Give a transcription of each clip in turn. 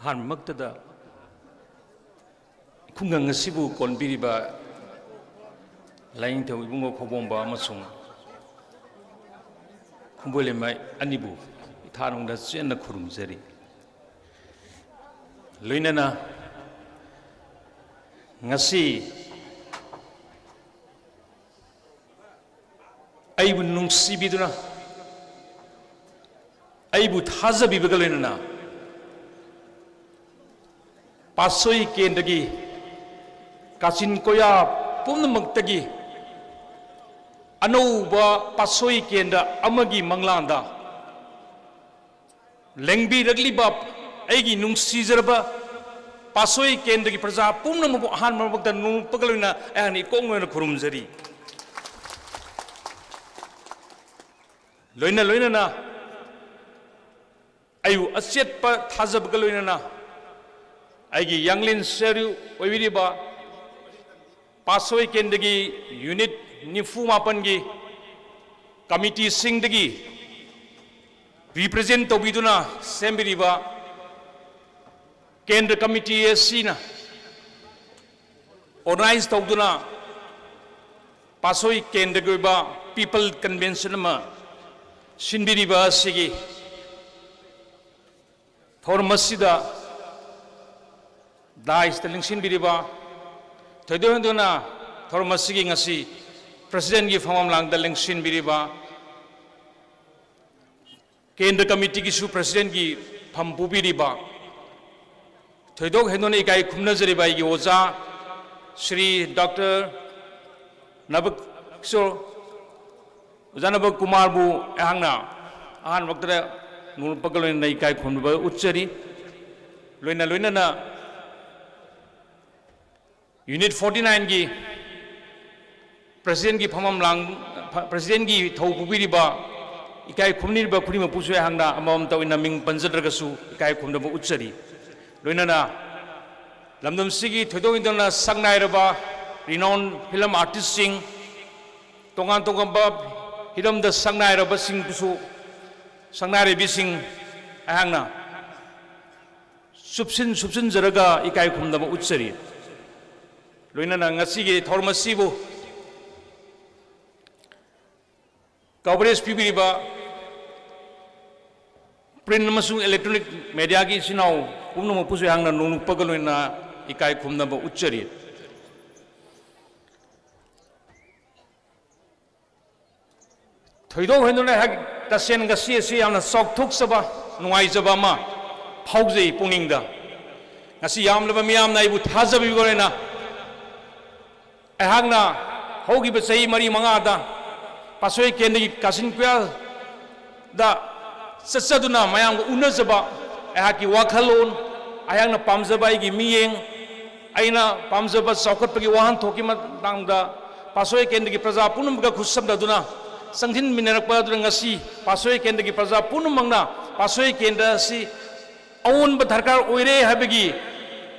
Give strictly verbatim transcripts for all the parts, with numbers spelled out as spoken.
ꯑꯍꯥꯟꯕꯃꯛꯇꯗ ꯈꯨꯡꯒꯪ ꯑꯁꯤꯕꯨ ꯀꯣꯟꯕꯤꯔꯤꯕ ꯂꯥꯏꯅꯤꯡꯊꯧ ꯏꯕꯨꯡꯉꯣ ꯈꯧꯕꯣꯝꯕ ꯑꯃꯁꯨꯡ ꯈꯨꯝꯕꯣꯏ ꯂꯩꯃꯥꯏ ꯑꯅꯤꯕꯨ ꯏꯊꯥꯅꯨꯡꯗ ꯆꯦꯟꯅ ꯈꯨꯔꯨꯝꯖꯔꯤ꯫ ꯂꯣꯏꯅꯅ ꯉꯁꯤ ꯑꯩꯕꯨ ꯅꯨꯡꯁꯤꯕꯤꯗꯨꯅ, ꯑꯩꯕꯨ ꯊꯥꯖꯕꯤꯕꯒ ꯂꯣꯏꯅꯅ ꯄꯥꯠꯁꯣꯏ ꯀꯦꯟꯗ꯭ꯔꯒꯤ ꯀꯥꯆꯤꯟ ꯀꯣꯌꯥ ꯄꯨꯝꯅꯃꯛꯇꯒꯤ ꯑꯅꯧꯕ ꯄꯥꯠꯁꯣꯏ ꯀꯦꯟꯗ꯭ꯔ ꯑꯃꯒꯤ ꯃꯪꯂꯥꯟꯗ ꯂꯦꯡꯕꯤꯔꯛꯂꯤꯕ ꯑꯩꯒꯤ ꯅꯨꯡꯁꯤꯖꯔꯕ ꯄꯥꯠꯁꯣꯏ ꯀꯦꯟꯗ꯭ꯔꯒꯤ ꯄ꯭ꯔꯖꯥ ꯄꯨꯝꯅꯃꯛꯄꯨ ꯑꯍꯥꯟꯕ ꯃꯛꯇ ꯅꯣꯡꯄꯒ ꯂꯣꯏꯅ ꯑꯩꯍꯥꯛꯅ ꯏꯀꯣꯛ ꯂꯣꯏꯅ ꯈꯨꯔꯨꯝꯖꯔꯤ꯫ ꯂꯣꯏꯅ ꯂꯣꯏꯅꯅ ꯑꯩꯕꯨ ꯑꯆꯦꯠꯄ ꯊꯥꯖꯕꯒ ꯂꯣꯏꯅꯅ ꯑꯩꯒꯤ ꯌꯥꯡꯂꯦꯟ ꯁꯔꯨ ꯑꯣꯏꯕꯤꯔꯤꯕ ꯄꯥꯠꯁꯣꯏ ꯀꯦꯟꯗ꯭ꯔꯒꯤ ꯌꯨꯅꯤꯠ ꯅꯤꯐꯨ ꯃꯥꯄꯟꯒꯤ ꯀꯃꯤꯇꯤꯁꯤꯡꯗꯒꯤ ꯔꯤꯄ꯭ꯔꯖꯦꯟ ꯇꯧꯕꯤꯗꯨꯅ ꯁꯦꯝꯕꯤꯔꯤꯕ ꯀꯦꯟꯗ꯭ꯔ ꯀꯃꯤꯇꯤ ꯑꯁꯤꯅ ꯑꯣꯔꯒꯅꯥꯏꯖ ꯇꯧꯗꯨꯅ ꯄꯥꯠꯁꯣꯏ ꯀꯦꯟꯗ꯭ꯔꯒꯤ ꯑꯣꯏꯕ ꯄꯤꯄꯜ ꯀꯟꯚꯦꯟꯁꯟ ꯑꯃ ꯁꯤꯟꯕꯤꯔꯤꯕ ꯑꯁꯤꯒꯤ ꯊꯧꯔꯝ ꯑꯁꯤꯗ ꯗꯥꯏꯁꯇ ꯂꯦꯡꯁꯤꯟꯕꯤꯔꯤꯕ, ꯊꯣꯏꯗꯣꯛ ꯍꯦꯟꯗꯣꯛꯅ ꯊꯧꯔꯝ ꯑꯁꯤꯒꯤ ꯉꯁꯤ ꯄ꯭ꯔꯁꯤꯗꯦꯟꯒꯤ ꯐꯝꯐꯝ ꯂꯥꯡꯗ ꯂꯦꯡꯁꯤꯟꯕꯤꯔꯤꯕ ꯀꯦꯟꯗ꯭ꯔ ꯀꯃꯤꯇꯤꯒꯤꯁꯨ ꯄ꯭ꯔꯁꯤꯗꯦꯟꯒꯤ ꯐꯝ ꯄꯨꯕꯤꯔꯤꯕ, ꯊꯣꯏꯗꯣꯛ ꯍꯦꯟꯗꯣꯛꯅ ꯏꯀꯥꯏ ꯈꯨꯝꯅꯖꯔꯤꯕ ꯑꯩꯒꯤ ꯑꯣꯖꯥ ꯁ꯭ꯔꯤ ꯗꯣꯛꯇꯔ ꯅꯕ-, ꯁꯣ-, ꯑꯣꯖꯥ ꯅꯕ ꯀꯨꯃꯥꯔꯕꯨ ꯑꯩꯍꯥꯛꯅ ꯑꯍꯥꯟꯕꯃꯛꯇꯗ ꯅꯣꯡꯄꯒ ꯂꯣꯏꯅꯅ ꯏꯀꯥꯏ ꯈꯨꯝꯅꯕ ꯎꯠꯆꯔꯤ꯫ ꯂꯣꯏꯅ ꯂꯣꯏꯅꯅ ꯌꯨꯅꯤꯠ ꯐꯣꯔꯇꯤ ꯅꯥꯏꯟꯒꯤ ꯄ꯭ꯔꯁꯤꯗꯦꯟꯒꯤ ꯐꯝꯐꯝ ꯂꯥꯡ-, ꯄ꯭ꯔꯁꯤꯗꯦꯟꯒꯤ ꯊꯧ ꯄꯨꯕꯤꯔꯤꯕ ꯏꯀꯥꯏ ꯈꯨꯝꯅꯔꯤꯕ ꯈꯨꯗꯤꯡꯃꯛꯄꯨꯁꯨ ꯑꯩꯍꯥꯛꯅ ꯑꯃꯃꯝꯇ ꯑꯣꯏꯅ ꯃꯤꯡ ꯄꯟꯖꯗ꯭ꯔꯒꯁꯨ ꯏꯀꯥꯏ ꯈꯨꯝꯅꯕ ꯎꯠꯆꯔꯤ꯫ ꯂꯣꯏꯅꯅ ꯂꯝꯗꯝꯁꯤꯒꯤ ꯊꯣꯏꯗꯣꯛ ꯍꯦꯟꯗꯣꯛꯅ ꯁꯛ ꯅꯥꯏꯔꯕ renowned film artistꯁꯤꯡ, ꯇꯣꯉꯥꯟ ꯇꯣꯉꯥꯟꯕ ꯍꯤꯔꯝꯗ ꯁꯛ ꯅꯥꯏꯔꯕꯁꯤꯡꯕꯨꯁꯨ, ꯁꯛꯅꯥꯏꯔꯕꯤꯁꯤꯡ ꯑꯩꯍꯥꯛꯅ ꯆꯨꯞꯁꯤꯟ ꯆꯨꯞꯁꯤꯟꯖꯔꯒ ꯏꯀꯥꯏ ꯈꯨꯝꯅꯕ ꯎꯠꯆꯔꯤ꯫ ꯂꯣꯏꯅꯅ ꯉꯁꯤꯒꯤ ꯊꯧꯔꯝ ꯑꯁꯤꯕꯨ coverage ꯄꯤꯕꯤꯔꯤꯕ print ꯑꯃꯁꯨꯡ electronic mediaꯒꯤ ꯏꯆꯤꯟ ꯏꯅꯥꯎ ꯄꯨꯝꯅꯃꯛꯄꯨꯁꯨ ꯑꯩꯍꯥꯛꯅ ꯅꯣꯡꯂꯨꯛꯄꯒ ꯂꯣꯏꯅꯅ ꯏꯀꯥꯏ ꯈꯨꯝꯅꯕ ꯎꯠꯆꯔꯤ꯫ ꯊꯣꯏꯗꯣꯛ ꯍꯦꯟꯗꯣꯛꯅ ꯑꯩꯍꯥꯛ ꯇꯁꯦꯡꯅ ꯉꯁꯤ ꯑꯁꯤ ꯌꯥꯝꯅ ꯆꯥꯎꯊꯣꯛꯆꯕ, ꯅꯨꯡꯉꯥꯏꯖꯕ ꯑꯃ ꯐꯥꯎꯖꯩ ꯄꯨꯛꯅꯤꯡꯗ꯫ ꯉꯁꯤ ꯌꯥꯝꯂꯕ ꯃꯤꯌꯥꯝꯅ ꯑꯩꯕꯨ ꯊꯥꯖꯕꯤꯕ ꯑꯣꯏꯅ ꯑꯩꯍꯥꯛꯅ ꯍꯧꯈꯤꯕ ꯆꯍꯤ ꯃꯔꯤ ꯃꯉꯥꯗ ꯄꯥꯠꯁꯣꯏ ꯀꯦꯟꯗ꯭ꯔꯒꯤ ꯀꯥꯆꯤꯟ ꯀꯣꯌꯥꯗ ꯆꯠꯆꯗꯨꯅ ꯃꯌꯥꯝꯒ ꯎꯅꯖꯕ, ꯑꯩꯍꯥꯛꯀꯤ ꯋꯥꯈꯜꯂꯣꯟ, ꯑꯩꯍꯥꯛꯅ ꯄꯥꯝꯖꯕ ꯑꯩꯒꯤ ꯃꯤꯠꯌꯦꯡ, ꯑꯩꯅ ꯄꯥꯝꯖꯕ ꯆꯥꯎꯈꯠꯄꯒꯤ ꯋꯥꯍꯟꯊꯣꯛꯀꯤ ꯃꯇꯥꯡꯗ ꯄꯥꯠꯁꯣꯏ ꯀꯦꯟꯗ꯭ꯔꯒꯤ ꯄ꯭ꯔꯖꯥ ꯄꯨꯝꯅꯃꯛꯀ ꯈꯨꯠꯁꯝꯅꯗꯨꯅ ꯆꯪꯁꯤꯟꯃꯤꯟꯅꯔꯛꯄ ꯑꯗꯨꯅ ꯉꯁꯤ ꯄꯥꯠꯁꯣꯏ ꯀꯦꯟꯗ꯭ꯔꯒꯤ ꯄ꯭ꯔꯖꯥ ꯄꯨꯝꯅꯃꯛꯅ ꯄꯥꯠꯁꯣꯏ ꯀꯦꯟꯗ꯭ꯔ ꯑꯁꯤ ꯑꯑꯣꯟꯕ ꯗꯔꯀꯥꯔ ꯑꯣꯏꯔꯦ ꯍꯥꯏꯕꯒꯤ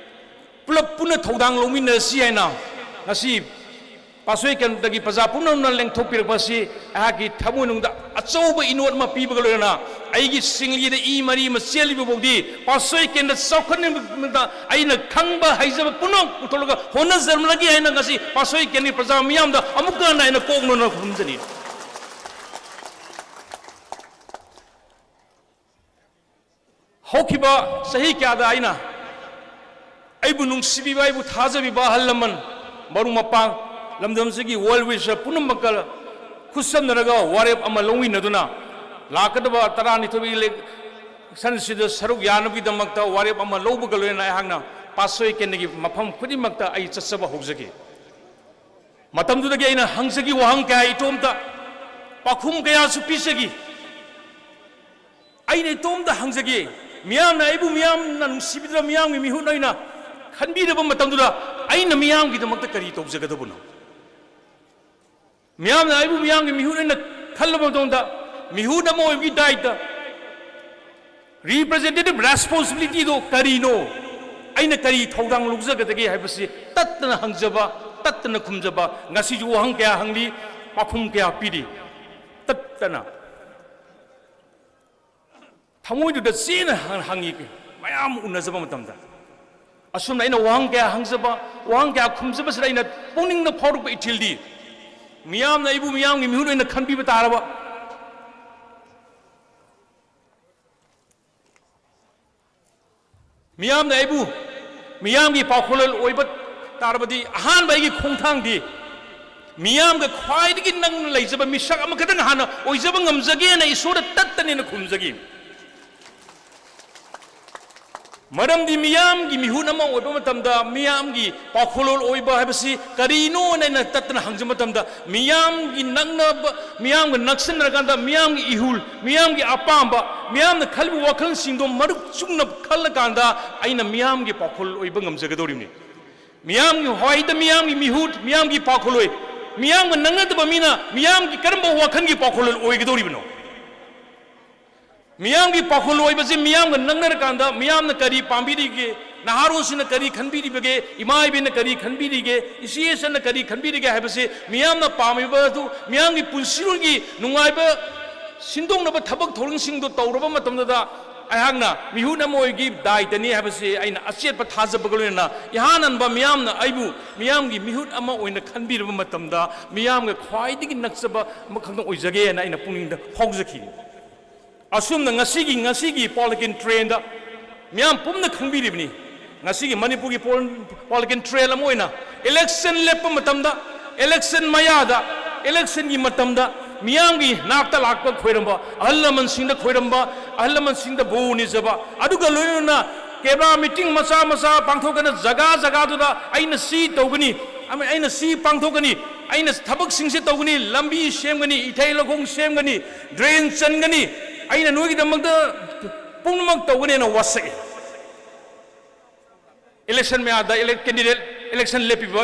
ꯄꯨꯂꯞ ꯄꯨꯟꯅ ꯊꯧꯗꯥꯡ ꯂꯧꯃꯤꯟꯅꯁꯤ ꯍꯥꯏꯅ ꯉꯁꯤ ꯄꯥꯠꯁꯣꯏ ꯀꯦꯟꯗ꯭ꯔꯒꯤ ꯄ꯭ꯔꯖꯥ ꯄꯨꯝꯅꯃꯛꯅ ꯂꯦꯡꯊꯣꯛꯄꯤꯔꯛꯄ ꯑꯁꯤ ꯑꯩꯍꯥꯛꯀꯤ ꯊꯃꯣꯏꯅꯨꯡꯗ ꯑꯆꯧꯕ ꯏꯅꯣꯠ ꯑꯃ ꯄꯤꯕꯒ ꯂꯣꯏꯅꯅ ꯑꯩꯒꯤ ꯁꯤꯡꯂꯤꯗ ꯏ ꯃꯔꯤ ꯑꯃ ꯆꯦꯜꯂꯤꯕ ꯐꯥꯎꯗꯤ ꯄꯥꯠꯁꯣꯏ ꯀꯦꯟꯗ꯭ꯔ ꯆꯥꯎꯈꯠꯅꯕꯗ ꯑꯩꯅ ꯈꯪꯕ ꯍꯩꯖꯕ ꯄꯨꯝꯅꯃꯛ ꯄꯨꯊꯣꯛꯂꯒ ꯍꯣꯠꯅꯖꯔꯝꯂꯒꯦ ꯍꯥꯏꯅ ꯉꯁꯤ ꯄꯥꯠꯁꯣꯏ ꯀꯦꯟꯗ꯭ꯔꯒꯤ ꯄ꯭ꯔꯖꯥ ꯃꯤꯌꯥꯝꯗ ꯑꯃꯨꯛꯀ ꯍꯟꯅ ꯑꯩꯅ ꯀꯣꯛ ꯅꯣꯟꯅ ꯈꯨꯔꯨꯝꯖꯔꯤ꯫ ꯍꯧꯈꯤꯕ ꯆꯍꯤ ꯀꯌꯥꯗ ꯑꯩꯅ ꯑꯩꯕꯨ ꯅꯨꯡꯁꯤꯕꯤꯕ, ꯑꯩꯕꯨ ꯊꯥꯖꯕꯤꯕ ꯑꯍꯜ ꯂꯃꯟ, ꯃꯔꯨꯞ ꯃꯄꯥꯡ, ꯂꯝꯗꯝꯁꯤꯒꯤ well wisher ꯄꯨꯝꯅꯃꯛꯀ ꯈꯨꯠꯁꯝꯅꯔꯒ ꯋꯥꯔꯦꯞ ꯑꯃ ꯂꯧꯃꯤꯟꯅꯗꯨꯅ ꯂꯥꯛꯀꯗꯕ ꯇꯔꯥꯅꯤꯊꯣꯏꯒꯤ election ꯁꯤꯗ ꯁꯔꯨꯛ ꯌꯥꯅꯕꯒꯤꯗꯃꯛꯇ ꯋꯥꯔꯦꯞ ꯑꯃ ꯂꯧꯕꯒ ꯂꯣꯏꯅꯅ ꯑꯩꯍꯥꯛꯅ ꯄꯥꯠꯁꯣꯏ ꯀꯦꯟꯗ꯭ꯔꯒꯤ ꯃꯐꯝ ꯈꯨꯗꯤꯡꯃꯛꯇ ꯑꯩ ꯆꯠꯆꯕ ꯍꯧꯖꯈꯤ꯫ ꯃꯇꯝꯗꯨꯗꯒꯤ ꯑꯩꯅ ꯍꯪꯖꯈꯤ ꯋꯥꯍꯪ ꯀꯌꯥ, ꯏꯇꯣꯝꯇ ꯄꯥꯎꯈꯨꯝ ꯀꯌꯥꯁꯨ ꯄꯤꯖꯈꯤ꯫ ꯑꯩꯅ ꯏꯇꯣꯝꯇ ꯍꯪꯖꯒꯦ, ꯃꯤꯌꯥꯝꯅ ꯑꯩꯕꯨ ꯃꯤꯌꯥꯝꯅ ꯅꯨꯡꯁꯤꯕꯤꯗꯨꯅ ꯃꯤꯌꯥꯝꯒꯤ ꯃꯤꯍꯨꯠ ꯑꯣꯏꯅ ꯈꯟꯕꯤꯔꯕ ꯃꯇꯝꯗꯨꯗ ꯑꯩꯅ ꯃꯤꯌꯥꯝꯒꯤꯗꯃꯛꯇ ꯀꯔꯤ ꯇꯧꯖꯒꯗꯕꯅꯣ? ꯃꯤꯌꯥꯝꯅ ꯑꯩꯕꯨ ꯃꯤꯌꯥꯝꯒꯤ ꯃꯤꯍꯨꯠ ꯑꯣꯏꯅ ꯈꯜꯂꯕ ꯃꯇꯨꯡꯗ ꯃꯤꯍꯨꯠ ꯑꯃ ꯑꯣꯏꯕꯒꯤ ꯗꯥꯏꯇ, representative responsibilityꯗꯣ ꯀꯔꯤꯅꯣ? ꯑꯩꯅ ꯀꯔꯤ ꯊꯧꯗꯥꯡ ꯂꯧꯖꯒꯗꯒꯦ ꯍꯥꯏꯕꯁꯤ ꯇꯠꯇꯅ ꯍꯪꯖꯕ, ꯇꯠꯇꯅ ꯈꯨꯝꯖꯕ, ꯉꯁꯤꯁꯨ ꯋꯥꯍꯪ ꯀꯌꯥ ꯍꯪꯂꯤ, ꯄꯥꯎꯈꯨꯝ ꯀꯌꯥ ꯄꯤꯔꯤ, ꯇꯠꯇꯅ꯫ ꯊꯃꯣꯏꯗꯨꯗ ꯆꯦꯠꯅ ꯍꯪ-, ꯍꯪꯉꯤ꯫ ꯃꯌꯥꯝ ꯎꯅꯖꯕ ꯃꯇꯝꯗ, ꯑꯁꯨꯝꯅ ꯑꯩꯅ ꯋꯥꯍꯪ ꯀꯌꯥ ꯍꯪꯖꯕ, ꯋꯥꯍꯪ ꯀꯌꯥ ꯈꯨꯝꯖꯕꯁꯤꯗ ꯑꯩꯅ ꯄꯨꯛꯅꯤꯡꯗ ꯐꯥꯎꯔꯛꯄ ꯏꯊꯤꯜꯗꯤ, ꯃꯤꯌꯥꯝꯅ ꯑꯩꯕꯨ ꯃꯤꯌꯥꯝꯒꯤ ꯃꯤꯍꯨꯠ ꯑꯣꯏꯅ ꯈꯟꯕꯤꯕ ꯇꯥꯔꯕ, ꯃꯤꯌꯥꯝꯅ ꯑꯩꯕꯨ ꯃꯤꯌꯥꯝꯒꯤ ꯄꯥꯎꯈꯣꯜꯂꯣꯏ ꯑꯣꯏꯕ ꯇꯥꯔꯕꯗꯤ, ꯑꯍꯥꯟꯕ ꯑꯩꯒꯤ ꯈꯣꯡꯊꯥꯡꯗꯤ ꯃꯤꯌꯥꯝꯒ ꯈ꯭ꯋꯥꯏꯗꯒꯤ ꯅꯛꯅ ꯂꯩꯖꯕ ꯃꯤꯁꯛ ꯑꯃꯈꯛꯇꯪ ꯍꯥꯟꯅ ꯑꯣꯏꯖꯕ ꯉꯝꯖꯒꯦꯅ ꯏꯁꯣꯔꯗ ꯇꯠꯇꯅꯦꯅ ꯈꯨꯝꯖꯈꯤ꯫ ꯃꯔꯝꯗꯤ ꯃꯤꯌꯥꯝꯒꯤ ꯃꯤꯍꯨꯠ ꯑꯃ ꯑꯣꯏꯕ ꯃꯇꯝꯗ, ꯃꯤꯌꯥꯝꯒꯤ ꯄꯥꯎꯈꯣꯜꯂꯣꯏ ꯑꯣꯏꯕ ꯍꯥꯏꯕꯁꯤ ꯀꯔꯤꯅꯣꯅ ꯑꯩꯅ ꯇꯠꯇꯅ ꯍꯪꯖꯕ ꯃꯇꯝꯗ, ꯃꯤꯌꯥꯝꯒꯤ ꯅꯛꯅꯕ, ꯃꯤꯌꯥꯝꯒ ꯅꯛꯁꯤꯟꯅꯔꯀꯥꯟꯗ, ꯃꯤꯌꯥꯝꯒꯤ ꯏꯍꯨꯜ, ꯃꯤꯌꯥꯝꯒꯤ ꯑꯄꯥꯝꯕ, ꯃꯤꯌꯥꯝꯅ ꯈꯜꯂꯤꯕ ꯋꯥꯈꯜꯁꯤꯡꯗꯣ ꯃꯔꯨꯞ ꯆꯨꯝꯅ ꯈꯜꯂꯀꯥꯟꯗ, ꯑꯩꯅ ꯃꯤꯌꯥꯝꯒꯤ ꯄꯥꯎꯈꯣꯜꯂꯣꯏ ꯑꯣꯏꯕ ꯉꯝꯖꯒꯗꯧꯔꯤꯕꯅꯤ꯫ ꯃꯤꯌꯥꯝꯒꯤ ꯍ꯭ꯋꯥꯏꯗ ꯃꯤꯌꯥꯝꯒꯤ ꯃꯤꯍꯨꯠ, ꯃꯤꯌꯥꯝꯒꯤ ꯄꯥꯎꯈꯣꯜꯂꯣꯏ, ꯃꯤꯌꯥꯝꯒ ꯅꯛꯅꯗꯕ ꯃꯤꯅ ꯃꯤꯌꯥꯝꯒꯤ ꯀꯔꯝꯕ ꯋꯥꯈꯜꯒꯤ ꯄꯥꯎꯈꯣꯜꯂꯣꯏ ꯑꯣꯏꯒꯗꯧꯔꯤꯕꯅꯣ? ꯃꯤꯌꯥꯝꯒꯤ ꯄꯥꯎꯈꯣꯜ ꯑꯣꯏꯕꯁꯤ ꯃꯤꯌꯥꯝꯒ ꯅꯛꯅꯔꯀꯥꯟꯗ ꯃꯤꯌꯥꯝꯅ ꯀꯔꯤ ꯄꯥꯝꯕꯤꯔꯤꯒꯦ, ꯅꯍꯥꯔꯣꯜꯁꯤꯡꯅ ꯀꯔꯤ ꯈꯟꯕꯤꯔꯤꯕꯒꯦ, ꯏꯃꯥ ꯏꯕꯦꯟꯅ ꯀꯔꯤ ꯈꯟꯕꯤꯔꯤꯒꯦ, ꯏꯆꯦ ꯏꯆꯟꯅ ꯀꯔꯤ ꯈꯟꯕꯤꯔꯤꯒꯦ ꯍꯥꯏꯕꯁꯤ, ꯃꯤꯌꯥꯝꯅ ꯄꯥꯝꯃꯤꯕ ꯑꯗꯨ, ꯃꯤꯌꯥꯝꯒꯤ ꯄꯨꯟꯁꯤꯔꯣꯜꯒꯤ ꯅꯨꯡꯉꯥꯏꯕ ꯁꯤꯟꯗꯣꯛꯅꯕ ꯊꯕꯛ ꯊꯧꯔꯝꯁꯤꯡꯗꯨ ꯇꯧꯔꯕ ꯃꯇꯝꯗꯨꯗ, ꯑꯩꯍꯥꯛꯅ ꯃꯤꯍꯨꯠ ꯑꯃ ꯑꯣꯏꯒꯤ ꯗꯥꯏꯇꯅꯤ ꯍꯥꯏꯕꯁꯤ ꯑꯩꯅ ꯑꯆꯦꯠꯄ ꯊꯥꯖꯕꯒ ꯂꯣꯏꯅꯅ, ꯏꯍꯥꯟ ꯍꯥꯟꯕ ꯃꯤꯌꯥꯝꯅ ꯑꯩꯕꯨ ꯃꯤꯌꯥꯝꯒꯤ ꯃꯤꯍꯨꯠ ꯑꯃ ꯑꯣꯏꯅ ꯈꯟꯕꯤꯔꯕ ꯃꯇꯝꯗ, ꯃꯤꯌꯥꯝꯒ ꯈ꯭ꯋꯥꯏꯗꯒꯤ ꯅꯛꯆꯕ ꯑꯃꯈꯛꯇꯪ ꯑꯣꯏꯖꯒꯦꯅ ꯑꯩꯅ ꯄꯨꯛꯅꯤꯡꯗ ꯐꯥꯎꯖꯈꯤ꯫ ꯑꯁꯨꯝꯅ ꯉꯁꯤꯒꯤ, ꯉꯁꯤꯒꯤ ꯄꯣꯂꯤꯀꯤꯟ ꯇ꯭ꯔꯦꯟꯗ ꯃꯤꯌꯥꯝ ꯄꯨꯝꯅ ꯈꯪꯕꯤꯔꯤꯕꯅꯤ꯫ ꯉꯁꯤꯒꯤ ꯃꯅꯤꯄꯨꯔꯒꯤ ꯄꯣꯂꯤꯀꯤꯟ ꯇ꯭ꯔꯦꯟ ꯑꯃ ꯑꯣꯏꯅ ꯏꯂꯦꯛꯁꯟ ꯂꯦꯞꯄ ꯃꯇꯝꯗ, ꯏꯂꯦꯛꯁꯟ ꯃꯌꯥꯗ, ꯏꯂꯦꯛꯁꯟꯒꯤ ꯃꯇꯝꯗ ꯃꯤꯌꯥꯝꯒꯤ ꯅꯥꯛꯇ ꯂꯥꯛꯄ ꯈꯣꯏꯔꯝꯕ, ꯑꯍꯜ ꯂꯃꯟꯁꯤꯡꯗ ꯈꯣꯏꯔꯝꯕ, ꯑꯍꯜ ꯂꯃꯟꯁꯤꯡꯗ ꯕꯣꯔ ꯅꯤꯖꯕ, ꯑꯗꯨꯒ ꯂꯣꯏꯅꯅ ꯀꯦꯃꯦꯔꯥ ꯃꯤꯇꯤꯡ ꯃꯆꯥ ꯃꯆꯥ ꯄꯥꯡꯊꯣꯛꯇꯅ ꯖꯒꯥ ꯖꯒꯥꯗꯨꯗ ꯑꯩꯅ ꯁꯤ ꯇꯧꯒꯅꯤ, ꯑꯃ ꯑꯩꯅ ꯁꯤ ꯄꯥꯡꯊꯣꯛꯀꯅꯤ, ꯑꯩꯅ ꯊꯕꯛꯁꯤꯡꯁꯤ ꯇꯧꯒꯅꯤ, ꯂꯝꯕꯤ ꯁꯦꯝꯒꯅꯤ, ꯏꯊꯩ ꯂꯧꯈꯣꯡ ꯁꯦꯝꯒꯅꯤ, ꯗ꯭ꯔꯦꯟ ꯆꯟꯒꯅꯤ, ꯑꯩꯅ ꯅꯣꯏꯒꯤꯗꯃꯛꯇ ꯄꯨꯝꯅꯃꯛ ꯇꯧꯒꯅꯦꯅ ꯋꯥꯁꯛꯏ꯫ ꯏꯂꯦꯛꯁꯟ ꯃꯌꯥꯗ ꯏꯂꯦꯛ-, ꯀꯦꯟꯗꯤꯗꯦꯠ ꯏꯂꯦꯛꯁꯟ ꯂꯦꯞꯄꯤꯕ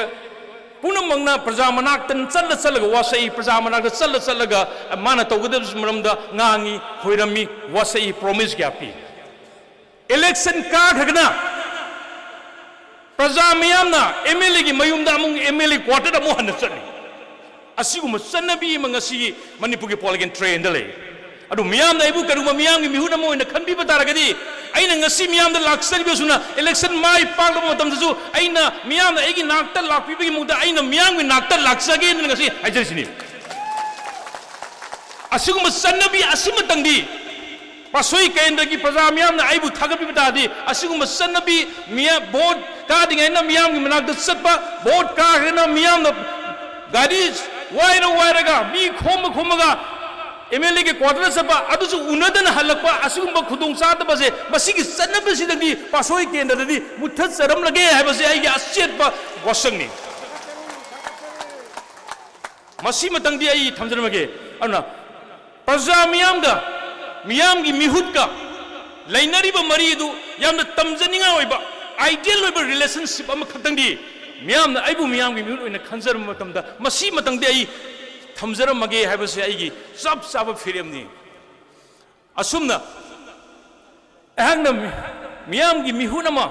ꯄꯨꯝꯅꯃꯛꯅ ꯄ꯭ꯔꯖꯥ ꯃꯅꯥꯛꯇ ꯆꯠꯂ ꯆꯠꯂꯒ ꯋꯥꯁꯛꯏ, ꯄ꯭ꯔꯖꯥ ꯃꯅꯥꯛꯇ ꯆꯠꯂ ꯆꯠꯂꯒ ꯃꯥꯅ ꯇꯧꯒꯗꯕ ꯃꯔꯝꯗ ꯉꯥꯡꯉꯤ, ꯈꯣꯏꯔꯝꯃꯤ, ꯋꯥꯁꯛꯏ, ꯄ꯭ꯔꯣꯃꯤꯁ ꯀꯌꯥ ꯄꯤ꯫ ꯏꯂꯦꯛꯁꯟ ꯀꯥꯈ꯭ꯔꯒꯅ ꯄ꯭ꯔꯖꯥ ꯃꯤꯌꯥꯝꯅ ꯑꯦꯝ ꯑꯦꯜ ꯑꯦꯒꯤ ꯃꯌꯨꯝꯗ ꯑꯃꯨꯛ ꯑꯦꯝ ꯑꯦꯜ ꯑꯦ ꯀ꯭ꯋꯥꯇꯔꯗ ꯑꯃꯨꯛ ꯍꯟꯅ ꯆꯠꯂꯤ꯫ ꯑꯁꯤꯒꯨꯝꯕ ꯆꯠꯅꯕꯤ ꯑꯃ ꯉꯁꯤꯒꯤ ꯃꯅꯤꯄꯨꯔꯒꯤ ꯄꯣꯂꯤꯇꯤꯀꯦꯜ ꯇ꯭ꯔꯦꯟꯗ ꯂꯩ꯫ ꯑꯗꯨ ꯃꯤꯌꯥꯝꯅ ꯑꯩꯕꯨ ꯀꯔꯤꯒꯨꯝꯕ ꯃꯤꯌꯥꯝꯒꯤ ꯃꯤꯍꯨꯠ ꯑꯃ ꯑꯣꯏꯅ ꯈꯟꯕꯤꯕ ꯇꯥꯔꯒꯗꯤ, ꯑꯩꯅ ꯉꯁꯤ ꯃꯤꯌꯥꯝꯗ ꯂꯥꯛꯆꯔꯤꯕꯁꯤꯅ election ꯃꯥꯏ ꯄꯥꯛꯂꯕ ꯃꯇꯝꯗꯁꯨ ꯑꯩꯅ ꯃꯤꯌꯥꯝꯅ ꯑꯩꯒꯤ ꯅꯥꯛꯇ ꯂꯥꯛꯄꯤꯕꯒꯤ ꯃꯍꯨꯠꯇ ꯑꯩꯅ ꯃꯤꯌꯥꯝꯒꯤ ꯅꯥꯛꯇ ꯂꯥꯛꯆꯒꯦꯅ ꯉꯁꯤ ꯍꯥꯏꯖꯔꯤꯁꯤꯅꯤ꯫ ꯑꯁꯤꯒꯨꯝꯕ ꯆꯠꯅꯕꯤ ꯑꯁꯤꯃꯇꯪꯗꯤ ꯄꯥꯠꯁꯣꯏ ꯀꯦꯟꯗ꯭ꯔꯒꯤ ꯄ꯭ꯔꯖꯥ ꯃꯤꯌꯥꯝꯅ ꯑꯩꯕꯨ ꯊꯥꯒꯠꯄꯤꯕ ꯇꯥꯔꯗꯤ, ꯑꯁꯤꯒꯨꯝꯕ ꯆꯠꯅꯕꯤ, ꯃꯤꯌꯥꯝ, ꯚꯣꯠ ꯀꯥꯗ꯭ꯔꯤꯉꯩꯗ ꯃꯤꯌꯥꯝꯒꯤ ꯃꯅꯥꯛꯇ ꯆꯠꯄ, ꯚꯣꯠ ꯀꯥꯈ꯭ꯔꯒꯅ ꯃꯤꯌꯥꯝꯅ ꯒꯥꯔꯤ ꯋꯥꯏꯔ ꯋꯥꯏꯔꯒ, ꯃꯤ ꯈꯣꯝꯃ ꯈꯣꯝꯃꯒ MLAꯒꯤ quarterꯗ ꯆꯠꯄ, ꯑꯗꯨꯁꯨ ꯎꯅꯗꯅ ꯍꯜꯂꯛꯄ, ꯑꯁꯤꯒꯨꯝꯕ ꯈꯨꯗꯣꯡ ꯆꯥꯗꯕꯁꯦ, ꯃꯁꯤꯒꯤ ꯆꯠꯅꯕꯤꯁꯤꯗꯒꯤ ꯄꯥꯠꯁꯣꯏ ꯀꯦꯟꯗ꯭ꯔꯗꯗꯤ ꯃꯨꯠꯊꯠꯆꯔꯝꯂꯒꯦ ꯍꯥꯏꯕꯁꯦ ꯑꯩꯒꯤ ꯑꯆꯦꯠꯄ ꯋꯥꯁꯛꯅꯤ꯫ ꯃꯁꯤꯃꯇꯪꯗꯤ ꯑꯩ ꯊꯝꯖꯔꯝꯃꯒꯦ꯫ ꯑꯗꯨꯅ ꯄ꯭ꯔꯖꯥ ꯃꯤꯌꯥꯝꯒ, ꯃꯤꯌꯥꯝꯒꯤ ꯃꯤꯍꯨꯠꯀ ꯂꯩꯅꯔꯤꯕ ꯃꯔꯤ ꯑꯗꯨ ꯌꯥꯝꯅ ꯇꯝꯖꯅꯤꯡꯉꯥꯏ ꯑꯣꯏꯕ, ideal ꯑꯣꯏꯕ relationship ꯑꯃꯈꯛꯇꯪꯗꯤ ꯃꯤꯌꯥꯝꯅ ꯑꯩꯕꯨ ꯃꯤꯌꯥꯝꯒꯤ ꯃꯤꯍꯨꯠ ꯑꯣꯏꯅ ꯈꯟꯖꯔꯝꯕ ꯃꯇꯝꯗ, ꯃꯁꯤꯃꯇꯪꯗꯤ ꯑꯩ ꯊꯝꯖꯔꯝꯃꯒꯦ ꯍꯥꯏꯕꯁꯦ ꯑꯩꯒꯤ ꯆꯞ ꯆꯥꯕ ꯐꯤꯔꯦꯞꯅꯤ꯫ ꯑꯁꯨꯝꯅ ꯑꯩꯍꯥꯛꯅ ꯃꯤ-, ꯃꯤꯌꯥꯝꯒꯤ ꯃꯤꯍꯨꯠ ꯑꯃ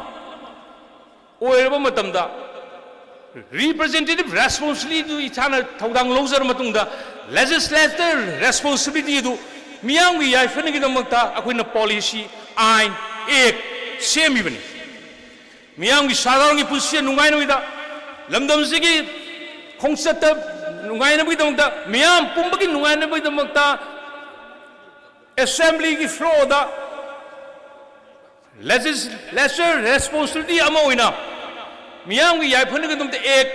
ꯑꯣꯏꯔꯕ ꯃꯇꯝꯗ, representative responsibility ꯏꯁꯥꯅ ꯊꯧꯗꯥꯡ ꯂꯧꯖꯔꯕ ꯃꯇꯨꯡꯗ, legislator responsibility ꯑꯗꯨ ꯃꯤꯌꯥꯝꯒꯤ ꯌꯥꯏꯐꯅꯕꯒꯤꯗꯃꯛꯇ ꯑꯩꯈꯣꯏꯅ policy, ꯑꯥꯏꯟ, act ꯁꯦꯝꯃꯤꯕꯅꯤ꯫ ꯃꯤꯌꯥꯝꯒꯤ ꯁꯥꯗꯥꯔꯣꯟꯒꯤ ꯄꯨꯟꯁꯤ ꯅꯨꯡꯉꯥꯏꯅꯕꯒꯤꯗ, ꯂꯝꯗꯝꯁꯤꯒꯤ ꯈꯣꯡꯆꯠꯇ ꯅꯨꯡꯉꯥꯏꯅꯕꯒꯤꯗꯃꯛꯇ, ꯃꯤꯌꯥꯝ ꯄꯨꯝꯕꯒꯤ ꯅꯨꯡꯉꯥꯏꯅꯕꯒꯤꯗꯃꯛꯇ assemblyꯒꯤ floorꯗ legislature responsibility ꯑꯃ ꯑꯣꯏꯅ ꯃꯤꯌꯥꯝꯒꯤ ꯌꯥꯏꯐꯅꯕꯒꯤꯗꯃꯛꯇ act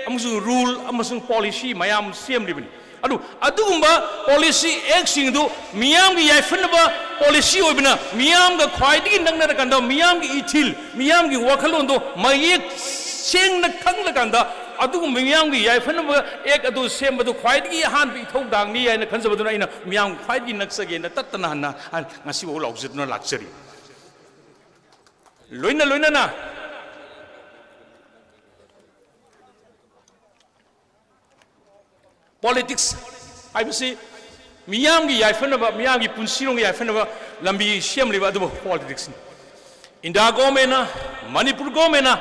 ꯑꯃꯁꯨꯡ rule ꯑꯃꯁꯨꯡ policy ꯃꯌꯥꯝ ꯁꯦꯝꯂꯤꯕꯅꯤ꯫ ꯑꯗꯨ ꯑꯗꯨꯒꯨꯝꯕ policy, actꯁꯤꯡ ꯑꯗꯨ ꯃꯤꯌꯥꯝꯒꯤ ꯌꯥꯏꯐꯅꯕ policy ꯑꯣꯏꯕꯅ, ꯃꯤꯌꯥꯝꯒ ꯈ꯭ꯋꯥꯏꯗꯒꯤ ꯅꯛꯅꯔꯀꯥꯟꯗ, ꯃꯤꯌꯥꯝꯒꯤ ꯏꯊꯤꯜ, ꯃꯤꯌꯥꯝꯒꯤ ꯋꯥꯈꯜꯂꯣꯟꯗꯣ ꯃꯌꯦꯛ ꯁꯦꯡꯅ ꯈꯪꯂꯀꯥꯟꯗ, ꯑꯗꯨꯒꯨꯝꯕ ꯃꯤꯌꯥꯝꯒꯤ ꯌꯥꯏꯐꯅꯕ act ꯑꯗꯨ ꯁꯦꯝꯕꯗꯨ ꯈ꯭ꯋꯥꯏꯗꯒꯤ ꯑꯍꯥꯟꯕ ꯏꯊꯧꯗꯥꯡꯅꯤ ꯍꯥꯏꯅ ꯈꯟꯖꯕꯗꯨꯅ ꯑꯩꯅ ꯃꯤꯌꯥꯝ ꯈ꯭ꯋꯥꯏꯗꯒꯤ ꯅꯛꯆꯒꯦꯅ ꯇꯠꯇꯅ ꯍꯟꯅ ꯉꯁꯤꯐꯥꯎ ꯂꯥꯎꯖꯗꯨꯅ ꯂꯥꯛꯆꯔꯤ꯫ ꯂꯣꯏꯅ ꯂꯣꯏꯅꯅ politics ꯍꯥꯏꯕꯁꯤ ꯃꯤꯌꯥꯝꯒꯤ ꯌꯥꯏꯐꯅꯕ, ꯃꯤꯌꯥꯝꯒꯤ ꯄꯨꯟꯁꯤꯔꯣꯜꯒꯤ ꯌꯥꯏꯐꯅꯕ ꯂꯝꯕꯤ ꯁꯦꯝꯂꯤꯕ ꯑꯗꯨꯕꯨ politicsꯅꯤ꯫ India governmentꯅ, ꯃꯅꯤꯄꯨꯔ governmentꯅ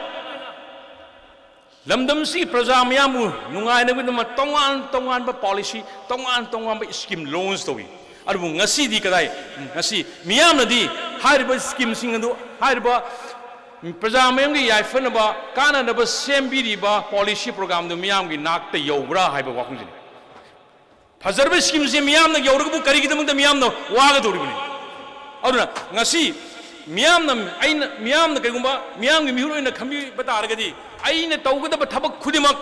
ꯂꯝꯗꯝꯁꯤꯒꯤ ꯄ꯭ꯔꯖꯥ ꯃꯤꯌꯥꯝꯕꯨ ꯅꯨꯡꯉꯥꯏꯅꯕꯒꯤꯗꯃꯛ ꯇꯣꯉꯥꯟ ꯇꯣꯉꯥꯟꯕ policy, ꯇꯣꯉꯥꯟ ꯇꯣꯉꯥꯟꯕ scheme launch ꯇꯧꯏ꯫ ꯑꯗꯨꯕꯨ ꯉꯁꯤꯗꯤ ꯀꯗꯥꯏ, ꯉꯁꯤ ꯃꯤꯌꯥꯝꯅꯗꯤ ꯍꯥꯏꯔꯤꯕ ꯁ꯭ꯀꯤꯝꯁꯤꯡ ꯑꯗꯨ, ꯍꯥꯏꯔꯤꯕ ꯄ꯭ꯔꯖꯥ ꯃꯌꯥꯝꯒꯤ ꯌꯥꯏꯐꯅꯕ ꯀꯥꯟꯅꯅꯕ ꯁꯦꯝꯕꯤꯔꯤꯕ ꯄꯣꯂꯤꯁꯤ ꯄ꯭ꯔꯣꯒ꯭ꯔꯥꯝꯗꯨ ꯃꯤꯌꯥꯝꯒꯤ ꯅꯥꯛꯇ ꯌꯧꯕ꯭ꯔꯥ ꯍꯥꯏꯕ ꯋꯥꯐꯝꯁꯤꯅꯤ꯫ ꯐꯖꯔꯕ ꯁ꯭ꯀꯤꯝꯁꯦ ꯃꯤꯌꯥꯝꯅ ꯌꯧꯔꯒꯕꯨ ꯀꯔꯤꯒꯤꯗꯃꯛꯇ ꯃꯤꯌꯥꯝꯅ ꯋꯥꯒꯗꯧꯔꯤꯕꯅꯤ? ꯑꯗꯨꯅ ꯉꯁꯤ ꯃꯤꯌꯥꯝꯅ, ꯑꯩꯅ, ꯃꯤꯌꯥꯝꯅ ꯀꯩꯒꯨꯝꯕ ꯃꯤꯌꯥꯝꯒꯤ ꯃꯤꯍꯨꯠ ꯑꯣꯏꯅ ꯈꯟꯕꯤꯕ ꯇꯥꯔꯒꯗꯤ, ꯑꯩꯅ ꯇꯧꯒꯗꯕ ꯊꯕꯛ ꯈꯨꯗꯤꯡꯃꯛ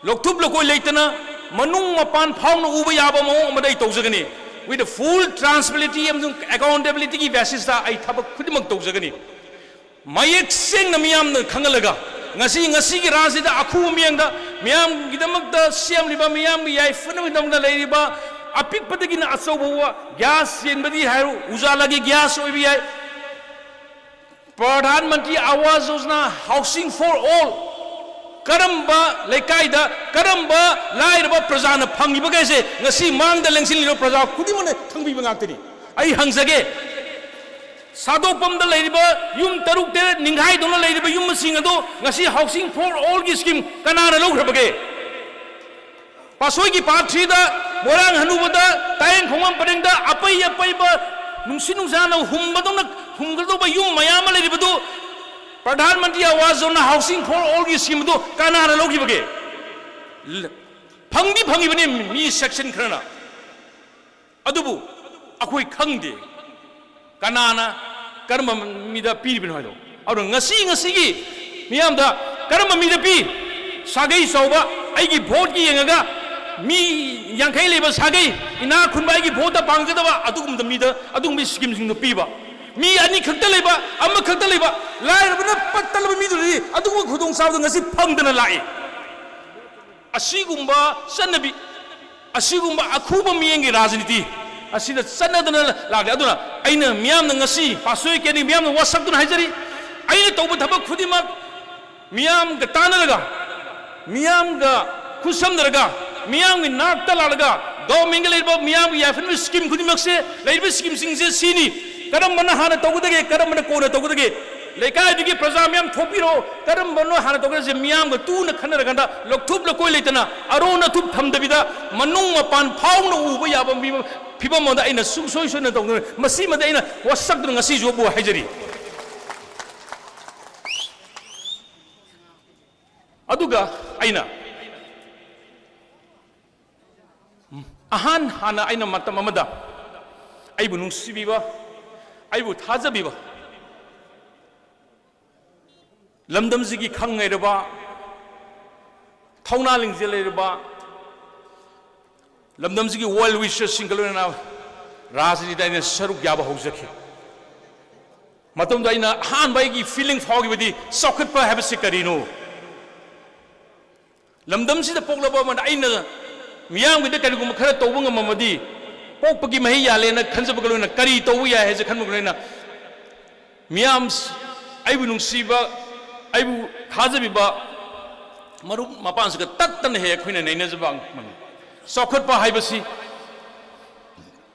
ꯂꯧꯊꯨꯞ ꯂꯧꯀꯣꯏ ꯂꯩꯇꯅ ꯃꯅꯨꯡ ꯃꯄꯥꯟ ꯐꯥꯎꯅ ꯎꯕ ꯌꯥꯕ ꯃꯑꯣꯡ ꯑꯃꯗ ꯑꯩ ꯇꯧꯖꯒꯅꯤ꯫ With the full transparency ꯑꯃꯁꯨꯡ accountability ꯒꯤ basis ꯇ ꯑꯩ ꯊꯕꯛ ꯈꯨꯗꯤꯡꯃꯛ ꯇꯧꯖꯒꯅꯤ꯫ ꯃꯌꯦꯛ ꯁꯦꯡꯅ ꯃꯤꯌꯥꯝꯅ ꯈꯪꯍꯜꯂꯒ, ꯉꯁꯤ, ꯉꯁꯤꯒꯤ ꯔꯥꯖ꯭ꯌꯗ ꯑꯈꯨꯕ ꯃꯤꯠꯌꯦꯡꯗ ꯃꯤꯌꯥꯝꯒꯤꯗꯃꯛꯇ ꯁꯦꯝꯂꯤꯕ, ꯃꯤꯌꯥꯝꯒꯤ ꯌꯥꯏꯐꯅꯕꯒꯤꯗꯃꯛꯇ ꯂꯩꯔꯤꯕ ꯑꯄꯤꯛꯄꯗꯒꯤꯅ ꯑꯆꯧꯕ ꯐꯥꯎꯕ, ꯒ꯭ꯌꯥꯁ ꯆꯦꯟꯕꯗꯤ ꯍꯥꯏꯔꯣ, ꯎꯖꯥꯂꯥꯒꯤ ꯒ꯭ꯌꯥꯁ ꯑꯣꯏꯕ ꯌꯥꯏ, Pradhan Mantri Awas Yojana, housing four all, ꯀꯔꯝꯕ ꯂꯩꯀꯥꯏꯗ ꯀꯔꯝꯕ ꯂꯥꯏꯔꯕ ꯄ꯭ꯔꯖꯥꯅ ꯐꯪꯉꯤꯕꯒꯩꯁꯦ ꯉꯁꯤ ꯃꯥꯡꯗ ꯂꯦꯡꯁꯤꯜꯂꯤꯕ ꯄ꯭ꯔꯖꯥ ꯈꯨꯗꯤꯡꯃꯛꯅ ꯈꯪꯕꯤꯕ ꯉꯥꯛꯇꯅꯤ꯫ ꯑꯩ ꯍꯪꯖꯒꯦ, ꯁꯥꯗꯣꯛꯄꯝꯗ ꯂꯩꯔꯤꯕ ꯌꯨꯝ ꯇꯔꯨꯛ ꯇꯔꯦꯠ ꯅꯤꯡꯈꯥꯏꯗꯧꯅ ꯂꯩꯔꯤꯕ ꯌꯨꯝꯁꯤꯡ ꯑꯗꯨ ꯉꯁꯤ ꯍꯥꯎꯁꯤꯡ ꯐꯣꯔ ꯑꯣꯜꯒꯤ ꯁ꯭ꯀꯤꯝ ꯀꯅꯥꯅ ꯂꯧꯈ꯭ꯔꯕꯒꯦ? ꯄꯥꯠꯁꯣꯏꯒꯤ ꯄꯥꯔꯠ ꯊ꯭ꯔꯤꯗ, ꯃꯣꯏꯔꯥꯡ ꯍꯅꯨꯕꯗ, ꯇꯥꯌꯦꯡ ꯈꯣꯡꯕꯥꯟ ꯄꯔꯦꯡꯗ ꯑꯄꯩ ꯑꯄꯩꯕ ꯅꯨꯡꯁꯤ ꯅꯨꯡꯁꯥꯅ ꯍꯨꯝꯕꯗꯧꯅ ꯍꯨꯝꯒꯗꯧꯕ ꯌꯨꯝ ꯃꯌꯥꯝ ꯑꯃ ꯂꯩꯔꯤꯕꯗꯨ Pradhan Mantri Awas Yojana housing four ꯑꯣꯜꯒꯤ scheme ꯑꯗꯨ ꯀꯅꯥꯅ ꯂꯧꯈꯤꯕꯒꯦ? ꯐꯪꯗꯤ ꯐꯪꯉꯤꯕꯅꯤ ꯃꯤ ꯁꯦꯛꯁꯟ ꯈꯔꯅ, ꯑꯗꯨꯕꯨ ꯑꯩꯈꯣꯏ ꯈꯪꯗꯦ ꯀꯅꯥꯅ ꯀꯔꯝꯕ ꯃꯤꯗ ꯄꯤꯔꯤꯕꯅꯣ ꯍꯥꯏꯗꯣ꯫ ꯑꯗꯨꯅ ꯉꯁꯤ, ꯉꯁꯤꯒꯤ ꯃꯤꯌꯥꯝꯗ ꯀꯔꯝꯕ ꯃꯤꯗ ꯄꯤ? ꯁꯥꯒꯩ ꯆꯥꯎꯕ, ꯑꯩꯒꯤ ꯚꯣꯠꯀꯤ ꯌꯦꯡꯉꯒ ꯃꯤ ꯌꯥꯡꯈꯩ ꯂꯩꯕ ꯁꯥꯒꯩ, ꯏꯅꯥꯛ ꯈꯨꯟꯕ, ꯑꯩꯒꯤ ꯚꯣꯠꯇ ꯄꯥꯡꯒꯗꯕ ꯑꯗꯨꯒꯨꯝꯕ ꯃꯤꯗ ꯑꯗꯨꯒꯨꯝꯕ ꯁ꯭ꯀꯤꯝꯁꯤꯡꯗꯣ ꯄꯤꯕ꯫ ꯃꯤ ꯑꯅꯤꯈꯛꯇ ꯂꯩꯕ, ꯑꯃꯈꯛꯇ ꯂꯩꯕ, ꯂꯥꯏꯔꯕꯅ ꯄꯠ ꯇꯠꯂꯕ ꯃꯤꯗꯨꯗꯗꯤ ꯑꯗꯨꯒꯨꯝꯕ ꯈꯨꯗꯣꯡꯆꯥꯕꯗꯣ ꯉꯁꯤ ꯐꯪꯗꯅ ꯂꯥꯛꯏ꯫ ꯑꯁꯤꯒꯨꯝꯕ ꯆꯠꯅꯕꯤ, ꯑꯁꯤꯒꯨꯝꯕ ꯑꯈꯨꯕ ꯃꯤꯠꯌꯦꯡꯒꯤ ꯔꯥꯖꯅꯤꯇꯤ ꯑꯁꯤꯗ ꯆꯠꯅꯗꯅ ꯂꯥꯛꯂꯦ꯫ ꯑꯗꯨꯅ ꯑꯩꯅ ꯃꯤꯌꯥꯝꯅ ꯉꯁꯤ ꯄꯥꯁꯣꯏ ꯀꯦꯅꯤ ꯃꯤꯌꯥꯝꯅ ꯋꯥꯁꯛꯇꯨꯅ ꯍꯥꯏꯖꯔꯤ, ꯑꯩꯅ ꯇꯧꯕ ꯊꯕꯛ ꯈꯨꯗꯤꯡꯃꯛ ꯃꯤꯌꯥꯝꯒ ꯇꯥꯟꯅꯔꯒ, ꯃꯤꯌꯥꯝꯒ ꯈꯨꯠꯁꯝꯅꯔꯒ, ꯃꯤꯌꯥꯝꯒꯤ ꯅꯥꯛꯇ ꯂꯥꯛꯂꯒ, ꯒꯣꯚꯔꯟꯃꯦꯟꯠꯀꯤ ꯂꯩꯔꯤꯕ ꯃꯤꯌꯥꯝꯒꯤ ꯌꯥꯏꯐꯅꯕ ꯁ꯭ꯀꯤꯝ ꯈꯨꯗꯤꯡꯃꯛꯁꯦ, ꯂꯩꯔꯤꯕ ꯁ꯭ꯀꯤꯝꯁꯤꯡꯁꯦ ꯁꯤꯅꯤ, ꯀꯔꯝꯕꯅ ꯍꯥꯟꯅ ꯇꯧꯒꯗꯒꯦ, ꯀꯔꯝꯕꯅ ꯀꯣꯟꯅ ꯇꯧꯒꯗꯒꯦ, ꯂꯩꯀꯥꯏꯗꯨꯒꯤ ꯄ꯭ꯔꯖꯥ ꯃꯌꯥꯝ ꯊꯣꯛꯄꯤꯔꯣ, ꯀꯔꯝꯕꯅꯣ ꯍꯥꯟꯅ ꯇꯧꯒꯗꯒꯦ, ꯃꯤꯌꯥꯝꯒ ꯇꯨꯅ ꯈꯟꯅꯔꯀꯥꯟꯗ ꯂꯧꯊꯨꯞ ꯂꯧꯀꯣꯏ ꯂꯩꯇꯅ, ꯑꯔꯣꯟ ꯑꯊꯨꯞ ꯊꯝꯗꯕꯤꯗ, ꯃꯅꯨꯡ ꯃꯄꯥꯟ ꯐꯥꯎꯅ ꯎꯕ ꯌꯥꯕ ꯃꯤ-, ꯐꯤꯕꯝ ꯑꯃꯗ ꯑꯩꯅ ꯁꯨꯡꯁꯣꯏ ꯁꯣꯏꯗꯅ ꯇꯧꯗꯨꯅ, ꯃꯁꯤꯃꯗꯤ ꯑꯩꯅ ꯋꯥꯁꯛꯇꯨꯅ ꯉꯁꯤꯁꯨꯕꯨ ꯍꯥꯏꯖꯔꯤ꯫ ꯑꯗꯨꯒ ꯑꯩꯅ ꯑꯍꯥꯟ ꯍꯥꯟꯅ ꯑꯩꯅ ꯃꯇꯝ ꯑꯃꯗ ꯑꯩꯕꯨ ꯅꯨꯡꯁꯤꯕꯤꯕ, ꯑꯩꯕꯨ ꯊꯥꯖꯕꯤꯕ, ꯂꯝꯗꯝꯁꯤꯒꯤ ꯈꯪ ꯍꯩꯔꯕ, ꯊꯧꯅꯥ ꯂꯤꯡꯖꯦꯜ ꯂꯩꯔꯕ, ꯂꯝꯗꯝꯁꯤꯒꯤ ꯋꯦꯜ ꯋꯤꯁꯔꯁꯤꯡꯒ ꯂꯣꯏꯅꯅ ꯔꯥꯖꯅꯤꯇꯤꯗ ꯑꯩꯅ ꯁꯔꯨꯛ ꯌꯥꯕ ꯍꯧꯖꯈꯤ꯫ ꯃꯇꯝꯗꯨꯗ ꯑꯩꯅ ꯑꯍꯥꯟꯕ ꯑꯩꯒꯤ ꯐꯤꯂꯤꯡ ꯐꯥꯎꯈꯤꯕꯗꯤ, ꯆꯥꯎꯈꯠꯄ ꯍꯥꯏꯕꯁꯤ ꯀꯔꯤꯅꯣ? ꯂꯝꯗꯝꯁꯤꯗ ꯄꯣꯛꯂꯕ ꯑꯃꯅ ꯑꯩꯅ ꯃꯤꯌꯥꯝꯒꯤꯗ ꯀꯔꯤꯒꯨꯝꯕ ꯈꯔ ꯇꯧꯕ ꯉꯝꯃꯝꯃꯗꯤ, ꯄꯣꯛꯄꯒꯤ ꯃꯍꯩ ꯌꯥꯜꯂꯦꯅ ꯈꯟꯖꯕꯒ ꯂꯣꯏꯅꯅ ꯀꯔꯤ ꯇꯧꯕ ꯌꯥꯏ ꯍꯥꯏꯁꯦ ꯈꯟꯕꯒ ꯂꯣꯏꯅꯅ, ꯃꯤꯌꯥꯝ, ꯑꯩꯕꯨ ꯅꯨꯡꯁꯤꯕ, ꯑꯩꯕꯨ ꯊꯥꯖꯕꯤꯕ ꯃꯔꯨꯞ ꯃꯄꯥꯡꯁꯤꯒ ꯇꯠꯇꯅ ꯍꯦꯛ ꯑꯩꯈꯣꯏꯅ ꯅꯩꯅꯖꯕ ꯑꯃꯅꯤ꯫ ꯆꯥꯎꯈꯠꯄ ꯍꯥꯏꯕꯁꯤ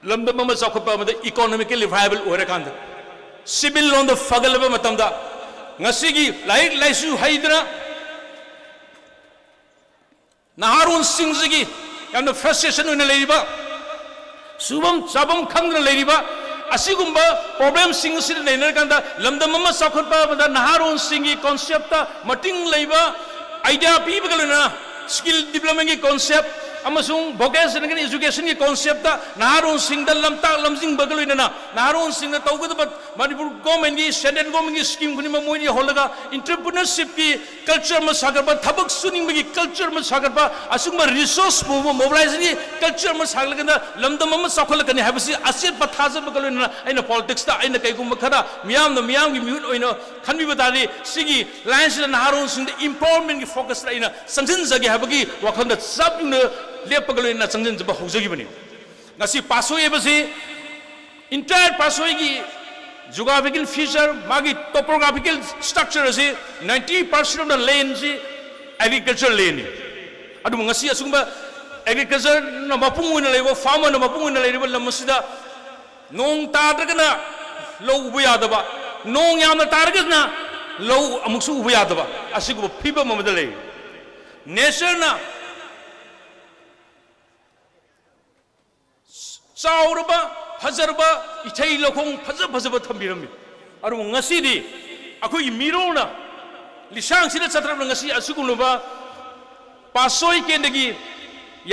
ꯂꯝꯗꯝ ꯑꯃ ꯆꯥꯎꯈꯠꯄ ꯑꯃꯗ economically viable ꯑꯣꯏꯔꯀꯥꯟꯗ, ꯁꯤꯚꯤꯜ ꯂꯣꯟꯗ ꯐꯒꯠꯂꯕ ꯃꯇꯝꯗ, ꯉꯁꯤꯒꯤ ꯂꯥꯏꯔꯤꯛ ꯂꯥꯏꯁꯨ ꯍꯩꯗꯅ ꯅꯍꯥꯔꯣꯟꯁꯤꯡꯁꯤꯒꯤ ꯌꯥꯝꯅ frustration ꯑꯣꯏꯅ ꯂꯩꯔꯤꯕ, ꯁꯨꯐꯝ ꯆꯥꯐꯝ ꯈꯪꯗꯅ ꯂꯩꯔꯤꯕ ꯑꯁꯤꯒꯨꯝꯕ problemꯁꯤꯡ ꯑꯁꯤꯗ ꯅꯩꯅꯔꯀꯥꯟꯗ, ꯂꯝꯗꯝ ꯑꯃ ꯆꯥꯎꯈꯠꯄ ꯑꯃꯗ ꯅꯍꯥꯔꯣꯟꯁꯤꯡꯒꯤ conceptꯇ ꯃꯇꯤꯡ ꯂꯩꯕ idea ꯄꯤꯕꯒ ꯂꯣꯏꯅꯅ, skill developmentꯀꯤ concept ꯑꯃꯁꯨꯡ vocational educationꯒꯤ conceptꯇ ꯅꯍꯥꯔꯣꯟꯁꯤꯡꯗ ꯂꯝꯇꯥꯛ ꯂꯝꯖꯤꯡꯕꯒ ꯂꯣꯏꯅꯅ, ꯅꯍꯥꯔꯣꯟꯁꯤꯡꯅ ꯇꯧꯒꯗꯕ ꯃꯅꯤꯄꯨꯔ governmentꯀꯤ, central governmentꯀꯤ schemeꯒ ꯈꯨꯗꯤꯡꯃꯛ ꯃꯣꯏꯗ ꯌꯧꯍꯜꯂꯒ entrepreneurshipꯀꯤ culture ꯑꯃ ꯁꯥꯒꯠꯄ, ꯊꯕꯛ ꯁꯨꯅꯤꯡꯕꯒꯤ culture ꯑꯃ ꯁꯥꯒꯠꯄ, ꯑꯁꯤꯒꯨꯝꯕ resource mobilizationꯒꯤ culture ꯑꯃ ꯁꯥꯒꯠꯂꯀꯥꯟꯗ ꯂꯝꯗꯝ ꯑꯃ ꯆꯥꯎꯈꯠꯂꯛꯀꯅꯤ ꯍꯥꯏꯕꯁꯤ ꯑꯆꯦꯠꯄ ꯊꯥꯖꯕꯒ ꯂꯣꯏꯅꯅ ꯑꯩꯅ politicsꯇ ꯑꯩꯅ ꯀꯩꯒꯨꯝꯕ ꯈꯔ ꯃꯤꯌꯥꯝꯅ, ꯃꯤꯌꯥꯝꯒꯤ ꯃꯤꯍꯨꯠ ꯑꯣꯏꯅ ꯈꯟꯕꯤꯕ ꯇꯥꯔꯗꯤ, ꯁꯤꯒꯤ lineꯁꯤꯗ ꯅꯍꯥꯔꯣꯜꯁꯤꯡꯗ empowermentꯀꯤ focusꯇ ꯑꯩꯅ ꯆꯪꯁꯤꯟꯖꯒꯦ ꯍꯥꯏꯕꯒꯤ ꯋꯥꯈꯜꯗ ꯆꯞ ꯌꯨꯡꯅ ꯂꯦꯞꯄꯒ ꯂꯣꯏꯅꯅ ꯆꯪꯁꯤꯟꯖꯕ ꯍꯧꯖꯈꯤꯕꯅꯤ꯫ ꯉꯁꯤ ꯄꯥꯠꯁꯣꯏ ꯍꯥꯏꯕꯁꯤ entire ꯄꯥꯠꯁꯣꯏꯒꯤ geographical feature, ꯃꯥꯒꯤ topographical structure ꯑꯁꯤ ninety percent of the landꯁꯤ agriculture landꯅꯤ꯫ ꯑꯗꯨꯕꯨ ꯉꯁꯤ ꯑꯁꯤꯒꯨꯝꯕ agricultureꯅ ꯃꯄꯨꯡ ꯑꯣꯏꯅ ꯂꯩꯕ, farmerꯅ ꯃꯄꯨꯡ ꯑꯣꯏꯅ ꯂꯩꯔꯤꯕ ꯂꯝ ꯑꯁꯤꯗ ꯅꯣꯡ ꯇꯥꯗ꯭ꯔꯒꯅ ꯂꯧ ꯎꯕ ꯌꯥꯗꯕ, ꯅꯣꯡ ꯌꯥꯝꯅ ꯇꯥꯔꯒꯅ ꯂꯧ ꯑꯃꯨꯛꯁꯨ ꯎꯕ ꯌꯥꯗꯕ, ꯑꯁꯤꯒꯨꯝꯕ ꯐꯤꯕꯝ ꯑꯃꯗ ꯂꯩ꯫ Natureꯅ, ꯆꯥꯎꯔꯕ, ꯐꯖꯔꯕ ꯏꯊꯩ ꯂꯧꯈꯣꯡ ꯐꯖ ꯐꯖꯕ ꯊꯝꯕꯤꯔꯝꯃꯤ꯫ ꯑꯗꯨꯕꯨ ꯉꯁꯤꯗꯤ ꯑꯩꯈꯣꯏꯒꯤ ꯃꯤꯔꯣꯜꯅ ꯂꯤꯁꯥꯡꯁꯤꯗ ꯆꯠꯇ꯭ꯔꯕꯅ ꯉꯁꯤ ꯑꯁꯤꯒꯨꯝꯂꯕ ꯄꯥꯠꯁꯣꯏ ꯀꯦꯟꯗ꯭ꯔꯒꯤ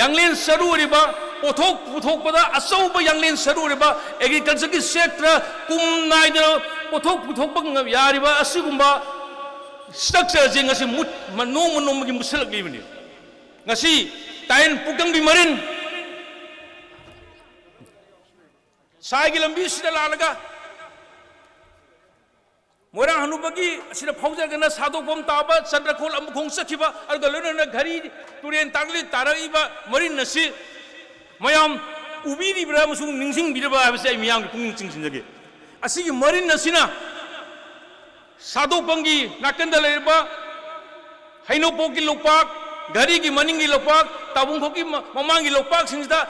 ꯌꯥꯡꯂꯦꯟ ꯁꯔꯨ ꯑꯣꯏꯔꯤꯕ, ꯄꯣꯠꯊꯣꯛ ꯄꯨꯊꯣꯛꯄꯗ ꯑꯆꯧꯕ ꯌꯥꯡꯂꯦꯟ ꯁꯔꯨ ꯑꯣꯏꯔꯤꯕ, ꯑꯦꯒ꯭ꯔꯤꯀꯜꯆꯔꯒꯤ ꯁꯦꯛꯇꯔ ꯀꯨꯝ ꯅꯥꯏꯗꯅ ꯄꯣꯠꯊꯣꯛ ꯄꯨꯊꯣꯛꯄ ꯉ-, ꯌꯥꯔꯤꯕ ꯑꯁꯤꯒꯨꯝꯕ ꯁ꯭ꯇ꯭ꯔꯛꯆꯔꯁꯦ ꯉꯁꯤ ꯃꯨꯠ-, ꯃ-, ꯅꯣꯡꯃ ꯅꯣꯡꯃꯒꯤ ꯃꯨꯠꯁꯤꯜꯂꯛꯂꯤꯕꯅꯤ꯫ ꯉꯁꯤ ꯇꯥꯏꯌꯦꯟ ꯄꯨꯀꯪꯕꯤ ꯃꯔꯤꯟ ꯁꯥꯏꯒꯤ ꯂꯝꯕꯤꯁꯤꯗ ꯂꯥꯛꯂꯒ ꯃꯣꯏꯔꯥꯡ ꯍꯅꯨꯕꯒꯤ ꯑꯁꯤꯗ ꯐꯥꯎꯖꯔꯒꯅ ꯁꯥꯗꯣꯛꯐꯝ ꯇꯥꯕ ꯆꯟꯗ꯭ꯔꯈꯣꯜ ꯑꯃꯨꯈꯣꯡ ꯆꯠꯈꯤꯕ, ꯑꯗꯨꯒ ꯂꯣꯏꯅꯅ ꯘꯔꯤ ꯇꯨꯔꯦꯟ ꯇꯥꯔꯛꯂꯤ ꯇꯥꯔꯛꯏꯕ ꯃꯔꯤꯟ ꯑꯁꯤ ꯃꯌꯥꯝ ꯎꯕꯤꯔꯤꯕ꯭ꯔꯥ ꯑꯃꯁꯨꯡ ꯅꯤꯡꯁꯤꯡꯕꯤꯔꯕ꯭ꯔꯥ ꯍꯥꯏꯕꯁꯤ ꯑꯩ ꯃꯤꯌꯥꯝꯒꯤ ꯄꯨꯛꯅꯤꯡ ꯆꯤꯡꯁꯤꯟꯖꯒꯦ꯫ ꯑꯁꯤꯒꯤ ꯃꯔꯤꯟ ꯑꯁꯤꯅ ꯁꯥꯗꯣꯛꯄꯝꯒꯤ ꯅꯥꯀꯟꯗ ꯂꯩꯔꯤꯕ ꯍꯩꯅꯧꯄꯣꯛꯀꯤ ꯂꯣꯛꯄꯥꯛ, ꯘꯔꯤꯒꯤ ꯃꯅꯤꯡꯒꯤ ꯂꯣꯛꯄꯥꯛ, ꯇꯥꯕꯨꯡꯈꯣꯛꯀꯤ ꯃ-, ꯃꯃꯥꯡꯒꯤ ꯂꯣꯛꯄꯥꯛꯁꯤꯡꯁꯤꯗ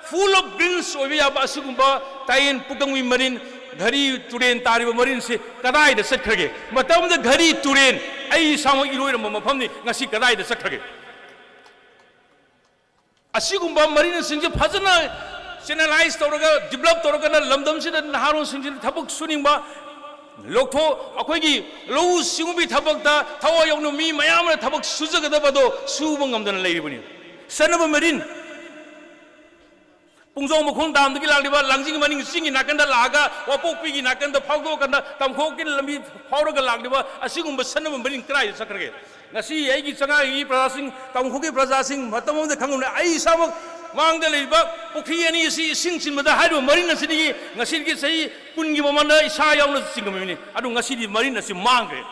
full of greens ꯑꯣꯏꯕ ꯌꯥꯕ ꯑꯁꯤꯒꯨꯝꯕ ꯇꯥꯏꯌꯦꯟ ꯄꯨꯀꯪꯕꯤ ꯃꯔꯤꯟ, ꯘꯔꯤ ꯇꯨꯔꯦꯟ ꯇꯥꯔꯤꯕ ꯃꯔꯤꯟꯁꯤ ꯀꯗꯥꯏꯗ ꯆꯠꯈ꯭ꯔꯒꯦ? ꯃꯇꯝꯗ ꯘꯔꯤ ꯇꯨꯔꯦꯟ ꯑꯩ ꯏꯁꯥꯃꯛ ꯏꯔꯣꯏꯔꯝꯕ ꯃꯐꯝꯅꯤ, ꯉꯁꯤ ꯀꯗꯥꯏꯗ ꯆꯠꯈ꯭ꯔꯒꯦ? ꯑꯁꯤꯒꯨꯝꯕ ꯃꯔꯤꯟꯁꯤꯡꯁꯦ ꯐꯖꯅ channelize ꯇꯧꯔꯒ, develop ꯇꯧꯔꯒꯅ ꯂꯝꯗꯝꯁꯤꯗ ꯅꯍꯥꯔꯣꯜꯁꯤꯡꯁꯤꯅ ꯊꯕꯛ ꯁꯨꯅꯤꯡꯕ ꯂꯧꯊꯣꯛ, ꯑꯩꯈꯣꯏꯒꯤ ꯂꯧꯎ ꯁꯤꯡꯎꯕꯒꯤ ꯊꯕꯛꯇ ꯊꯋꯥꯏ ꯌꯥꯎꯅ ꯃꯤ ꯃꯌꯥꯝ ꯑꯃꯅ ꯊꯕꯛ ꯁꯨꯖꯒꯗꯕꯗꯣ ꯁꯨꯕ ꯉꯝꯗꯅ ꯂꯩꯔꯤꯕꯅꯤ꯫ ꯁꯅꯕ ꯃꯔꯤꯟ ꯄꯨꯡꯖꯣꯡ ꯃꯈꯣꯡ ꯗꯥꯝꯗꯒꯤ ꯂꯥꯛꯂꯤꯕ ꯂꯥꯡꯖꯤꯡ ꯃꯅꯤꯡ ꯆꯤꯡꯒꯤ ꯅꯥꯀꯟꯗ ꯂꯥꯛꯑꯒ ꯋꯥꯄꯣꯛꯄꯤꯒꯤ ꯅꯥꯀꯟꯗ ꯐꯥꯎꯗꯣꯛꯑꯀꯥꯟꯗ ꯇꯝꯈꯣꯛꯀꯤ ꯂꯝꯕꯤ ꯐꯥꯎꯔꯒ ꯂꯥꯛꯂꯤꯕ ꯑꯁꯤꯒꯨꯝꯕ ꯁꯅꯕ ꯃꯔꯤꯟ ꯀꯗꯥꯏꯗ ꯆꯠꯈ꯭ꯔꯒꯦ? ꯉꯁꯤ ꯑꯩꯒꯤ ꯆꯉꯥꯏꯒꯤ ꯄ꯭ꯔꯖꯥꯁꯤꯡ, ꯇꯝꯈꯣꯛꯀꯤ ꯄ꯭ꯔꯖꯥꯁꯤꯡ ꯃꯇꯝ ꯑꯃꯗ ꯈꯪꯂꯝꯂꯦ꯫ ꯑꯩ ꯏꯁꯥꯃꯛ ꯃꯥꯡꯗ ꯂꯩꯔꯤꯕ ꯄꯨꯈ꯭ꯔꯤ ꯑꯅꯤ ꯑꯁꯤ ꯏꯁꯤꯡ ꯆꯤꯟꯕꯗ ꯍꯥꯏꯔꯤꯕ ꯃꯔꯤꯟ ꯑꯁꯤꯗꯒꯤ ꯉꯁꯤꯗꯒꯤ ꯆꯍꯤ ꯀꯨꯟꯒꯤ ꯃꯃꯥꯡꯗ ꯏꯁꯥ ꯌꯥꯎꯅ ꯆꯤꯡꯉꯝꯃꯤꯕꯅꯤ꯫ ꯑꯗꯨ ꯉꯁꯤꯗꯤ ꯃꯔꯤꯟ ꯑꯁꯤ ꯃꯥꯡꯈ꯭ꯔꯦ꯫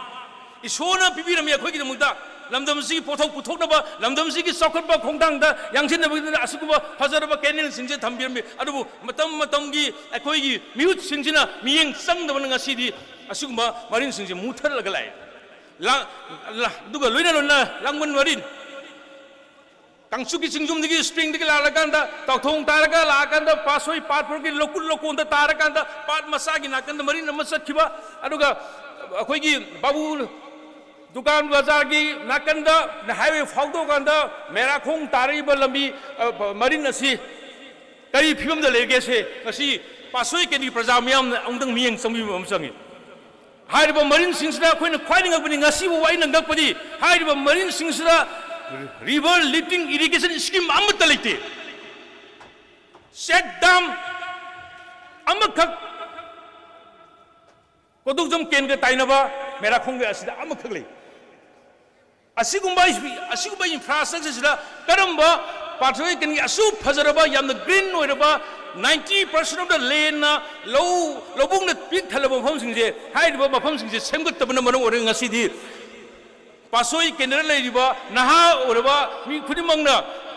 ꯏꯁꯣꯔꯅ ꯄꯤꯕꯤꯔꯝꯃꯤ ꯑꯩꯈꯣꯏꯒꯤꯗꯃꯛꯇ, ꯂꯝꯗꯝꯁꯤꯒꯤ ꯄꯣꯠꯊꯣꯛ ꯄꯨꯊꯣꯛꯅꯕ, ꯂꯝꯗꯝꯁꯤꯒꯤ ꯆꯥꯎꯈꯠꯄ ꯈꯣꯡꯊꯥꯡꯗ ꯌꯥꯡꯁꯤꯟꯅꯕꯒꯤꯗꯃꯛꯇ ꯑꯁꯤꯒꯨꯝꯕ ꯐꯖꯔꯕ ꯀꯦꯅꯦꯜꯁꯤꯡꯁꯦ ꯊꯝꯕꯤꯔꯝꯃꯤ꯫ ꯑꯗꯨꯕꯨ ꯃꯇꯝ ꯃꯇꯝꯒꯤ ꯑꯩꯈꯣꯏꯒꯤ ꯃꯤꯍꯨꯠꯁꯤꯡꯁꯤꯅ ꯃꯤꯠꯌꯦꯡ ꯆꯪꯗꯕꯅ ꯉꯁꯤꯗꯤ ꯑꯁꯤꯒꯨꯝꯕ ꯃꯔꯤꯟꯁꯤꯡꯁꯦ ꯃꯨꯊꯠꯂꯒ ꯂꯥꯛꯑꯦ꯫ ꯂꯥ-, ꯂꯥ-, ꯑꯗꯨꯒ ꯂꯣꯏꯅ ꯂꯣꯏꯅꯅ ꯂꯥꯡꯕꯟ ꯃꯔꯤꯟ, ꯀꯥꯡꯆꯨꯞꯀꯤ ꯆꯤꯡꯖꯨꯝꯗꯒꯤ, ꯁ꯭ꯄ꯭ꯔꯤꯡꯗꯒꯤ ꯂꯥꯛꯂꯀꯥꯟꯗ, ꯇꯥꯎꯊꯣꯡ ꯇꯥꯔꯒ ꯂꯥꯛꯑꯀꯥꯟꯗ, ꯄꯥꯠꯁꯣꯏ ꯄꯥꯠ ꯐꯣꯔꯒꯤ ꯂꯧꯀꯨꯟ ꯂꯧꯀꯣꯟꯗ ꯇꯥꯔꯀꯥꯟꯗ, ꯄꯥꯠ ꯃꯆꯥꯒꯤ ꯅꯥꯀꯟꯗ ꯃꯔꯤꯟ ꯑꯃ ꯆꯠꯈꯤꯕ, ꯑꯗꯨꯒ ꯑꯩꯈꯣꯏꯒꯤ ꯕꯥꯕꯨ ꯗꯨꯀꯥꯟ ꯕꯖꯥꯔꯒꯤ ꯅꯥꯀꯟꯗ ꯍꯥꯏꯋꯦ ꯐꯥꯎꯗꯣꯛꯑꯀꯥꯟꯗ ꯃꯦꯔꯥꯈꯣꯡ ꯇꯥꯔꯛꯏꯕ ꯂꯝꯕꯤ, ꯑ, ꯃꯔꯤꯟ ꯑꯁꯤ ꯀꯔꯤ ꯐꯤꯕꯝꯗ ꯂꯩꯔꯒꯦꯁꯦ ꯉꯁꯤ ꯄꯥꯠꯁꯣꯏ ꯀꯦꯟꯗ꯭ꯔꯒꯤ ꯄ꯭ꯔꯖꯥ ꯃꯤꯌꯥꯝꯅ ꯑꯃꯨꯛꯇꯪ ꯃꯤꯠꯌꯦꯡ ꯆꯪꯕꯤꯕ ꯑꯃ ꯆꯪꯉꯤ꯫ ꯍꯥꯏꯔꯤꯕ ꯃꯔꯤꯟꯁꯤꯡꯁꯤꯗ ꯑꯩꯈꯣꯏꯅ ꯈ꯭ꯋꯥꯏꯗꯒꯤ ꯉꯛꯄꯗꯤ, ꯉꯁꯤꯕꯨ ꯑꯩꯅ ꯉꯛꯄꯗꯤ, ꯍꯥꯏꯔꯤꯕ ꯃꯔꯤꯟꯁꯤꯡꯁꯤꯗ river lifting irrigation scheme ꯑꯃꯠꯇ ꯂꯩꯇꯦ꯫ Check dam ꯑꯃꯈꯛ ꯀꯣꯗꯣꯛꯖꯝ ꯀꯦꯟꯒ ꯇꯥꯏꯅꯕ ꯃꯦꯔꯥꯈꯣꯡꯒꯤ ꯑꯁꯤꯗ ꯑꯃꯈꯛ ꯂꯩ꯫ ꯑꯁꯤꯒꯨꯝꯕ, ꯑꯁꯤꯒꯨꯝꯕ infrastructure ꯁꯤꯗ ꯀꯔꯝꯕ ꯄꯥꯠꯁꯣꯏ ꯀꯦꯟꯒꯤ ꯑꯁꯨꯛ ꯐꯖꯔꯕ, ꯌꯥꯝꯅ green ꯑꯣꯏꯔꯕ, ninety percent of the land ꯅ ꯂꯧ, ꯂꯧꯕꯨꯛꯅ ꯄꯤꯛ ꯊꯜꯂꯕ ꯃꯐꯝꯁꯤꯡꯁꯦ, ꯍꯥꯏꯔꯤꯕ ꯃꯐꯝꯁꯤꯡꯁꯦ ꯁꯦꯝꯒꯠꯇꯕꯅ ꯃꯔꯝ ꯑꯣꯏꯔꯒ ꯉꯁꯤꯗꯤ ꯄꯥꯠꯁꯣꯏ ꯀꯦꯟꯗ꯭ꯔꯗ ꯂꯩꯔꯤꯕ ꯅꯍꯥ ꯑꯣꯏꯔꯕ ꯃꯤ ꯈꯨꯗꯤꯡꯃꯛꯅ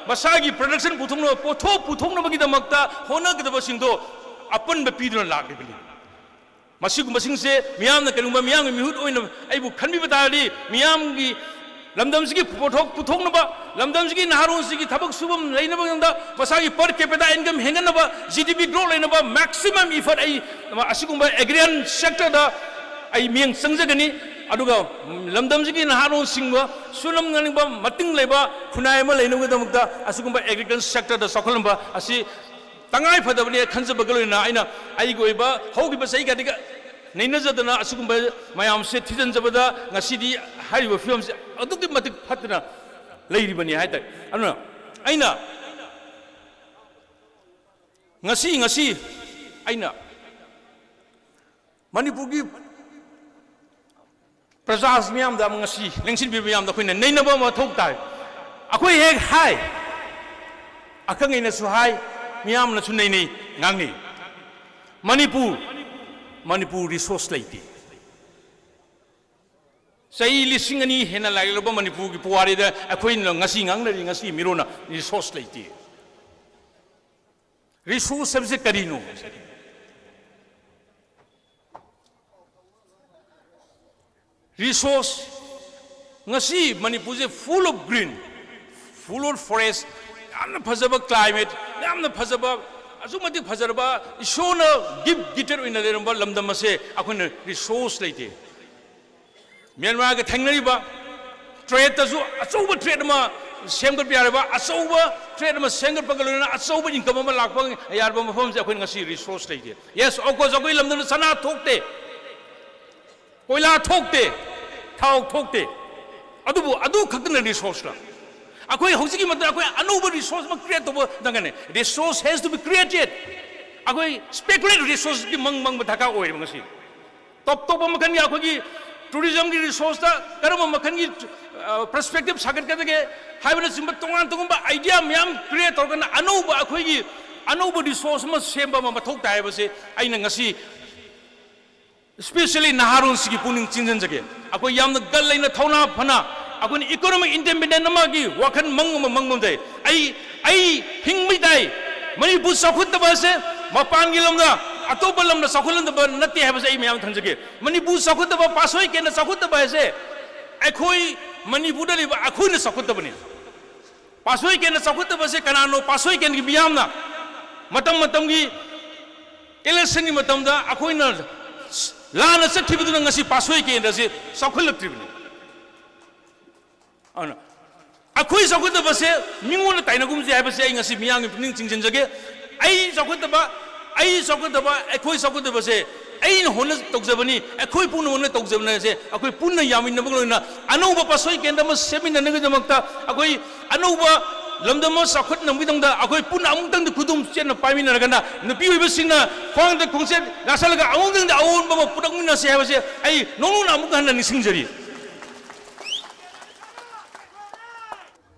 ꯃꯁꯥꯒꯤ production ꯄꯨꯊꯣꯛꯅꯕ, ꯄꯣꯠꯊꯣꯛ ꯄꯨꯊꯣꯛꯅꯕꯒꯤꯗꯃꯛꯇ ꯍꯣꯠꯅꯒꯗꯕꯁꯤꯡꯗꯣ ꯑꯄꯟꯕ ꯄꯤꯗꯨꯅ ꯂꯥꯛꯂꯤꯕꯅꯤ꯫ ꯃꯁꯤꯒꯨꯝꯕꯁꯤꯡꯁꯦ ꯃꯤꯌꯥꯝꯅ ꯀꯔꯤꯒꯨꯝꯕ ꯃꯤꯌꯥꯝꯒꯤ ꯃꯤꯍꯨꯠ ꯑꯣꯏꯅ ꯑꯩꯕꯨ ꯈꯟꯕꯤꯕ ꯇꯥꯔꯗꯤ, ꯃꯤꯌꯥꯝꯒꯤ ꯂꯝꯗꯝꯁꯤꯒꯤ ꯄꯣꯠꯊꯣꯛ ꯄꯨꯊꯣꯛꯅꯕ, ꯂꯝꯗꯝꯁꯤꯒꯤ ꯅꯍꯥꯔꯣꯜꯁꯤꯒꯤ ꯊꯕꯛ ꯁꯨꯐꯝ ꯂꯩꯅꯕꯒꯤꯗꯃꯛꯇ, ꯃꯁꯥꯒꯤ per capita income ꯍꯦꯟꯒꯠꯅꯕ, GDP growth ꯂꯩꯅꯕ maximum effort ꯑꯩ ꯑꯁꯤꯒꯨꯝꯕ agrarian sector ꯗ ꯑꯩ ꯃꯤꯠꯌꯦꯡ ꯆꯪꯖꯒꯅꯤ꯫ ꯑꯗꯨꯒ ꯂꯝꯗꯝꯁꯤꯒꯤ ꯅꯍꯥꯔꯣꯜꯁꯤꯡꯕꯨ ꯁꯨꯅꯝꯅꯅꯤꯡꯕ, ꯃꯇꯤꯡ ꯂꯩꯕ ꯈꯨꯟꯅꯥꯏ ꯑꯃ ꯂꯩꯅꯕꯒꯤꯗꯃꯛꯇ ꯑꯁꯤꯒꯨꯝꯕ agriculture sector ꯗ ꯆꯥꯎꯈꯠꯍꯟꯕ ꯑꯁꯤ ꯇꯉꯥꯏ ꯐꯗꯕꯅꯤ ꯈꯟꯖꯕꯒ ꯂꯣꯏꯅꯅ ꯑꯩꯅ ꯑꯩꯒꯤ ꯑꯣꯏꯕ ꯍꯧꯈꯤꯕ ꯆꯍꯤ ꯈꯔꯗꯒꯤ ꯅꯩꯅꯖꯗꯅ ꯑꯁꯤꯒꯨꯝꯕ ꯃꯌꯥꯝꯁꯦ ꯊꯤꯖꯤꯟꯖꯕꯗ ꯉꯁꯤꯗꯤ ꯍꯥꯏꯔꯤꯕ ꯐꯤꯕꯝꯁꯦ ꯑꯗꯨꯛꯀꯤ ꯃꯇꯤꯛ ꯐꯠꯇꯅ ꯂꯩꯔꯤꯕꯅꯤ ꯍꯥꯏꯇꯥꯔꯦ꯫ ꯑꯗꯨꯅ ꯑꯩꯅ ꯉꯁꯤ, ꯉꯁꯤ ꯑꯩꯅ ꯃꯅꯤꯄꯨꯔꯒꯤ ꯄ꯭ꯔꯖꯥ ꯃꯤꯌꯥꯝꯗ, ꯉꯁꯤ ꯂꯦꯡꯁꯤꯟꯕꯤꯕ ꯃꯤꯌꯥꯝꯗ ꯑꯩꯈꯣꯏꯅ ꯅꯩꯅꯕ ꯃꯊꯧ ꯇꯥꯏ꯫ ꯑꯩꯈꯣꯏ ꯍꯦꯛ ꯍꯥꯏ, ꯑꯈꯪ ꯑꯍꯩꯅꯁꯨ ꯍꯥꯏ, ꯃꯤꯌꯥꯝꯅꯁꯨ ꯅꯩꯅꯩ, ꯉꯥꯡꯅꯩ꯫ ꯃꯅꯤꯄꯨꯔ, ꯃꯅꯤꯄꯨꯔ resource ꯂꯩꯇꯦ꯫ ꯆꯍꯤ ꯂꯤꯁꯤꯡ ꯑꯅꯤ ꯍꯦꯟꯅ ꯂꯥꯏꯔꯤꯛ ꯂꯧꯕ ꯃꯅꯤꯄꯨꯔꯒꯤ ꯄꯨꯋꯥꯔꯤꯗ ꯑꯩꯈꯣꯏꯅ ꯉꯁꯤ ꯉꯥꯡꯅꯔꯤ, ꯉꯁꯤ ꯃꯤꯔꯣꯟꯅ resource ꯂꯩꯇꯦ꯫ Resource ꯍꯥꯏꯕꯁꯦ ꯀꯔꯤꯅꯣ? Resource, ꯉꯁꯤ ꯃꯅꯤꯄꯨꯔꯁꯦ full of green, full of forest, ꯌꯥꯝꯅ ꯐꯖꯕ climate, ꯌꯥꯝꯅ ꯐꯖꯕ, ꯑꯁꯨꯛ ꯃꯇꯤꯛ ꯐꯖꯔꯕ, ꯏꯁꯣꯔꯅ gift gifted ꯑꯣꯏꯅ ꯂꯩꯔꯝꯕ ꯂꯝꯗꯝ ꯑꯁꯦ ꯑꯩꯈꯣꯏꯅ resource ꯂꯩꯇꯦ꯫ ꯃ꯭ꯌꯥꯟꯃꯥꯔꯒ ꯊꯦꯡꯅꯔꯤꯕ threat ꯇꯁꯨ ꯑꯆꯧꯕ threat ꯑꯃ ꯁꯦꯝꯒꯠꯄ ꯌꯥꯔꯕ ꯑꯆꯧꯕ trade ꯑꯃ ꯁꯦꯝꯒꯠꯄꯒ ꯂꯣꯏꯅꯅ ꯑꯆꯧꯕ income ꯑꯃ ꯂꯥꯛꯄ ꯌꯥꯔꯕ ꯃꯐꯝꯁꯦ ꯑꯩꯈꯣꯏ ꯉꯁꯤ resource ꯂꯩꯇꯦ꯫ Yes, of course, ꯑꯩꯈꯣꯏ ꯂꯝꯗꯝꯗ ꯁꯅꯥ ꯊꯣꯛꯇꯦ, ꯀꯣꯏꯂꯥ ꯊꯣꯛꯇꯦ, ꯊꯥꯎ ꯊꯣꯛꯇꯦ, ꯑꯗꯨꯕꯨ ꯑꯗꯨ ꯈꯛꯇꯅ resource ꯂ? ꯑꯩꯈꯣꯏ ꯍꯧꯖꯤꯛꯀꯤ ꯃꯇꯝꯗ ꯑꯩꯈꯣꯏ ꯑꯅꯧꯕ resource ꯑꯃ create ꯇꯧꯕ ꯗꯔꯀꯥꯔꯅꯦ꯫ Resource has to be created. ꯑꯩꯈꯣꯏ speculate resource ꯀꯤ ꯃꯪ ꯃꯪꯕ ꯗꯔꯀꯥꯔ ꯑꯣꯏꯔꯦꯕ ꯉꯁꯤ꯫ ꯇꯣꯞ ꯇꯣꯞꯄ ꯃꯈꯜꯒꯤ ꯑꯩꯈꯣꯏꯒꯤ tourism ꯒꯤ resource ꯇ ꯀꯔꯝꯕ ꯃꯈꯜꯒꯤ, ꯑ, perspective ꯁꯥꯒꯠꯀꯗꯒꯦ ꯍꯥꯏꯕꯅꯆꯤꯡꯕ ꯇꯣꯉꯥꯟ ꯇꯣꯉꯥꯟꯕ idea ꯃꯌꯥꯝ create ꯇꯧꯔꯒꯅ ꯑꯅꯧꯕ ꯑꯩꯈꯣꯏꯒꯤ ꯑꯅꯧꯕ resource ꯑꯃ ꯁꯦꯝꯕ ꯑꯃ ꯃꯊꯧ ꯇꯥꯏ ꯍꯥꯏꯕꯁꯦ ꯑꯩꯅ ꯉꯁꯤ especially ꯅꯍꯥꯔꯣꯜꯁꯤꯒꯤ ꯄꯨꯛꯅꯤꯡ ꯆꯤꯡꯁꯤꯟꯖꯒꯦ꯫ ꯑꯩꯈꯣꯏ ꯌꯥꯝꯅ ꯒꯜ ꯂꯩꯅ ꯊꯧꯅꯥ ꯐꯅ ꯑꯩꯈꯣꯏꯅ economic independent ꯑꯃꯒꯤ ꯋꯥꯈꯜ ꯃꯪ ꯑꯃ ꯃꯪꯕ ꯂꯩ꯫ ꯑꯩ, ꯑꯩ ꯍꯤꯡꯕ ꯇꯥꯏ꯫ ꯃꯅꯤꯄꯨꯔ ꯆꯥꯎꯈꯠꯇꯕ ꯑꯁꯦ ꯃꯄꯥꯟꯒꯤ ꯂꯝꯗ, ꯑꯇꯣꯞꯄ ꯂꯝꯗ ꯆꯥꯎꯈꯠꯍꯟꯗꯕ ꯅꯠꯇꯦ ꯍꯥꯏꯕꯁꯦ ꯑꯩ ꯃꯌꯥꯝ ꯊꯝꯖꯒꯦ꯫ ꯃꯅꯤꯄꯨꯔ ꯆꯥꯎꯈꯠꯇꯕ, ꯄꯥꯁꯣꯏ ꯀꯦꯟꯗ꯭ꯔ ꯆꯥꯎꯈꯠꯇꯕ ꯍꯥꯏꯁꯦ ꯑꯩꯈꯣꯏ ꯃꯅꯤꯄꯨꯔꯗ ꯂꯩꯕ ꯑꯩꯈꯣꯏꯅ ꯆꯥꯎꯈꯠꯇꯕꯅꯤ꯫ ꯄꯥꯁꯣꯏ ꯀꯦꯟꯗ꯭ꯔ ꯆꯥꯎꯈꯠꯇꯕꯁꯦ ꯀꯅꯥꯅꯣ? ꯄꯥꯁꯣꯏ ꯀꯦꯟꯗ꯭ꯔꯒꯤ ꯃꯤꯌꯥꯝꯅ꯫ ꯃꯇꯝ ꯃꯇꯝꯒꯤ election ꯒꯤ ꯃꯇꯝꯗ ꯑꯩꯈꯣꯏꯅ ꯂꯥꯟꯅ ꯆꯠꯈꯤꯕꯗꯨꯅ ꯉꯁꯤ ꯄꯥꯁꯣꯏ ꯀꯦꯟꯗ꯭ꯔꯁꯤ ꯆꯥꯎꯈꯠꯂꯛꯇ꯭ꯔꯤꯕꯅꯤ꯫ ꯑꯗꯨꯅ ꯑꯩꯈꯣꯏ ꯆꯥꯎꯈꯠꯇꯕꯁꯦ ꯃꯤꯉꯣꯟꯗ ꯇꯥꯏꯅꯒꯨꯝꯁꯦ ꯍꯥꯏꯕꯁꯦ ꯑꯩ ꯉꯁꯤ ꯃꯤꯌꯥꯝꯒꯤ ꯄꯨꯛꯅꯤꯡ ꯆꯤꯡꯁꯤꯟꯖꯒꯦ꯫ ꯑꯩ ꯆꯥꯎꯈꯠꯇꯕ, ꯑꯩ ꯆꯥꯎꯈꯠꯇꯕ, ꯑꯩꯈꯣꯏ ꯆꯥꯎꯈꯠꯇꯕꯁꯦ ꯑꯩꯅ ꯍꯣꯠꯅ ꯇꯧꯖꯕꯅꯤ, ꯑꯩꯈꯣꯏ ꯄꯨꯟꯅ ꯍꯣꯠꯅ ꯇꯧꯖꯕꯅꯤ ꯍꯥꯏꯁꯦ ꯑꯩꯈꯣꯏ ꯄꯨꯟꯅ ꯌꯥꯃꯤꯟꯅꯕꯒ ꯂꯣꯏꯅꯅ ꯑꯅꯧꯕ ꯄꯥꯁꯣꯏ ꯀꯦꯟꯗ꯭ꯔ ꯑꯃ ꯁꯦꯝꯃꯤꯟꯅꯅꯕꯒꯤꯗꯃꯛꯇ ꯑꯩꯈꯣꯏ ꯑꯅꯧꯕ ꯂꯝꯗꯝ ꯑꯃ ꯆꯥꯎꯈꯠꯅꯕꯒꯤꯗꯃꯛꯇ ꯑꯩꯈꯣꯏ ꯄꯨꯟꯅ ꯑꯃꯨꯛꯇꯪꯗꯤ ꯈꯨꯗꯨꯝ ꯆꯦꯠꯅ ꯄꯥꯏꯃꯤꯟꯅꯔꯒꯅ ꯅꯨꯄꯤ ꯑꯣꯏꯕꯁꯤꯡꯅ ꯈ꯭ꯋꯥꯡꯗ ꯈꯣꯡꯆꯦꯠ ꯂꯥꯛꯁꯜꯂꯒ ꯑꯃꯨꯛꯇꯪꯗꯤ ꯑꯑꯣꯟꯕ ꯑꯃ ꯄꯨꯔꯛꯃꯤꯟꯅꯁꯦ ꯍꯥꯏꯕꯁꯦ ꯑꯩ ꯅꯧꯅ ꯑꯃꯨꯛ ꯍꯟꯅ ꯅꯤꯡꯁꯤꯡꯖꯔꯤ꯫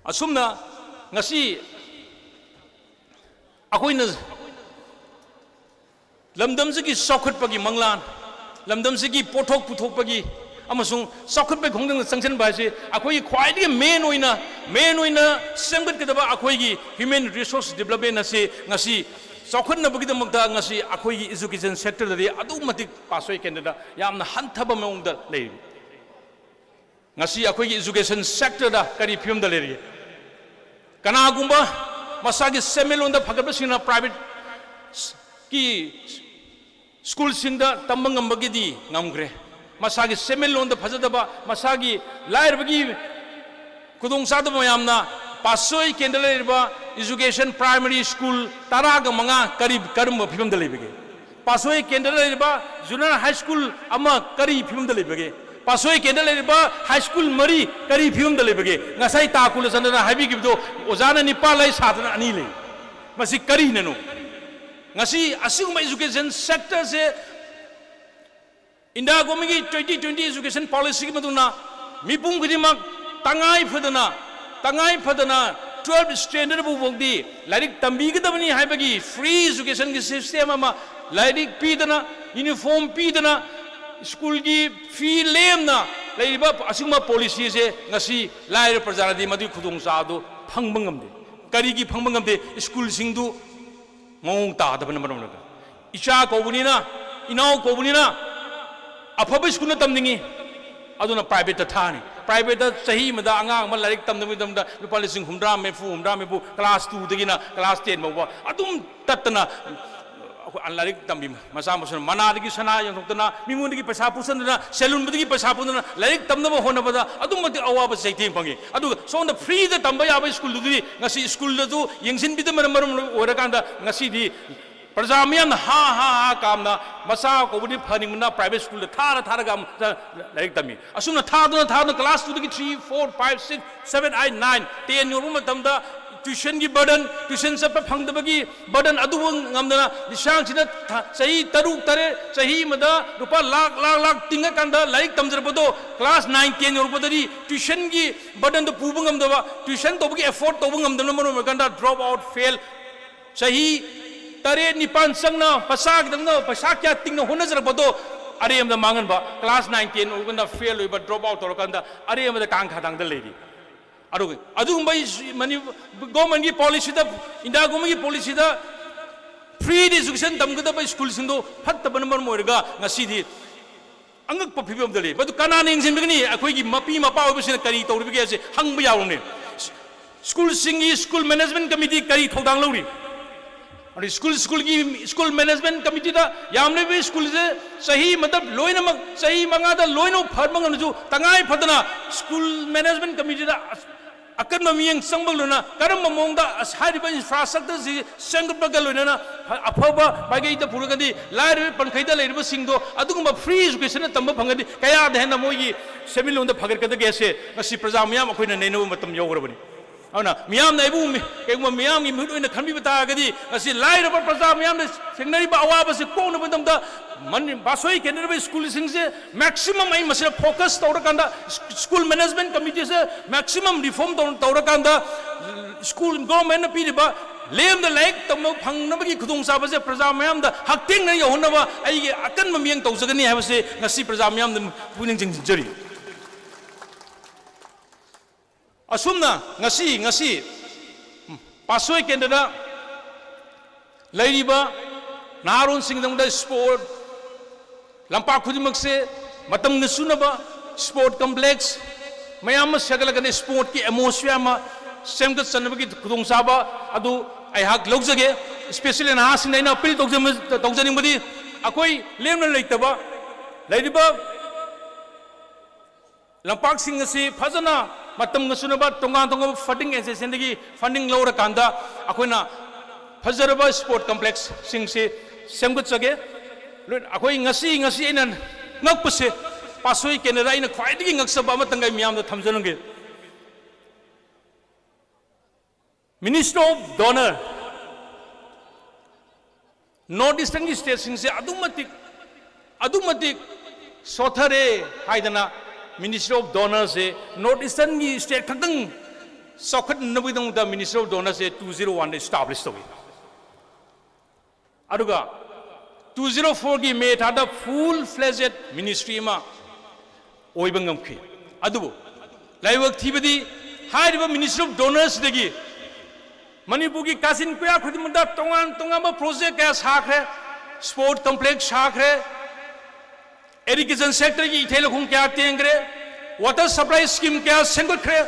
ꯑꯁꯨꯝꯅ ꯉꯁꯤ ꯑꯩꯈꯣꯏꯅ ꯂꯝꯗꯝꯁꯤꯒꯤ ꯆꯥꯎꯈꯠꯄꯒꯤ ꯃꯪꯂꯥꯟ, ꯂꯝꯗꯝꯁꯤꯒꯤ ꯄꯣꯠꯊꯣꯛ ꯄꯨꯊꯣꯛꯄꯒꯤ ꯑꯃꯁꯨꯡ ꯆꯥꯎꯈꯠꯄꯒꯤ ꯈꯣꯡꯖꯪꯗ ꯆꯪꯁꯤꯟꯕ ꯍꯥꯏꯁꯤ ꯑꯩꯈꯣꯏꯒꯤ ꯈ꯭ꯋꯥꯏꯗꯒꯤ main ꯑꯣꯏꯅ, main ꯑꯣꯏꯅ ꯁꯦꯝꯒꯠꯀꯗꯕ ꯑꯩꯈꯣꯏꯒꯤ human resource development ꯑꯁꯤ ꯉꯁꯤ ꯆꯥꯎꯈꯠꯅꯕꯒꯤꯗꯃꯛꯇ ꯉꯁꯤ ꯑꯩꯈꯣꯏꯒꯤ education sector ꯗꯗꯤ ꯑꯗꯨꯛꯀꯤ ꯃꯇꯤꯛ ꯄꯥꯁꯣꯏ ꯀꯦꯟꯗ꯭ꯔꯗ ꯌꯥꯝꯅ ꯍꯟꯊꯕ ꯃꯑꯣꯡꯗ ꯂꯩꯔꯤ꯫ ꯉꯁꯤ ꯑꯩꯈꯣꯏꯒꯤ education sector ꯗ ꯀꯔꯤ ꯐꯤꯕꯝꯗ ꯂꯩꯔꯤꯒꯦ? ꯀꯅꯥꯒꯨꯝꯕ ꯃꯁꯥꯒꯤ ꯁꯦꯟꯃꯤꯠꯂꯣꯟꯗ ꯐꯒꯠꯄꯁꯤꯡꯅ private ꯀꯤ school ꯁꯤꯡꯗ ꯇꯝꯕ ꯉꯝꯕꯒꯤꯗꯤ ꯉꯝꯈ꯭ꯔꯦ꯫ ꯃꯁꯥꯒꯤ ꯁꯦꯟꯃꯤꯠꯂꯣꯟꯗ ꯐꯖꯗꯕ, ꯃꯁꯥꯒꯤ ꯂꯥꯏꯔꯕꯒꯤ ꯈꯨꯗꯣꯡꯆꯥꯗꯕ ꯃꯌꯥꯝꯅ ꯄꯥꯠꯁꯣꯏ ꯀꯦꯟꯗ꯭ꯔ ꯂꯩꯔꯤꯕ education primary school ꯇꯔꯥꯒ ꯃꯉꯥ ꯀꯔꯤ, ꯀꯔꯝꯕ ꯐꯤꯕꯝꯗ ꯂꯩꯕꯒꯦ? ꯄꯥꯠꯁꯣꯏ ꯀꯦꯟꯗ꯭ꯔ ꯂꯩꯔꯤꯕ junior high school ꯑꯃ ꯀꯔꯤ ꯐꯤꯕꯝꯗ ꯂꯩꯕꯒꯦ? ꯄꯥꯠꯁꯣꯏ ꯀꯦꯟꯗ꯭ꯔ ꯂꯩꯔꯤꯕ high school ꯃꯔꯤ ꯀꯔꯤ ꯐꯤꯕꯝꯗ ꯂꯩꯕꯒꯦ? ꯉꯁꯥꯏ ꯇꯥ ꯀꯨꯂꯆꯟꯗ꯭ꯔꯅ ꯍꯥꯏꯕꯤꯈꯤꯕꯗꯣ, ꯑꯣꯖꯥꯅ ꯅꯤꯄꯥꯜ ꯂꯩ, ꯁꯥꯇ꯭ꯔꯅ ꯑꯅꯤ ꯂꯩ꯫ ꯃꯁꯤ ꯀꯔꯤꯅꯅꯣ? ꯉꯁꯤ ꯑꯁꯤꯒꯨꯝꯕ education sectorꯁꯦ ꯏꯟꯗꯤꯌꯥ ꯒꯣꯔꯃꯦꯟꯒꯤ twenty twenty education policyꯒꯤ ꯃꯇꯨꯡ ꯏꯟꯅ ꯃꯤꯄꯨꯝ ꯈꯨꯗꯤꯡꯃꯛ ꯇꯉꯥꯏ ꯐꯗꯅ, ꯇꯉꯥꯏ ꯐꯗꯅ twelve standard ꯐꯥꯎꯕꯗꯤ ꯂꯥꯏꯔꯤꯛ ꯇꯝꯕꯤꯒꯗꯕꯅꯤ ꯍꯥꯏꯕꯒꯤ free educationꯒꯤ system ꯑꯃ, ꯂꯥꯏꯔꯤꯛ ꯄꯤꯗꯅ, uniform ꯄꯤꯗꯅ, schoolꯒꯤ fee ꯂꯦꯝꯅ ꯂꯩꯔꯤꯕ ꯑꯁꯤꯒꯨꯝꯕ policyꯁꯦ ꯉꯁꯤ ꯂꯥꯏꯔꯕ ꯄ꯭ꯔꯖꯥꯅꯗꯤ ꯃꯗꯨꯒꯤ ꯈꯨꯗꯣꯡꯆꯥꯕꯗꯨ ꯐꯪꯕ ꯉꯝꯗꯦ꯫ ꯀꯔꯤꯒꯤ ꯐꯪꯕ ꯉꯝꯗꯦ? Schoolꯁꯤꯡꯗꯨ ꯃꯑꯣꯡ ꯇꯥꯗꯕꯅ ꯃꯔꯝ ꯑꯣꯏꯔꯒ, ꯏꯆꯥ ꯀꯧꯕꯅꯤꯅ, ꯏꯅꯥꯎ ꯀꯧꯕꯅꯤꯅ ꯑꯐꯕ schoolꯗ ꯇꯝꯅꯤꯡꯉꯤ, ꯑꯗꯨꯅ privateꯇ ꯊꯥꯅꯤ꯫ Privateꯇ ꯆꯍꯤ ꯑꯃꯗ ꯑꯉꯥꯡ ꯑꯃ ꯂꯥꯏꯔꯤꯛ ꯇꯝꯅꯕꯒꯤꯗꯃꯛꯇ ꯂꯨꯄꯥ ꯂꯤꯁꯤꯡ ꯍꯨꯝꯗ꯭ꯔꯥ, ꯃꯔꯤꯐꯨ, ꯍꯨꯝꯗ꯭ꯔꯥ, ꯃꯔꯤꯐꯨ, class twoꯗꯒꯤꯅ class ten ꯐꯥꯎꯕ ꯑꯗꯨꯝ ꯇꯠꯇꯅ ꯑꯩꯈꯣꯏ ꯂꯥꯏꯔꯤꯛ ꯇꯝꯕꯤ ꯃꯆꯥ ꯃꯁꯨꯅ ꯃꯅꯥꯗꯒꯤ ꯁꯅꯥ ꯌꯣꯟꯊꯣꯛꯇꯅ, ꯃꯤꯉꯣꯟꯗꯒꯤ ꯄꯩꯁꯥ ꯄꯨꯁꯟꯗꯅ, saloonꯕꯗꯒꯤ ꯄꯩꯁꯥ ꯄꯨꯗꯅ ꯂꯥꯏꯔꯤꯛ ꯇꯝꯅꯕ ꯍꯣꯠꯅꯕꯗ ꯑꯗꯨꯛ ꯃꯇꯤꯛ ꯑꯋꯥꯕ ꯆꯩꯊꯦꯡ ꯐꯪꯉꯤ꯫ ꯑꯗꯨꯒ ꯁꯣꯝꯗ freeꯗ ꯇꯝꯕ ꯌꯥꯕ schoolꯗꯨꯗꯤ ꯉꯁꯤ schoolꯗꯁꯨ ꯌꯦꯡꯁꯤꯟꯕꯤꯗꯕꯅ ꯃꯔꯝ ꯑꯣꯏꯔꯀꯥꯟꯗ ꯉꯁꯤꯗꯤ ꯄ꯭ꯔꯖꯥ ꯃꯤꯌꯥꯝꯅ ꯍꯥ ꯍꯥ ꯍꯥ ꯀꯥꯝꯅ ꯃꯆꯥ ꯀꯧꯕꯗꯤ ꯐꯅꯤꯡꯕꯅ private schoolꯗ ꯊꯥꯔ ꯊꯥꯔꯒ ꯑꯃꯨꯛ ꯂꯥꯏꯔꯤꯛ ꯇꯝꯃꯤ꯫ ꯑꯁꯨꯝꯅ ꯊꯥꯗꯨꯅ ꯊꯥꯗꯨꯅ class twoꯗꯒꯤ three, four, five, six, seven, eight, nine, ten ꯌꯧꯔꯛꯄ ꯃꯇꯝꯗ tuitionꯒꯤ burden, tuition ꯆꯠꯄ ꯐꯪꯗꯕꯒꯤ burden ꯑꯗꯨꯕꯨ ꯉꯝꯗꯅ ꯂꯤꯁꯥꯡꯁꯤꯗ ꯊ-, ꯆꯍꯤ ꯇꯔꯨꯛ, ꯇꯔꯦꯠ, ꯆꯍꯤ ꯑꯃꯗ ꯂꯨꯄꯥ ꯂꯥꯛ, ꯂꯥꯛ, ꯂꯥꯛ ꯇꯤꯡꯉꯀꯥꯟꯗ ꯂꯥꯏꯔꯤꯛ ꯇꯝꯖꯔꯛꯄꯗꯣ class nine, ten ꯌꯧꯔꯛꯄꯗꯗꯤ tuitionꯒꯤ burdenꯗꯣ ꯄꯨꯕ ꯉꯝꯗꯕ, tuition ꯇꯧꯕꯒꯤ effort ꯇꯧꯕ ꯉꯝꯗꯕꯅ ꯃꯔꯝ ꯑꯣꯏꯔꯀꯥꯟꯗ drop out, fail, ꯆꯍꯤ ꯇꯔꯦꯠ ꯅꯤꯄꯥꯟ ꯆꯪꯅ ꯃꯆꯥꯒꯤꯗꯃꯛꯇ ꯄꯩꯁꯥ ꯀꯌꯥ ꯇꯤꯡꯅ ꯍꯣꯠꯅꯖꯔꯛꯄꯗꯣ ꯑꯔꯦꯝꯕꯗ ꯃꯥꯡꯍꯟꯕ, class nine, ten ꯑꯣꯏꯔꯀꯥꯟꯗ fail ꯑꯣꯏꯕ, drop out ꯇꯧꯔꯀꯥꯟꯗ ꯑꯔꯦꯝꯕꯗ ꯀꯥꯡꯈꯥ ꯊꯥꯡꯗ ꯂꯩꯔꯤ꯫ ꯑꯗꯨꯒ ꯑꯗꯨꯒꯨꯝꯕ ꯏꯁ-, ꯃꯅꯤ-, governmentꯀꯤ policyꯗ, ꯏꯟꯗꯤꯌꯥ governmentꯀꯤ policyꯗ freeꯗ education ꯇꯝꯒꯗꯕ schoolꯁꯤꯡꯗꯣ ꯐꯠꯇꯕꯅ ꯃꯔꯝ ꯑꯣꯏꯔꯒ ꯉꯁꯤꯗꯤ ꯑꯉꯛꯄ ꯐꯤꯕꯝꯗ ꯂꯩ꯫ ꯃꯗꯨ ꯀꯅꯥꯅ ꯌꯦꯡꯁꯤꯟꯕꯤꯒꯅꯤ? ꯑꯩꯈꯣꯏꯒꯤ ꯃꯄꯤ ꯃꯄꯥ ꯑꯣꯏꯕꯁꯤꯡꯅ ꯀꯔꯤ ꯇꯧꯔꯤꯕꯒꯦ ꯍꯥꯏꯁꯦ ꯍꯪꯕ ꯌꯥꯕꯅꯤ꯫ Schoolꯁꯤꯡꯒꯤ school management committee ꯀꯔꯤ ꯊꯧꯗꯥꯡ ꯂꯧꯔꯤ? ꯑꯗꯩ school, schoolꯒꯤ school management committeeꯗ ꯌꯥꯝꯂꯤꯕ schoolꯁꯦ ꯆꯍꯤ ꯑꯃꯗ ꯂꯣꯏꯅꯃꯛ, ꯆꯍꯤ ꯃꯉꯥꯗ ꯂꯣꯏꯅꯃꯛ ꯐꯍꯟꯕ ꯉꯝꯂꯁꯨ, ꯇꯉꯥꯏ ꯐꯗꯅ school management committeeꯗ ꯑꯀꯟꯕ ꯃꯤꯠꯌꯦꯡ ꯆꯪꯕ ꯂꯣꯏꯅ ꯀꯔꯝꯕ ꯃꯑꯣꯡꯗ ꯑꯁ ꯍꯥꯏꯔꯤꯕ ꯏꯟꯐ꯭ꯔꯥꯁ꯭ꯇ꯭ꯔꯛꯆꯔꯁꯤ ꯁꯦꯝꯒꯠꯄꯒ ꯂꯣꯏꯅꯅ ꯑꯐꯕ ꯃꯥꯏꯀꯩꯗ ꯄꯨꯔꯒꯗꯤ ꯂꯥꯏꯔꯕ ꯄꯟꯈꯩꯗ ꯂꯩꯔꯤꯕꯁꯤꯡꯗꯣ ꯑꯗꯨꯒꯨꯝꯕ ꯐ꯭ꯔꯤ ꯑꯦꯖꯨꯀꯦꯁꯟ ꯇꯝꯕ ꯐꯪꯒꯗꯤ ꯀꯌꯥꯗ ꯍꯦꯟꯅ ꯃꯣꯏꯒꯤ ꯁꯦꯟꯃꯤꯠꯂꯣꯟꯗ ꯐꯒꯠꯀꯗꯒꯦꯁꯦ ꯉꯁꯤ ꯄ꯭ꯔꯖꯥ ꯃꯤꯌꯥꯝ ꯑꯩꯈꯣꯏꯅ ꯅꯩꯅꯕ ꯃꯇꯝ ꯌꯧꯈ꯭ꯔꯕꯅꯤ꯫ ꯑꯗꯨꯅ ꯃꯤꯌꯥꯝꯅ ꯑꯩꯕꯨ ꯃꯤ- ꯀꯩꯒꯨꯝꯕ ꯃꯤꯌꯥꯝꯒꯤ ꯃꯤꯍꯨꯠ ꯑꯣꯏꯅ ꯈꯟꯕꯤꯕ ꯇꯥꯔꯒꯗꯤ ꯉꯁꯤ ꯂꯥꯏꯔꯕ ꯄ꯭ꯔꯖꯥ ꯃꯤꯌꯥꯝꯅ ꯊꯦꯡꯅꯔꯤꯕ ꯑꯋꯥꯕꯁꯤ ꯀꯣꯛꯅꯕꯒꯤꯗꯃꯛꯇ ꯃꯅꯤ- ꯄꯥꯁꯣꯏ ꯀꯦꯟꯗ꯭ꯔꯕ ꯁ꯭ꯀꯨꯜꯁꯤꯡꯁꯦ ꯃꯦꯛꯁꯤꯃꯝ ꯑꯩ ꯃꯁꯤꯗ ꯐꯣꯀꯁ ꯇꯧꯔꯀꯥꯟꯗ ꯁ꯭ꯀꯨꯜ ꯃꯦꯅꯦꯖꯃꯦꯟ ꯀꯃꯤꯇꯤꯁꯦ ꯃꯦꯛꯁꯤꯃꯝ ꯔꯤꯐꯣꯔꯝ ꯇꯧꯔꯀꯥꯟꯗ ꯁ꯭ꯀꯨꯜ ꯒꯣꯔꯃꯦꯟꯅ ꯄꯤꯔꯤꯕ ꯂꯦꯝꯅ ꯂꯥꯏꯔꯤꯛ ꯇꯝꯕ ꯐꯪꯅꯕꯒꯤ ꯈꯨꯗꯣꯡꯆꯥꯕꯁꯦ ꯄ꯭ꯔꯖꯥ ꯃꯌꯥꯝꯗ ꯍꯛꯊꯦꯡꯅ ꯌꯧꯍꯟꯅꯕ ꯑꯩꯒꯤ ꯑꯀꯟꯕ ꯃꯤꯠꯌꯦꯡ ꯇꯧꯖꯒꯅꯤ ꯍꯥꯏꯕꯁꯦ ꯉꯁꯤ ꯄ꯭ꯔꯖꯥ ꯃꯤꯌꯥꯝꯗ ꯄꯨꯛꯅꯤꯡ ꯆꯤꯡꯁꯤꯟꯖꯔꯤ꯫ ꯑꯁꯨꯝꯅ ꯉꯁꯤ ꯉꯁꯤ ꯄꯥꯁꯣꯏ ꯀꯦꯟꯗ꯭ꯔꯗ ꯂꯩꯔꯤꯕ ꯅꯍꯥꯔꯣꯟꯁꯤꯡꯒꯤꯗꯃꯛꯇ ꯁ꯭ꯄꯣꯔꯠ ꯂꯝꯄꯥꯛ ꯈꯨꯗꯤꯡꯃꯛꯁꯦ ꯃꯇꯝꯒ ꯆꯨꯅꯕ ꯁ꯭ꯄꯣꯔꯠ ꯀꯝꯄ꯭ꯂꯦꯛꯁ ꯃꯌꯥꯝ ꯑꯃ ꯁꯦꯝꯒꯠꯂꯛꯀꯅꯤ꯫ ꯁ꯭ꯄꯣꯔꯠꯀꯤ ꯑꯦꯠꯃꯣꯁꯐꯤꯌꯔ ꯑꯃ ꯁꯦꯝꯒꯠꯆꯅꯕꯒꯤ ꯈꯨꯗꯣꯡꯆꯥꯕ ꯑꯗꯨ ꯑꯩꯍꯥꯛ ꯂꯧꯖꯒꯦ꯫ ꯏꯁꯄꯦꯁꯦꯜꯂꯤ ꯅꯍꯥꯁꯤꯡꯗ ꯑꯩꯅ ꯑꯄꯤꯜ ꯇꯧꯖ- ꯇꯧꯖꯅꯤꯡꯕꯗꯤ ꯑꯩꯈꯣꯏ ꯂꯦꯝꯅ ꯂꯩꯇꯕ ꯂꯩꯔꯤꯕ ꯂꯝꯄꯥꯛꯁꯤꯡ ꯑꯁꯤ ꯐꯖꯅ ꯃꯇꯝꯒ ꯆꯨꯅꯕ ꯇꯣꯉꯥꯟ ꯇꯣꯉꯥꯟꯕ ꯐꯟꯗꯤꯡ ꯑꯦꯖꯦꯟꯁꯤꯗꯒꯤ ꯐꯟꯗꯤꯡ ꯂꯧꯔꯀꯥꯟꯗ ꯑꯩꯈꯣꯏꯅ ꯐꯖꯔꯕ ꯁ꯭ꯄꯣꯔꯠ ꯀꯝꯄ꯭ꯂꯦꯛꯁꯁꯤꯡꯁꯤ ꯁꯦꯝꯒꯠꯆꯒꯦ꯫ ꯂꯣꯏ- ꯑꯩꯈꯣꯏ ꯉꯁꯤ ꯉꯁꯤ ꯑꯩꯅ ꯉꯛꯄꯁꯦ ꯄꯥꯁꯣꯏ ꯀꯦꯟꯗ꯭ꯔꯗ ꯑꯩꯅ ꯈ꯭ꯋꯥꯏꯗꯒꯤ ꯉꯛꯆꯕ ꯑꯃꯇꯪ ꯑꯩ ꯃꯤꯌꯥꯝꯗ ꯊꯝꯖꯅꯤꯡꯒꯦ꯫ ꯃꯤꯅꯤꯁꯇ꯭ꯔꯤ ꯑꯣꯐ ꯗꯣꯅꯔ ꯅꯣꯔꯠ ꯏꯁꯇꯔꯟꯒꯤ ꯁ꯭ꯇꯦꯠꯁꯤꯡꯁꯦ ꯑꯗꯨꯛ ꯃꯇꯤꯛ ꯑꯗꯨꯛ ꯃꯇꯤꯛ ꯁꯣꯊꯔꯦ ꯍꯥꯏꯗꯅ ꯃꯤꯅꯤꯁꯇ꯭ꯔꯤ ꯑꯣꯐ ꯗꯣꯅꯔꯁꯦ ꯅꯣꯔꯠ ꯏꯁꯇꯔꯟꯒꯤ ꯁ꯭ꯇꯦꯠ ꯈꯛꯇꯪ ꯆꯥꯎꯈꯠꯅꯕꯒꯤꯗꯃꯛꯇ ꯃꯤꯅꯤꯁꯇ꯭ꯔꯤ ꯑꯣꯐ ꯗꯣꯅꯔꯁꯦ ꯇꯨ ꯖꯤꯔꯣ ꯋꯥꯟꯗ ꯏꯁꯇꯥꯕ꯭ꯂꯤꯁ ꯇꯧꯏ꯫ ꯑꯗꯨꯒ ꯇꯨ ꯖꯤꯔꯣ ꯐꯣꯔꯒꯤ ꯃꯦ ꯊꯥꯗ ꯐꯨꯜ ꯐ꯭ꯂꯦꯖꯦꯠ ꯃꯤꯅꯤꯁꯇ꯭ꯔꯤ ꯑꯃ ꯑꯣꯏꯕ ꯉꯝꯈꯤ꯫ ꯑꯗꯨꯕꯨ ꯂꯥꯏꯕꯛ ꯊꯤꯕꯗꯤ ꯍꯥꯏꯔꯤꯕ ꯃꯤꯅꯤꯁꯇ꯭ꯔꯤ ꯑꯣꯐ ꯗꯣꯅꯔꯁꯤꯗꯒꯤ ꯃꯅꯤꯄꯨꯔꯒꯤ ꯀꯥꯆꯤꯟ ꯀꯣꯌꯥ ꯈꯨꯗꯤꯡꯃꯛꯇ ꯇꯣꯉꯥꯟ ꯇꯣꯉꯥꯟꯕ ꯄ꯭ꯔꯣꯖꯦꯛ ꯀꯌꯥ ꯁꯥꯈ꯭ꯔꯦ, ꯁ꯭ꯄꯣꯔꯠ ꯀꯝꯄ꯭ꯂꯦꯛꯁ ꯁꯥꯈ꯭ꯔꯦ, ꯏꯔꯤꯒꯦꯁꯟ ꯁꯦꯛꯇꯔꯒꯤ ꯏꯊꯩ ꯂꯧꯈꯣꯡ ꯀꯌꯥ ꯇꯦꯡꯈ꯭ꯔꯦ, ꯋꯥꯇꯔ ꯁꯄ꯭ꯂꯥꯏ ꯁ꯭ꯀꯤꯝ ꯀꯌꯥ ꯁꯦꯝꯒꯠꯈ꯭ꯔꯦ,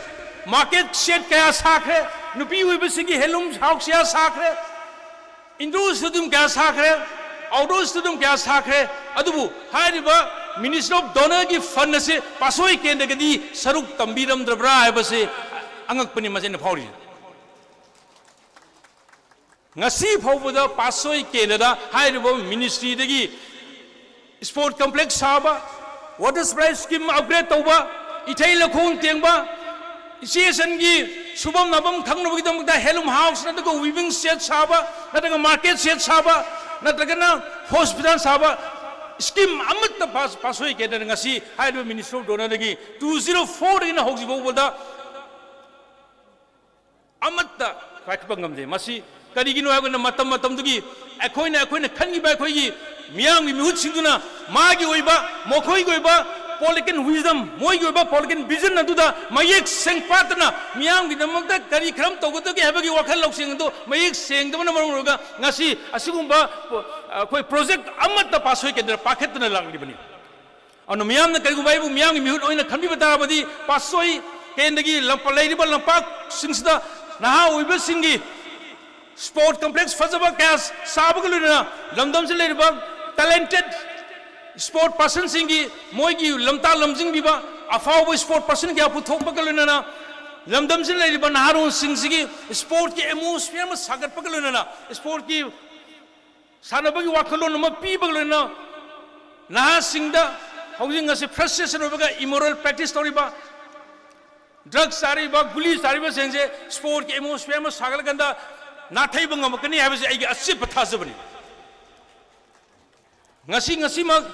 ꯃꯥꯔꯀꯦꯠ ꯁꯦꯠ ꯀꯌꯥ ꯁꯥꯈ꯭ꯔꯦ, ꯅꯨꯄꯤ ꯑꯣꯏꯕꯁꯤꯡꯒꯤ ꯍꯦꯟꯂꯨꯝ ꯍꯥꯎꯁ ꯀꯌꯥ ꯁꯥꯈ꯭ꯔꯦ, ꯏꯟꯗꯣꯔ ꯁ꯭ꯇꯦꯗꯤꯌꯝ ꯀꯌꯥ ꯁꯥꯈ꯭ꯔꯦ, ꯑꯥꯎꯠꯗꯣꯔ ꯁ꯭ꯇꯦꯗꯤꯌꯝ ꯀꯌꯥ ꯁꯥꯈ꯭ꯔꯦ꯫ ꯑꯗꯨꯕꯨ ꯍꯥꯏꯔꯤꯕ ꯃꯤꯅꯤꯁꯇ꯭ꯔꯤ ꯑꯣꯐ ꯗꯣꯅꯔꯒꯤ ꯐꯟ ꯑꯁꯤ ꯄꯥꯁꯣꯏ ꯀꯦꯟꯗ꯭ꯔꯒꯗꯤ ꯁꯔꯨꯛ ꯇꯝꯕꯤꯔꯝꯗ꯭ꯔꯕ꯭ꯔꯥ ꯍꯥꯏꯕꯁꯤ ꯑꯉꯛꯄꯅꯤ ꯃꯁꯤ ꯑꯩꯅ ꯐꯥꯎꯔꯤꯁꯦ꯫ ꯉꯁꯤ ꯐꯥꯎꯕꯗ ꯄꯥꯠꯁꯣꯏ ꯀꯦꯟꯗ꯭ꯔꯗ ꯍꯥꯏꯔꯤꯕ ꯃꯤꯅꯤꯁꯇ꯭ꯔꯤꯗꯒꯤ ꯁ꯭ꯄꯣꯔꯠ ꯀꯝꯄ꯭ꯂꯦꯛꯁ ꯁꯥꯕ, ꯋꯥꯇꯔ ꯁꯄ꯭ꯂꯥꯏ ꯁ꯭ꯀꯤꯝ ꯑꯞꯒ꯭ꯔꯦꯗ ꯇꯧꯕ, ꯏꯊꯩ ꯂꯧꯈꯣꯡ ꯇꯦꯡꯕ, ꯏꯆꯦ ꯏꯆꯟꯒꯤ ꯁꯨꯐꯝ ꯅꯥꯐꯝ ꯈꯪꯅꯕꯒꯤꯗꯃꯛꯇ ꯍꯦꯟꯂꯨꯝ ꯍꯥꯎꯁ ꯅꯠꯇ꯭ꯔꯒ ꯋꯤꯚꯤꯡ ꯁꯦꯠ ꯁꯥꯕ, ꯅꯠꯇ꯭ꯔꯒ ꯃꯥꯔꯀꯦꯠ ꯁꯦꯠ ꯁꯥꯕ, ꯅꯠꯇ꯭ꯔꯒꯅ ꯍꯣꯁꯄꯤꯇꯥꯜ ꯁꯥꯕ, ꯁ꯭ꯀꯤꯝ ꯑꯃꯠꯇ ꯄꯥꯁ ꯄꯥꯁ ꯑꯣꯏ ꯀꯦꯟꯗ꯭ꯔꯅ ꯉꯁꯤ ꯍꯥꯏꯔꯤꯕ ꯃꯤꯅꯤꯁꯇ꯭ꯔꯤ ꯑꯣꯐ ꯗꯣꯅꯔꯗꯒꯤ ꯇꯨ ꯖꯤꯔꯣ ꯐꯣꯔꯗꯒꯤꯅ ꯍꯧꯖꯤꯛ ꯐꯥꯎꯕꯗ ꯑꯃꯠꯇ ꯄꯥꯏꯈꯠꯄ ꯉꯝꯗꯦ꯫ ꯃꯁꯤ ꯀꯔꯤꯒꯤꯅꯣ ꯍꯥꯏꯕ ꯀꯥꯟꯗ ꯃꯇꯝ ꯃꯇꯝꯗꯨꯒꯤ ꯑꯩꯈꯣꯏꯅ ꯑꯩꯈꯣꯏꯅ ꯈꯟꯈꯤꯕ ꯑꯩꯈꯣꯏꯒꯤ ꯃꯤꯌꯥꯝꯒꯤ ꯃꯤꯍꯨꯠꯁꯤꯡꯗꯨꯅ ꯃꯥꯒꯤ ꯑꯣꯏꯕ, ꯃꯈꯣꯏꯒꯤ ꯑꯣꯏꯕ political wisdom, ꯃꯣꯏꯒꯤ ꯑꯣꯏꯕ political vision ꯑꯗꯨꯗ ꯃꯌꯦꯛ ꯁꯦꯡ ꯄꯥꯠꯇꯅ ꯃꯤꯌꯥꯝꯒꯤꯗꯃꯛꯇ ꯀꯔꯤ ꯀꯔꯝ ꯇꯧꯒꯗꯒꯦ ꯍꯥꯏꯕꯒꯤ ꯋꯥꯈꯜ ꯂꯧꯁꯤꯡ ꯑꯗꯨ ꯃꯌꯦꯛ ꯁꯦꯡꯗꯕꯅ ꯃꯔꯝ ꯑꯣꯏꯔꯒ ꯉꯁꯤ ꯑꯁꯤꯒꯨꯝꯕ ꯑꯩꯈꯣꯏ ꯄ꯭ꯔꯣꯖꯦꯛ ꯑꯃꯠꯇ ꯄꯥꯁꯣꯏ ꯀꯦꯟꯗ꯭ꯔ ꯄꯥꯏꯈꯠꯇꯅ ꯂꯥꯛꯂꯤꯕꯅꯤ꯫ ꯑꯗꯨꯅ ꯃꯤꯌꯥꯝꯅ ꯀꯔꯤꯒꯨꯝꯕ ꯑꯩꯕꯨ ꯃꯤꯌꯥꯝꯒꯤ ꯃꯤꯍꯨꯠ ꯑꯣꯏꯅ ꯈꯟꯕꯤꯕ ꯇꯥꯔꯕꯗꯤ ꯄꯥꯁꯣꯏ ꯀꯦꯟꯗ꯭ꯔꯒꯤ ꯂꯝꯄ-, ꯂꯩꯔꯤꯕ ꯂꯝꯄꯥꯛꯁꯤꯡꯁꯤꯗ ꯅꯍꯥ ꯑꯣꯏꯕꯁꯤꯡꯒꯤ ꯁ꯭ꯄꯣꯔꯠ ꯀꯝꯄ꯭ꯂꯦꯛꯁ ꯐꯖꯕ ꯀꯌꯥ ꯁꯥꯕꯒ ꯂꯣꯏꯅꯅ ꯂꯝꯗꯝꯁꯤꯗ ꯂꯩꯔꯤꯕ ꯇꯦꯂꯦꯟꯇꯦꯠ ꯁ꯭ꯄꯣꯔꯠ ꯄꯥꯔꯁꯟꯁꯤꯡꯒꯤ ꯃꯣꯏꯒꯤ ꯂꯝꯇꯥ ꯂꯝꯖꯤꯡꯕꯤꯕ ꯑꯐꯥꯎꯕ ꯁ꯭ꯄꯣꯔꯠ ꯄꯥꯔꯁꯟ ꯀꯌꯥ ꯄꯨꯊꯣꯛꯄꯒ ꯂꯣꯏꯅꯅ ꯂꯝꯗꯝꯁꯤꯗ ꯂꯩꯔꯤꯕ ꯅꯍꯥꯔꯣꯜꯁꯤꯡꯁꯤꯒꯤ ꯁ꯭ꯄꯣꯔꯠꯀꯤ ꯑꯦꯠꯃꯣꯁꯐꯤꯌꯔ ꯑꯃ ꯁꯥꯒꯠꯄꯒ ꯂꯣꯏꯅꯅ ꯁ꯭ꯄꯣꯔꯠꯀꯤ ꯁꯥꯟꯅꯕꯒꯤ ꯋꯥꯈꯜꯂꯣꯟ ꯑꯃ ꯄꯤꯕꯒ ꯂꯣꯏꯅꯅ ꯅꯍꯥꯁꯤꯡꯗ ꯍꯧꯖꯤꯛ ꯉꯁꯤ ꯐ꯭ꯔꯁꯇ꯭ꯔꯦꯁꯟ ꯑꯣꯏꯕꯒ ꯏꯃꯣꯔꯦꯜ ꯄ꯭ꯔꯦꯛꯇꯤꯁ ꯇꯧꯔꯤꯕ, ꯗ꯭ꯔꯒ ꯆꯥꯔꯤꯕ, ꯒꯨꯂꯤ ꯆꯥꯔꯤꯕꯁꯤꯡꯁꯦ ꯁ꯭ꯄꯣꯔꯠꯀꯤ ꯑꯦꯠꯃꯣꯁꯐꯤꯌꯔ ꯑꯃ ꯁꯥꯒꯠꯂꯀꯥꯟꯗ ꯅꯥꯊꯩꯕ ꯉꯝꯃꯛꯀꯅꯤ ꯍꯥꯏꯕꯁꯦ ꯑꯩꯒꯤ ꯑꯆꯦꯠꯄ ꯊꯥꯖꯕꯅꯤ꯫ ꯉꯁꯤ, ꯉꯁꯤꯃꯛ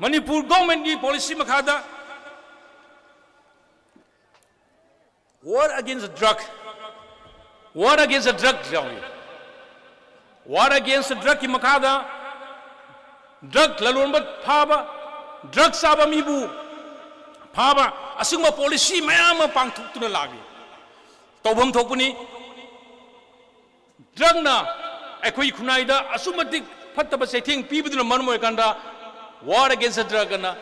ꯃꯅꯤꯄꯨꯔ ꯒꯣꯔꯃꯦꯟꯒꯤ ꯄꯣꯂꯤꯁꯤ ꯃꯈꯥꯗ War against the drug, war against the drug ꯌꯥꯎꯏ꯫ War against the drugꯀꯤ ꯃꯈꯥꯗ ꯗ꯭ꯔꯒ ꯂꯂꯣꯟꯕ ꯐꯥꯕ, ꯗ꯭ꯔꯒ ꯆꯥꯕ ꯃꯤꯕꯨ ꯐꯥꯕ, ꯑꯁꯤꯒꯨꯝꯕ ꯄꯣꯂꯤꯁꯤ ꯃꯌꯥꯝ ꯑꯃ ꯄꯥꯡꯊꯣꯛꯇꯨꯅ ꯂꯥꯛꯂꯤ꯫ ꯇꯧꯐꯝ ꯊꯣꯛꯄꯅꯤ꯫ ꯗ꯭ꯔꯒꯅ ꯑꯩꯈꯣꯏ ꯈꯨꯟꯅꯥꯏꯗ ꯑꯁꯨꯛ ꯃꯇꯤꯛ ꯐꯠꯇꯕ ꯆꯩꯊꯦꯡ ꯄꯤꯕꯗꯨꯅ ꯃꯔꯝ ꯑꯣꯏꯔꯀꯥꯟꯗ, War against the drug ꯑꯅ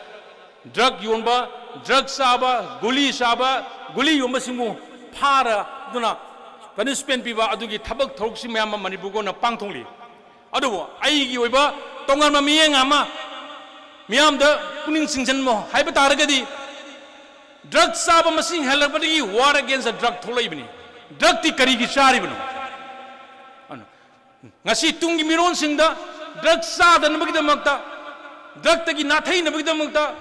ꯗ꯭ꯔꯒ ꯌꯣꯟꯕ, ꯗ꯭ꯔꯒ ꯆꯥꯕ, ꯒꯨꯂꯤ ꯆꯥꯕ, ꯒꯨꯂꯤ ꯌꯣꯟꯕꯁꯤꯡꯕꯨ ꯐꯥꯔꯗꯨꯅ ꯄꯅꯤꯁꯃꯦꯟ ꯄꯤꯕ ꯑꯗꯨꯒꯤ ꯊꯕꯛ ꯊꯧꯔꯝꯁꯤꯡ ꯃꯌꯥꯝ ꯑꯃ ꯃꯅꯤꯄꯨꯔꯒꯤ ꯑꯣꯏꯅ ꯄꯥꯡꯊꯣꯛꯂꯤ꯫ ꯑꯗꯨꯕꯨ ꯑꯩꯒꯤ ꯑꯣꯏꯕ ꯇꯣꯉꯥꯟꯕ ꯃꯤꯠꯌꯦꯡ ꯑꯃ ꯃꯤꯌꯥꯝꯗ ꯄꯨꯛꯅꯤꯡ ꯆꯤꯡꯁꯤꯟꯕ ꯍꯥꯏꯕ ꯇꯥꯔꯒꯗꯤ, ꯗ꯭ꯔꯒ ꯆꯥꯕ ꯃꯁꯤꯡ ꯍꯦꯜꯂꯛꯄꯗꯒꯤ ꯋꯥꯔ ꯑꯦꯒꯦꯟꯁ ꯗ꯭ꯔꯒ ꯊꯣꯛꯂꯛꯏꯕꯅꯤ꯫ ꯗ꯭ꯔꯒꯇꯤ ꯀꯔꯤꯒꯤ ꯆꯥꯔꯤꯕꯅꯣ? ꯑꯗꯨꯅ ꯉꯁꯤ ꯇꯨꯡꯒꯤ ꯃꯤꯔꯣꯟꯁꯤꯡꯗ ꯗ꯭ꯔꯒ ꯆꯥꯗꯅꯕꯒꯤꯗꯃꯛꯇ, ꯗ꯭ꯔꯒꯇꯒꯤ ꯅꯥꯊꯩꯅꯕꯒꯤꯗꯃꯛꯇ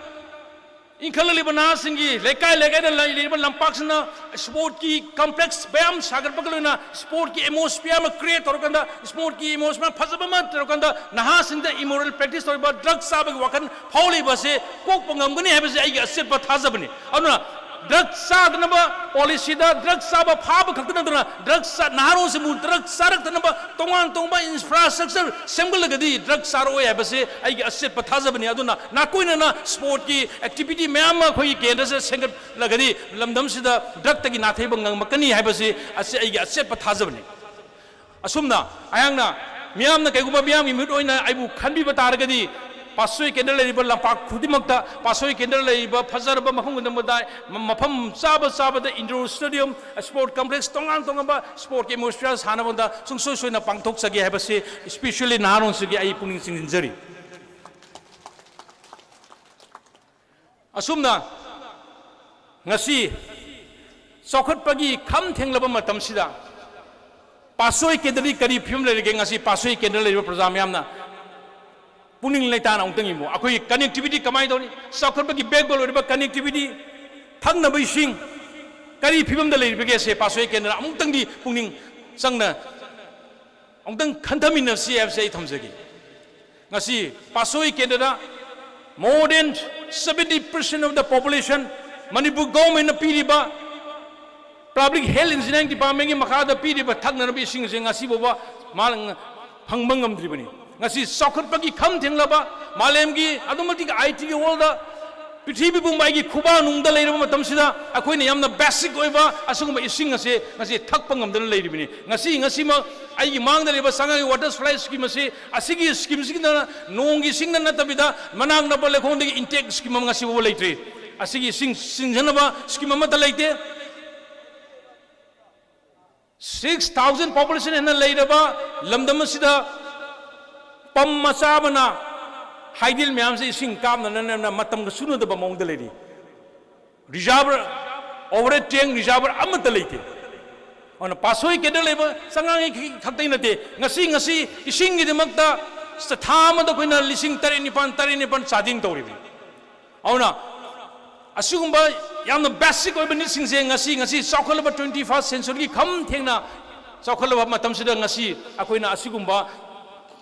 ꯏꯟꯈꯠꯂꯛꯂꯤꯕ ꯅꯍꯥꯁꯤꯡꯒꯤ, ꯂꯩꯀꯥꯏ ꯂꯩꯀꯥꯏꯗ ꯂꯩꯔꯤꯕ ꯂꯝꯄꯥꯛꯁꯤꯅ ꯁ꯭ꯄꯣꯔꯠꯀꯤ ꯀꯝꯄ꯭ꯂꯦꯛꯁ ꯃꯌꯥꯝ ꯁꯥꯒꯠꯄꯒ ꯂꯣꯏꯅꯅ ꯁ꯭ꯄꯣꯔꯠꯀꯤ ꯑꯦꯠꯃꯣꯁꯐꯤꯌꯔ ꯑꯃ ꯀ꯭ꯔꯤꯌꯦꯠ ꯇꯧꯔꯀꯥꯟꯗ, ꯁ꯭ꯄꯣꯔꯠꯀꯤ ꯑꯦꯠꯃꯣꯁꯐꯤꯌꯔ ꯐꯖꯕ ꯑꯃ ꯇꯧꯔꯀꯥꯟꯗ, ꯅꯍꯥꯁꯤꯡꯗ ꯏꯃꯣꯔꯦꯜ ꯄ꯭ꯔꯦꯛꯇꯤꯁ ꯇꯧꯔꯤꯕ, ꯗ꯭ꯔꯒ ꯆꯥꯕꯒꯤ ꯋꯥꯈꯜ ꯐꯥꯎꯂꯤꯕ ꯑꯁꯦ ꯀꯣꯛꯄ ꯉꯝꯒꯅꯤ ꯍꯥꯏꯕꯁꯦ ꯑꯩꯒꯤ ꯑꯆꯦꯠꯄ ꯊꯥꯖꯕꯅꯤ꯫ ꯑꯗꯨꯅ ꯗ꯭ꯔꯒ ꯆꯥꯗꯅꯕ ꯄꯣꯂꯤꯁꯤꯗ ꯗ꯭ꯔꯒ ꯆꯥꯕ ꯐꯥꯕ ꯈꯛꯇ ꯅꯠꯇꯅ ꯗ꯭ꯔꯒ ꯆꯥ-, ꯅꯍꯥꯔꯣꯜꯁꯤꯡꯕꯨ ꯗ꯭ꯔꯒ ꯆꯥꯔꯛꯇꯅꯕ ꯇꯣꯉꯥꯟ ꯇꯣꯉꯥꯟꯕ ꯏꯟꯐ꯭ꯔꯥꯁ꯭ꯇ꯭ꯔꯛꯆꯔ ꯁꯦꯝꯒꯠꯂꯒꯗꯤ ꯗ꯭ꯔꯒ ꯆꯥꯔꯛꯑꯣꯏ ꯍꯥꯏꯕꯁꯦ ꯑꯩꯒꯤ ꯑꯆꯦꯠꯄ ꯊꯥꯖꯕꯅꯤ꯫ ꯑꯗꯨꯅ ꯅꯥꯀꯣꯏꯅꯅ ꯁ꯭ꯄꯣꯔꯠꯀꯤ ꯑꯦꯛꯇꯤꯚꯤꯇꯤ ꯃꯌꯥꯝ ꯑꯃ ꯑꯩꯈꯣꯏꯒꯤ ꯀꯦꯟꯗ꯭ꯔꯁꯤꯗ ꯁꯦꯝꯒꯠꯂꯒꯗꯤ ꯂꯝꯗꯝꯁꯤꯗ ꯗ꯭ꯔꯒꯇꯒꯤ ꯅꯥꯊꯩꯕ ꯉꯝꯃꯛꯀꯅꯤ ꯍꯥꯏꯕꯁꯤ ꯑꯁꯤ ꯑꯩꯒꯤ ꯑꯆꯦꯠꯄ ꯊꯥꯖꯕꯅꯤ꯫ ꯑꯁꯨꯝꯅ ꯑꯩꯍꯥꯛꯅ ꯃꯤꯌꯥꯝꯅ ꯀꯩꯒꯨꯝꯕ ꯃꯤꯌꯥꯝꯒꯤ ꯃꯤꯍꯨꯠ ꯑꯣꯏꯅ ꯑꯩꯕꯨ ꯈꯟꯕꯤꯕ ꯇꯥꯔꯒꯗꯤ, ꯄꯥꯠꯁꯣꯏ ꯀꯦꯟꯗ꯭ꯔ ꯂꯩꯔꯤꯕ ꯂꯝꯄꯥꯛ ꯈꯨꯗꯤꯡꯃꯛꯇ, ꯄꯥꯠꯁꯣꯏ ꯀꯦꯟꯗ꯭ꯔ ꯂꯩꯔꯤꯕ ꯐꯖꯔꯕ ꯃꯐꯝ ꯈꯨꯗꯤꯡꯃꯛꯇ, ꯃ-, ꯃꯐꯝ ꯆꯥꯕ ꯆꯥꯕꯗ ꯏꯟꯗꯣꯔ ꯁ꯭ꯇꯦꯗꯤꯌꯝ, ꯁ꯭ꯄꯣꯔꯠ ꯀꯝꯄ꯭ꯂꯦꯛꯁ, ꯇꯣꯉꯥꯟ ꯇꯣꯉꯥꯟꯕ ꯁ꯭ꯄꯣꯔꯠꯀꯤ ꯑꯦꯠꯃꯣꯁꯐꯤꯌꯔ ꯁꯥꯟꯅꯕꯗ ꯁꯨꯡꯁꯣꯏ ꯁꯣꯏꯗꯅ ꯄꯥꯡꯊꯣꯛꯆꯒꯦ ꯍꯥꯏꯕꯁꯤ ꯏꯁꯄꯤꯁ꯭ꯌꯦꯜꯂꯤ ꯅꯍꯥꯔꯣꯜꯁꯤꯡꯒꯤ ꯑꯩ ꯄꯨꯛꯅꯤꯡ ꯆꯤꯡꯁꯤꯟꯖꯔꯤ꯫ ꯑꯁꯨꯝꯅ ꯉꯁꯤ ꯆꯥꯎꯈꯠꯄꯒꯤ ꯈꯝ ꯊꯦꯡꯂꯕ ꯃꯇꯝꯁꯤꯗ ꯄꯥꯠꯁꯣꯏ ꯀꯦꯟꯗ꯭ꯔꯗꯤ ꯀꯔꯤ ꯐꯤꯕꯝ ꯂꯩꯔꯤꯒꯦ? ꯉꯁꯤ ꯄꯥꯠꯁꯣꯏ ꯀꯦꯟꯗ꯭ꯔ ꯂꯩꯔꯤꯕ ꯄ꯭ꯔꯖꯥ ꯃꯌꯥꯝꯅ ꯄꯨꯛꯅꯤꯡ ꯂꯩꯇꯥꯅ ꯑꯃꯨꯛꯇꯪ ꯌꯦꯡꯉꯨ꯫ ꯑꯩꯈꯣꯏꯒꯤ ꯀꯅꯦꯛꯇꯤꯚꯤꯇꯤ ꯀꯃꯥꯏꯅ ꯇꯧꯅꯤ? ꯆꯥꯎꯈꯠꯄꯒꯤ ꯕꯦꯛꯕꯣꯟ ꯑꯣꯏꯔꯤꯕ ꯀꯅꯦꯛꯇꯤꯚꯤꯇꯤ, ꯊꯛꯅꯕ ꯏꯁꯤꯡ ꯀꯔꯤ ꯐꯤꯕꯝꯗ ꯂꯩꯔꯤꯕꯒꯦ? ꯁꯦ ꯄꯥꯠꯁꯣꯏ ꯀꯦꯟꯗ꯭ꯔ ꯑꯃꯨꯛꯇꯪꯗꯤ ꯄꯨꯛꯅꯤꯡ ꯆꯪꯅ ꯑꯃꯨꯛꯇꯪ ꯈꯟꯊꯃꯤꯟꯅꯁꯤ ꯍꯥꯏꯕꯁꯦ ꯑꯩ ꯊꯝꯖꯒꯦ꯫ ꯉꯁꯤ ꯄꯥꯠꯁꯣꯏ ꯀꯦꯟꯗ꯭ꯔꯗ more than seventy percent of the population, Manipur ꯒꯣꯚꯔꯟꯃꯦꯟꯠꯅ ꯄꯤꯔꯤꯕ ꯄꯕ꯭ꯂꯤꯛ ꯍꯦꯜꯊ ꯏꯟꯖꯤꯅꯤꯌꯥꯔꯤꯡ ꯗꯤꯄꯥꯔꯠꯃꯦꯟꯠꯀꯤ ꯃꯈꯥꯗ ꯄꯤꯔꯤꯕ ꯊꯛꯅꯅꯕ ꯏꯁꯤꯡ ꯑꯁꯤ ꯉꯁꯤ ꯐꯥꯎꯕ ꯃꯥ-, ꯐꯪꯕ ꯉꯝꯗ꯭ꯔꯤꯕꯅꯤ꯫ ꯉꯁꯤ ꯆꯥꯎꯈꯠꯄꯒꯤ ꯈꯝ ꯊꯦꯡꯂꯕ ꯃꯥꯂꯦꯝꯒꯤ ꯑꯗꯨꯛ ꯃꯇꯤꯛ ꯑꯥꯏ ꯇꯤꯒꯤ ꯋꯥꯔꯜꯗ ꯄ꯭ꯔꯤꯊꯤꯕꯤ ꯄꯨꯝꯕ ꯑꯩꯒꯤ ꯈꯨꯕꯥꯛꯅꯨꯡꯗ ꯂꯩꯔꯕ ꯃꯇꯝꯁꯤꯗ ꯑꯩꯈꯣꯏꯅ ꯌꯥꯝꯅ ꯕꯦꯁꯤꯛ ꯑꯣꯏꯕ ꯑꯁꯤꯒꯨꯝꯕ ꯏꯁꯤꯡ ꯑꯁꯦ ꯉꯁꯤ ꯊꯛꯄ ꯉꯝꯗꯅ ꯂꯩꯔꯤꯕꯅꯤ꯫ ꯉꯁꯤ, ꯉꯁꯤꯃꯛ ꯑꯩꯒꯤ ꯃꯥꯡꯗ ꯂꯩꯕ ꯁꯉꯥꯏ ꯋꯥꯇꯔ ꯁꯄ꯭ꯂꯥꯏ ꯁ꯭ꯀꯤꯝ ꯑꯁꯤ, ꯑꯁꯤꯒꯤ ꯁ꯭ꯀꯤꯝꯁꯤꯗꯅ ꯅꯣꯡꯒꯤ ꯏꯁꯤꯡꯗ ꯅꯠꯇꯕꯤꯗ ꯃꯅꯥꯛ ꯅꯛꯄ ꯂꯩꯈꯣꯡꯗꯒꯤ ꯏꯟꯇꯦꯛ ꯁ꯭ꯀꯤꯝ ꯑꯃ ꯉꯁꯤ ꯐꯥꯎꯕ ꯂꯩꯇ꯭ꯔꯤ꯫ ꯑꯁꯤꯒꯤ ꯏꯁꯤꯡ ꯆꯤꯡꯖꯅꯕ ꯁ꯭ꯀꯤꯝ ꯑꯃꯠꯇ ꯂꯩꯇꯦ꯫ ꯁꯤꯛꯁ ꯊꯥꯎꯖꯟ ꯄꯣꯄꯨꯂꯦꯁꯟ ꯍꯦꯟꯅ ꯂꯩꯔꯕ ꯂꯝꯗꯝ ꯑꯁꯤꯗ ꯄꯝ ꯃꯆꯥ ꯑꯃꯅ ꯍꯥꯏꯗꯦꯜ ꯃꯌꯥꯝꯁꯦ ꯏꯁꯤꯡ ꯀꯥꯞꯅꯅꯕ ꯃꯇꯝꯒ ꯆꯨꯅꯗꯕ ꯃꯑꯣꯡꯗ ꯂꯩꯔꯤ꯫ ꯔꯤꯖꯥꯔꯚꯔ, ꯑꯣꯚꯔꯍꯦꯗ ꯇꯦꯡ ꯔꯤꯖꯥꯔꯚꯔ ꯑꯃꯠꯇ ꯂꯩꯇꯦ꯫ ꯑꯗꯨꯅ ꯄꯥꯠꯁꯣꯏ ꯀꯦꯟꯗ꯭ꯔ ꯂꯩꯕ ꯆꯉꯥꯡꯉꯩ ꯈꯛꯇꯪ ꯅꯠꯇꯦ, ꯉꯁꯤ, ꯉꯁꯤ ꯏꯁꯤꯡꯒꯤꯗꯃꯛꯇ ꯊꯥ ꯑꯃꯗ ꯑꯩꯈꯣꯏꯅ ꯂꯤꯁꯤꯡ ꯇꯔꯦꯠ ꯅꯤꯄꯥꯜ, ꯇꯔꯦꯠ ꯅꯤꯄꯥꯜ ꯆꯥꯗꯤꯡ ꯇꯧꯔꯤꯕꯅꯤ꯫ ꯑꯗꯨꯅ ꯑꯁꯤꯒꯨꯝꯕ ꯌꯥꯝꯅ ꯕꯦꯁꯤꯛ ꯑꯣꯏꯕ ꯅꯤꯠꯁꯤꯡꯁꯦ ꯉꯁꯤ, ꯉꯁꯤ ꯆꯥꯎꯈꯠꯂꯕ ꯇ꯭ꯋꯦꯟꯇꯤ ꯐꯥꯔꯁ ꯁꯦꯟꯆꯨꯔꯤꯒꯤ ꯈꯝ ꯊꯦꯡꯅ ꯆꯥꯎꯈꯠꯂꯕ ꯃꯇꯝꯁꯤꯗ ꯉꯁꯤ ꯑꯩꯈꯣꯏꯅ ꯑꯁꯤꯒꯨꯝꯕ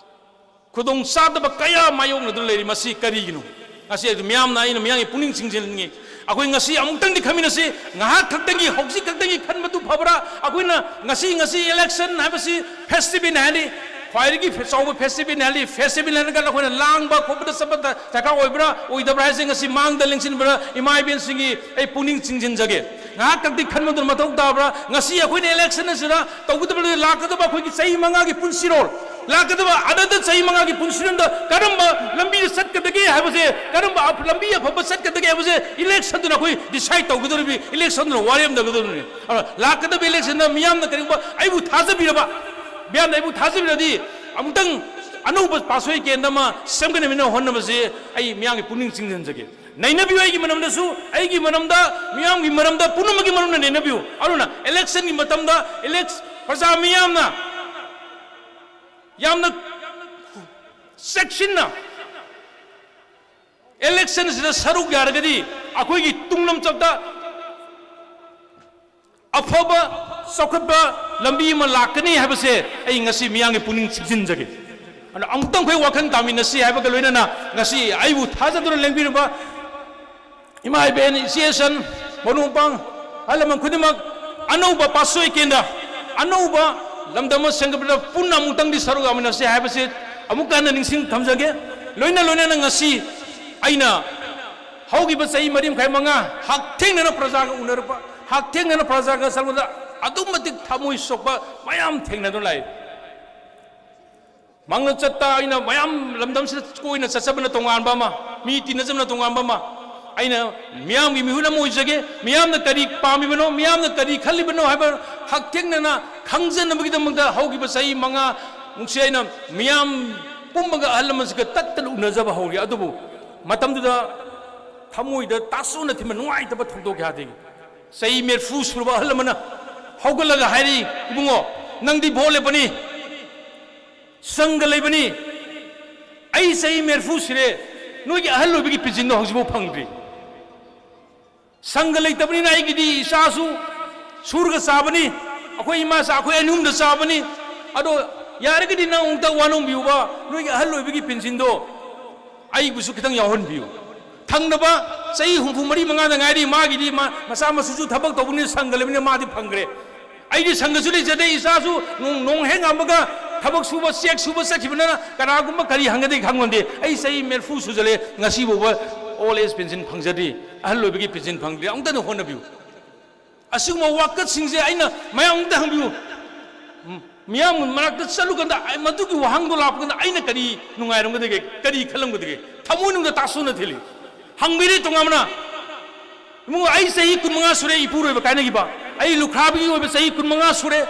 ꯈꯨꯗꯣꯡ ꯆꯥꯗꯕ ꯀꯌꯥ ꯃꯥꯌꯣꯛꯅꯗꯨꯅ ꯂꯩꯔꯤ꯫ ꯃꯁꯤ ꯀꯔꯤꯒꯤꯅꯣ? ꯉꯁꯤ ꯑꯗꯨ ꯃꯤꯌꯥꯝꯅ, ꯑꯩꯅ ꯃꯤꯌꯥꯝꯒꯤ ꯄꯨꯛꯅꯤꯡ ꯆꯤꯡꯁꯤꯟꯅꯤꯡꯉꯤ꯫ ꯑꯩꯈꯣꯏ ꯉꯁꯤ ꯑꯃꯨꯛꯇꯪꯗꯤ ꯈꯟꯃꯤꯟꯅꯁꯤ꯫ ꯉꯥꯏꯍꯥꯛ ꯈꯛꯇꯪꯒꯤ, ꯍꯧꯖꯤꯛ ꯈꯛꯇꯪꯒꯤ ꯈꯟꯕꯗꯨ ꯐꯕ꯭ꯔꯥ? ꯑꯩꯈꯣꯏꯅ ꯉꯁꯤ, ꯉꯁꯤ ꯏꯂꯦꯛꯁꯟ ꯍꯥꯏꯕꯁꯤ ꯐꯦꯁꯇꯤꯚꯦꯜ ꯍꯥꯏꯅꯤ, ꯈ꯭ꯋꯥꯏꯗꯒꯤ ꯐꯦ-, ꯆꯥꯎꯕ ꯐꯦꯁꯇꯤꯚꯦꯜ ꯍꯥꯏꯅꯤ꯫ ꯐꯦꯁꯇꯤꯚꯦꯜ ꯍꯥꯏꯔꯒ ꯑꯩꯈꯣꯏꯅ ꯂꯥꯡꯕ ꯈꯣꯠꯄꯗ ꯆꯠꯄ ꯗ-, ꯗꯔꯀꯥꯔ ꯑꯣꯏꯕ꯭ꯔꯥ, ꯑꯣꯏꯗꯕ꯭ꯔꯥ ꯍꯥꯏꯁꯦ ꯉꯁꯤ ꯃꯥꯡꯗ ꯂꯦꯡꯁꯤꯟꯕ꯭ꯔꯥ, ꯏꯃꯥ ꯏꯕꯦꯟꯁꯤꯡꯒꯤ ꯑꯩ ꯄꯨꯛꯅꯤꯡ ꯆꯤꯡꯁꯤꯟꯖꯒꯦ꯫ ꯉꯥꯏꯍꯥꯛ ꯈꯛꯇꯤ ꯈꯟꯕꯗꯨꯅ ꯃꯊꯧ ꯇꯥꯕ꯭ꯔꯥ? ꯉꯁꯤ ꯑꯩꯈꯣꯏꯅ ꯏꯂꯦꯛꯁꯟ ꯑꯁꯤꯗ ꯇꯧꯒꯗꯕ, ꯂꯥꯛꯀꯗꯕ ꯑꯩꯈꯣꯏꯒꯤ ꯆꯍꯤ ꯃꯉꯥꯒꯤ ꯄꯨꯟꯁꯤꯔꯣꯜ, ꯂꯥꯛꯀꯗꯕ ꯑꯅꯗ ꯆꯍꯤ ꯃꯉꯥꯒꯤ ꯄꯨꯟꯁꯤꯔꯣꯜꯗ ꯀꯔꯝꯕ ꯂꯝꯕꯤꯗ ꯆꯠꯀꯗꯒꯦ ꯍꯥꯏꯕꯁꯦ, ꯀꯔꯝꯕ ꯑꯐ-, ꯂꯝꯕꯤ ꯑꯐꯕ ꯆꯠꯀꯗꯒꯦ ꯍꯥꯏꯕꯁꯦ ꯏꯂꯦꯛꯁꯟꯗꯨꯅ ꯑꯩꯈꯣꯏ ꯗꯤꯁꯥꯏꯗ ꯇꯧꯒꯗꯧꯔꯤꯕꯅꯤ, ꯏꯂꯦꯛꯁꯟꯗꯨꯅ ꯋꯥꯔꯦꯝꯅꯒꯗꯧꯔꯤꯕꯅꯤ꯫ ꯑꯗꯨꯅ ꯂꯥꯛꯀꯗꯕ ꯏꯂꯦꯛꯁꯟꯗ ꯃꯤꯌꯥꯝꯅ ꯀꯔꯤꯒꯨꯝꯕ ꯑꯩꯕꯨ ꯊꯥꯖꯕꯤꯔꯕ, ꯃꯤꯌꯥꯝꯅ ꯑꯩꯕꯨ ꯊꯥꯖꯕꯤꯔꯗꯤ ꯑꯃꯨꯛꯇꯪ ꯑꯅꯧꯕ ꯄꯥꯠꯁꯣꯏ ꯀꯦꯟꯗ꯭ꯔ ꯑꯃ ꯁꯦꯝꯒꯠꯅꯕ ꯍꯣꯠꯅꯕꯁꯦ ꯑꯩ ꯃꯤꯌꯥꯝꯒꯤ ꯄꯨꯛꯅꯤꯡ ꯆꯤꯡꯁꯤꯟꯖꯒꯦ꯫ ꯅꯩꯅꯕꯤꯌꯨ ꯑꯩꯒꯤ ꯃꯔꯝꯗꯁꯨ, ꯑꯩꯒꯤ ꯃꯔꯝꯗ, ꯃꯤꯌꯥꯝꯒꯤ ꯃꯔꯝꯗ, ꯄꯨꯝꯅꯃꯛꯀꯤ ꯃꯔꯝꯗ ꯅꯩꯅꯕꯤꯌꯨ꯫ ꯑꯗꯨꯅ ꯏꯂꯦꯛꯁꯟꯒꯤ ꯃꯇꯝꯗ ꯏꯂꯦꯛꯁ-, ꯄ꯭ꯔꯖꯥ ꯃꯤꯌꯥꯝꯅ ꯌꯥꯝꯅ ꯆꯦꯛꯁꯤꯟꯅ ꯏꯂꯦꯛꯁꯟꯁꯤꯗ ꯁꯔꯨꯛ ꯌꯥꯔꯒꯗꯤ ꯑꯩꯈꯣꯏꯒꯤ ꯇꯨꯡ ꯂꯝꯆꯠꯇ ꯑꯐꯕ ꯆꯥꯎꯈꯠꯄ ꯂꯝꯕꯤ ꯑꯃ ꯂꯥꯛꯀꯅꯤ ꯍꯥꯏꯕꯁꯦ ꯑꯩ ꯉꯁꯤ ꯃꯤꯌꯥꯝꯒꯤ ꯄꯨꯛꯅꯤꯡ ꯆꯤꯡꯁꯤꯟꯖꯒꯦ꯫ ꯑꯗꯨꯅ ꯑꯃꯨꯛꯇꯪ ꯑꯩꯈꯣꯏ ꯋꯥꯈꯜ ꯇꯥꯃꯤꯟꯅꯁꯤ ꯍꯥꯏꯕꯒ ꯂꯣꯏꯅꯅ ꯉꯁꯤ ꯑꯩꯕꯨ ꯊꯥꯖꯗꯨꯅ ꯂꯦꯡꯕꯤꯔꯨꯕ ꯏꯃꯥ ꯏꯕꯦꯟ, ꯏꯆꯦ ꯏꯆꯟ, ꯃꯔꯨꯞ ꯃꯄꯥꯡ, ꯑꯍꯜ ꯂꯃꯟ ꯈꯨꯗꯤꯡꯃꯛ ꯑꯅꯧꯕ ꯄꯥꯠꯁꯣꯏ ꯀꯦꯟꯗ꯭ꯔ, ꯑꯅꯧꯕ ꯂꯝꯗꯝ ꯑꯃ ꯁꯦꯝꯒꯠꯄꯗ ꯄꯨꯟꯅ ꯑꯃꯨꯛꯇꯪꯗꯤ ꯁꯔꯨꯛ ꯌꯥꯃꯤꯟꯅꯁꯤ ꯍꯥꯏꯕꯁꯤ ꯑꯃꯨꯛꯀ ꯍꯟꯅ ꯅꯤꯡꯁꯤꯡ ꯊꯝꯖꯒꯦ꯫ ꯂꯣꯏꯅ ꯂꯣꯏꯅꯅ ꯉꯁꯤ ꯑꯩꯅ ꯍꯧꯈꯤꯕ ꯆꯍꯤ ꯃꯔꯤ ꯃꯈꯥꯏ ꯃꯉꯥ ꯍꯛꯊꯦꯡꯅꯅ ꯄ꯭ꯔꯖꯥꯒ ꯎꯅꯔꯛꯄ, ꯍꯛꯊꯦꯡꯅꯅ ꯄ꯭ꯔꯖꯥꯒ ꯆꯠꯄꯗ ꯑꯗꯨꯛ ꯃꯇꯤꯛ ꯊꯃꯣꯏ ꯁꯣꯛꯄ ꯃꯌꯥꯝ ꯊꯦꯡꯅꯗꯨꯅ ꯂꯥꯛꯏ꯫ ꯃꯥꯡꯂꯣꯝꯆꯠꯇ ꯑꯩꯅ ꯃꯌꯥꯝ ꯂꯝꯗꯝꯁꯤꯗ ꯀꯣꯏꯅ ꯆꯠꯆꯕꯅ ꯇꯣꯉꯥꯟꯕ ꯑꯃ, ꯃꯤ ꯇꯤꯟꯅꯖꯕꯅ ꯇꯣꯉꯥꯟꯕ ꯑꯃ, ꯑꯩꯅ ꯃꯤꯌꯥꯝꯒꯤ ꯃꯤꯍꯨꯠ ꯑꯃ ꯑꯣꯏꯖꯒꯦ꯫ ꯃꯤꯌꯥꯝꯅ ꯀꯔꯤ ꯄꯥꯝꯃꯤꯕꯅꯣ, ꯃꯤꯌꯥꯝꯅ ꯀꯔꯤ ꯈꯜꯂꯤꯕꯅꯣ ꯍꯥꯏꯕ ꯍꯛꯊꯦꯡꯅꯅ ꯈꯪꯖꯅꯕꯒꯤꯗꯃꯛꯇ ꯍꯧꯈꯤꯕ ꯆꯍꯤ ꯃꯉꯥꯃꯨꯛꯁꯦ ꯑꯩꯅ ꯃꯤꯌꯥꯝ ꯄꯨꯝꯕꯒ, ꯑꯍꯜ ꯂꯃꯟꯁꯤꯒ ꯇꯠꯇꯅ ꯎꯅꯖꯕ ꯍꯧꯔꯦ꯫ ꯑꯗꯨꯕꯨ ꯃꯇꯝꯗꯨꯗ ꯊꯃꯣꯏꯗ ꯇꯥꯁꯨꯅ ꯊꯤꯟꯕ ꯅꯨꯡꯉꯥꯏꯇꯕ ꯊꯧꯗꯣꯛ ꯀꯌꯥꯗꯒꯤ ꯆꯍꯤ ꯃꯔꯤꯐꯨ ꯁꯨꯔꯕ ꯑꯍꯜ ꯑꯃꯅ ꯍꯧꯒꯠꯂꯒ ꯍꯥꯏꯔꯤ, "ꯏꯕꯨꯡꯉꯣ, ꯅꯪꯗꯤ ꯚꯣꯠ ꯂꯦꯞꯄꯅꯤ, ꯁꯪꯒ ꯂꯩꯕꯅꯤ, ꯑꯩ ꯆꯍꯤ ꯃꯔꯤꯐꯨ ꯁꯨꯔꯦ, ꯅꯣꯏꯒꯤ ꯑꯍꯜ ꯑꯣꯏꯕꯒꯤ ꯄꯦꯟꯁꯤꯟꯗꯣ ꯍꯧꯖꯤꯛꯐꯥꯎ ꯐꯪꯗ꯭ꯔꯤ꯫ ꯁꯪꯒ ꯂꯩꯇꯕꯅꯤꯅ ꯑꯩꯒꯤꯗꯤ ꯏꯆꯥꯁꯨ ꯁꯨꯔꯒ ꯆꯥꯕꯅꯤ, ꯑꯩꯈꯣꯏ ꯏꯃꯥ ꯆꯥ-, ꯑꯩꯈꯣꯏ ꯑꯅꯤ ꯑꯍꯨꯝꯗ ꯆꯥꯕꯅꯤ꯫ ꯑꯗꯣ ꯌꯥꯔꯒꯗꯤ ꯅꯪ ꯑꯃꯨꯛꯇ ꯋꯥꯅꯣꯝꯕꯤꯌꯨꯕ, ꯅꯣꯏꯒꯤ ꯑꯍꯜ ꯑꯣꯏꯕꯒꯤ ꯄꯦꯟꯁꯤꯟꯗꯣ ꯑꯩꯕꯨꯁꯨ ꯈꯤꯇꯪ ꯌꯥꯎꯍꯟꯕꯤꯌꯨ꯫ ꯊꯪꯅꯕ ꯆꯍꯤ ꯍꯨꯝꯐꯨ ꯃꯔꯤ ꯃꯉꯥꯗ ꯉꯥꯏꯔꯤ, ꯃꯥꯒꯤꯗꯤ ꯃꯥ-, ꯃꯆꯥ ꯃꯁꯨꯁꯨ ꯊꯕꯛ ꯇꯧꯕꯅꯤꯅ ꯁꯪꯒ ꯂꯩꯕꯅꯤꯅ ꯃꯥꯗꯤ ꯐꯪꯈ꯭ꯔꯦ꯫ ꯑꯩꯗꯤ ꯁꯪꯒꯁꯨ ꯂꯩꯖꯗꯦ, ꯏꯆꯥꯁꯨ ꯅꯣꯡ-, ꯅꯣꯡ ꯍꯦꯛ ꯉꯥꯟꯕꯒ ꯊꯕꯛ ꯁꯨꯕ, ꯆꯦꯛ ꯁꯨꯕ ꯆꯠꯈꯤꯕꯅꯤꯅ ꯀꯅꯥꯒꯨꯝꯕ ꯀꯔꯤ ꯍꯪꯒꯗꯒꯦ ꯈꯪꯉꯝꯗꯦ꯫ ꯑꯩ ꯆꯍꯤ ꯃꯔꯤꯐꯨ ꯁꯨꯖꯜꯂꯦ, ꯉꯁꯤꯐꯥꯎꯕ old age pension ꯐꯪꯖꯗ꯭ꯔꯤ, ꯑꯍꯜ ꯑꯣꯏꯕꯒꯤ ꯄꯦꯟꯁꯤꯟ ꯐꯪꯗ꯭ꯔꯤ꯫ ꯑꯃꯨꯛꯇꯗ ꯍꯣꯠꯅꯕꯤꯌꯨ꯫ ꯑꯁꯤꯒꯨꯝꯕ ꯋꯥꯀꯠꯁꯤꯡꯁꯦ ꯑꯩꯅ ꯃꯌꯥꯝ ꯑꯃꯨꯛꯇ ꯍꯪꯕꯤꯌꯨ꯫ ꯎꯝ, ꯃꯤꯌꯥꯝ ꯃꯔꯛꯇ ꯆꯠꯂꯨꯀꯥꯟꯗ ꯑꯩ ꯃꯗꯨꯒꯤ ꯋꯥꯍꯪꯗꯣ ꯂꯥꯛꯄ ꯀꯥꯟꯗ ꯑꯩꯅ ꯀꯔꯤ ꯅꯨꯡꯉꯥꯏꯔꯝꯒꯗꯒꯦ, ꯀꯔꯤ ꯈꯜꯂꯝꯒꯗꯒꯦ? ꯊꯃꯣꯏꯅꯨꯡꯗ ꯇꯥꯁꯨꯅ ꯊꯤꯜꯂꯤ꯫ ꯍꯪꯕꯤꯔꯤ ꯇꯣꯉꯥꯟꯕꯅ, "ꯏꯕꯨꯡꯉꯣ, ꯑꯩ ꯆꯍꯤ ꯀꯨꯟꯃꯉꯥ ꯁꯨꯔꯦ ꯏꯄꯨꯔꯣꯏꯕ ꯀꯥꯏꯅꯈꯤꯕ꯫ ꯑꯩ ꯂꯨꯈ꯭ꯔꯥꯕꯤꯒꯤ ꯑꯣꯏꯕ ꯆꯍꯤ ꯀꯨꯟꯃꯉꯥ ꯁꯨꯔꯦ,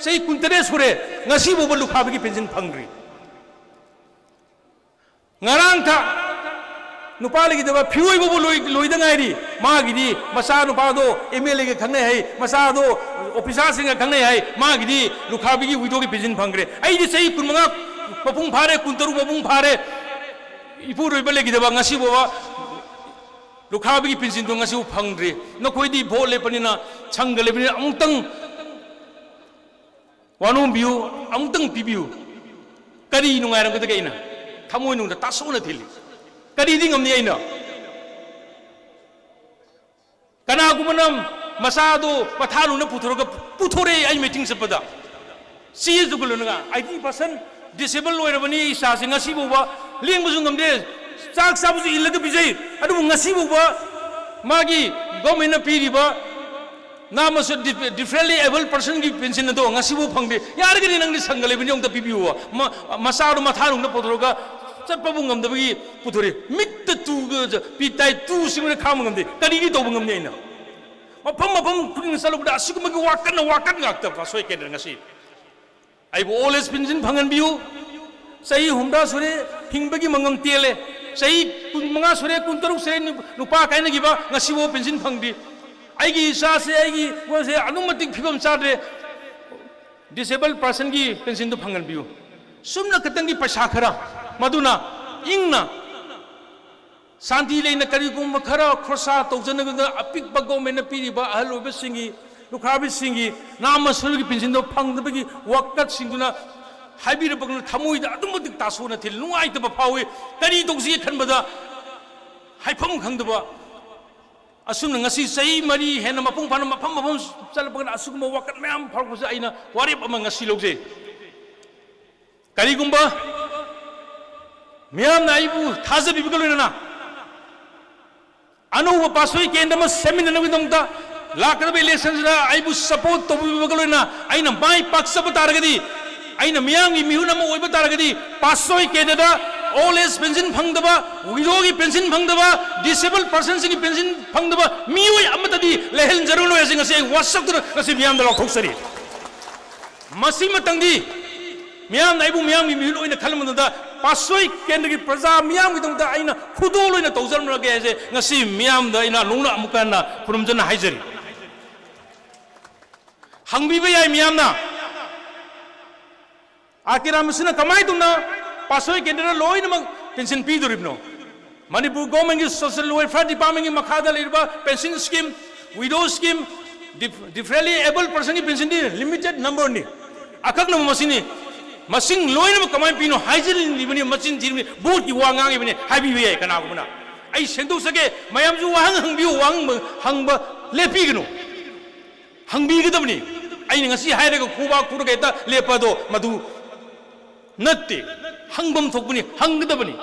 ꯆꯍꯤ ꯀꯨꯟꯇꯔꯦꯠ ꯁꯨꯔꯦ, ꯉꯁꯤꯐꯥꯎꯕ ꯂꯨꯈ꯭ꯔꯥꯕꯤꯒꯤ ꯄꯦꯟꯁꯤꯟ ꯐꯪꯗ꯭ꯔꯤ"꯫ ꯉꯔꯥꯡ ꯊꯥ ꯅꯨꯄꯥ ꯂꯩꯈꯤꯗꯕ ꯐꯤꯑꯣꯏꯕꯕꯨ ꯂꯣꯏ-, ꯂꯣꯏꯗ ꯉꯥꯏꯔꯤ꯫ ꯃꯥꯒꯤꯗꯤ ꯃꯆꯥ ꯅꯨꯄꯥꯗꯣ MLAꯒ ꯈꯪꯅꯩ ꯍꯥꯏ, ꯃꯆꯥꯗꯣ officerꯁꯤꯡꯒ ꯈꯪꯅꯩ ꯍꯥꯏ, ꯃꯥꯒꯤꯗꯤ ꯂꯨꯈ꯭ꯔꯥꯕꯤꯒꯤ widowꯒꯤ ꯄꯦꯟꯁꯤꯟ ꯐꯪꯈ꯭ꯔꯦ꯫ ꯑꯩꯗꯤ ꯆꯍꯤ ꯀꯨꯟꯃꯉꯥ ꯃꯄꯨꯡ ꯐꯥꯔꯦ, ꯀꯨꯟꯇꯔꯨꯛ ꯃꯄꯨꯡ ꯐꯥꯔꯦ, ꯏꯄꯨꯔꯣꯏꯕ ꯂꯩꯈꯤꯗꯕ, ꯉꯁꯤꯐꯥꯎꯕ ꯂꯨꯈ꯭ꯔꯥꯕꯤꯒꯤ ꯄꯦꯟꯁꯤꯟꯗꯣ ꯉꯁꯤꯐꯥꯎ ꯐꯪꯗ꯭ꯔꯤ꯫ ꯅꯈꯣꯏꯗꯤ ꯚꯣꯠ ꯂꯦꯞꯄꯅꯤꯅ, ꯁꯪꯒ ꯂꯩꯕꯅꯤꯅ ꯑꯃꯨꯛꯇꯪ ꯋꯥꯅꯣꯝꯕꯤꯌꯨ, ꯑꯃꯨꯛꯇꯪ ꯄꯤꯕꯤꯌꯨ꯫ ꯀꯔꯤ ꯅꯨꯡꯉꯥꯏꯔꯝꯒꯗꯒꯦ? ꯑꯩꯅ ꯊꯃꯣꯏꯅꯨꯡꯗ ꯇꯥꯁꯣꯛꯅ ꯊꯤꯜꯂꯤ꯫ ꯀꯔꯤꯗꯤ ꯉꯝꯅꯤ ꯑꯩꯅ? ꯀꯅꯥꯒꯨꯝꯕꯅ ꯃꯆꯥꯗꯣ ꯃꯊꯥ ꯂꯨꯅ ꯄꯨꯊꯣꯔꯒ, ꯄꯨꯊꯣꯔꯛꯑꯦ ꯑꯩ meeting ꯆꯠꯄꯗ꯫ ꯆꯦ ꯆꯨꯒꯜꯂꯨꯅꯒ, "ꯑꯩꯠꯇꯤ percent disable ꯑꯣꯏꯔꯕꯅꯤ, ꯑꯩ ꯏꯆꯥꯁꯦ ꯉꯁꯤ ꯐꯥꯎꯕ ꯂꯦꯡꯕꯁꯨ ꯉꯝꯗꯦ, ꯆꯥꯛ ꯆꯥꯕꯁꯨ ꯏꯜꯂꯒ ꯄꯤꯖꯩ, ꯑꯗꯨꯕꯨ ꯉꯁꯤ ꯐꯥꯎꯕ ꯃꯥꯒꯤ governmentꯅ ꯄꯤꯔꯤꯕ ꯅꯥꯃꯁꯨ ꯗꯤ-, differently abled personꯒꯤ ꯄꯦꯟꯁꯤꯟ ꯑꯗꯣ ꯉꯁꯤꯐꯥꯎ ꯐꯪꯗꯦ꯫ ꯌꯥꯔꯒꯗꯤ ꯅꯪꯗꯤ ꯁꯪꯒ ꯂꯩꯕꯅꯤ ꯑꯝꯇ ꯄꯤꯕꯤꯌꯨ꯫ ꯃ-, ꯃꯆꯥꯗꯣ ꯃꯊꯥ ꯅꯨꯡꯗ ꯄꯨꯊꯣꯔꯒ ꯆꯠꯄꯕꯨ ꯉꯝꯗꯕꯒꯤ ꯄꯨꯊꯣꯔꯛꯏ꯫ ꯃꯤꯠꯇ ꯇꯨꯒ ꯄꯤ ꯇꯥꯏ, ꯇꯨ ꯁꯤꯡꯕꯅ ꯈꯥꯡꯕ ꯉꯝꯗꯦ꯫ ꯀꯔꯤꯗꯤ ꯇꯧꯕ ꯉꯝꯅꯤ ꯑꯩꯅ?" ꯃꯐꯝ ꯃꯐꯝ ꯈꯨꯗꯤꯡꯗ ꯆꯠꯂꯨꯕꯗ ꯑꯁꯤꯒꯨꯝꯕꯒꯤ ꯋꯥꯀꯠꯅ ꯋꯥꯀꯠ ꯉꯥꯛꯇ ꯄꯥꯁꯣꯏ ꯀꯦꯟꯗ꯭ꯔ ꯉꯁꯤ꯫ ꯑꯩꯕꯨ old age pension ꯐꯪꯍꯟꯕꯤꯌꯨ꯫ ꯆꯍꯤ ꯍꯨꯝꯗ꯭ꯔꯥ ꯁꯨꯔꯦ, ꯍꯤꯡꯕꯒꯤ ꯃꯉꯝ ꯇꯦꯜꯂꯦ꯫ ꯆꯍꯤ ꯀꯨꯟꯃꯉꯥ ꯁꯨꯔꯦ, ꯀꯨꯟꯇꯔꯨꯛ ꯁꯨꯔꯦ, ꯅꯨ-, ꯅꯨꯄꯥ ꯀꯥꯏꯅꯈꯤꯕ, ꯉꯁꯤꯐꯥꯎ ꯄꯦꯟꯁꯤꯟ ꯐꯪꯗ꯭ꯔꯤ꯫ ꯑꯩꯒꯤ ꯏꯆꯥꯁꯦ, ꯑꯩꯒꯤ ꯃꯣꯏꯁꯦ ꯑꯗꯨꯝ ꯃꯇꯤꯛ ꯐꯤꯕꯝ ꯆꯥꯗ꯭ꯔꯦ, ꯗꯤꯁꯦꯕꯜ ꯄꯥꯔꯁꯟꯒꯤ ꯄꯦꯟꯁꯤꯟꯗꯨ ꯐꯪꯍꯟꯕꯤꯌꯨ꯫ ꯁꯨꯝꯅ ꯈꯛꯇꯪꯒꯤ ꯄꯩꯁꯥ ꯈꯔ, ꯃꯗꯨꯅ ꯏꯪꯅ ꯁꯥꯟꯇꯤ ꯂꯩꯅ ꯀꯔꯤꯒꯨꯝꯕ ꯈꯔ ꯈꯣꯔꯁꯥ ꯇꯧꯖꯅꯕꯗ ꯑꯄꯤꯛꯄ ꯒꯣꯔꯃꯦꯟꯅ ꯄꯤꯔꯤꯕ ꯑꯍꯜ ꯑꯣꯏꯕꯁꯤꯡꯒꯤ, ꯂꯨꯈ꯭ꯔꯥꯕꯤꯁꯤꯡꯒꯤ, ꯅꯍꯥ ꯃꯁꯨꯔꯒꯤ ꯄꯦꯟꯁꯤꯟꯗꯣ ꯐꯪꯗꯕꯒꯤ ꯋꯥꯀꯠꯁꯤꯡꯗꯨꯅ ꯍꯥꯏꯕꯤꯔꯛꯄꯗꯨꯅ ꯊꯃꯣꯏꯗ ꯑꯗꯨꯝ ꯃꯇꯤꯛ ꯇꯥꯁꯣꯟꯅ ꯊꯤꯜ, ꯅꯨꯡꯉꯥꯏꯇꯕ ꯐꯥꯎꯏ꯫ ꯀꯔꯤ ꯇꯧꯁꯤꯒꯦ ꯈꯟꯕꯗ ꯍꯥꯏꯐꯝ ꯈꯪꯗꯕ꯫ ꯑꯁꯨꯝꯅ ꯉꯁꯤ ꯆꯍꯤ ꯃꯔꯤ ꯍꯦꯟꯅ ꯃꯄꯨꯡ ꯐꯥꯅ ꯃꯐꯝ ꯃꯐꯝ ꯆꯠꯂꯛꯄ ꯀꯥꯟꯗ ꯑꯁꯤꯒꯨꯝꯕ ꯋꯥꯀꯠ ꯃꯌꯥꯝ ꯐꯥꯎꯔꯛꯄꯁꯦ ꯑꯩꯅ ꯋꯥꯔꯦꯞ ꯑꯃ ꯉꯁꯤ ꯂꯧꯖꯩ꯫ ꯀꯔꯤꯒꯨꯝꯕ ꯃꯤꯌꯥꯝꯅ ꯑꯩꯕꯨ ꯊꯥꯖꯕꯤꯕꯒ ꯂꯣꯏꯅꯅ ꯑꯅꯧꯕ ꯄꯥꯁꯣꯏ ꯀꯦꯟꯗ꯭ꯔ ꯑꯃ ꯁꯦꯝꯃꯤꯟꯅꯅꯕꯒꯤꯗꯃꯛꯇ ꯂꯥꯛꯀꯗꯕ ꯏꯂꯦꯛꯁꯟꯁꯤꯗ ꯑꯩꯕꯨ ꯁꯄꯣꯔꯠ ꯇꯧꯕꯤꯕꯒ ꯂꯣꯏꯅꯅ ꯑꯩꯅ ꯃꯥꯏ ꯄꯥꯛꯆꯕ ꯇꯥꯔꯒꯗꯤ, ꯑꯩꯅ ꯃꯤꯌꯥꯝꯒꯤ ꯃꯤꯍꯨꯠ ꯑꯃ ꯑꯣꯏꯕ ꯇꯥꯔꯒꯗꯤ, ꯄꯥꯁꯣꯏ ꯀꯦꯟꯗ꯭ꯔꯗ ꯑꯣꯜ ꯑꯦꯖ ꯄꯦꯟꯁꯤꯟ ꯐꯪꯗꯕ, ꯋꯤꯗꯣꯒꯤ ꯄꯦꯟꯁꯤꯟ ꯐꯪꯗꯕ, ꯗꯤꯁꯦꯕꯜ ꯄꯥꯔꯁꯟꯁꯤꯡꯒꯤ ꯄꯦꯟꯁꯤꯟ ꯐꯪꯗꯕ ꯃꯤꯑꯣꯏ ꯑꯃꯠꯇꯗꯤ ꯂꯩꯍꯟꯖꯔꯨꯅꯨ ꯍꯥꯏꯁꯦ ꯉꯁꯤ ꯑꯩ ꯋꯥꯁꯛꯇꯨꯅ ꯉꯁꯤ ꯃꯤꯌꯥꯝꯗ ꯂꯥꯎꯊꯣꯛꯆꯔꯤ꯫ ꯃꯁꯤꯃꯇꯪꯗꯤ ꯃꯤꯌꯥꯝꯅ ꯑꯩꯕꯨ ꯃꯤꯌꯥꯝꯒꯤ ꯃꯤꯍꯨꯠ ꯑꯣꯏꯅ ꯈꯜꯂꯕ ꯃꯇꯝꯗ ꯄꯥꯁꯣꯏ ꯀꯦꯟꯗ꯭ꯔꯒꯤ ꯄ꯭ꯔꯖꯥ ꯃꯤꯌꯥꯝꯒꯤꯗꯃꯛꯇ ꯑꯩꯅ ꯈꯨꯗꯣꯜ ꯑꯣꯏꯅ ꯇꯧꯖꯔꯝꯂꯒꯦ ꯍꯥꯏꯁꯦ ꯉꯁꯤ ꯃꯤꯌꯥꯝꯗ ꯑꯩꯅ ꯅꯣꯡꯅ ꯑꯃꯨꯛꯀ ꯍꯟꯅ ꯈꯨꯔꯨꯝꯖꯅ ꯍꯥꯏꯖꯔꯤ꯫ ꯍꯪꯕꯤꯕ ꯌꯥꯏ ꯃꯤꯌꯥꯝꯅ, ꯑꯥꯔ ꯀꯦ ꯔꯥꯃꯁꯤꯅ ꯀꯃꯥꯏꯅ ꯇꯧꯅ ꯄꯥꯁꯣꯏ ꯀꯦꯟꯗ꯭ꯔꯗ ꯂꯣꯏꯅꯃꯛ ꯄꯦꯟꯁꯤꯟ ꯄꯤꯗꯣꯔꯤꯕꯅꯣ? ꯃꯅꯤꯄꯨꯔ ꯒꯣꯔꯃꯦꯟꯒꯤ ꯁꯣꯁꯤꯌꯦꯜ ꯋꯦꯜꯐꯤꯌꯔ ꯗꯤꯄꯥꯔꯠꯃꯦꯟꯒꯤ ꯃꯈꯥꯗ ꯂꯩꯔꯤꯕ ꯄꯦꯟꯁꯤꯟ ꯁ꯭ꯀꯤꯝ, ꯋꯤꯗꯣ ꯁ꯭ꯀꯤꯝ, ꯗꯤꯐ-, ꯗꯤꯐꯔꯦꯟꯂꯤ ꯑꯦꯕꯜ ꯄꯔꯁꯟꯒꯤ ꯄꯦꯟꯁꯤꯟꯗꯤ ꯂꯤꯃꯤꯇꯦꯠ ꯅꯝꯕꯔꯅꯤ, ꯑꯀꯛꯅꯕ ꯃꯁꯤꯡꯅꯤ꯫ ꯃꯁꯤꯡ ꯂꯣꯏꯅꯃꯛ ꯀꯃꯥꯏꯅ ꯄꯤꯅꯣ ꯍꯥꯏꯖꯤꯜꯂꯤꯕꯅꯤ, ꯃꯆꯤꯟ ꯊꯤꯔꯤꯕꯅꯤ, ꯚꯣꯠꯀꯤ ꯋꯥ ꯉꯥꯡꯉꯤꯕꯅꯤ ꯍꯥꯏꯕꯤꯕ ꯌꯥꯏ ꯀꯅꯥꯒꯨꯝꯕꯅ꯫ ꯑꯩ ꯁꯦꯡꯗꯣꯛꯆꯒꯦ, ꯃꯌꯥꯝꯁꯨ ꯋꯥꯍꯪ ꯍꯪꯕꯤꯌꯨ, ꯋꯥꯍꯪ ꯍꯪꯕ ꯂꯦꯞꯄꯤꯒꯅꯨ, ꯍꯪꯕꯤꯒꯗꯕꯅꯤ꯫ ꯑꯩꯅ ꯉꯁꯤ ꯍꯥꯏꯔꯒ ꯈꯨꯕꯥꯛ ꯈꯨꯔꯒ ꯍꯦꯛꯇ ꯂꯦꯞꯄ ꯑꯗꯣ ꯃꯗꯨ ꯅꯠꯇꯦ, ꯍꯪꯐꯝ ꯊꯣꯛꯄꯅꯤ, ꯍꯪꯒꯗꯕꯅꯤ꯫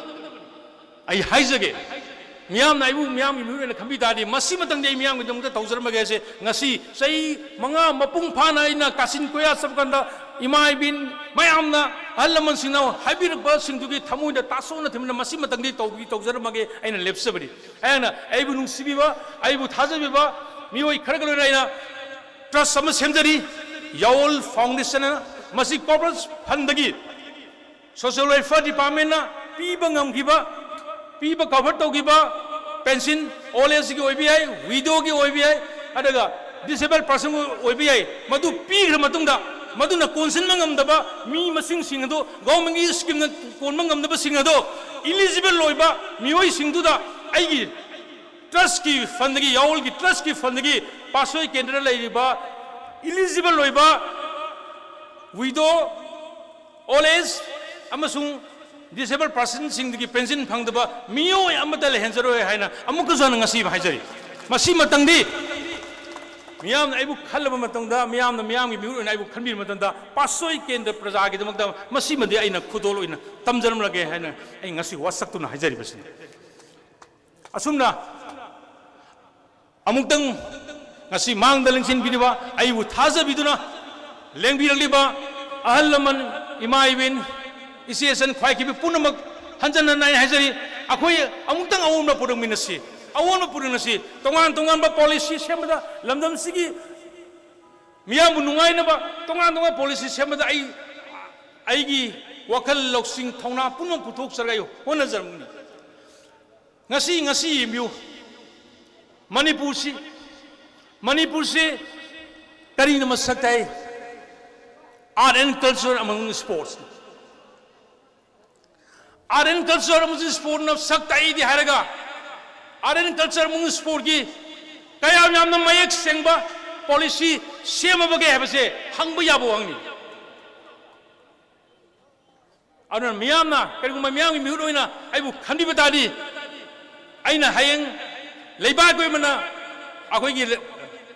ꯑꯩ ꯍꯥꯏꯖꯒꯦ, ꯃꯤꯌꯥꯝꯅ ꯑꯩꯕꯨ ꯃꯤꯌꯥꯝꯒꯤ ꯃꯤꯍꯨꯠ ꯑꯣꯏꯅ ꯈꯟꯕꯤ ꯇꯥꯔꯗꯤ ꯃꯁꯤꯃꯇꯪꯗꯤ ꯑꯩ ꯃꯤꯌꯥꯝꯒꯤꯗꯃꯛꯇ ꯇꯧꯖꯔꯝꯃꯒꯦ ꯍꯥꯏꯁꯦ꯫ ꯉꯁꯤ ꯆꯍꯤ ꯃꯉꯥ ꯃꯄꯨꯡ ꯐꯥꯅ ꯑꯩꯅ ꯀꯥꯆꯤꯟ ꯀꯣꯌꯥ ꯆꯠꯄ ꯀꯥꯟꯗ ꯏꯃꯥ ꯏꯕꯦꯟ ꯃꯌꯥꯝꯅ, ꯑꯍꯜ ꯂꯃꯟꯁꯤꯡꯅ ꯍꯥꯏꯕꯤꯔꯛꯄꯁꯤꯡꯗꯨꯒꯤ ꯊꯃꯣꯏꯗ ꯇꯥꯁꯣꯛꯅ ꯊꯤꯟꯕꯅ ꯃꯁꯤꯃꯇꯪꯗꯤ ꯇꯧꯕꯤ-, ꯇꯧꯖꯔꯝꯃꯒꯦ ꯑꯩꯅ ꯂꯦꯞꯆꯕꯅꯤ꯫ ꯑꯩꯅ ꯑꯩꯕꯨ ꯅꯨꯡꯁꯤꯕꯤꯕ, ꯑꯩꯕꯨ ꯊꯥꯖꯕꯤꯕ ꯃꯤꯑꯣꯏ ꯈꯔꯒ ꯂꯣꯏꯅ ꯑꯩꯅ ꯇ꯭ꯔꯁ ꯑꯃ ꯁꯦꯝꯖꯔꯤ, ꯌꯥꯑꯣꯜ ꯐꯥꯎꯟꯗꯦꯁꯟ ꯑꯅ꯫ ꯃꯁꯤ ꯀꯣꯔꯄꯣꯔꯦꯠ ꯐꯟꯗꯒꯤ ꯁꯣꯁꯤꯌꯦꯜ ꯋꯦꯜꯐꯤꯌꯔ ꯗꯤꯄꯥꯔꯠꯃꯦꯟꯅ ꯄꯤꯕ ꯉꯝꯈꯤꯕ ꯄꯤꯕ ꯀꯚꯔ ꯇꯧꯈꯤꯕ ꯄꯦꯟꯁꯤꯟ, ꯑꯣꯜ ꯑꯦꯖꯒꯤ ꯑꯣꯏꯕ ꯌꯥꯏ, ꯋꯤꯗꯣꯒꯤ ꯑꯣꯏꯕ ꯌꯥꯏ, ꯑꯗꯨꯒ ꯗꯤꯁꯦꯕꯜ ꯄꯥꯔꯁꯟꯒꯤ ꯑꯣꯏꯕ ꯌꯥꯏ, ꯃꯗꯨ ꯄꯤꯈ꯭ꯔ ꯃꯇꯨꯡꯗ ꯃꯗꯨꯅ ꯀꯣꯟꯁꯤꯟꯕ ꯉꯝꯗꯕ ꯃꯤ ꯃꯁꯤꯡꯁꯤꯡ ꯑꯗꯨ, ꯒꯣꯔꯃꯦꯟꯒꯤ ꯁ꯭ꯀꯤꯝꯅ ꯀꯣꯟꯕ ꯉꯝꯗꯕꯁꯤꯡ ꯑꯗꯨ, ꯏꯂꯤꯖꯤꯕꯜ ꯑꯣꯏꯕ ꯃꯤꯑꯣꯏꯁꯤꯡꯗꯨꯗ ꯑꯩꯒꯤ ꯇ꯭ꯔꯁꯀꯤ ꯐꯟꯗꯒꯤ, ꯌꯥꯑꯣꯜꯒꯤ ꯇ꯭ꯔꯁꯀꯤ ꯐꯟꯗꯒꯤ ꯄꯥꯠꯁꯣꯏ ꯀꯦꯟꯗ꯭ꯔꯗ ꯂꯩꯔꯤꯕ ꯏꯂꯤꯖꯤꯕꯜ ꯑꯣꯏꯕ ꯋꯤꯗꯣ, ꯑꯣꯜ ꯑꯦꯖ ꯑꯃꯁꯨꯡ ꯗꯤꯁꯦꯕꯜ ꯄꯥꯔꯁꯟꯁꯤꯡꯗꯒꯤ ꯄꯦꯟꯁꯤꯟ ꯐꯪꯗꯕ ꯃꯤꯑꯣꯏ ꯑꯃꯠꯇ ꯂꯩꯍꯟꯖꯔꯣꯏ ꯍꯥꯏꯅ ꯑꯃꯨꯛꯀꯁꯨ ꯍꯟꯅ ꯉꯁꯤ ꯍꯥꯏꯖꯔꯤ꯫ ꯃꯁꯤꯃꯇꯪꯗꯤ ꯃꯤꯌꯥꯝꯅ ꯑꯩꯕꯨ ꯈꯜꯂꯕ ꯃꯇꯝꯗ, ꯃꯤꯌꯥꯝꯅ ꯃꯤꯌꯥꯝꯒꯤ ꯃꯤꯍꯨꯠ ꯑꯣꯏꯅ ꯑꯩꯕꯨ ꯈꯟꯕꯤꯔꯕ ꯃꯇꯝꯗ, ꯄꯥꯠꯁꯣꯏ ꯀꯦꯟꯗ꯭ꯔ ꯄ꯭ꯔꯖꯥꯒꯤꯗꯃꯛꯇ ꯃꯁꯤꯃꯗꯤ ꯑꯩꯅ ꯈꯨꯗꯣꯜ ꯑꯣꯏꯅ ꯇꯝꯖꯔꯝꯂꯒꯦ ꯍꯥꯏꯅ ꯑꯩ ꯉꯁꯤ ꯋꯥꯁꯛꯇꯨꯅ ꯍꯥꯏꯖꯔꯤꯕꯁꯤꯅꯤ꯫ ꯑꯁꯨꯝꯅ ꯑꯃꯨꯛꯇꯪ ꯉꯁꯤ ꯃꯥꯡꯗ ꯂꯦꯡꯁꯤꯟꯕꯤꯔꯤꯕ, ꯑꯩꯕꯨ ꯊꯥꯖꯕꯤꯗꯨꯅ ꯂꯦꯡꯕꯤꯔꯛꯂꯤꯕ ꯑꯍꯜ ꯂꯃꯟ, ꯏꯃꯥ ꯏꯕꯦꯟ, ꯏꯆꯦ ꯏꯆꯟ ꯈ꯭ꯋꯥꯏꯈꯤꯕꯤ ꯄꯨꯝꯅꯃꯛ ꯍꯟꯖꯟ ꯍꯟꯅ ꯑꯩ ꯍꯥꯏꯖꯔꯤ꯫ ꯑꯩꯈꯣꯏ ꯑꯃꯨꯛꯇꯪ ꯑꯑꯣꯟꯕ ꯄꯨꯔꯛꯃꯤꯟꯅꯁꯤ, ꯑꯑꯣꯟꯕ ꯄꯨꯔꯛꯃꯤꯟꯅꯁꯤ꯫ ꯇꯣꯉꯥꯟ ꯇꯣꯉꯥꯟꯕ ꯄꯣꯂꯤꯁꯤ ꯁꯦꯝꯕꯗ, ꯂꯝꯗꯝꯁꯤꯒꯤ ꯃꯤꯌꯥꯝꯕꯨ ꯅꯨꯡꯉꯥꯏꯅꯕ ꯇꯣꯉꯥꯟ ꯇꯣꯉꯥꯟꯕ ꯄꯣꯂꯤꯁꯤ ꯁꯦꯝꯕꯗ ꯑꯩ, ꯑꯩꯒꯤ ꯋꯥꯈꯜ ꯂꯧꯁꯤꯡ ꯊꯧꯅꯥ ꯄꯨꯝꯅꯃꯛ ꯄꯨꯊꯣꯛꯆꯔꯒ ꯑꯩ ꯍꯣꯠꯅꯖꯔꯝꯒꯅꯤ꯫ ꯉꯁꯤ, ꯉꯁꯤ ꯌꯦꯡꯕꯤꯌꯨ, ꯃꯅꯤꯄꯨꯔꯁꯤ, ꯃꯅꯤꯄꯨꯔꯁꯤ ꯀꯔꯤꯅ ꯃꯁꯛ ꯇꯥꯛꯏ? Art and culture ꯑꯃꯁꯨꯡ sports꯫ Art and culture ꯑꯃꯁꯨꯡ sportꯅ ꯁꯛ ꯇꯥꯛꯏꯗꯤ ꯍꯥꯏꯔꯒ, art and culture ꯑꯃꯁꯨꯡ sportꯀꯤ ꯀꯌꯥꯝ ꯌꯥꯝꯅ ꯃꯌꯦꯛ ꯁꯦꯡꯕ ꯄꯣꯂꯤꯁꯤ ꯁꯦꯝꯃꯕꯒꯦ ꯍꯥꯏꯕꯁꯦ ꯍꯪꯕ ꯌꯥꯕ ꯋꯥꯍꯪꯅꯤ꯫ ꯑꯗꯨꯅ ꯃꯤꯌꯥꯝꯅ, ꯀꯔꯤꯒꯨꯝꯕ ꯃꯤꯌꯥꯝꯒꯤ ꯃꯤꯍꯨꯠ ꯑꯣꯏꯅ ꯑꯩꯕꯨ ꯈꯟꯕꯤꯕ ꯇꯥꯔꯗꯤ, ꯑꯩꯅ ꯍꯌꯦꯡ ꯂꯩꯕꯥꯛꯀꯤ ꯑꯣꯏꯕꯅ ꯑꯩꯈꯣꯏꯒꯤ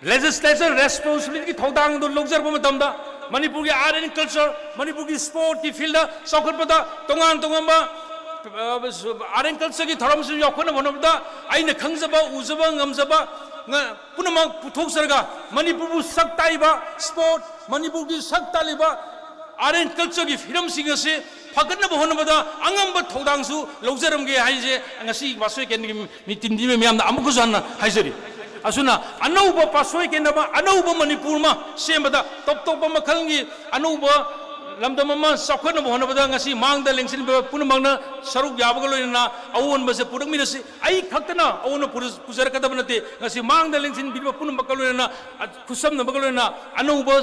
legislature responsibilityꯒꯤ ꯊꯧꯗꯥꯡꯗꯨ ꯂꯧꯖꯔꯛꯄ ꯃꯇꯝꯗ, ꯃꯅꯤꯄꯨꯔꯒꯤ art and culture, ꯃꯅꯤꯄꯨꯔꯒꯤ sportꯀꯤ fieldꯇ ꯆꯥꯎꯈꯠꯄꯗ ꯇꯣꯉꯥꯟ ꯇꯣꯉꯥꯟꯕ, ꯑ, art and cultureꯒꯤ ꯊꯧꯔꯝꯁꯤꯡ ꯌꯥꯎꯈꯠꯅꯕ ꯍꯣꯠꯅꯕꯗ ꯑꯩꯅ ꯈꯪꯖꯕ, ꯎꯖꯕ, ꯉꯝꯖꯕ ꯉ-, ꯄꯨꯝꯅꯃꯛ ꯄꯨꯊꯣꯛꯆꯔꯒ ꯃꯅꯤꯄꯨꯔꯕꯨ ꯁꯛ ꯇꯥꯛꯏꯕ sport, ꯃꯅꯤꯄꯨꯔꯒꯤ ꯁꯛ ꯇꯥꯛꯂꯤꯕ art and cultureꯒꯤ ꯐꯤꯂꯝꯁꯤꯡ ꯑꯁꯤ ꯐꯒꯠꯅꯕ ꯍꯣꯠꯅꯕꯗ ꯑꯉꯝꯕ ꯊꯧꯗꯥꯡꯁꯨ ꯂꯧꯖꯔꯝꯒꯦ ꯍꯥꯏꯁꯦ ꯉꯁꯤ ꯄꯥꯠꯁꯣꯏ ꯀꯦꯟꯗ꯭ꯔꯒꯤ ꯃꯤꯇꯤꯟ ꯄꯤꯕ ꯃꯤꯌꯥꯝꯗ ꯑꯃꯨꯛꯀꯁꯨ ꯍꯟꯅ ꯍꯥꯏꯖꯔꯤ꯫ ꯑꯁꯨꯝꯅ ꯑꯅꯧꯕ ꯄꯥꯠꯁꯣꯏ ꯀꯦꯟꯗ꯭ꯔ ꯑꯃ, ꯑꯅꯧꯕ ꯃꯅꯤꯄꯨꯔ ꯑꯃ ꯁꯦꯝꯕꯗ, ꯇꯣꯞ ꯇꯣꯞꯄ ꯃꯈꯜꯒꯤ ꯑꯅꯧꯕ ꯂꯝꯗꯝ ꯑꯃ ꯆꯥꯎꯈꯠꯅꯕ ꯍꯣꯠꯅꯕꯗ ꯉꯁꯤ ꯃꯥꯡꯗ ꯂꯦꯡꯁꯤꯟꯕ ꯄꯨꯝꯅꯃꯛꯅ ꯁꯔꯨꯛ ꯌꯥꯕꯒ ꯂꯣꯏꯅꯅ ꯑꯑꯣꯟꯕꯁꯦ ꯄꯨꯔꯛꯃꯤꯟꯅꯁꯤ꯫ ꯑꯩ ꯈꯛꯇꯅ ꯑꯑꯣꯟꯕ ꯄꯨꯔ-, ꯄꯨꯖꯔꯛꯀꯗꯕ ꯅꯠꯇꯦ꯫ ꯉꯁꯤ ꯃꯥꯡꯗ ꯂꯦꯡꯁꯤꯟꯕꯤꯔꯤꯕ ꯄꯨꯝꯅꯃꯛꯀ ꯂꯣꯏꯅꯅ, ꯑ, ꯈꯨꯠꯁꯝꯅꯕꯒ ꯂꯣꯏꯅꯅ ꯑꯅꯧꯕ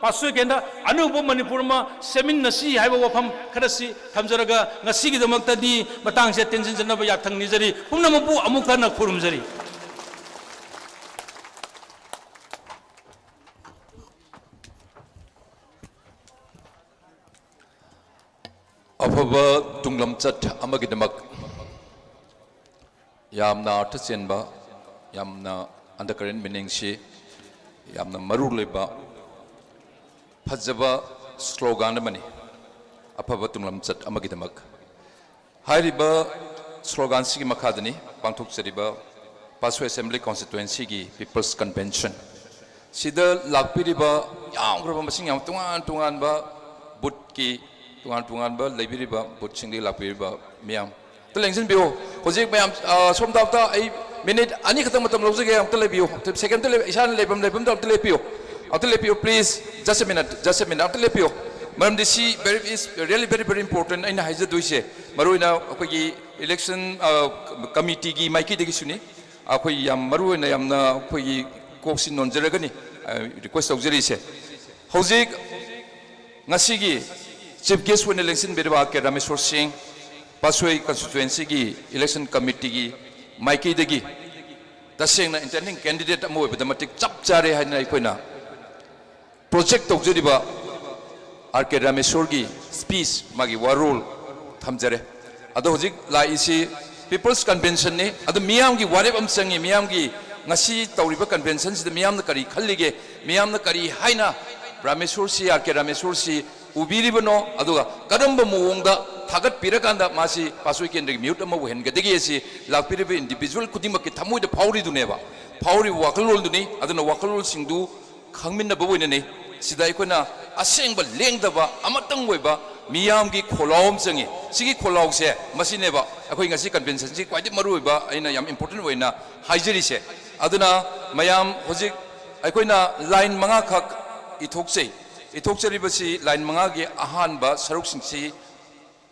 ꯄꯥꯁꯣꯏ ꯀꯦꯟꯗ꯭ꯔ, ꯑꯅꯧꯕ ꯃꯅꯤꯄꯨꯔ ꯑꯃ ꯁꯦꯝꯃꯤꯟꯅꯁꯤ ꯍꯥꯏꯕ ꯋꯥꯐꯝ ꯈꯔꯁꯤ ꯊꯝꯖꯔꯒ ꯉꯁꯤꯒꯤꯗꯃꯛꯇꯗꯤ ꯃꯇꯥꯡꯁꯦ ꯇꯦꯟꯁꯤꯟꯖꯅꯕ ꯌꯥꯊꯪ ꯅꯤꯖꯔꯤ꯫ ꯄꯨꯝꯅꯃꯛꯄꯨ ꯑꯃꯨꯛ ꯍꯟꯅ ꯈꯨꯔꯨꯝꯖꯔꯤ꯫ ꯑꯐꯕ ꯇꯨꯡꯂꯝꯆꯠ ꯑꯃꯒꯤꯗꯃꯛ ꯌꯥꯝꯅ ꯑꯥꯔꯊ ꯆꯦꯟꯕ, ꯌꯥꯝꯅ undercurrent meaningꯁꯤ ꯌꯥꯝꯅ ꯃꯔꯨ ꯂꯩꯕ ꯐꯖꯕ slogan ꯑꯃꯅꯤ, ꯑꯐꯕ ꯇꯨꯡꯂꯝꯆꯠ ꯑꯃꯒꯤꯗꯃꯛ꯫ ꯍꯥꯏꯔꯤꯕ sloganꯁꯤꯒꯤ ꯃꯈꯥꯗꯅꯤ ꯄꯥꯡꯊꯣꯛꯆꯔꯤꯕ ꯄꯥꯁꯣꯏ Assembly Constituencyꯒꯤ People's Convention꯫ ꯁꯤꯗ ꯂꯥꯛꯄꯤꯔꯤꯕ ꯌꯥꯝꯈ꯭ꯔꯕ ꯃꯁꯤꯡ ꯌꯥꯝ, ꯇꯣꯉꯥꯟ ꯇꯣꯉꯥꯟꯕ ꯕꯨꯠꯀꯤ, ꯇꯣꯉꯥꯟ ꯇꯣꯉꯥꯟꯕ ꯂꯩꯕꯤꯔꯤꯕ ꯕꯨꯠꯁꯤꯡꯗꯒꯤ ꯂꯥꯛꯄꯤꯔꯤꯕ ꯃꯤꯌꯥꯝ, ꯑꯝꯇ ꯂꯦꯡꯁꯤꯟꯕꯤꯌꯨ꯫ ꯍꯧꯖꯤꯛ ꯃꯌꯥꯝ, ꯑ, ꯁꯣꯝꯗ ꯑꯝꯇ ꯑꯩ ꯃꯤꯅꯤꯠ ꯑꯅꯤ ꯈꯛꯇꯪ ꯃꯇꯝ ꯂꯧꯖꯒꯦ, ꯑꯝꯇ ꯂꯩꯕꯤꯌꯨ, ꯑꯝꯇ second ꯑꯝꯇ ꯂꯩ-, ꯏꯁꯥꯅ ꯂꯩꯐꯝ ꯂꯩꯐꯝꯗ ꯑꯝꯇ ꯂꯦꯞꯄꯤꯌꯨ, ꯑꯝꯇ ꯂꯦꯞꯄꯤꯌꯨ please, just a minute, just a minute, ꯑꯝꯇ ꯂꯦꯞꯄꯤꯌꯨ꯫ ꯃꯔꯝꯗꯤ ꯁꯤ very, is really very very important꯫ ꯑꯩꯅ ꯍꯥꯏꯖꯗꯣꯏꯁꯦ, ꯃꯔꯨꯑꯣꯏꯅ ꯑꯩꯈꯣꯏꯒꯤ election, ꯑ, committeeꯒꯤ ꯃꯥꯏꯀꯩꯗꯒꯤꯁꯨꯅꯤ꯫ ꯑꯩꯈꯣꯏ ꯌꯥꯝ ꯃꯔꯨꯑꯣꯏꯅ ꯌꯥꯝꯅ ꯑꯩꯈꯣꯏꯒꯤ ꯀꯣꯛꯁꯤ ꯅꯣꯟꯖꯔꯒꯅꯤ, ꯑ, request ꯇꯧꯖꯔꯤꯁꯦ꯫ ꯍꯧꯖꯤꯛ ꯉꯁꯤꯒꯤ chief guest ꯑꯣꯏꯅ ꯂꯦꯡꯁꯤꯟꯕꯤꯔꯤꯕ ꯑꯥꯔ ꯀꯦ ꯔꯥꯃꯦꯁꯣꯔ ꯁꯤꯡ, ꯄꯥꯁꯣꯏ Constituencyꯒꯤ election committeeꯒꯤ ꯃꯥꯏꯀꯩꯗꯒꯤ ꯇꯁꯦꯡꯅ intending candidate ꯑꯃ ꯑꯣꯏꯕꯗ ꯃꯇꯤꯛ ꯆꯞ ꯆꯥꯔꯦ ꯍꯥꯏꯅ ꯑꯩꯈꯣꯏꯅ project ꯇꯧꯖꯔꯤꯕ ꯑꯥꯔ ꯀꯦ ꯔꯥꯃꯦꯁꯣꯔꯒꯤ speech, ꯃꯥꯒꯤ ꯋꯥꯔꯣꯜ ꯊꯝꯖꯔꯦ꯫ ꯑꯗꯣ ꯍꯧꯖꯤꯛ ꯂꯥꯛꯏꯁꯤ People's Conventionꯅꯤ꯫ ꯑꯗꯣ ꯃꯤꯌꯥꯝꯒꯤ ꯋꯥꯔꯦꯞ ꯑꯃ ꯆꯪꯉꯤ꯫ ꯃꯤꯌꯥꯝꯒꯤ ꯉꯁꯤ ꯇꯧꯔꯤꯕ conventionꯁꯤꯗ ꯃꯤꯌꯥꯝꯅ ꯀꯔꯤ ꯈꯜꯂꯤꯒꯦ? ꯃꯤꯌꯥꯝꯅ ꯀꯔꯤ ꯍꯥꯏꯅ ꯔꯥꯃꯦꯁꯣꯔꯁꯤ, ꯑꯥꯔ ꯀꯦ ꯔꯥꯃꯦꯁꯣꯔꯁꯤ ꯎꯕꯤꯔꯤꯕꯅꯣ? ꯑꯗꯨꯒ ꯀꯔꯝꯕ ꯃꯑꯣꯡꯗ ꯊꯥꯒꯠꯄꯤꯔꯀꯥꯟꯗ ꯃꯥꯁꯤ ꯄꯥꯁꯣꯏ ꯀꯦꯟꯗ꯭ꯔꯒꯤ ꯃꯤꯍꯨꯠ ꯑꯃ ꯑꯣꯏꯍꯟꯒꯗꯒꯦ ꯑꯁꯤ ꯂꯥꯛꯄꯤꯔꯤꯕ individual ꯈꯨꯗꯤꯡꯃꯛꯀꯤ ꯊꯃꯣꯏꯗ ꯐꯥꯎꯔꯤꯗꯨꯅꯦꯕ꯫ ꯐꯥꯎꯔꯤꯕ ꯋꯥꯈꯜꯂꯣꯟꯗꯨꯅꯤ꯫ ꯑꯗꯨꯅ ꯋꯥꯈꯜꯂꯣꯟꯁꯤꯡꯗꯨ ꯈꯪꯃꯤꯟꯅꯕ ꯑꯣꯏꯅꯅꯤ꯫ ꯁꯤꯗ ꯑꯩꯈꯣꯏꯅ ꯑꯁꯦꯡꯕ ꯂꯦꯡꯗꯕ ꯑꯃꯇꯪ ꯑꯣꯏꯕ ꯃꯤꯌꯥꯝꯒꯤ ꯈꯣꯜꯂꯥꯎ ꯑꯃ ꯆꯪꯉꯤ꯫ ꯁꯤꯒꯤ ꯈꯣꯜꯂꯥꯎꯁꯦ ꯃꯁꯤꯅꯦꯕ ꯑꯩꯈꯣꯏ ꯉꯁꯤ conventionꯁꯤ ꯈ꯭ꯋꯥꯏꯗꯒꯤ ꯃꯔꯨꯑꯣꯏꯕ ꯑꯩꯅ ꯌꯥꯝ important ꯑꯣꯏꯅ ꯍꯥꯏꯖꯔꯤꯁꯦ꯫ ꯑꯗꯨꯅ ꯃꯌꯥꯝ ꯍꯧꯖꯤꯛ ꯑꯩꯈꯣꯏꯅ line ꯃꯉꯥꯈꯛ ꯏꯊꯣꯛꯆꯩ꯫ ꯏꯊꯣꯛꯆꯔꯤꯕꯁꯤ line ꯃꯉꯥꯒꯤ ꯑꯍꯥꯟꯕ ꯁꯔꯨꯛꯁꯤꯡꯁꯤ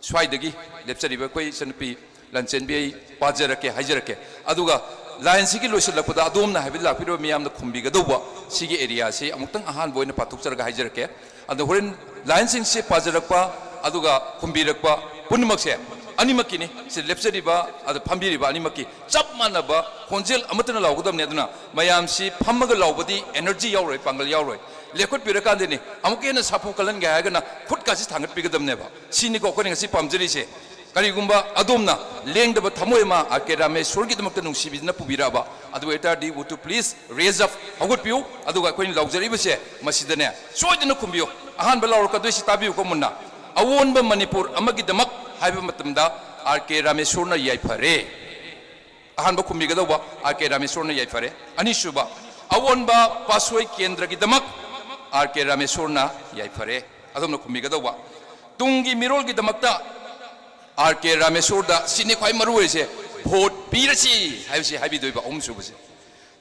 ꯁ꯭ꯋꯥꯏꯗꯒꯤ ꯂꯦꯞꯆꯔꯤꯕ ꯑꯩꯈꯣꯏ ꯏꯆꯟꯅꯨꯄꯤ ꯂꯟꯆꯦꯟꯕꯤ ꯑꯩ ꯄꯥꯖꯔꯛꯀꯦ, ꯍꯥꯏꯖꯔꯛꯀꯦ꯫ ꯑꯗꯨꯒ lineꯁꯤꯒꯤ ꯂꯣꯏꯁꯤꯜꯂꯛꯄꯗ ꯑꯗꯣꯝꯅ ꯍꯥꯏꯕꯗ ꯂꯥꯛꯄꯤꯔꯤꯕ ꯃꯤꯌꯥꯝꯅ ꯈꯨꯝꯕꯤꯒꯗꯧꯕ ꯁꯤꯒꯤ areaꯁꯤ ꯑꯃꯨꯛꯇꯪ ꯑꯍꯥꯟꯕ ꯑꯣꯏꯅ ꯄꯥꯊꯣꯛꯆꯔꯒ ꯍꯥꯏꯖꯔꯛꯀꯦ꯫ ꯑꯗꯣ ꯍꯣꯔꯦꯟ lineꯁꯤꯡꯁꯦ ꯄꯥꯖꯔꯛꯄ ꯑꯗꯨꯒ ꯈꯨꯝꯕꯤꯔꯛꯄ ꯄꯨꯝꯅꯃꯛꯁꯦ ꯑꯅꯤꯃꯛꯀꯤꯅꯤ꯫ ꯁꯤ ꯂꯦꯞꯆꯔꯤꯕ ꯑꯗ ꯐꯝꯕꯤꯔꯤꯕ ꯑꯅꯤꯃꯛꯀꯤ ꯆꯞ ꯃꯥꯟꯅꯕ ꯈꯣꯟꯖꯦꯜ ꯑꯃꯠꯇꯅ ꯂꯥꯎꯒꯗꯕꯅꯤ꯫ ꯑꯗꯨꯅ ꯃꯌꯥꯝꯁꯤ ꯐꯝꯃꯒ ꯂꯥꯎꯕꯗꯤ energy ꯌꯥꯎꯔꯣꯏ, ꯄꯥꯡꯒꯜ ꯌꯥꯎꯔꯣꯏ꯫ ꯂꯦꯞꯈꯠꯄꯤꯔꯀꯥꯟꯗꯅꯤ ꯑꯃꯨꯛꯀ ꯍꯦꯟꯅ ꯁꯥꯐꯨ ꯀꯜꯍꯟꯒꯦ ꯍꯥꯏꯔꯒꯅ ꯈꯨꯠꯀꯥꯁꯤ ꯊꯥꯡꯒꯠꯄꯤꯒꯗꯕꯅꯦꯕ꯫ ꯁꯤꯅꯤꯀꯣ ꯑꯩꯈꯣꯏꯅ ꯉꯁꯤ ꯄꯥꯝꯖꯔꯤꯁꯦ꯫ ꯀꯔꯤꯒꯨꯝꯕ ꯑꯗꯣꯝꯅ ꯂꯦꯡꯗꯕ ꯊꯃꯣꯏ ꯑꯃ ꯑꯥꯔ ꯀꯦ ꯔꯥꯃꯦꯁꯣꯔꯒꯤꯗꯃꯛꯇ ꯅꯨꯡꯁꯤꯕꯤꯗꯨꯅ ꯄꯨꯕꯤꯔꯛꯑꯕ, ꯑꯗꯨ ꯑꯣꯏꯇꯥꯔꯗꯤ, would you please raise up, ꯍꯧꯒꯠꯄꯤꯌꯨ꯫ ꯑꯗꯨꯒ ꯑꯩꯈꯣꯏꯅ ꯂꯥꯎꯖꯔꯤꯕꯁꯦ ꯃꯁꯤꯗꯅꯦ ꯁꯣꯏꯗꯅ ꯈꯨꯝꯕꯤꯌꯨ꯫ ꯑꯍꯥꯟꯕ ꯂꯥꯎꯔꯛꯀꯗꯣꯏꯁꯤ ꯇꯥꯕꯤꯌꯨꯀꯣ ꯃꯨꯟꯅ꯫ "ꯑꯑꯣꯟꯕ ꯃꯅꯤꯄꯨꯔ ꯑꯃꯒꯤꯗꯃꯛ" ꯍꯥꯏꯕ ꯃꯇꯝꯗ ꯑꯥꯔ ꯀꯦ ꯔꯥꯃꯦꯁꯣꯔꯅ ꯌꯥꯏꯐꯔꯦ꯫ ꯑꯍꯥꯟꯕ ꯈꯨꯝꯕꯤꯒꯗꯧꯕ ꯑꯥꯔ ꯀꯦ ꯔꯥꯃꯦꯁꯣꯔꯅ ꯌꯥꯏꯐꯔꯦ꯫ ꯑꯅꯤꯁꯨꯕ, "ꯑꯑꯣꯟꯕ ꯄꯥꯠꯁꯣꯏ ꯀꯦꯟꯗ꯭ꯔꯒꯤꯗꯃꯛ" ꯑꯥꯔ ꯀꯦ ꯔꯥꯃꯦꯁꯣꯔꯅ ꯌꯥꯏꯐꯔꯦ꯫ ꯑꯗꯣꯝꯅ ꯈꯨꯝꯕꯤꯒꯗꯧꯕ, "ꯇꯨꯡꯒꯤ ꯃꯤꯔꯣꯜꯒꯤꯗꯃꯛꯇ" ꯑꯥꯔ ꯀꯦ ꯔꯥꯃꯦꯁꯣꯔꯗ, ꯁꯤꯅꯤ ꯈ꯭ꯋꯥꯏ ꯃꯔꯨ ꯑꯣꯏꯔꯤꯁꯦ, "ꯚꯣꯠ ꯄꯤꯔꯁꯤ" ꯍꯥꯏꯕꯁꯤ ꯍꯥꯏꯕꯤꯗꯣꯏꯕ꯫ ꯑꯍꯨꯝꯁꯨꯕꯁꯦ,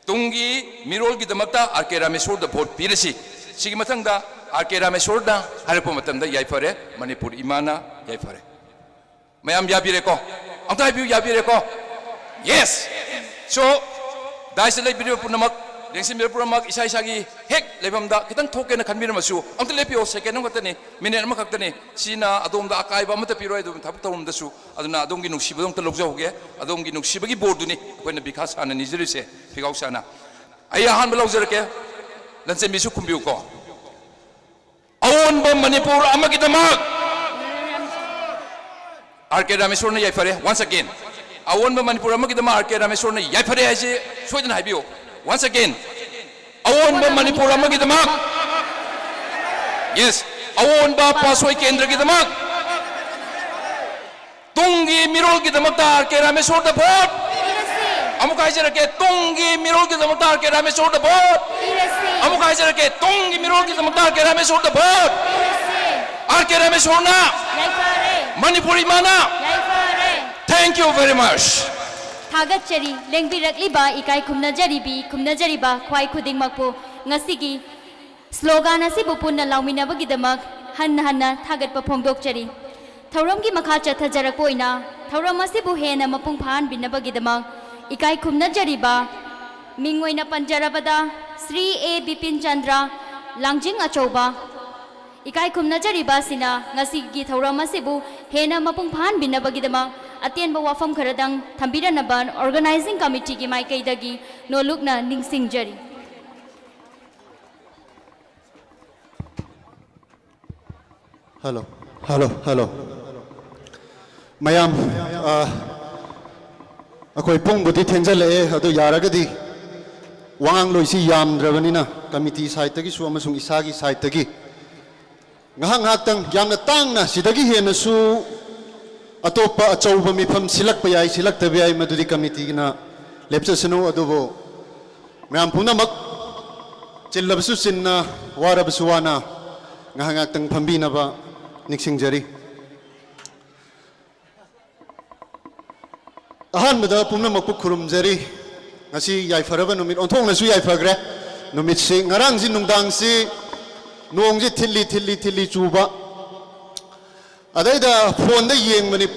"ꯇꯨꯡꯒꯤ ꯃꯤꯔꯣꯜꯒꯤꯗꯃꯛꯇ ꯑꯥꯔ ꯀꯦ ꯔꯥꯃꯦꯁꯣꯔꯗ ꯚꯣꯠ ꯄꯤꯔꯁꯤ"꯫ ꯁꯤꯒꯤ ꯃꯊꯪꯗ ꯑꯥꯔ ꯀꯦ ꯔꯥꯃꯦꯁꯣꯔꯗ ꯍꯥꯏꯔꯛꯄ ꯃꯇꯝꯗ ꯌꯥꯏꯐꯔꯦ, ꯃꯅꯤꯄꯨꯔ ꯏꯃꯥꯅ ꯌꯥꯏꯐꯔꯦ꯫ ꯃꯌꯥꯝ ꯌꯥꯕꯤꯔꯦꯀꯣ? ꯑꯝꯇ ꯍꯥꯏꯕꯤꯌꯨ, ꯌꯥꯕꯤꯔꯦꯀꯣ? Yes. So, dais ꯂꯩꯕꯤꯔꯤꯕ ꯄꯨꯝꯅꯃꯛ, ꯌꯦꯡꯁꯤꯟꯕꯤꯔꯤꯕ ꯄꯨꯝꯅꯃꯛ, ꯏꯁꯥ ꯏꯁꯥꯒꯤ ꯍꯦꯛ ꯂꯩꯐꯝꯗ ꯈꯤꯇꯪ ꯊꯣꯛꯀꯦꯅ ꯈꯟꯕꯤꯔꯝꯃꯁꯨ, ꯑꯝꯇ ꯂꯦꯞꯄꯤꯌꯣ, second ꯑꯃꯈꯛꯇꯅꯤ, minute ꯑꯃꯈꯛꯇꯅꯤ꯫ ꯁꯤꯅ ꯑꯗꯣꯝꯗ ꯑꯀꯥꯏꯕ ꯑꯃꯠꯇ ꯄꯤꯔꯣꯏ, ꯑꯗꯨꯝ ꯊꯕꯛ ꯇꯧꯔꯝꯗꯁꯨ꯫ ꯑꯗꯨꯅ ꯑꯗꯣꯝꯒꯤ ꯅꯨꯡꯁꯤꯕꯗꯣ ꯑꯝꯇ ꯂꯧꯖꯍꯧꯒꯦ꯫ ꯑꯗꯣꯝꯒꯤ ꯅꯨꯡꯁꯤꯕꯒꯤ ꯕꯣꯔꯗꯨꯅꯤ ꯑꯩꯈꯣꯏꯅ ꯕꯤꯈꯥ ꯁꯥꯅ ꯅꯤꯖꯔꯤꯁꯦ, ꯐꯤꯒꯥꯎ ꯁꯥꯅ꯫ ꯑꯩ ꯑꯍꯥꯟꯕ ꯂꯧꯖꯔꯛꯀꯦ, ꯂꯟꯆꯦꯟꯕꯤꯁꯨ ꯈꯨꯝꯕꯤꯌꯨꯀꯣ꯫ "ꯑꯑꯣꯟꯕ ꯃꯅꯤꯄꯨꯔ ꯑꯃꯒꯤꯗꯃꯛ" ꯑꯥꯔ ꯀꯦ ꯔꯥꯃꯦꯁꯣꯔꯅ ꯌꯥꯏꯐꯔꯦ꯫ Once again, "ꯑꯑꯣꯟꯕ ꯃꯅꯤꯄꯨꯔ ꯑꯃꯒꯤꯗꯃꯛ" ꯑꯥꯔ ꯀꯦ ꯔꯥꯃꯦꯁꯣꯔꯅ ꯌꯥꯏꯐꯔꯦ ꯍꯥꯏꯁꯤ ꯁꯣꯏꯗꯅ ꯍꯥꯏꯕꯤꯌꯨ꯫ Once again, "ꯑꯑꯣꯟꯕ ꯃꯅꯤꯄꯨꯔ ꯑꯃꯒꯤꯗꯃꯛ" Yes, "ꯑꯑꯣꯟꯕ ꯄꯥꯠꯁꯣꯏ ꯀꯦꯟꯗ꯭ꯔꯒꯤꯗꯃꯛ" ꯇꯨꯡꯒꯤ ꯃꯤꯔꯣꯜꯒꯤꯗꯃꯛꯇ ꯑꯥꯔ ꯀꯦ ꯔꯥꯃꯦꯁꯣꯔꯗ ꯚꯣꯠ꯫ ꯑꯃꯨꯛ ꯍꯥꯏꯖꯔꯛꯀꯦ, ꯇꯨꯡꯒꯤ ꯃꯤꯔꯣꯜꯒꯤꯗꯃꯛꯇ ꯑꯥꯔ ꯀꯦ ꯔꯥꯃꯦꯁꯣꯔꯗ ꯚꯣꯠ꯫ ꯑꯃꯨꯛ ꯍꯥꯏꯖꯔꯛꯀꯦ, ꯇꯨꯡꯒꯤ ꯃꯤꯔꯣꯜꯒꯤꯗꯃꯛꯇ ꯑꯥꯔ ꯀꯦ ꯔꯥꯃꯦꯁꯣꯔꯗ ꯚꯣꯠ꯫ ꯑꯥꯔ ꯀꯦ ꯔꯥꯃꯦꯁꯣꯔꯅ, ꯃꯅꯤꯄꯨꯔ ꯏꯃꯥꯅ, thank you very much. ꯊꯥꯒꯠꯆꯔꯤ꯫ ꯂꯦꯡꯕꯤꯔꯛꯂꯤꯕ ꯏꯀꯥꯏ ꯈꯨꯝꯅꯖꯔꯤꯕꯤ, ꯈꯨꯝꯅꯖꯔꯤꯕ ꯈ꯭ꯋꯥꯏ ꯈꯨꯗꯤꯡꯃꯛꯄꯨ꯫ ꯉꯁꯤꯒꯤ ꯁ꯭ꯂꯣꯒꯥꯟ ꯑꯁꯤꯕꯨ ꯄꯨꯟꯅ ꯂꯥꯎꯃꯤꯟꯅꯕꯒꯤꯗꯃꯛ ꯍꯟꯅ ꯍꯟꯅ ꯊꯥꯒꯠꯄ ꯐꯣꯡꯗꯣꯛꯆꯔꯤ꯫ ꯊꯧꯔꯝꯒꯤ ꯃꯈꯥ ꯆꯠꯊꯖꯔꯛꯄ ꯑꯣꯏꯅ ꯊꯧꯔꯝ ꯑꯁꯤꯕꯨ ꯍꯦꯟꯅ ꯃꯄꯨꯡ ꯐꯥꯍꯟꯕꯤꯅꯕꯒꯤꯗꯃꯛ ꯏꯀꯥꯏ ꯈꯨꯝꯅꯖꯔꯤꯕ ꯃꯤꯡ ꯑꯣꯏꯅ ꯄꯟꯖꯔꯕꯗ ꯁ꯭ꯔꯤ ꯑꯦ ꯕꯤꯄꯤꯟ ꯆꯟꯗ꯭ꯔ, ꯂꯥꯡꯖꯤꯡ ꯑꯆꯧꯕ, ꯏꯀꯥꯏ ꯈꯨꯝꯅꯖꯔꯤꯕ ꯑꯁꯤꯅ ꯉꯁꯤꯒꯤ ꯊꯧꯔꯝ ꯑꯁꯤꯕꯨ ꯍꯦꯟꯅ ꯃꯄꯨꯡ ꯐꯥꯍꯟꯕꯤꯅꯕꯒꯤꯗꯃꯛ ꯑꯇꯦꯟꯕ ꯋꯥꯐꯝ ꯈꯔꯗꯪ ꯊꯝꯕꯤꯔꯅꯕ organizing committeeꯒꯤ ꯃꯥꯏꯀꯩꯗꯒꯤ ꯅꯣꯜꯂꯨꯛꯅ ꯅꯤꯡꯁꯤꯡꯖꯔꯤ꯫ Hello, hello, hello. ꯃꯌꯥꯝ, ꯑ, ꯑꯩꯈꯣꯏ ꯄꯨꯡꯕꯨꯗꯤ ꯊꯦꯡꯖꯜꯂꯛꯑꯦ, ꯑꯗꯨ ꯌꯥꯔꯒꯗꯤ ꯋꯥꯉꯥꯡꯂꯣꯏꯁꯤ ꯌꯥꯝꯗ꯭ꯔꯕꯅꯤꯅ committee sideꯇꯒꯤꯁꯨ ꯑꯃꯁꯨꯡ ꯏꯁꯥꯒꯤ sideꯇꯒꯤ ꯉꯥꯏꯍꯥꯛ ꯉꯥꯏꯍꯥꯛꯇꯪ, ꯌꯥꯝꯅ ꯇꯥꯡꯅ, ꯁꯤꯗꯒꯤ ꯍꯦꯟꯅꯁꯨ ꯑꯇꯣꯞꯄ ꯑꯆꯧꯕ ꯃꯤꯐꯝ ꯁꯤꯜꯂꯛꯄ ꯌꯥꯏ, ꯁꯤꯜꯂꯛꯇꯕ ꯌꯥꯏ, ꯃꯗꯨꯗꯤ committeeꯅ ꯂꯦꯞꯆꯁꯅꯨ꯫ ꯑꯗꯨꯕꯨ ꯃꯌꯥꯝ ꯄꯨꯝꯅꯃꯛ ꯆꯤꯜꯂꯕꯁꯨ ꯆꯤꯟꯅ, ꯋꯥꯔꯕꯁꯨ ꯋꯥꯅ ꯉꯥꯏꯍꯥꯛ ꯉꯥꯏꯍꯥꯛꯇꯪ ꯐꯝꯕꯤꯅꯕ ꯅꯤꯡꯁꯤꯡꯖꯔꯤ꯫ ꯑꯍꯥꯟꯕꯗ ꯄꯨꯝꯅꯃꯛꯄꯨ ꯈꯨꯔꯨꯝꯖꯔꯤ꯫ ꯉꯁꯤ ꯌꯥꯏꯐꯔꯕ ꯅꯨꯃꯤꯠ, ꯑꯣꯟꯊꯣꯛꯅꯁꯨ ꯌꯥꯏꯐꯈ꯭ꯔꯦ ꯅꯨꯃꯤꯠꯁꯤ꯫ ꯉꯔꯥꯡꯁꯤ ꯅꯨꯡꯗꯥꯡꯁꯤ ꯅꯣꯡꯁꯤ ꯊꯤꯠꯂꯤ ꯊꯤꯠꯂꯤ ꯊꯤꯠꯂꯤ ꯆꯨꯕ, ꯑꯗꯩꯗ phoneꯗ ꯌꯦꯡꯕꯅꯤ,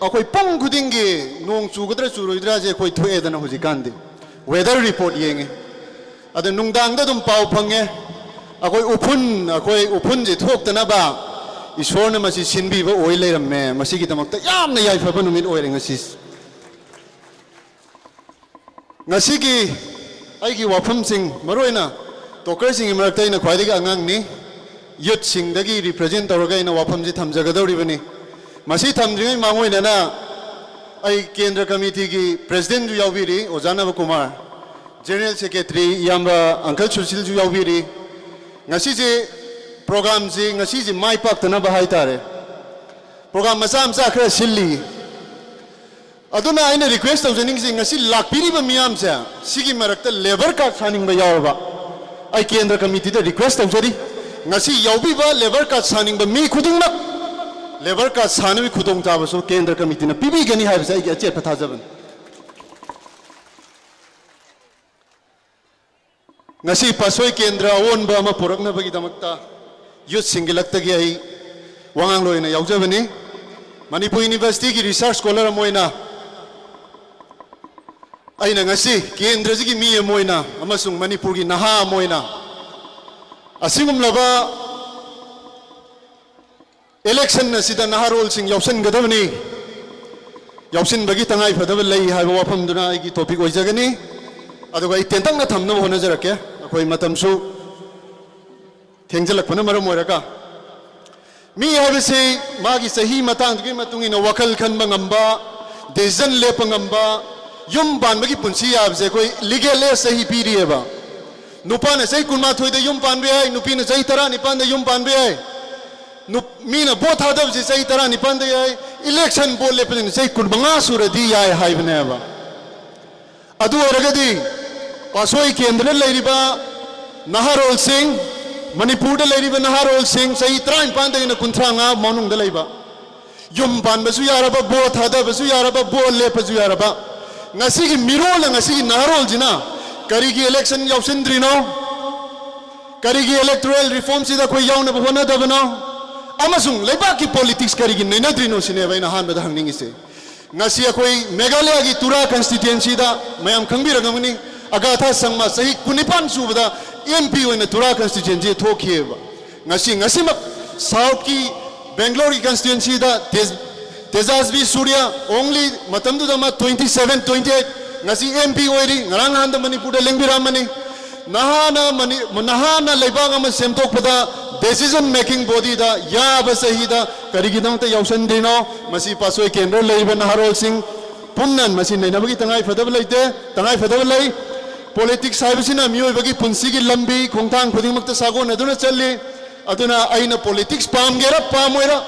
ꯑꯩꯈꯣꯏ ꯄꯨꯡ ꯈꯨꯗꯤꯡꯒꯤ ꯅꯣꯡ ꯆꯨꯒꯗ꯭ꯔꯥ ꯆꯨꯔꯣꯏꯗ꯭ꯔꯥꯁꯦ ꯑꯩꯈꯣꯏ ꯊꯣꯛꯑꯦꯗꯅ ꯍꯧꯖꯤꯛꯀꯥꯟꯗꯤ꯫ Weather report ꯌꯦꯡꯉꯤ꯫ ꯑꯗ ꯅꯨꯡꯗꯥꯡꯗ ꯑꯗꯨꯝ ꯄꯥꯎ ꯐꯪꯉꯦ, ꯑꯩꯈꯣꯏ ꯎꯐꯨꯟ, ꯑꯩꯈꯣꯏ ꯎꯐꯨꯟꯁꯦ ꯊꯣꯛꯇꯅꯕ ꯏꯁꯣꯔꯅ ꯃꯁꯤ ꯁꯤꯟꯕꯤꯕ ꯑꯣꯏ ꯂꯩꯔꯝꯃꯦ꯫ ꯃꯁꯤꯒꯤꯗꯃꯛꯇ ꯌꯥꯝꯅ ꯌꯥꯏꯐꯕ ꯅꯨꯃꯤꯠ ꯑꯣꯏꯔꯦ ꯉꯁꯤꯁꯦ꯫ ꯉꯁꯤꯒꯤ ꯑꯩꯒꯤ ꯋꯥꯐꯝꯁꯤꯡ, ꯃꯔꯨꯑꯣꯏꯅ talkerꯁꯤꯡꯒꯤ ꯃꯔꯛꯇ ꯑꯩꯅ ꯈ꯭ꯋꯥꯏꯗꯒꯤ ꯑꯉꯥꯡꯅꯤ, youthꯁꯤꯡꯗꯒꯤ represent ꯇꯧꯔꯒ ꯑꯩꯅ ꯋꯥꯐꯝꯁꯤ ꯊꯝꯖꯒꯗꯧꯔꯤꯕꯅꯤ꯫ ꯃꯁꯤ ꯊꯝꯗ꯭ꯔꯤꯉꯩ ꯃꯥꯡꯑꯣꯏꯅꯅ ꯑꯩ ꯀꯦꯟꯗ꯭ꯔ committeeꯒꯤ presidentꯁꯨ ꯌꯥꯎꯕꯤꯔꯤ, ꯑꯣꯖꯥ ꯅꯕꯀꯨꯃꯥꯔ, general secretary ꯏꯌꯥꯝꯕ uncle ꯁꯨꯁꯤꯜꯁꯨ ꯌꯥꯎꯕꯤꯔꯤ꯫ ꯉꯁꯤꯁꯦ programꯁꯤ, ꯉꯁꯤꯁꯦ ꯃꯥꯏ ꯄꯥꯛꯇꯅꯕ ꯍꯥꯏꯇꯥꯔꯦ, program ꯃꯆꯥ ꯃꯆꯥ ꯈꯔ ꯁꯤꯜꯂꯤ꯫ ꯑꯗꯨꯅ ꯑꯩꯅ request ꯇꯧꯖꯅꯤꯡꯉꯤꯁꯤ, ꯉꯁꯤ ꯂꯥꯛꯄꯤꯔꯤꯕ ꯃꯤꯌꯥꯝꯁꯦ, ꯁꯤꯒꯤ ꯃꯔꯛꯇ labour card ꯁꯥꯅꯤꯡꯕ ꯌꯥꯎꯔꯕ, ꯑꯩ ꯀꯦꯟꯗ꯭ꯔ committeeꯗ request ꯇꯧꯖꯔꯤ, ꯉꯁꯤ ꯌꯥꯎꯕꯤꯕ labour card ꯁꯥꯅꯤꯡꯕ ꯃꯤ ꯈꯨꯗꯤꯡꯃꯛ labour card ꯁꯥꯅꯕꯒꯤ ꯈꯨꯗꯣꯡꯆꯥꯕꯁꯨ ꯀꯦꯟꯗ꯭ꯔ committeeꯅ ꯄꯤꯕꯤꯒꯅꯤ ꯍꯥꯏꯕꯁꯦ ꯑꯩꯒꯤ ꯑꯆꯦꯠꯄ ꯊꯥꯖꯕꯅꯤ꯫ ꯉꯁꯤ ꯄꯥꯠꯁꯣꯏ ꯀꯦꯟꯗ꯭ꯔ ꯑꯑꯣꯟꯕ ꯑꯃ ꯄꯨꯔꯛꯅꯕꯒꯤꯗꯃꯛꯇ ꯌꯨꯠꯁꯤꯡꯒꯤ ꯂꯛꯇꯒꯤ ꯑꯩ ꯋꯥꯉꯥꯡꯂꯣꯏ ꯑꯣꯏꯅ ꯌꯥꯎꯖꯕꯅꯤ꯫ ꯃꯅꯤꯄꯨꯔ ꯌꯨꯅꯤꯚꯔꯁꯤꯇꯤꯒꯤ ꯔꯤꯁꯔꯁ ꯁ꯭ꯀꯣꯂꯔ ꯑꯃ ꯑꯣꯏꯅ ꯑꯩꯅ ꯉꯁꯤ ꯀꯦꯟꯗ꯭ꯔꯁꯤꯒꯤ ꯃꯤ ꯑꯃ ꯑꯣꯏꯅ ꯑꯃꯁꯨꯡ ꯃꯅꯤꯄꯨꯔꯒꯤ ꯅꯍꯥ ꯑꯃ ꯑꯣꯏꯅ ꯑꯁꯤꯒꯨꯝꯂꯕ ꯏꯂꯦꯛꯁꯟ ꯑꯁꯤꯗ ꯅꯍꯥꯔꯣꯜꯁꯤꯡ ꯌꯥꯎꯁꯤꯟꯒꯗꯕꯅꯤ, ꯌꯥꯎꯁꯤꯟꯕꯒꯤ ꯇꯉꯥꯏꯐꯗꯕ ꯂꯩ ꯍꯥꯏꯕ ꯋꯥꯐꯝꯗꯨꯅ ꯑꯩꯒꯤ ꯇꯣꯄꯤꯛ ꯑꯣꯏꯖꯒꯅꯤ꯫ ꯑꯗꯨꯒ ꯑꯩ ꯇꯦꯟꯇꯛꯅ ꯊꯝꯅꯕ ꯍꯣꯠꯅꯖꯔꯛꯀꯦ, ꯑꯩꯈꯣꯏ ꯃꯇꯝꯁꯨ ꯊꯦꯡꯖꯤꯜꯂꯛꯄꯅ ꯃꯔꯝ ꯑꯣꯏꯔꯒ꯫ ꯃꯤ ꯍꯥꯏꯕꯁꯤ ꯃꯥꯒꯤ ꯆꯍꯤ ꯃꯇꯥꯡꯗꯨꯒꯤ ꯃꯇꯨꯡ ꯏꯟꯅ ꯋꯥꯈꯜ ꯈꯟꯕ ꯉꯝꯕ, ꯗꯤꯁꯤꯖꯟ ꯂꯦꯞꯄ ꯉꯝꯕ, ꯌꯨꯝ ꯄꯥꯟꯕꯒꯤ ꯄꯨꯟꯁꯤ ꯍꯥꯏꯕꯁꯦ ꯑꯩꯈꯣꯏ ꯂꯤꯒꯦꯜ ꯑꯦꯖ ꯆꯍꯤ ꯄꯤꯔꯤꯑꯕ꯫ ꯅꯨꯄꯥꯅ ꯆꯍꯤ ꯀꯨꯟꯃꯥꯊꯣꯏꯗ ꯌꯨꯝ ꯄꯥꯟꯕ ꯌꯥꯏ, ꯅꯨꯄꯤꯅ ꯆꯍꯤ ꯇꯔꯥꯅꯤꯄꯥꯟꯗ ꯌꯨꯝ ꯄꯥꯟꯕ ꯌꯥꯏ꯫ ꯅꯨꯞ-, ꯃꯤꯅ ꯚꯣꯠ ꯊꯥꯗꯕꯁꯤ ꯆꯍꯤ ꯇꯔꯥꯅꯤꯄꯥꯟꯗ ꯌꯥꯏ, ꯏꯂꯦꯛꯁꯟ ꯚꯣꯠ ꯂꯦꯞꯄꯁꯤꯅ ꯆꯍꯤ ꯀꯨꯟꯃꯉꯥ ꯁꯨꯔꯗꯤ ꯌꯥꯏ ꯍꯥꯏꯕꯅꯦꯕ꯫ ꯑꯗꯨ ꯑꯣꯏꯔꯒꯗꯤ ꯄꯥꯠꯁꯣꯏ ꯀꯦꯟꯗ꯭ꯔꯗ ꯂꯩꯔꯤꯕ ꯅꯍꯥꯔꯣꯜꯁꯤꯡ, ꯃꯅꯤꯄꯨꯔꯗ ꯂꯩꯔꯤꯕ ꯅꯍꯥꯔꯣꯜꯁꯤꯡ ꯆꯍꯤ ꯇꯔꯥꯅꯤꯄꯥꯟꯗꯒꯤꯅ ꯀꯨꯟꯊ꯭ꯔꯥ ꯃꯉꯥ ꯃꯅꯨꯡꯗ ꯂꯩꯕ, ꯌꯨꯝ ꯄꯥꯟꯕꯁꯨ ꯌꯥꯔꯕ, ꯚꯣꯠ ꯊꯥꯗꯕꯁꯨ ꯌꯥꯔꯕ, ꯚꯣꯠ ꯂꯦꯞꯄꯁꯨ ꯌꯥꯔꯕ, ꯉꯁꯤꯒꯤ ꯃꯤꯔꯣꯜꯅ, ꯉꯁꯤꯒꯤ ꯅꯍꯥꯔꯣꯜꯁꯤꯅ ꯀꯔꯤꯒꯤ ꯏꯂꯦꯛꯁꯟ ꯌꯥꯎꯁꯤꯟꯗ꯭ꯔꯤꯅꯣ? ꯀꯔꯤꯒꯤ ꯏꯂꯦꯛꯇꯣꯔꯦꯜ ꯔꯤꯐꯣꯔꯝꯁꯤꯗ ꯑꯩꯈꯣꯏ ꯌꯥꯎꯅꯕ ꯍꯣꯠꯅꯗꯕꯅꯣ? ꯑꯃꯁꯨꯡ ꯂꯩꯕꯥꯛꯀꯤ ꯄꯣꯂꯤꯇꯤꯛꯁ ꯀꯔꯤꯒꯤ ꯅꯩꯅꯗ꯭ꯔꯤꯅꯣ ꯁꯤꯅꯦꯕ ꯑꯩꯅ ꯑꯍꯥꯟꯕꯗ ꯍꯪꯅꯤꯡꯉꯤꯁꯦ꯫ ꯉꯁꯤ ꯑꯩꯈꯣꯏ ꯃꯦꯘꯥꯂꯌꯥꯒꯤ ꯇꯨꯔꯥ ꯀꯟꯁꯇꯤꯇ꯭ꯋꯦꯟꯁꯤꯗ ꯃꯌꯥꯝ ꯈꯪꯕꯤꯔꯝꯒꯅꯤ, ꯑꯒꯥꯊꯥ ꯁꯪꯃꯥ ꯆꯍꯤ ꯀꯨꯟꯅꯤꯄꯥꯟ ꯁꯨꯕꯗ ꯑꯦꯝ ꯄꯤ ꯑꯣꯏꯅ ꯇꯨꯔꯥ ꯀꯟꯁꯇꯤꯇ꯭ꯋꯦꯟꯁꯤ ꯊꯣꯛꯈꯤꯑꯕ꯫ ꯉꯁꯤ, ꯉꯁꯤꯃꯛ ꯁꯥꯎꯠꯀꯤ ꯕꯦꯡꯒ꯭ꯂꯣꯔꯒꯤ ꯀꯟꯁꯇꯤꯇ꯭ꯋꯦꯟꯁꯤꯗ ꯇꯦꯖ-, ꯇꯦꯖꯥꯁꯕꯤ ꯁꯨꯔꯤꯌꯥ, only ꯃꯇꯝꯗꯨꯗ ꯃꯥ twenty seven, twenty eight, ꯉꯁꯤ ꯑꯦꯝ ꯄꯤ ꯑꯣꯏꯔꯤ, ꯉꯔꯥꯡ ꯅꯍꯥꯟꯗ ꯃꯅꯤꯄꯨꯔꯗ ꯂꯦꯡꯕꯤꯔꯛꯑꯝꯕꯅꯤ꯫ ꯅꯍꯥꯅ ꯃꯅꯤ-, ꯅꯍꯥꯅ ꯂꯩꯕꯥꯛ ꯑꯃ ꯁꯦꯝꯗꯣꯛꯄꯗ decision making bodyꯗ ꯌꯥꯕ ꯆꯍꯤꯗ ꯀꯔꯤꯒꯤꯗꯃꯛꯇ ꯌꯥꯎꯁꯟꯗ꯭ꯔꯤꯅꯣ? ꯃꯁꯤ ꯄꯥꯠꯁꯣꯏ ꯀꯦꯟꯗ꯭ꯔ ꯂꯩꯔꯤꯕ ꯅꯍꯥꯔꯣꯜꯁꯤꯡ ꯄꯨꯝꯅ ꯃꯁꯤ ꯅꯩꯅꯕꯒꯤ ꯇꯉꯥꯏ ꯐꯗꯕ ꯂꯩꯇꯦ, ꯇꯉꯥꯏ ꯐꯗꯕ ꯂꯩ꯫ ꯄꯣꯂꯤꯇꯤꯛꯁ ꯍꯥꯏꯕꯁꯤꯅ ꯃꯤꯑꯣꯏꯕꯒꯤ ꯄꯨꯟꯁꯤꯒꯤ ꯂꯝꯕꯤ ꯈꯣꯡꯊꯥꯡ ꯈꯨꯗꯤꯡꯃꯛꯇ ꯁꯥꯒꯣꯟꯅꯗꯨꯅ ꯆꯠꯂꯤ꯫ ꯑꯗꯨꯅ ꯑꯩꯅ ꯄꯣꯂꯤꯇꯤꯛꯁ ꯄꯥꯝꯒꯦꯔꯥ ꯄꯥꯝꯃꯣꯏꯔꯥ,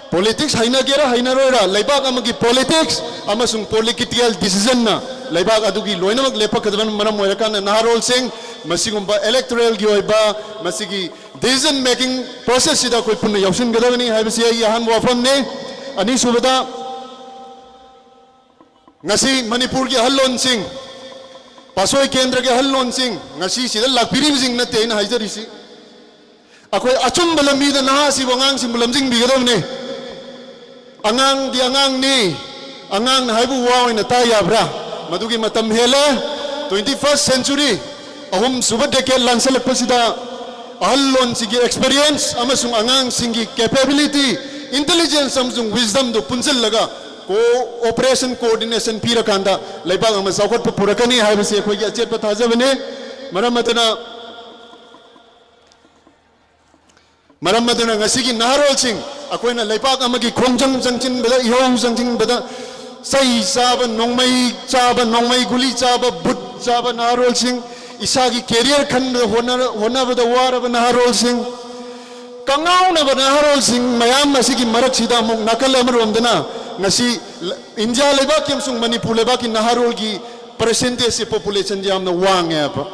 ꯄꯣꯂꯤꯇꯤꯛꯁ ꯍꯩꯅꯒꯦꯔꯥ ꯍꯩꯅꯔꯣꯏꯔꯥ, ꯂꯩꯕꯥꯛ ꯑꯃꯒꯤ ꯄꯣꯂꯤꯇꯤꯛꯁ ꯑꯃꯁꯨꯡ ꯄꯣꯂꯤꯇꯤꯀꯦꯜ ꯗꯤꯁꯤꯖꯟꯅ ꯂꯩꯕꯥꯛ ꯑꯗꯨꯒꯤ ꯂꯣꯏꯅꯃꯛ ꯂꯦꯞꯄꯛꯀꯗꯕꯅ ꯃꯔꯝ ꯑꯣꯏꯔꯀꯥꯟꯗ ꯅꯍꯥꯔꯣꯜꯁꯤꯡ ꯃꯁꯤꯒꯨꯝꯕ ꯏꯂꯦꯛꯇꯣꯔꯦꯜꯒꯤ ꯑꯣꯏꯕ ꯃꯁꯤꯒꯤ decision making processꯁꯤꯗ ꯑꯩꯈꯣꯏ ꯄꯨꯟꯅ ꯌꯥꯎꯁꯤꯟꯒꯗꯕꯅꯤ ꯍꯥꯏꯕꯁꯤ ꯑꯩꯒꯤ ꯑꯍꯥꯟꯕ ꯋꯥꯐꯝꯅꯤ꯫ ꯑꯅꯤꯁꯨꯕꯗ, ꯉꯁꯤ ꯃꯅꯤꯄꯨꯔꯒꯤ ꯑꯍꯜꯂꯣꯟꯁꯤꯡ, ꯄꯥꯠꯁꯣꯏ ꯀꯦꯟꯗ꯭ꯔꯒꯤ ꯑꯍꯜꯂꯣꯟꯁꯤꯡ, ꯉꯁꯤ ꯁꯤꯗ ꯂꯥꯛꯄꯤꯔꯤꯕꯁꯤꯡ ꯅꯠꯇꯦ ꯑꯩꯅ ꯍꯥꯏꯖꯔꯤꯁꯤ꯫ ꯑꯩꯈꯣꯏ ꯑꯆꯨꯝꯕ ꯂꯝꯕꯤꯗ ꯅꯍꯥꯁꯤꯕꯨ, ꯑꯉꯥꯡꯁꯤꯡꯕꯨ ꯂꯝꯖꯤꯡꯕꯤꯒꯗꯕꯅꯤ꯫ ꯑꯉꯥꯡꯗꯤ ꯑꯉꯥꯡꯅꯤ, ꯑꯉꯥꯡꯅ ꯍꯥꯏꯕꯨ ꯋꯥ ꯑꯣꯏꯅ ꯇꯥ ꯌꯥꯕ꯭ꯔꯥ? ꯃꯗꯨꯒꯤ ꯃꯇꯝ ꯍꯦꯜꯂꯦ꯫ Twenty first century, ꯑꯍꯨꯝꯁꯨꯕ decade ꯂꯥꯟꯁꯜꯂꯛꯄꯁꯤꯗ ꯑꯍꯜꯂꯣꯟꯁꯤꯡꯒꯤ experience ꯑꯃꯁꯨꯡ ꯑꯉꯥꯡꯁꯤꯡꯒꯤ capability, intelligence ꯑꯃꯁꯨꯡ wisdomꯗꯨ ꯄꯨꯟꯁꯤꯜꯂꯒ cooperation, coordination ꯄꯤꯔꯀꯥꯟꯗ ꯂꯩꯕꯥꯛ ꯑꯃ ꯆꯥꯎꯈꯠꯄ ꯄꯨꯔꯛꯀꯅꯤ ꯍꯥꯏꯕꯁꯤ ꯑꯩꯈꯣꯏꯒꯤ ꯑꯆꯦꯠꯄ ꯊꯥꯖꯕꯅꯤ꯫ ꯃꯔꯝ ꯑꯗꯨꯅ, ꯃꯔꯝ ꯑꯗꯨꯅ ꯉꯁꯤꯒꯤ ꯅꯍꯥꯔꯣꯜꯁꯤꯡ, ꯑꯩꯈꯣꯏꯅ ꯂꯩꯕꯥꯛ ꯑꯃꯒꯤ ꯈꯣꯡꯖꯪ ꯆꯪꯁꯤꯟꯕꯗ, ꯏꯍꯧ ꯆꯪꯁꯤꯟꯕꯗ ꯆꯩ ꯆꯥꯕ, ꯅꯣꯡꯃꯩ ꯆꯥꯕ, ꯅꯣꯡꯃꯩ ꯒꯨꯂꯤ ꯆꯥꯕ, ꯕꯨꯠ ꯆꯥꯕ ꯅꯍꯥꯔꯣꯜꯁꯤꯡ, ꯏꯁꯥꯒꯤ career ꯈꯟꯕꯗ ꯍꯣꯠꯅ-, ꯍꯣꯠꯅꯕꯗ ꯋꯥꯔꯕ ꯅꯍꯥꯔꯣꯜꯁꯤꯡ, ꯀꯉꯥꯎꯅꯕ ꯅꯍꯥꯔꯣꯜꯁꯤꯡ ꯃꯌꯥꯝ ꯑꯁꯤꯒꯤ ꯃꯔꯛꯁꯤꯗ ꯑꯃꯨꯛ ꯅꯥꯀꯜ ꯑꯃꯔꯣꯝꯗꯅ ꯉꯁꯤ ꯏꯟꯗꯤꯌꯥ ꯂꯩꯕꯥꯛꯀꯤ ꯑꯃꯁꯨꯡ ꯃꯅꯤꯄꯨꯔ ꯂꯩꯕꯥꯛꯀꯤ ꯅꯍꯥꯔꯣꯜꯒꯤ percentageꯁꯤ, populationꯁꯤ ꯌꯥꯝꯅ ꯋꯥꯡꯉꯦꯕ꯫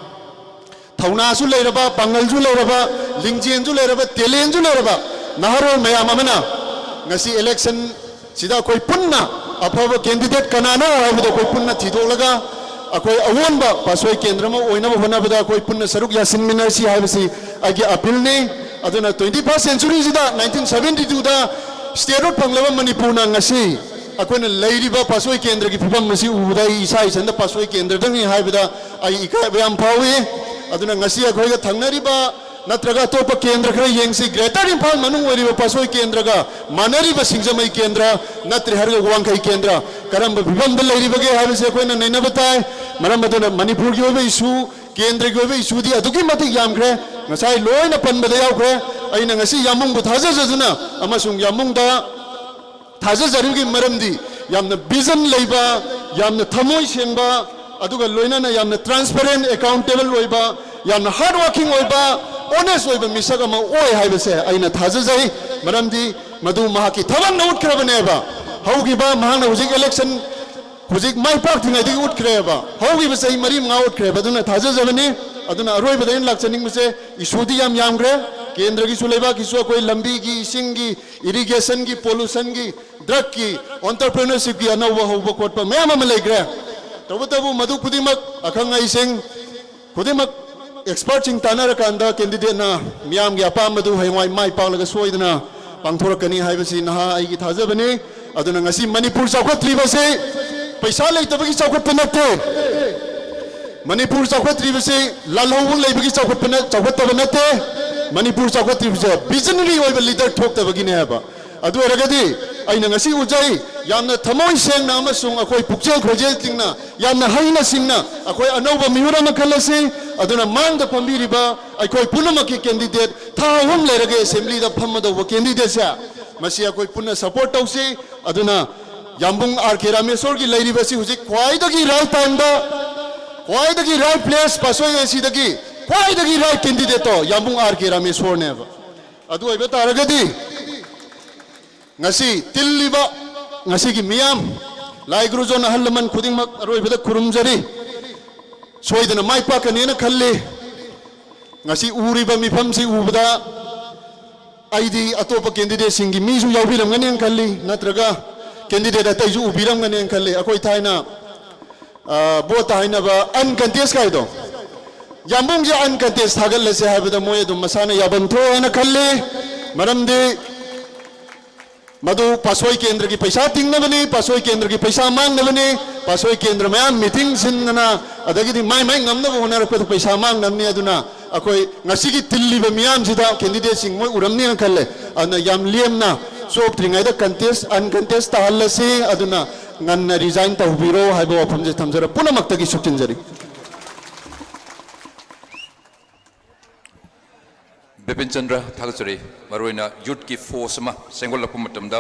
ꯊꯧꯅꯥꯁꯨ ꯂꯩꯔꯕ, ꯄꯥꯡꯒꯜꯁꯨ ꯂꯩꯔꯕ, ꯂꯤꯡꯖꯦꯜꯁꯨ ꯂꯩꯔꯕ, talentꯁꯨ ꯂꯩꯔꯕ ꯅꯍꯥꯔꯣꯜ ꯃꯌꯥꯝ ꯑꯃꯅ ꯉꯁꯤ election ꯁꯤꯗ ꯑꯩꯈꯣꯏ ꯄꯨꯟꯅ ꯑꯐꯕ candidate ꯀꯅꯥꯅꯣ ꯍꯥꯏꯕꯗꯣ ꯑꯩꯈꯣꯏ ꯄꯨꯟꯅ ꯊꯤꯗꯣꯛꯂꯒ ꯑꯩꯈꯣꯏ ꯑꯑꯣꯟꯕ ꯄꯥꯠꯁꯣꯏ ꯀꯦꯟꯗ꯭ꯔ ꯑꯃ ꯑꯣꯏꯅꯕ ꯍꯣꯠꯅꯕꯗ ꯑꯩꯈꯣꯏ ꯄꯨꯟꯅ ꯁꯔꯨꯛ ꯌꯥꯁꯤꯟꯃꯤꯟꯅꯁꯤ ꯍꯥꯏꯕꯁꯤ ꯑꯩꯒꯤ appealꯅꯤ꯫ ꯑꯗꯨꯅ twenty first centuryꯁꯤꯗ nineteen seventy twoꯗ statehood ꯐꯪꯂꯕ ꯃꯅꯤꯄꯨꯔꯅ ꯉꯁꯤ ꯑꯩꯈꯣꯏꯅ ꯂꯩꯔꯤꯕ ꯄꯥꯠꯁꯣꯏ ꯀꯦꯟꯗ꯭ꯔꯒꯤ ꯐꯤꯕꯝ ꯑꯁꯤ ꯎꯕꯗ ꯑꯩ ꯏꯁꯥ ꯏꯊꯟꯇ ꯄꯥꯠꯁꯣꯏ ꯀꯦꯟꯗ꯭ꯔꯗꯪꯅꯤ ꯍꯥꯏꯕꯗ ꯑꯩ ꯏꯀꯥꯏꯕ ꯌꯥꯝ ꯐꯥꯎꯏ꯫ ꯑꯗꯨꯅ ꯉꯁꯤ ꯑꯩꯈꯣꯏꯒ ꯊꯪꯅꯔꯤꯕ ꯅꯠꯇ꯭ꯔꯒ ꯑꯇꯣꯞꯄ ꯀꯦꯟꯗ꯭ꯔ ꯈꯔ ꯌꯦꯡꯁꯤ, Greater ꯏꯝꯐꯥꯜ ꯃꯅꯨꯡ ꯑꯣꯏꯔꯤꯕ ꯄꯥꯠꯁꯣꯏ ꯀꯦꯟꯗ꯭ꯔꯒ ꯃꯥꯟꯅꯔꯤꯕ ꯁꯤꯡꯖꯃꯩ ꯀꯦꯟꯗ꯭ꯔ ꯅꯠꯇ꯭ꯔꯦ ꯍꯥꯏꯔꯒ ꯋꯥꯡꯈꯩ ꯀꯦꯟꯗ꯭ꯔ ꯀꯔꯝꯕ ꯐꯤꯕꯝꯗ ꯂꯩꯔꯤꯕꯒꯦ ꯍꯥꯏꯕꯁꯤ ꯑꯩꯈꯣꯏꯅ ꯅꯩꯅꯕ ꯇꯥꯏ꯫ ꯃꯔꯝ ꯑꯗꯨꯅ ꯃꯅꯤꯄꯨꯔꯒꯤ ꯑꯣꯏꯕ issue, ꯀꯦꯟꯗ꯭ꯔꯒꯤ ꯑꯣꯏꯕ issueꯗꯤ ꯑꯗꯨꯛꯀꯤ ꯃꯇꯤꯛ ꯌꯥꯝꯈ꯭ꯔꯦ, ꯉꯁꯥꯏ ꯂꯣꯏꯅ ꯄꯟꯕꯗ ꯌꯥꯎꯈ꯭ꯔꯦ꯫ ꯑꯩꯅ ꯉꯁꯤ ꯌꯥꯝꯕꯨꯡꯕꯨ ꯊꯥꯖꯖꯗꯨꯅ ꯑꯃꯁꯨꯡ ꯌꯥꯝꯕꯨꯡꯗ ꯊꯥꯖꯖꯔꯤꯕꯒꯤ ꯃꯔꯝꯗꯤ ꯌꯥꯝꯅ vision ꯂꯩꯕ, ꯌꯥꯝꯅ ꯊꯃꯣꯏ ꯁꯦꯡꯕ, ꯑꯗꯨꯒ ꯂꯣꯏꯅꯅ ꯌꯥꯝꯅ transparent, accountable ꯑꯣꯏꯕ, ꯌꯥꯝꯅ hard working ꯑꯣꯏꯕ, honest ꯑꯣꯏꯕ ꯃꯤꯁꯛ ꯑꯃ ꯑꯣꯏ ꯍꯥꯏꯕꯁꯦ ꯑꯩꯅ ꯊꯥꯖꯖꯩ꯫ ꯃꯔꯝꯗꯤ ꯃꯗꯨ ꯃꯍꯥꯛꯀꯤ ꯊꯕꯛꯅ ꯎꯠꯈ꯭ꯔꯕꯅꯦꯕ꯫ ꯍꯧꯈꯤꯕ ꯃꯍꯥꯛꯅ ꯍꯧꯖꯤꯛ election ꯍꯧꯖꯤꯛ ꯃꯥꯏ ꯄꯥꯛꯇ꯭ꯔꯤꯉꯩꯗꯒꯤ ꯎꯠꯈ꯭ꯔꯦꯕ, ꯍꯧꯈꯤꯕ ꯆꯍꯤ ꯃꯔꯤ ꯃꯉꯥ ꯎꯠꯈ꯭ꯔꯦꯕ꯫ ꯑꯗꯨꯅ ꯊꯥꯖꯖꯕꯅꯤ꯫ ꯑꯗꯨꯅ ꯑꯔꯣꯏꯕꯗ ꯑꯩꯅ ꯂꯥꯛꯆꯅꯤꯡꯕꯁꯦ, issueꯗꯤ ꯌꯥꯝ ꯌꯥꯝꯈ꯭ꯔꯦ, ꯀꯦꯟꯗ꯭ꯔꯒꯤꯁꯨ ꯂꯩꯕꯥꯛꯀꯤꯁꯨ, ꯑꯩꯈꯣꯏ ꯂꯝꯕꯤꯒꯤ, ꯏꯁꯤꯡꯒꯤ, irrigationꯒꯤ, pollutionꯒꯤ, drugꯀꯤ, entrepreneurshipꯀꯤ ꯑꯅꯧꯕ ꯍꯧꯕ ꯈꯣꯠꯄ ꯃꯌꯥꯝ ꯑꯃ ꯂꯩꯈ꯭ꯔꯦ꯫ ꯇꯧꯕꯇꯕꯨ ꯃꯗꯨ ꯈꯨꯗꯤꯡꯃꯛ ꯑꯈꯪ ꯑꯍꯩꯁꯤꯡ ꯈꯨꯗꯤꯡꯃꯛ ꯑꯦꯛꯁꯄꯔꯠꯁꯤꯡ ꯇꯥꯟꯅꯔꯀꯥꯟꯗ ꯀꯦꯟꯗꯤꯗꯦꯠꯅ ꯃꯤꯌꯥꯝꯒꯤ ꯑꯄꯥꯝꯕꯗꯨ ꯍꯌꯦꯡꯋꯥꯏ ꯃꯥꯏ ꯄꯥꯛꯂꯒ ꯁꯣꯏꯗꯅ ꯄꯥꯡꯊꯣꯔꯛꯀꯅꯤ ꯍꯥꯏꯕꯁꯤ ꯅꯍꯥ ꯑꯩꯒꯤ ꯊꯥꯖꯕꯅꯤ꯫ ꯑꯗꯨꯅ ꯉꯁꯤ ꯃꯅꯤꯄꯨꯔ ꯆꯥꯎꯈꯠꯇ꯭ꯔꯤꯕꯁꯤ ꯄꯩꯁꯥ ꯂꯩꯇꯕꯒꯤ ꯆꯥꯎꯈꯠꯄ ꯅꯠꯇꯦ꯫ ꯃꯅꯤꯄꯨꯔ ꯆꯥꯎꯈꯠꯇ꯭ꯔꯤꯕꯁꯤ ꯂꯥꯜꯍꯧꯕ ꯂꯩꯕꯒꯤ ꯆꯥꯎꯈꯠꯄ ꯅ-, ꯆꯥꯎꯈꯠꯇꯕ ꯅꯠꯇꯦ꯫ ꯃꯅꯤꯄꯨꯔ ꯆꯥꯎꯈꯠꯇ꯭ꯔꯤꯕꯁꯦ ꯚꯤꯖꯅꯔꯤ ꯑꯣꯏꯕ ꯂꯤꯗꯔ ꯊꯣꯛꯇꯕꯒꯤꯅꯦ ꯍꯥꯏꯕ꯫ ꯑꯗꯨ ꯑꯣꯏꯔꯒꯗꯤ ꯑꯩꯅ ꯉꯁꯤ ꯎꯖꯩ, ꯌꯥꯝꯅ ꯊꯃꯣꯏ ꯁꯦꯡꯅ ꯑꯃꯁꯨꯡ ꯑꯩꯈꯣꯏ ꯄꯨꯛꯆꯦꯜ ꯈꯣꯏꯖꯦꯜꯁꯤꯡꯅ ꯌꯥꯝꯅ ꯍꯩꯅ ꯁꯤꯡꯅ ꯑꯩꯈꯣꯏ ꯑꯅꯧꯕ ꯃꯤꯍꯨꯠ ꯑꯃ ꯈꯜꯂꯁꯤ꯫ ꯑꯗꯨꯅ ꯃꯥꯡꯗ ꯐꯝꯕꯤꯔꯤꯕ ꯑꯩꯈꯣꯏ ꯄꯨꯝꯅꯃꯛꯀꯤ ꯀꯦꯟꯗꯤꯗꯦꯠ ꯊꯥ ꯑꯍꯨꯝ ꯂꯩꯔꯒ ꯑꯦꯁꯦꯝꯕ꯭ꯂꯤꯗ ꯐꯝꯃꯗꯧꯕ ꯀꯦꯟꯗꯤꯗꯦꯠꯁꯦ, ꯃꯁꯤ ꯑꯩꯈꯣꯏ ꯄꯨꯟꯅ ꯁꯄꯣꯔꯠ ꯇꯧꯁꯤ꯫ ꯑꯗꯨꯅ ꯌꯥꯝꯕꯨꯡ ꯑꯥꯔ ꯀꯦ ꯔꯥꯃꯦꯁꯣꯔꯒꯤ ꯂꯩꯔꯤꯕꯁꯤ ꯍꯧꯖꯤꯛ ꯈ꯭ꯋꯥꯏꯗꯒꯤ ꯔꯥꯏꯠ ꯇꯥꯏꯝꯗ, ꯈ꯭ꯋꯥꯏꯗꯒꯤ ꯔꯥꯏꯠ ꯄ꯭ꯂꯦꯁ, ꯄꯥꯁꯣꯏ ꯑꯦꯁꯤꯗꯒꯤ ꯈ꯭ꯋꯥꯏꯗꯒꯤ ꯔꯥꯏꯠ ꯀꯦꯟꯗꯤꯗꯦꯠꯇꯣ ꯌꯥꯝꯕꯨꯡ ꯑꯥꯔ ꯀꯦ ꯔꯥꯃꯦꯁꯣꯔꯅꯦꯕ꯫ ꯑꯗꯨ ꯑꯣꯏꯕ ꯇꯥꯔꯒꯗꯤ ꯉꯁꯤ ꯇꯤꯜꯂꯤꯕ ꯉꯁꯤꯒꯤ ꯃꯤꯌꯥꯝ, ꯂꯥꯏ ꯒꯨꯔꯨꯖꯣꯟ, ꯑꯍꯜ ꯂꯃꯟ ꯈꯨꯗꯤꯡꯃꯛ ꯑꯔꯣꯏꯕꯗ ꯈꯨꯔꯨꯝꯖꯔꯤ꯫ ꯁꯣꯏꯗꯅ ꯃꯥꯏ ꯄꯥꯛꯀꯅꯦꯅ ꯈꯜꯂꯤ꯫ ꯉꯁꯤ ꯎꯔꯤꯕ ꯃꯤꯐꯝꯁꯤ ꯎꯕꯗ ꯑꯩꯗꯤ ꯑꯇꯣꯞꯄ ꯀꯦꯟꯗꯤꯗꯦꯠꯁꯤꯡꯒꯤ ꯃꯤꯁꯨ ꯌꯥꯎꯕꯤꯔꯝꯒꯅꯦꯅ ꯈꯜꯂꯤ, ꯅꯠꯇ꯭ꯔꯒ ꯀꯦꯟꯗꯤꯗꯦꯠ ꯑꯇꯩꯁꯨ ꯎꯕꯤꯔꯝꯒꯅꯦꯅ ꯈꯜꯂꯤ꯫ ꯑꯩꯈꯣꯏ ꯊꯥꯏꯅ, ꯑ, ꯚꯣꯠꯇ ꯍꯥꯏꯅꯕ ꯑꯟꯀꯟꯇꯦꯁ ꯀꯥꯏꯗꯣ, ꯌꯥꯝꯕꯨꯡꯁꯦ ꯑꯟꯀꯟꯇꯦꯁ ꯊꯥꯒꯠꯂꯁꯦ ꯍꯥꯏꯕꯗ ꯃꯣꯏ ꯑꯗꯨꯝ ꯃꯁꯥꯅ ꯌꯥꯐꯝ ꯊꯣꯛꯑꯦꯅ ꯈꯜꯂꯤ꯫ ꯃꯔꯝꯗꯤ ꯃꯗꯨ ꯄꯥꯁꯣꯏ ꯀꯦꯟꯗ꯭ꯔꯒꯤ ꯄꯩꯁꯥ ꯇꯤꯡꯅꯕꯅꯤ, ꯄꯥꯁꯣꯏ ꯀꯦꯟꯗ꯭ꯔꯒꯤ ꯄꯩꯁꯥ ꯃꯥꯡꯅꯕꯅꯤ, ꯄꯥꯁꯣꯏ ꯀꯦꯟꯗ꯭ꯔ ꯃꯌꯥꯝ ꯃꯤꯇꯤꯡ ꯁꯤꯟꯗꯅ, ꯑꯗꯒꯤꯗꯤ ꯃꯥꯏ ꯃꯥꯏ ꯉꯝꯅꯕ ꯍꯣꯠꯅꯔꯛꯄꯗ ꯄꯩꯁꯥ ꯃꯥꯡꯅꯕꯅꯤ꯫ ꯑꯗꯨꯅ ꯑꯩꯈꯣꯏ ꯉꯁꯤꯒꯤ ꯇꯤꯜꯂꯤꯕ ꯃꯤꯌꯥꯝꯁꯤꯗ ꯀꯦꯟꯗꯤꯗꯦꯠꯁꯤꯡ ꯃꯣꯏ ꯎꯔꯝꯅꯤꯅ ꯈꯜꯂꯦ꯫ ꯑꯗꯨꯅ ꯌꯥꯝ ꯂꯦꯝꯅ ꯆꯣꯞꯇ꯭ꯔꯤꯉꯩꯗ ꯀꯟꯇꯦꯁ, ꯑꯟꯀꯟꯇꯦꯁ ꯇꯥꯍꯜꯂꯁꯤ꯫ ꯑꯗꯨꯅ ꯉꯟꯅ ꯔꯤꯖꯥꯏꯟ ꯇꯧꯕꯤꯔꯣ ꯍꯥꯏꯕ ꯋꯥꯐꯝꯁꯦ ꯊꯝꯖꯔ ꯄꯨꯝꯅꯃꯛꯇꯒꯤ ꯁꯨꯞꯆꯤꯟꯖꯔꯤ꯫ ꯕꯤꯄꯤꯟ ꯆꯟꯗ꯭ꯔ, ꯊꯥꯒꯠꯆꯔꯤ꯫ ꯃꯔꯨꯑꯣꯏꯅ ꯌꯨꯠꯀꯤ ꯐꯣꯔꯁ ꯑꯃ ꯁꯦꯝꯒꯠꯂꯛꯄ ꯃꯇꯝꯗ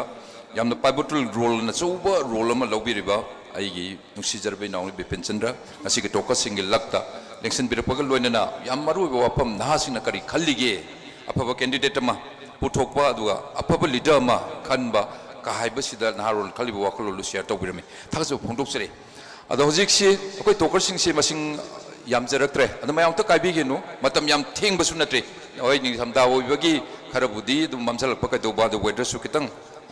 ꯌꯥꯝꯅ ꯄꯥꯏꯕꯣꯇꯜ ꯔꯣꯜ, ꯑꯆꯧꯕ ꯔꯣꯜ ꯑꯃ ꯂꯧꯕꯤꯔꯤꯕ ꯑꯩꯒꯤ ꯅꯨꯡꯁꯤꯖꯔꯕ ꯏꯅꯥꯎꯅꯤ ꯕꯤꯄꯤꯟ ꯆꯟꯗ꯭ꯔ, ꯉꯁꯤꯒꯤ ꯇꯣꯀꯔꯁꯤꯡꯒꯤ ꯂꯛꯇ ꯂꯦꯡꯁꯤꯟꯕꯤꯔꯛꯄꯒ ꯂꯣꯏꯅꯅ ꯌꯥꯝ ꯃꯔꯨꯑꯣꯏꯕ ꯋꯥꯐꯝ, ꯅꯍꯥꯁꯤꯡꯅ ꯀꯔꯤ ꯈꯜꯂꯤꯒꯦ, ꯑꯐꯕ ꯀꯦꯟꯗꯤꯗꯦꯠ ꯑꯃ ꯄꯨꯊꯣꯛꯄ, ꯑꯗꯨꯒ ꯑꯐꯕ ꯂꯤꯗꯔ ꯑꯃ ꯈꯟꯕ ꯀ ꯍꯥꯏꯕꯁꯤꯗ ꯅꯍꯥꯔꯣꯜ ꯈꯜꯂꯤꯕ ꯋꯥꯈꯜꯂꯣꯟꯗꯨ ꯁꯤꯌꯥꯔ ꯇꯧꯕꯤꯔꯝꯃꯤ꯫ ꯊꯥꯒꯠꯆꯕ ꯐꯣꯡꯗꯣꯛꯆꯔꯤ꯫ ꯑꯗꯣ ꯍꯧꯖꯤꯛꯁꯤ ꯑꯩꯈꯣꯏ ꯇꯣꯀꯔꯁꯤꯡꯁꯤ ꯃꯁꯤꯡ ꯌꯥꯝꯖꯔꯛꯇ꯭ꯔꯦ, ꯑꯗꯨ ꯃꯌꯥꯝ ꯑꯝꯇ ꯀꯥꯏꯕꯤꯒꯅꯨ, ꯃꯇꯝ ꯌꯥꯝ ꯊꯦꯡꯕꯁꯨ ꯅꯠꯇ꯭ꯔꯤ꯫ ꯍꯣꯏ, ꯅꯤꯡꯊꯝꯊꯥ ꯑꯣꯏꯕꯒꯤ ꯈꯔꯕꯨꯗꯤ ꯑꯗꯨꯝ ꯃꯝꯁꯤꯜꯂꯛꯄ ꯀꯩꯗꯧꯕ, ꯑꯗꯨ ꯋꯦꯗꯔꯁꯨ ꯈꯤꯇꯪ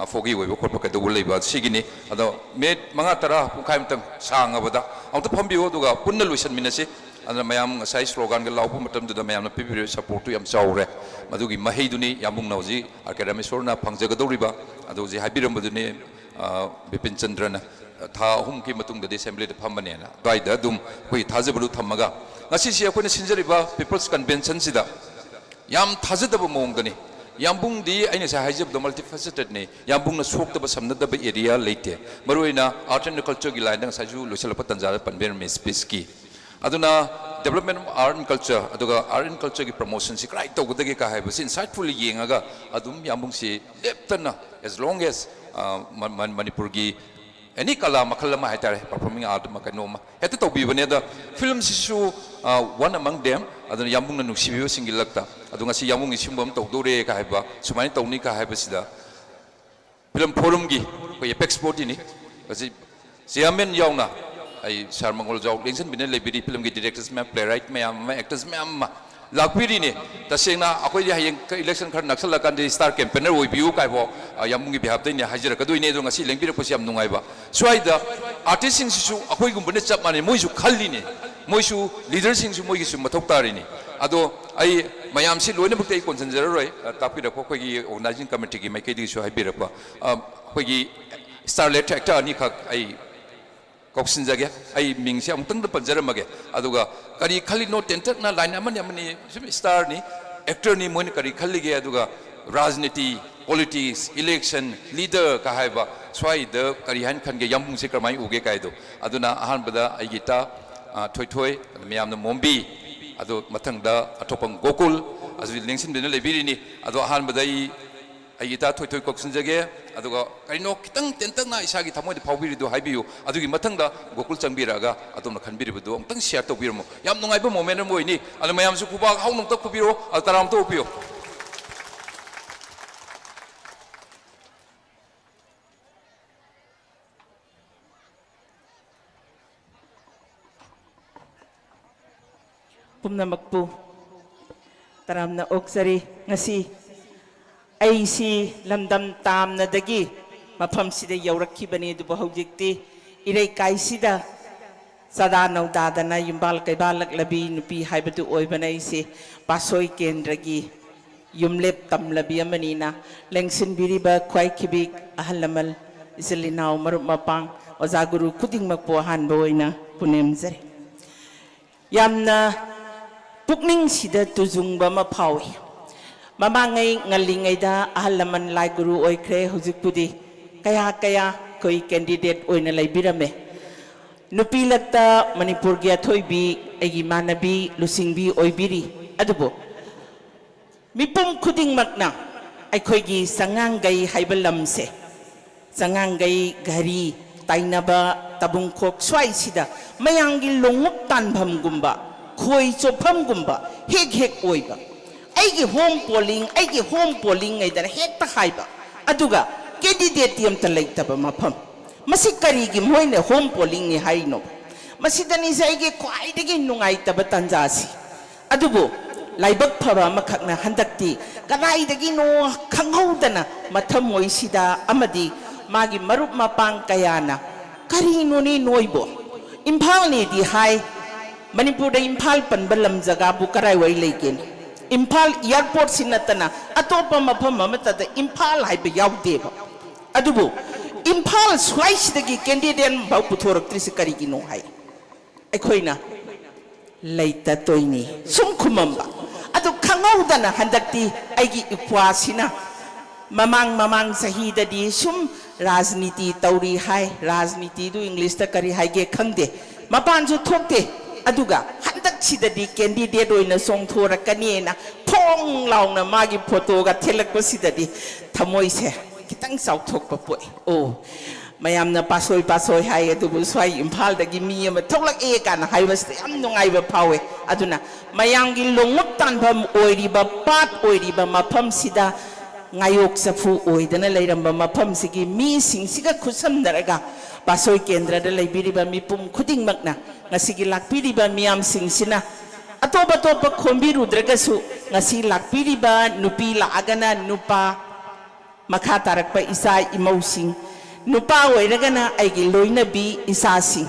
ꯐꯣꯒꯤ ꯑꯣꯏꯕ ꯈꯣꯠꯄ ꯀꯩꯗꯧꯕ ꯂꯩꯕ ꯁꯤꯒꯤꯅꯤ꯫ ꯑꯗꯣ ꯃꯤꯅꯤꯠ ꯃꯉꯥ ꯇꯔꯥ, ꯄꯨꯡꯈꯥꯏ ꯑꯃꯇꯪ ꯁꯥꯡꯉꯕꯗ ꯑꯃꯨꯛꯇ ꯐꯝꯕꯤꯌꯨ, ꯑꯗꯨꯒ ꯄꯨꯟꯅ ꯂꯣꯏꯁꯟꯃꯤꯟꯅꯁꯤ꯫ ꯑꯗꯨꯅ ꯃꯌꯥꯝ ꯉꯁꯥꯏ ꯁ꯭ꯂꯣꯒꯥꯟꯒ ꯂꯥꯎꯕ ꯃꯇꯝꯗꯨꯗ ꯃꯌꯥꯝꯅ ꯄꯤꯕꯤꯔꯤꯕ ꯁꯄꯣꯔꯠꯇꯨ ꯌꯥꯝ ꯆꯥꯎꯔꯦ꯫ ꯃꯗꯨꯒꯤ ꯃꯍꯩꯗꯨꯅꯤ ꯌꯥꯝꯕꯨꯡꯅ ꯍꯧꯖꯤꯛ ꯑꯥꯔ ꯀꯦ ꯔꯥꯃꯦꯁꯣꯔꯅ ꯐꯪꯖꯒꯗꯧꯔꯤꯕ꯫ ꯑꯗꯨ ꯍꯧꯖꯤꯛ ꯍꯥꯏꯕꯤꯔꯝꯕꯗꯨꯅꯤ, ꯑ, ꯕꯤꯄꯤꯟ ꯆꯟꯗ꯭ꯔꯅ, ꯊꯥ ꯑꯍꯨꯝꯒꯤ ꯃꯇꯨꯡꯗꯗꯤ ꯑꯦꯁꯦꯝꯕ꯭ꯂꯤꯗ ꯐꯝꯃꯅꯦꯅ꯫ ꯑꯗꯨꯋꯥꯏꯗ ꯑꯗꯨꯝ ꯑꯩꯈꯣꯏ ꯊꯥꯖꯕꯗꯨ ꯊꯝꯃꯒ ꯉꯁꯤꯁꯤ ꯑꯩꯈꯣꯏꯅ ꯁꯤꯟꯖꯔꯤꯕ ꯄꯤꯄꯜꯁ ꯀꯟꯚꯦꯟꯁꯟꯁꯤꯗ ꯌꯥꯝ ꯊꯥꯖꯗꯕ ꯃꯑꯣꯡꯗꯅꯤ꯫ ꯌꯥꯝꯕꯨꯡꯗꯤ ꯑꯩꯅ ꯉꯁꯥꯏ ꯍꯥꯏꯖꯕꯗꯣ ꯃꯜꯇꯤꯐꯦꯁꯦꯇꯦꯠꯅꯤ꯫ ꯌꯥꯝꯕꯨꯡꯅ ꯁꯣꯛꯇꯕ ꯁꯝꯅꯗꯕ ꯑꯦꯔꯤꯌꯥ ꯂꯩꯇꯦ꯫ ꯃꯔꯨꯑꯣꯏꯅ ꯑꯥꯔꯠ ꯑꯦꯟ ꯀꯜꯆꯔꯒꯤ ꯂꯥꯏꯟꯗ ꯉꯁꯥꯏꯁꯨ ꯂꯣꯏꯁꯤꯜꯂꯛꯄ ꯇꯥꯟꯖꯥꯗ ꯄꯟꯕꯤꯔꯝꯃꯤ ꯁ꯭ꯄꯤꯁꯀꯤ꯫ ꯑꯗꯨꯅ development of art and culture, ꯑꯗꯨꯒ art and cultureꯒꯤ promotionꯁꯤ ꯀꯗꯥꯏ ꯇꯧꯒꯗꯒꯦ ꯀ ꯍꯥꯏꯕꯁꯤ insightfully ꯌꯦꯡꯉꯒ ꯑꯗꯨꯝ ꯌꯥꯝꯕꯨꯡꯁꯤ ꯂꯦꯞꯇꯅ, as long as, ꯑ, ꯃ-, ꯃ-, ꯃꯅꯤꯄꯨꯔꯒꯤ ꯑꯦꯅꯤ ꯀꯂꯥ ꯃꯈꯜ ꯑꯃ ꯍꯥꯏꯇꯥꯔꯦ, performing art ꯑꯃ ꯀꯩꯅꯣ ꯑꯃ ꯍꯦꯛꯇ ꯇꯧꯕꯤꯕꯅꯦ꯫ ꯑꯗ ꯐꯤꯂꯝꯁꯤꯁꯨ, ꯑ, one among them꯫ ꯑꯗꯨꯅ ꯌꯥꯝꯕꯨꯡꯅ ꯅꯨꯡꯁꯤꯕꯤꯕꯁꯤꯡꯒꯤ ꯂꯛꯇ꯫ ꯑꯗꯣ ꯉꯁꯤ ꯌꯥꯝꯕꯨꯡꯒꯤ ꯁꯤꯒꯨꯝꯕ ꯑꯃ ꯇꯧꯗꯧꯔꯦ ꯀ ꯍꯥꯏꯕ, ꯁꯨꯃꯥꯏꯅ ꯇꯧꯅꯤ ꯀ ꯍꯥꯏꯕꯁꯤꯗ ꯐꯤꯂꯝ ꯐꯣꯔꯝꯒꯤ ꯑꯩꯈꯣꯏ ꯑꯦꯄꯦꯛꯁ ꯕꯣꯗꯤꯅꯤ꯫ ꯃꯁꯤ ꯆꯤꯌꯥꯔꯃꯦꯟ ꯌꯥꯎꯅ ꯑꯩ ꯁꯥꯔ ꯃꯪꯒꯣꯜꯖꯥꯎ ꯂꯦꯡꯁꯤꯟꯕꯤꯅ ꯂꯩꯕꯤꯔꯤ, ꯐꯤꯂꯝꯒꯤ ꯗꯤꯔꯦꯛꯇꯔꯁ ꯃꯌꯥꯝ, ꯄ꯭ꯂꯦꯔꯥꯏꯠ ꯃꯌꯥꯝ ꯑꯃ, ꯑꯦꯛꯇꯔꯁ ꯃꯌꯥꯝ ꯑꯃ ꯂꯥꯛꯄꯤꯔꯤꯅꯤ꯫ ꯇꯁꯦꯡꯅ ꯑꯩꯈꯣꯏꯗꯤ ꯍꯌꯦꯡ ꯏꯂꯦꯛꯁꯟ ꯈꯔ ꯅꯛꯁꯜꯂꯀꯥꯟꯗ ꯁ꯭ꯇꯥꯔ ꯀꯦꯝꯄꯦꯅꯔ ꯑꯣꯏꯕꯤꯌꯨ ꯀꯥꯏꯕꯣ, ꯑ, ꯌꯥꯝꯕꯨꯡꯒꯤ ꯕꯤꯍꯥꯞꯇꯩꯅꯦ ꯍꯥꯏꯖꯔꯛꯀꯗꯣꯏꯅꯦ꯫ ꯑꯗꯣ ꯉꯁꯤ ꯂꯦꯡꯕꯤꯔꯛꯄꯁꯤ ꯌꯥꯝ ꯅꯨꯡꯉꯥꯏꯕ꯫ ꯁ꯭ꯋꯥꯏꯗ ꯑꯥꯔꯇꯤꯁꯁꯤꯡꯁꯤꯁꯨ ꯑꯩꯈꯣꯏꯒꯨꯝꯕꯅ ꯆꯞ ꯃꯥꯟꯅꯩ, ꯃꯣꯏꯁꯨ ꯈꯜꯂꯤꯅꯤ, ꯃꯣꯏꯁꯨ ꯂꯤꯗꯔꯁꯤꯡꯁꯨ ꯃꯣꯏꯒꯤꯁꯨ ꯃꯊꯧ ꯇꯥꯔꯤꯅꯤ꯫ ꯑꯗꯣ ꯑꯩ ꯃꯌꯥꯝꯁꯤ ꯂꯣꯏꯅꯃꯛꯇꯤ ꯑꯩ ꯀꯣꯟꯁꯤꯟꯖꯔꯔꯣꯏ, ꯑ, ꯇꯥꯛꯄꯤꯔꯛꯄ ꯑꯩꯈꯣꯏꯒꯤ ꯑꯣꯔꯒꯅꯥꯏꯖꯤꯡ ꯀꯃꯤꯇꯤꯒꯤ ꯃꯥꯏꯀꯩꯗꯒꯤꯁꯨ ꯍꯥꯏꯕꯤꯔꯛꯄ, ꯑ, ꯑꯩꯈꯣꯏꯒꯤ ꯁ꯭ꯇꯥꯔ ꯂꯦꯠ ꯑꯦꯛꯇꯔ ꯑꯅꯤꯈꯛ ꯑꯩ ꯀꯧꯁꯤꯟꯖꯒꯦ꯫ ꯑꯩ ꯃꯤꯡꯁꯦ ꯑꯃꯨꯛꯇꯪꯗ ꯄꯟꯖꯔꯝꯃꯒꯦ꯫ ꯑꯗꯨꯒ ꯀꯔꯤ ꯈꯜꯂꯤꯅꯣ, ꯇꯦꯟꯇꯛꯅ ꯂꯥꯏꯟ ꯑꯃꯅꯤ ꯑꯃꯅꯤ ꯁꯨꯝ ꯁ꯭ꯇꯥꯔꯅꯤ, ꯑꯦꯛꯇꯔꯅꯤ, ꯃꯣꯏꯅ ꯀꯔꯤ ꯈꯜꯂꯤꯒꯦ, ꯑꯗꯨꯒ ꯔꯥꯖꯅꯤꯇꯤ, ꯄꯣꯂꯤꯇꯤꯛꯁ, ꯏꯂꯦꯛꯁꯟ, ꯂꯤꯗꯔ ꯀ ꯍꯥꯏꯕ ꯁ꯭ꯋꯥꯏꯗ ꯀꯔꯤ ꯍꯥꯏꯅ ꯈꯟꯒꯦ, ꯌꯥꯝꯕꯨꯡꯁꯦ ꯀꯔꯝꯍꯥꯏꯅ ꯎꯒꯦ ꯀꯥꯏꯗꯣ꯫ ꯑꯗꯨꯅ ꯑꯍꯥꯟꯕꯗ ꯑꯩꯒꯤ ꯏꯇꯥ, ꯑ, ꯊꯣꯏꯊꯣꯏ, ꯑꯗꯨ ꯃꯌꯥꯝꯅ ꯃꯣꯝꯕꯤ, ꯑꯗꯨ ꯃꯊꯪꯗ ꯑꯇꯣꯞꯄ ꯒꯣꯀꯨꯜ, ꯑꯗꯨ ꯂꯦꯡꯁꯤꯟꯗꯨꯅ ꯂꯩꯕꯤꯔꯤꯅꯤ꯫ ꯑꯗꯣ ꯑꯍꯥꯟꯕꯗ ꯑꯩ ꯑꯩꯒꯤ ꯏꯇꯥ ꯊꯣꯏꯊꯣꯏ ꯀꯧꯁꯤꯟꯖꯒꯦ꯫ ꯑꯗꯨꯒ ꯀꯔꯤꯅꯣ ꯈꯤꯇꯪ ꯇꯦꯟꯇꯛꯅ ꯏꯁꯥꯒꯤ ꯊꯃꯣꯏꯗ ꯐꯥꯎꯕꯤꯔꯤꯗꯨ ꯍꯥꯏꯕꯤꯌꯨ꯫ ꯑꯗꯨꯒꯤ ꯃꯊꯪꯗ ꯒꯣꯀꯨꯜ ꯆꯪꯕꯤꯔꯛꯑꯒ ꯑꯗꯣꯝꯅ ꯈꯟꯕꯤꯔꯤꯕꯗꯨ ꯑꯃꯨꯛꯇꯪ ꯁꯤꯌꯥꯔ ꯇꯧꯕꯤꯔꯝꯃꯨ꯫ ꯌꯥꯝ ꯅꯨꯡꯉꯥꯏꯕ ꯃꯣꯃꯦꯟ ꯑꯃ ꯑꯣꯏꯅꯤ꯫ ꯑꯗꯨ ꯃꯌꯥꯝꯁꯨ ꯈꯨꯕꯥꯛ ꯍꯧꯅ ꯑꯃꯨꯛꯇ ꯈꯨꯕꯤꯔꯣ, ꯑꯗꯨ ꯇꯔꯥ ꯑꯃꯨꯛꯇ ꯑꯣꯛꯄꯤꯌꯨ꯫ ꯄꯨꯝꯅꯃꯛꯄꯨ ꯇꯔꯥꯝꯅ ꯑꯣꯛꯆꯔꯤ꯫ ꯉꯁꯤ ꯑꯩꯁꯤ ꯂꯝꯗꯝ ꯇꯥꯝꯅꯗꯒꯤ ꯃꯐꯝꯁꯤꯗ ꯌꯧꯔꯛꯈꯤꯕꯅꯤ, ꯑꯗꯨꯕꯨ ꯍꯧꯖꯤꯛꯇꯤ ꯏꯔꯩꯀꯥꯏꯁꯤꯗ ꯆꯥꯗꯥ ꯅꯧꯗꯥꯗꯅ ꯌꯨꯝꯕꯥꯜ ꯀꯩꯕꯥꯜꯂꯛꯂꯕꯤ ꯅꯨꯄꯤ ꯍꯥꯏꯕꯗꯨ ꯑꯣꯏꯕꯅ, ꯑꯩꯁꯦ ꯄꯥꯠꯁꯣꯏ ꯀꯦꯟꯗ꯭ꯔꯒꯤ ꯌꯨꯝꯂꯦꯞ ꯇꯝꯂꯕꯤ ꯑꯃꯅꯤꯅ, ꯂꯦꯡꯁꯤꯟꯕꯤꯔꯤꯕ ꯈ꯭ꯋꯥꯏꯈꯤꯕꯤ ꯑꯍꯜ ꯂꯃꯟ, ꯏꯆꯤꯜ ꯏꯅꯥꯎ, ꯃꯔꯨꯞ ꯃꯄꯥꯡ, ꯑꯣꯖꯥ ꯒꯨꯔꯨ ꯈꯨꯗꯤꯡꯃꯛꯄꯨ ꯑꯍꯥꯟꯕ ꯑꯣꯏꯅ ꯄꯨꯅꯦꯝꯖꯔꯤ꯫ ꯌꯥꯝꯅ ꯄꯨꯛꯅꯤꯡꯁꯤꯗ ꯇꯨꯖꯨꯡꯕ ꯑꯃ ꯐꯥꯎꯏ꯫ ꯃꯃꯥꯡꯉꯩ ꯉꯜꯂꯤꯉꯩꯗ ꯑꯍꯜ ꯂꯃꯟ ꯂꯥꯏ ꯒꯨꯔꯨ ꯑꯣꯏꯈ꯭ꯔꯦ, ꯍꯧꯖꯤꯛꯄꯨꯗꯤ ꯀꯌꯥ ꯀꯌꯥ ꯑꯩꯈꯣꯏ candidate ꯑꯣꯏꯅ ꯂꯩꯕꯤꯔꯝꯃꯦ꯫ ꯅꯨꯄꯤ ꯂꯛꯇ ꯃꯅꯤꯄꯨꯔꯒꯤ ꯑꯊꯣꯏꯕꯤ, ꯑꯩꯒꯤ ꯏꯃꯥꯟꯅꯕꯤ ꯂꯨꯆꯤꯡꯕꯤ ꯑꯣꯏꯕꯤꯔꯤ꯫ ꯑꯗꯨꯕꯨ ꯃꯤꯄꯨꯝ ꯈꯨꯗꯤꯡꯃꯛꯅ ꯑꯩꯈꯣꯏꯒꯤ ꯆꯉꯥꯡꯒꯩ ꯍꯥꯏꯕ ꯂꯝꯁꯦ, ꯆꯉꯥꯡꯒꯩ, ꯘꯔꯤ ꯇꯥꯏꯅꯕ, ꯇꯥꯕꯨꯡꯈꯣꯛ ꯁ꯭ꯋꯥꯏꯁꯤꯗ ꯃꯌꯥꯝꯒꯤ ꯂꯣꯡꯎꯞ ꯇꯥꯟꯐꯝꯒꯨꯝꯕ, ꯈꯣꯏ ꯆꯣꯞꯐꯝꯒꯨꯝꯕ ꯍꯦꯛ ꯍꯦꯛ ꯑꯣꯏꯕ꯫ ꯑꯩꯒꯤ home polling, ꯑꯩꯒꯤ home polling ꯍꯥꯏꯗꯅ ꯍꯦꯛꯇ ꯍꯥꯏꯕ, ꯑꯗꯨꯒ candidate ꯇꯤ ꯑꯝꯇ ꯂꯩꯇꯕ ꯃꯐꯝ꯫ ꯃꯁꯤ ꯀꯔꯤꯒꯤ ꯃꯣꯏꯅ home polling ꯅꯤ ꯍꯥꯏꯔꯤꯅꯣ? ꯃꯁꯤꯗꯅꯤꯁꯦ ꯑꯩꯒꯤ ꯈ꯭ꯋꯥꯏꯗꯒꯤ ꯅꯨꯡꯉꯥꯏꯇꯕ ꯇꯥꯟꯖꯥꯁꯤ꯫ ꯑꯗꯨꯕꯨ ꯂꯥꯏꯕꯛ ꯐꯕ ꯑꯃꯈꯛꯅ, ꯍꯟꯗꯛꯇꯤ ꯀꯗꯥꯏꯗꯒꯤꯅꯣ ꯈꯪꯍꯧꯗꯅ ꯃꯊꯃꯣꯏꯁꯤꯗ ꯑꯃꯗꯤ ꯃꯥꯒꯤ ꯃꯔꯨꯞ ꯃꯄꯥꯡ ꯀꯌꯥꯅ, "ꯀꯔꯤꯅꯣꯅꯦ ꯅꯣꯏꯕꯣ? ꯏꯝꯐꯥꯜꯅꯦꯗꯤ ꯍꯥꯏ, ꯃꯅꯤꯄꯨꯔꯗ ꯏꯝꯐꯥꯜ ꯄꯟꯕ ꯂꯝ ꯖꯒꯥꯕꯨ ꯀꯔꯥꯏꯋꯥꯏ ꯂꯩꯒꯦꯅꯦ? ꯏꯝꯐꯥꯜ airport ꯁꯤ ꯅꯠꯇꯅ ꯑꯇꯣꯞꯄ ꯃꯐꯝ ꯑꯃꯠꯇꯗ ꯏꯝꯐꯥꯜ ꯍꯥꯏꯕ ꯌꯥꯎꯗꯦꯕ꯫ ꯑꯗꯨꯕꯨ ꯏꯝꯐꯥꯜ ꯁ꯭ꯋꯥꯏꯁꯤꯗꯒꯤ candidate ꯑꯃꯐꯥꯎ ꯄꯨꯊꯣꯔꯛꯇ꯭ꯔꯤꯁꯤ ꯀꯔꯤꯒꯤꯅꯣ?" ꯍꯥꯏ꯫ ꯑꯩꯈꯣꯏꯅ ꯂꯩꯇ ꯇꯣꯏꯅꯤ ꯁꯨꯝ ꯈꯨꯝꯃꯝꯕ꯫ ꯑꯗꯨ ꯈꯪꯍꯧꯗꯅ ꯍꯟꯗꯛꯇꯤ ꯑꯩꯒꯤ ꯏꯄ꯭ꯋꯥꯁꯤꯅ, ꯃꯃꯥꯡ ꯃꯃꯥꯡ ꯆꯍꯤꯗꯗꯤ ꯁꯨꯝ ꯔꯥꯖꯅꯤꯇꯤ ꯇꯧꯔꯤ ꯍꯥꯏ, ꯔꯥꯖꯅꯤꯇꯤꯗꯨ English ꯇ ꯀꯔꯤ ꯍꯥꯏꯒꯦ ꯈꯪꯗꯦ, ꯃꯄꯥꯟꯁꯨ ꯊꯣꯛꯇꯦ꯫ ꯑꯗꯨꯒ ꯍꯟꯗꯛꯁꯤꯗꯗꯤ candidate ꯑꯣꯏꯅ ꯆꯣꯡꯊꯣꯔꯛꯀꯅꯤꯅ ꯐꯣꯡ ꯂꯥꯎꯅ ꯃꯥꯒꯤ photo ꯒ ꯊꯦꯠꯂꯛꯄꯁꯤꯗꯗꯤ ꯊꯃꯣꯏꯁꯦ ꯈꯤꯇꯪ ꯆꯥꯎꯊꯣꯛꯄ ꯄꯣꯛꯏ꯫ ꯑꯣ, ꯃꯌꯥꯝꯅ ꯄꯥꯠꯁꯣꯏ ꯄꯥꯠꯁꯣꯏ ꯍꯥꯏ, ꯑꯗꯨꯕꯨ ꯁ꯭ꯋꯥꯏ ꯏꯝꯐꯥꯜꯗꯒꯤ ꯃꯤ ꯑꯃ ꯊꯣꯛꯂꯛꯑꯦ ꯀꯥꯏꯅ ꯍꯥꯏꯕꯁꯤꯗ ꯌꯥꯝ ꯅꯨꯡꯉꯥꯏꯕ ꯐꯥꯎꯋꯦ꯫ ꯑꯗꯨꯅ ꯃꯌꯥꯝꯒꯤ ꯂꯣꯡꯎꯞ ꯇꯥꯟꯐꯝ ꯑꯣꯏꯔꯤꯕ, ꯄꯥꯠ ꯑꯣꯏꯔꯤꯕ ꯃꯐꯝꯁꯤꯗ, ꯉꯥꯌꯣꯛ ꯆꯐꯨ ꯑꯣꯏꯗꯅ ꯂꯩꯔꯝꯕ ꯃꯐꯝꯁꯤꯒꯤ ꯃꯤꯁꯤꯡꯁꯤꯒ ꯈꯨꯠꯁꯝꯅꯔꯒ, ꯄꯥꯠꯁꯣꯏ ꯀꯦꯟꯗ꯭ꯔꯗ ꯂꯩꯕꯤꯔꯤꯕ ꯃꯤꯄꯨꯝ ꯈꯨꯗꯤꯡꯃꯛꯅ, ꯉꯁꯤꯒꯤ ꯂꯥꯛꯄꯤꯔꯤꯕ ꯃꯤꯌꯥꯝꯁꯤꯡꯁꯤꯅ ꯑꯇꯣꯞ ꯑꯇꯣꯞꯄ ꯈꯣꯝꯕꯤꯔꯨꯗ꯭ꯔꯒꯁꯨ, ꯉꯁꯤ ꯂꯥꯛꯄꯤꯔꯤꯕ ꯅꯨꯄꯤ ꯂꯥꯛꯑꯒꯅ ꯅꯨꯄꯥ, ꯃꯈꯥ ꯇꯥꯔꯛꯄ ꯏꯆꯥ ꯏꯃꯧꯁꯤꯡ, ꯅꯨꯄꯥ ꯑꯣꯏꯔꯒꯅ ꯑꯩꯒꯤ ꯂꯣꯏꯅꯕꯤ ꯏꯆꯥꯁꯤꯡ,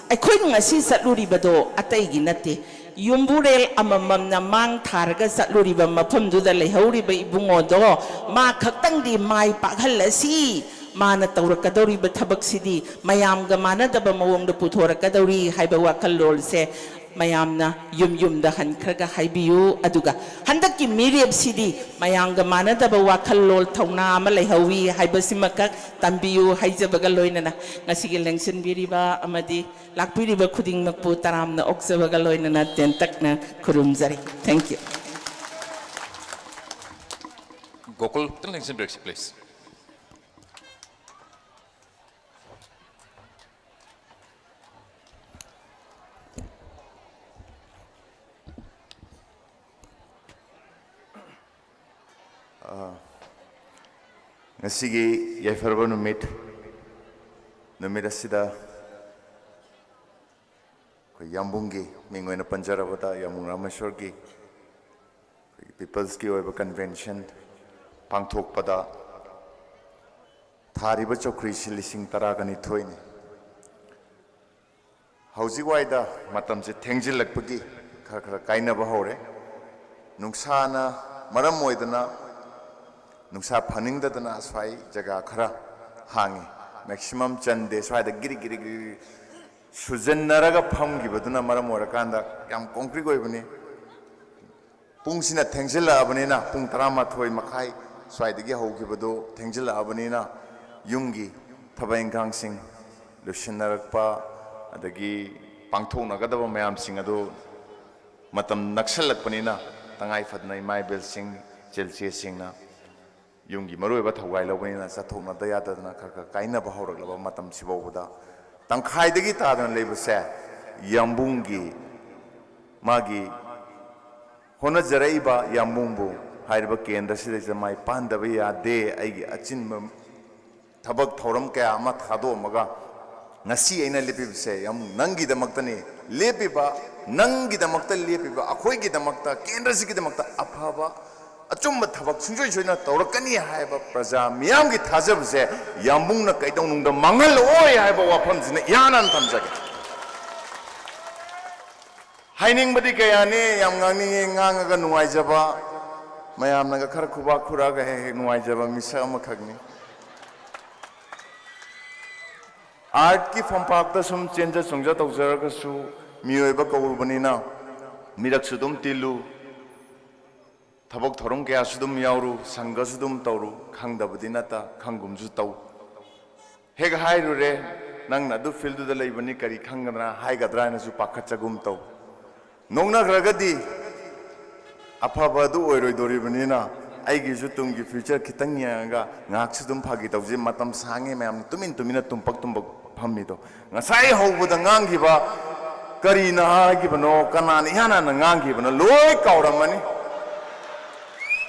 ꯑꯩꯈꯣꯏꯅ ꯉꯁꯤ ꯆꯠꯂꯨꯔꯤꯕꯗꯣ ꯑꯇꯩꯒꯤ ꯅꯠꯇꯦ꯫ ꯌꯨꯝꯕꯨꯔꯦꯜ ꯑꯃꯃꯝꯅ ꯃꯥꯡ ꯊꯥꯔꯒ ꯆꯠꯂꯨꯔꯤꯕ ꯃꯐꯝꯗꯨꯗ ꯂꯩꯍꯧꯔꯤꯕ ꯏꯕꯨꯡꯉꯣꯗꯣ ꯃꯥ ꯈꯛꯇꯪꯗꯤ ꯃꯥꯏ ꯄꯥꯛꯍꯜꯂꯁꯤ, ꯃꯥꯅ ꯇꯧꯔꯛꯀꯗꯧꯔꯤꯕ ꯊꯕꯛꯁꯤꯗꯤ ꯃꯌꯥꯝꯒ ꯃꯥꯟꯅꯗꯕ ꯃꯑꯣꯡꯗ ꯄꯨꯊꯣꯔꯛꯀꯗꯧꯔꯤ ꯍꯥꯏꯕ ꯋꯥꯈꯜꯂꯣꯟꯁꯦ ꯃꯌꯥꯝꯅ ꯌꯨꯝ ꯌꯨꯝꯗ ꯍꯟꯈ꯭ꯔꯒ ꯍꯥꯏꯕꯤꯌꯨ꯫ ꯑꯗꯨꯒ ꯍꯟꯗꯛꯀꯤ ꯃꯤꯔꯦꯞꯁꯤꯗꯤ ꯃꯌꯥꯝꯒ ꯃꯥꯟꯅꯗꯕ ꯋꯥꯈꯜꯂꯣꯟ ꯊꯧꯅꯥ ꯑꯃ ꯂꯩꯍꯧꯋꯤ ꯍꯥꯏꯕꯁꯤꯃꯈꯛ ꯇꯝꯕꯤꯌꯨ ꯍꯥꯏꯖꯕꯒ ꯂꯣꯏꯅꯅ, ꯉꯁꯤꯒꯤ ꯂꯦꯡꯁꯤꯟꯕꯤꯔꯤꯕ ꯑꯃꯗꯤ ꯂꯥꯛꯄꯤꯔꯤꯕ ꯈꯨꯗꯤꯡꯃꯛꯄꯨ ꯇꯔꯥꯝꯅ ꯑꯣꯛꯆꯕꯒ ꯂꯣꯏꯅꯅ ꯇꯦꯟꯇꯛꯅ ꯈꯨꯔꯨꯝꯖꯔꯤ꯫ Thank you꯫ ꯒꯣꯀꯨꯜ, ꯈꯤꯇꯪ ꯂꯦꯡꯁꯤꯟꯕꯤꯔꯛꯁꯤ, please꯫ ꯑ, ꯉꯁꯤꯒꯤ ꯌꯥꯏꯐꯔꯕ ꯅꯨꯃꯤꯠ, ꯅꯨꯃꯤꯠ ꯑꯁꯤꯗ ꯑꯩꯈꯣꯏ ꯌꯥꯝꯕꯨꯡꯒꯤ ꯃꯤꯡ ꯑꯣꯏꯅ ꯄꯟꯖꯔꯕꯗ, ꯌꯥꯝꯕꯨꯡ ꯔꯥꯃꯦꯁꯣꯔꯒꯤ ꯑꯩꯈꯣꯏꯒꯤ ꯄꯤꯄꯜꯁꯀꯤ ꯑꯣꯏꯕ ꯀꯟꯚꯦꯟꯁꯟ ꯄꯥꯡꯊꯣꯛꯄꯗ ꯊꯥꯔꯤꯕ ꯆꯧꯀ꯭ꯔꯤꯁꯤ ꯂꯤꯁꯤꯡ ꯇꯔꯥꯒ ꯅꯤꯊꯣꯏꯅꯤ꯫ ꯍꯧꯖꯤꯛ ꯋꯥꯏꯗ ꯃꯇꯝꯁꯦ ꯊꯦꯡꯖꯤꯜꯂꯛꯄꯒꯤ ꯈꯔ ꯈꯔ ꯀꯥꯏꯅꯕ ꯍꯧꯔꯦ꯫ ꯅꯨꯡꯁꯥꯅ ꯃꯔꯝ ꯑꯣꯏꯗꯅ, ꯅꯨꯡꯁꯥ ꯐꯅꯤꯡꯗꯗꯅ ꯑꯁ꯭ꯋꯥꯏ ꯖꯒꯥ ꯈꯔ ꯍꯥꯡꯉꯤ꯫ ꯃꯦꯛꯁꯤꯃꯝ ꯆꯟꯗꯦ꯫ ꯁ꯭ꯋꯥꯏꯗ ꯒꯤꯔꯤ ꯒꯤꯔꯤ ꯒꯤꯔꯤ ꯁꯨꯖꯟꯅꯔꯒ ꯐꯝꯈꯤꯕꯗꯨꯅ ꯃꯔꯝ ꯑꯣꯏꯔꯀꯥꯟꯗ ꯌꯥꯝ ꯀꯣꯡꯀ꯭ꯔꯤꯠ ꯑꯣꯏꯕꯅꯤ꯫ ꯄꯨꯡꯁꯤꯅ ꯊꯦꯡꯖꯤꯜꯂꯛꯑꯕꯅꯤꯅ, ꯄꯨꯡ ꯇꯔꯥꯃꯥꯊꯣꯏ ꯃꯈꯥꯏ ꯁ꯭ꯋꯥꯏꯗꯒꯤ ꯍꯧꯈꯤꯕꯗꯨ ꯊꯦꯡꯖꯤꯜꯂꯛꯑꯕꯅꯤꯅ, ꯌꯨꯝꯒꯤ ꯊꯕꯛ ꯏꯪꯈꯥꯡꯁꯤꯡ ꯂꯣꯏꯁꯤꯟꯅꯔꯛꯄ, ꯑꯗꯒꯤ ꯄꯥꯡꯊꯣꯛꯅꯒꯗꯕ ꯃꯌꯥꯝꯁꯤꯡ ꯑꯗꯨ ꯃꯇꯝ ꯅꯛꯁꯜꯂꯛꯄꯅꯤꯅ, ꯇꯉꯥꯏ ꯐꯗꯅ ꯏꯃꯥ ꯏꯕꯦꯜꯁꯤꯡ, ꯏꯆꯦꯜ ꯏꯆꯦꯁꯤꯡꯅ ꯌꯨꯝꯒꯤ ꯃꯔꯨꯑꯣꯏꯕ ꯊꯧꯒꯥꯏ ꯂꯧꯕꯅꯤꯅ ꯆꯠꯊꯣꯛꯅꯗ ꯌꯥꯗꯗꯅ ꯈꯔ ꯈꯔ ꯀꯥꯏꯅꯕ ꯍꯧꯔꯛꯂꯕ ꯃꯇꯝꯁꯤ ꯐꯥꯎꯕꯗ, ꯇꯪꯈꯥꯏꯗꯒꯤ ꯇꯥꯗꯅ ꯂꯩꯕꯁꯦ ꯌꯥꯝꯕꯨꯡꯒꯤ, ꯃꯥꯒꯤ ꯍꯣꯠꯅꯖꯔꯛꯏꯕ ꯌꯥꯝꯕꯨꯡꯕꯨ ꯍꯥꯏꯔꯤꯕ ꯀꯦꯟꯗ꯭ꯔꯁꯤꯗꯩꯁꯤꯗ ꯃꯥꯏ ꯄꯥꯟꯗꯕ ꯌꯥꯗꯦ꯫ ꯑꯩꯒꯤ ꯑꯆꯤꯟꯕ ꯊꯕꯛ ꯊꯧꯔꯝ ꯀꯌꯥ ꯑꯃ ꯊꯥꯗꯣꯛꯑꯝꯃꯒ ꯉꯁꯤ ꯑꯩꯅ ꯂꯦꯞꯄꯤꯕꯁꯦ ꯌꯥꯝ ꯅꯪꯒꯤꯗꯃꯛꯇꯅꯤ꯫ ꯂꯦꯞꯄꯤꯕ ꯅꯪꯒꯤꯗꯃꯛꯇ ꯂꯦꯞꯄꯤꯕ, ꯑꯩꯈꯣꯏꯒꯤꯗꯃꯛꯇ, ꯀꯦꯟꯗ꯭ꯔꯁꯤꯒꯤꯗꯃꯛꯇ ꯑꯐꯕ ꯑꯆꯨꯝꯕ ꯊꯕꯛ ꯁꯨꯡꯁꯣꯏ ꯁꯣꯏꯗꯅ ꯇꯧꯔꯛꯀꯅꯤ ꯍꯥꯏꯕ ꯄ꯭ꯔꯖꯥ ꯃꯤꯌꯥꯝꯒꯤ ꯊꯥꯖꯕꯁꯦ ꯌꯥꯝꯕꯨꯡꯅ ꯀꯩꯗꯧꯅꯨꯡꯗ ꯃꯥꯡꯍꯜꯂꯛꯑꯣꯏ ꯍꯥꯏꯕ ꯋꯥꯐꯝꯁꯤꯅ ꯏꯍꯥꯟ ꯍꯥꯟꯅ ꯊꯝꯖꯒꯦ꯫ ꯍꯥꯏꯅꯤꯡꯕꯗꯤ ꯀꯌꯥꯅꯤ, ꯌꯥꯝ ꯉꯥꯡꯅꯤꯡꯉꯤ, ꯉꯥꯡꯉꯒ ꯅꯨꯡꯉꯥꯏꯖꯕ, ꯃꯌꯥꯝꯅꯒ ꯈꯔ ꯈꯨꯕꯥꯛ ꯈꯨꯔꯛꯑꯒ ꯍꯦꯛ ꯍꯦꯛ ꯅꯨꯡꯉꯥꯏꯖꯕ ꯃꯤꯁꯛ ꯑꯃꯈꯛꯅꯤ꯫ ꯑꯥꯔꯠꯀꯤ ꯐꯝꯄꯥꯛꯇ ꯁꯨꯝ ꯆꯦꯟꯖ ꯆꯣꯡꯖ ꯇꯧꯖꯔꯒꯁꯨ, ꯃꯤꯑꯣꯏꯕ ꯀꯧꯔꯨꯕꯅꯤꯅ ꯃꯤꯔꯛꯁꯨ ꯑꯗꯨꯝ ꯇꯤꯜꯂꯨ, ꯊꯕꯛ ꯊꯧꯔꯝ ꯀꯌꯥꯁꯨ ꯑꯗꯨꯝ ꯌꯥꯎꯔꯨ, ꯁꯪꯒꯁꯨ ꯑꯗꯨꯝ ꯇꯧꯔꯨ, ꯈꯪꯗꯕꯗꯤ ꯅꯠꯇ ꯈꯪꯒꯨꯝꯁꯨ ꯇꯧ꯫ ꯍꯦꯛ ꯍꯥꯏꯔꯨꯔꯦ, "ꯅꯪꯅ ꯑꯗꯨ ꯐꯤꯜꯗꯨꯗ ꯂꯩꯕꯅꯤ, ꯀꯔꯤ ꯈꯪꯒꯗ꯭ꯔꯥ, ꯍꯥꯏꯒꯗ꯭ꯔꯥ" ꯍꯥꯏꯅꯁꯨ ꯄꯥꯈꯠꯆꯒꯨꯝ ꯇꯧ꯫ ꯅꯣꯛꯅꯈ꯭ꯔꯒꯗꯤ ꯑꯐꯕ ꯑꯗꯨ ꯑꯣꯏꯔꯣꯏꯗꯣꯔꯤꯕꯅꯤꯅ, ꯑꯩꯒꯤꯁꯨ ꯇꯨꯡꯒꯤ ꯐ꯭ꯌꯨꯆꯔ ꯈꯤꯇꯪ ꯌꯦꯡꯉꯒ ꯉꯥꯏꯍꯥꯛꯁꯨ ꯑꯗꯨꯝ ꯐꯥꯒꯤ ꯇꯧꯖꯩ꯫ ꯃꯇꯝ ꯁꯥꯡꯉꯦ ꯃꯌꯥꯝꯅ ꯇꯨꯃꯤꯟ ꯇꯨꯃꯤꯟꯅ ꯇꯨꯝꯄꯛ ꯇꯨꯝꯄꯛ ꯐꯝꯃꯤꯗꯣ꯫ ꯉꯁꯥꯏ ꯍꯧꯕꯗ ꯉꯥꯡꯈꯤꯕ ꯀꯔꯤꯅ ꯍꯥꯏꯈꯤꯕꯅꯣ, ꯀꯅꯥꯅ ꯏꯍꯥꯟ ꯍꯥꯟꯅ ꯉꯥꯡꯈꯤꯕꯅꯣ ꯂꯣꯏ ꯀꯥꯎꯔꯝꯃꯅꯤ꯫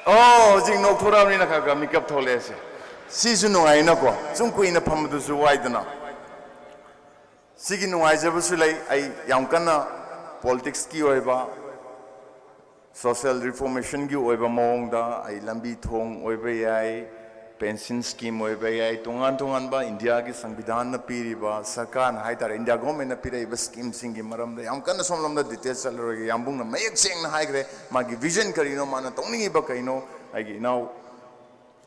ꯑꯣ, ꯍꯧꯖꯤꯛ ꯅꯣꯛꯊꯣꯔꯛꯑꯕꯅꯤꯅ ꯈꯔ ꯈꯔ ꯃꯤꯀꯞ ꯊꯣꯛꯂꯛꯑꯦꯁꯦ꯫ ꯁꯤꯁꯨ ꯅꯨꯡꯉꯥꯏꯅꯀꯣ, ꯁꯨꯝ ꯀꯨꯏꯅ ꯐꯝꯕꯗꯨꯁꯨ ꯋꯥꯏꯗꯅ꯫ ꯁꯤꯒꯤ ꯅꯨꯡꯉꯥꯏꯖꯕꯁꯨ ꯂꯩ꯫ ꯑꯩ ꯌꯥꯝ ꯀꯟꯅ ꯄꯣꯂꯤꯇꯤꯛꯁꯀꯤ ꯑꯣꯏꯕ, ꯁꯣꯁꯤꯌꯦꯜ ꯔꯤꯐꯣꯔꯃꯦꯁꯟꯒꯤ ꯑꯣꯏꯕ ꯃꯑꯣꯡꯗ ꯑꯩ ꯂꯝꯕꯤ ꯊꯣꯡ ꯑꯣꯏꯕ ꯌꯥꯏ, ꯄꯦꯟꯁꯤꯟ ꯁ꯭ꯀꯤꯝ ꯑꯣꯏꯕ ꯌꯥꯏ, ꯇꯣꯉꯥꯟ ꯇꯣꯉꯥꯟꯕ ꯏꯟꯗꯤꯌꯥꯒꯤ ꯁꯪꯕꯤꯙꯥꯟꯅ ꯄꯤꯔꯤꯕ, ꯁꯔꯀꯥꯔꯅ ꯍꯥꯏꯇꯥꯔꯦ, ꯏꯟꯗꯤꯌꯥ ꯒꯣꯔꯃꯦꯟꯅ ꯄꯤꯔꯛꯏꯕ ꯁ꯭ꯀꯤꯝꯁꯤꯡꯒꯤ ꯃꯔꯝꯗ ꯌꯥꯝ ꯀꯟꯅ ꯁꯣꯝꯂꯣꯝꯗ ꯗꯤꯇꯦꯜꯁ ꯆꯠꯂꯔꯣꯏꯒꯦ꯫ ꯌꯥꯝꯕꯨꯡꯅ ꯃꯌꯦꯛ ꯁꯦꯡꯅ ꯍꯥꯏꯈ꯭ꯔꯦ ꯃꯥꯒꯤ ꯚꯤꯖꯟ ꯀꯔꯤꯅꯣ, ꯃꯥꯅ ꯇꯧꯅꯤꯡꯉꯤꯕ ꯀꯩꯅꯣ꯫ ꯑꯩꯒꯤ ꯏꯅꯥꯎ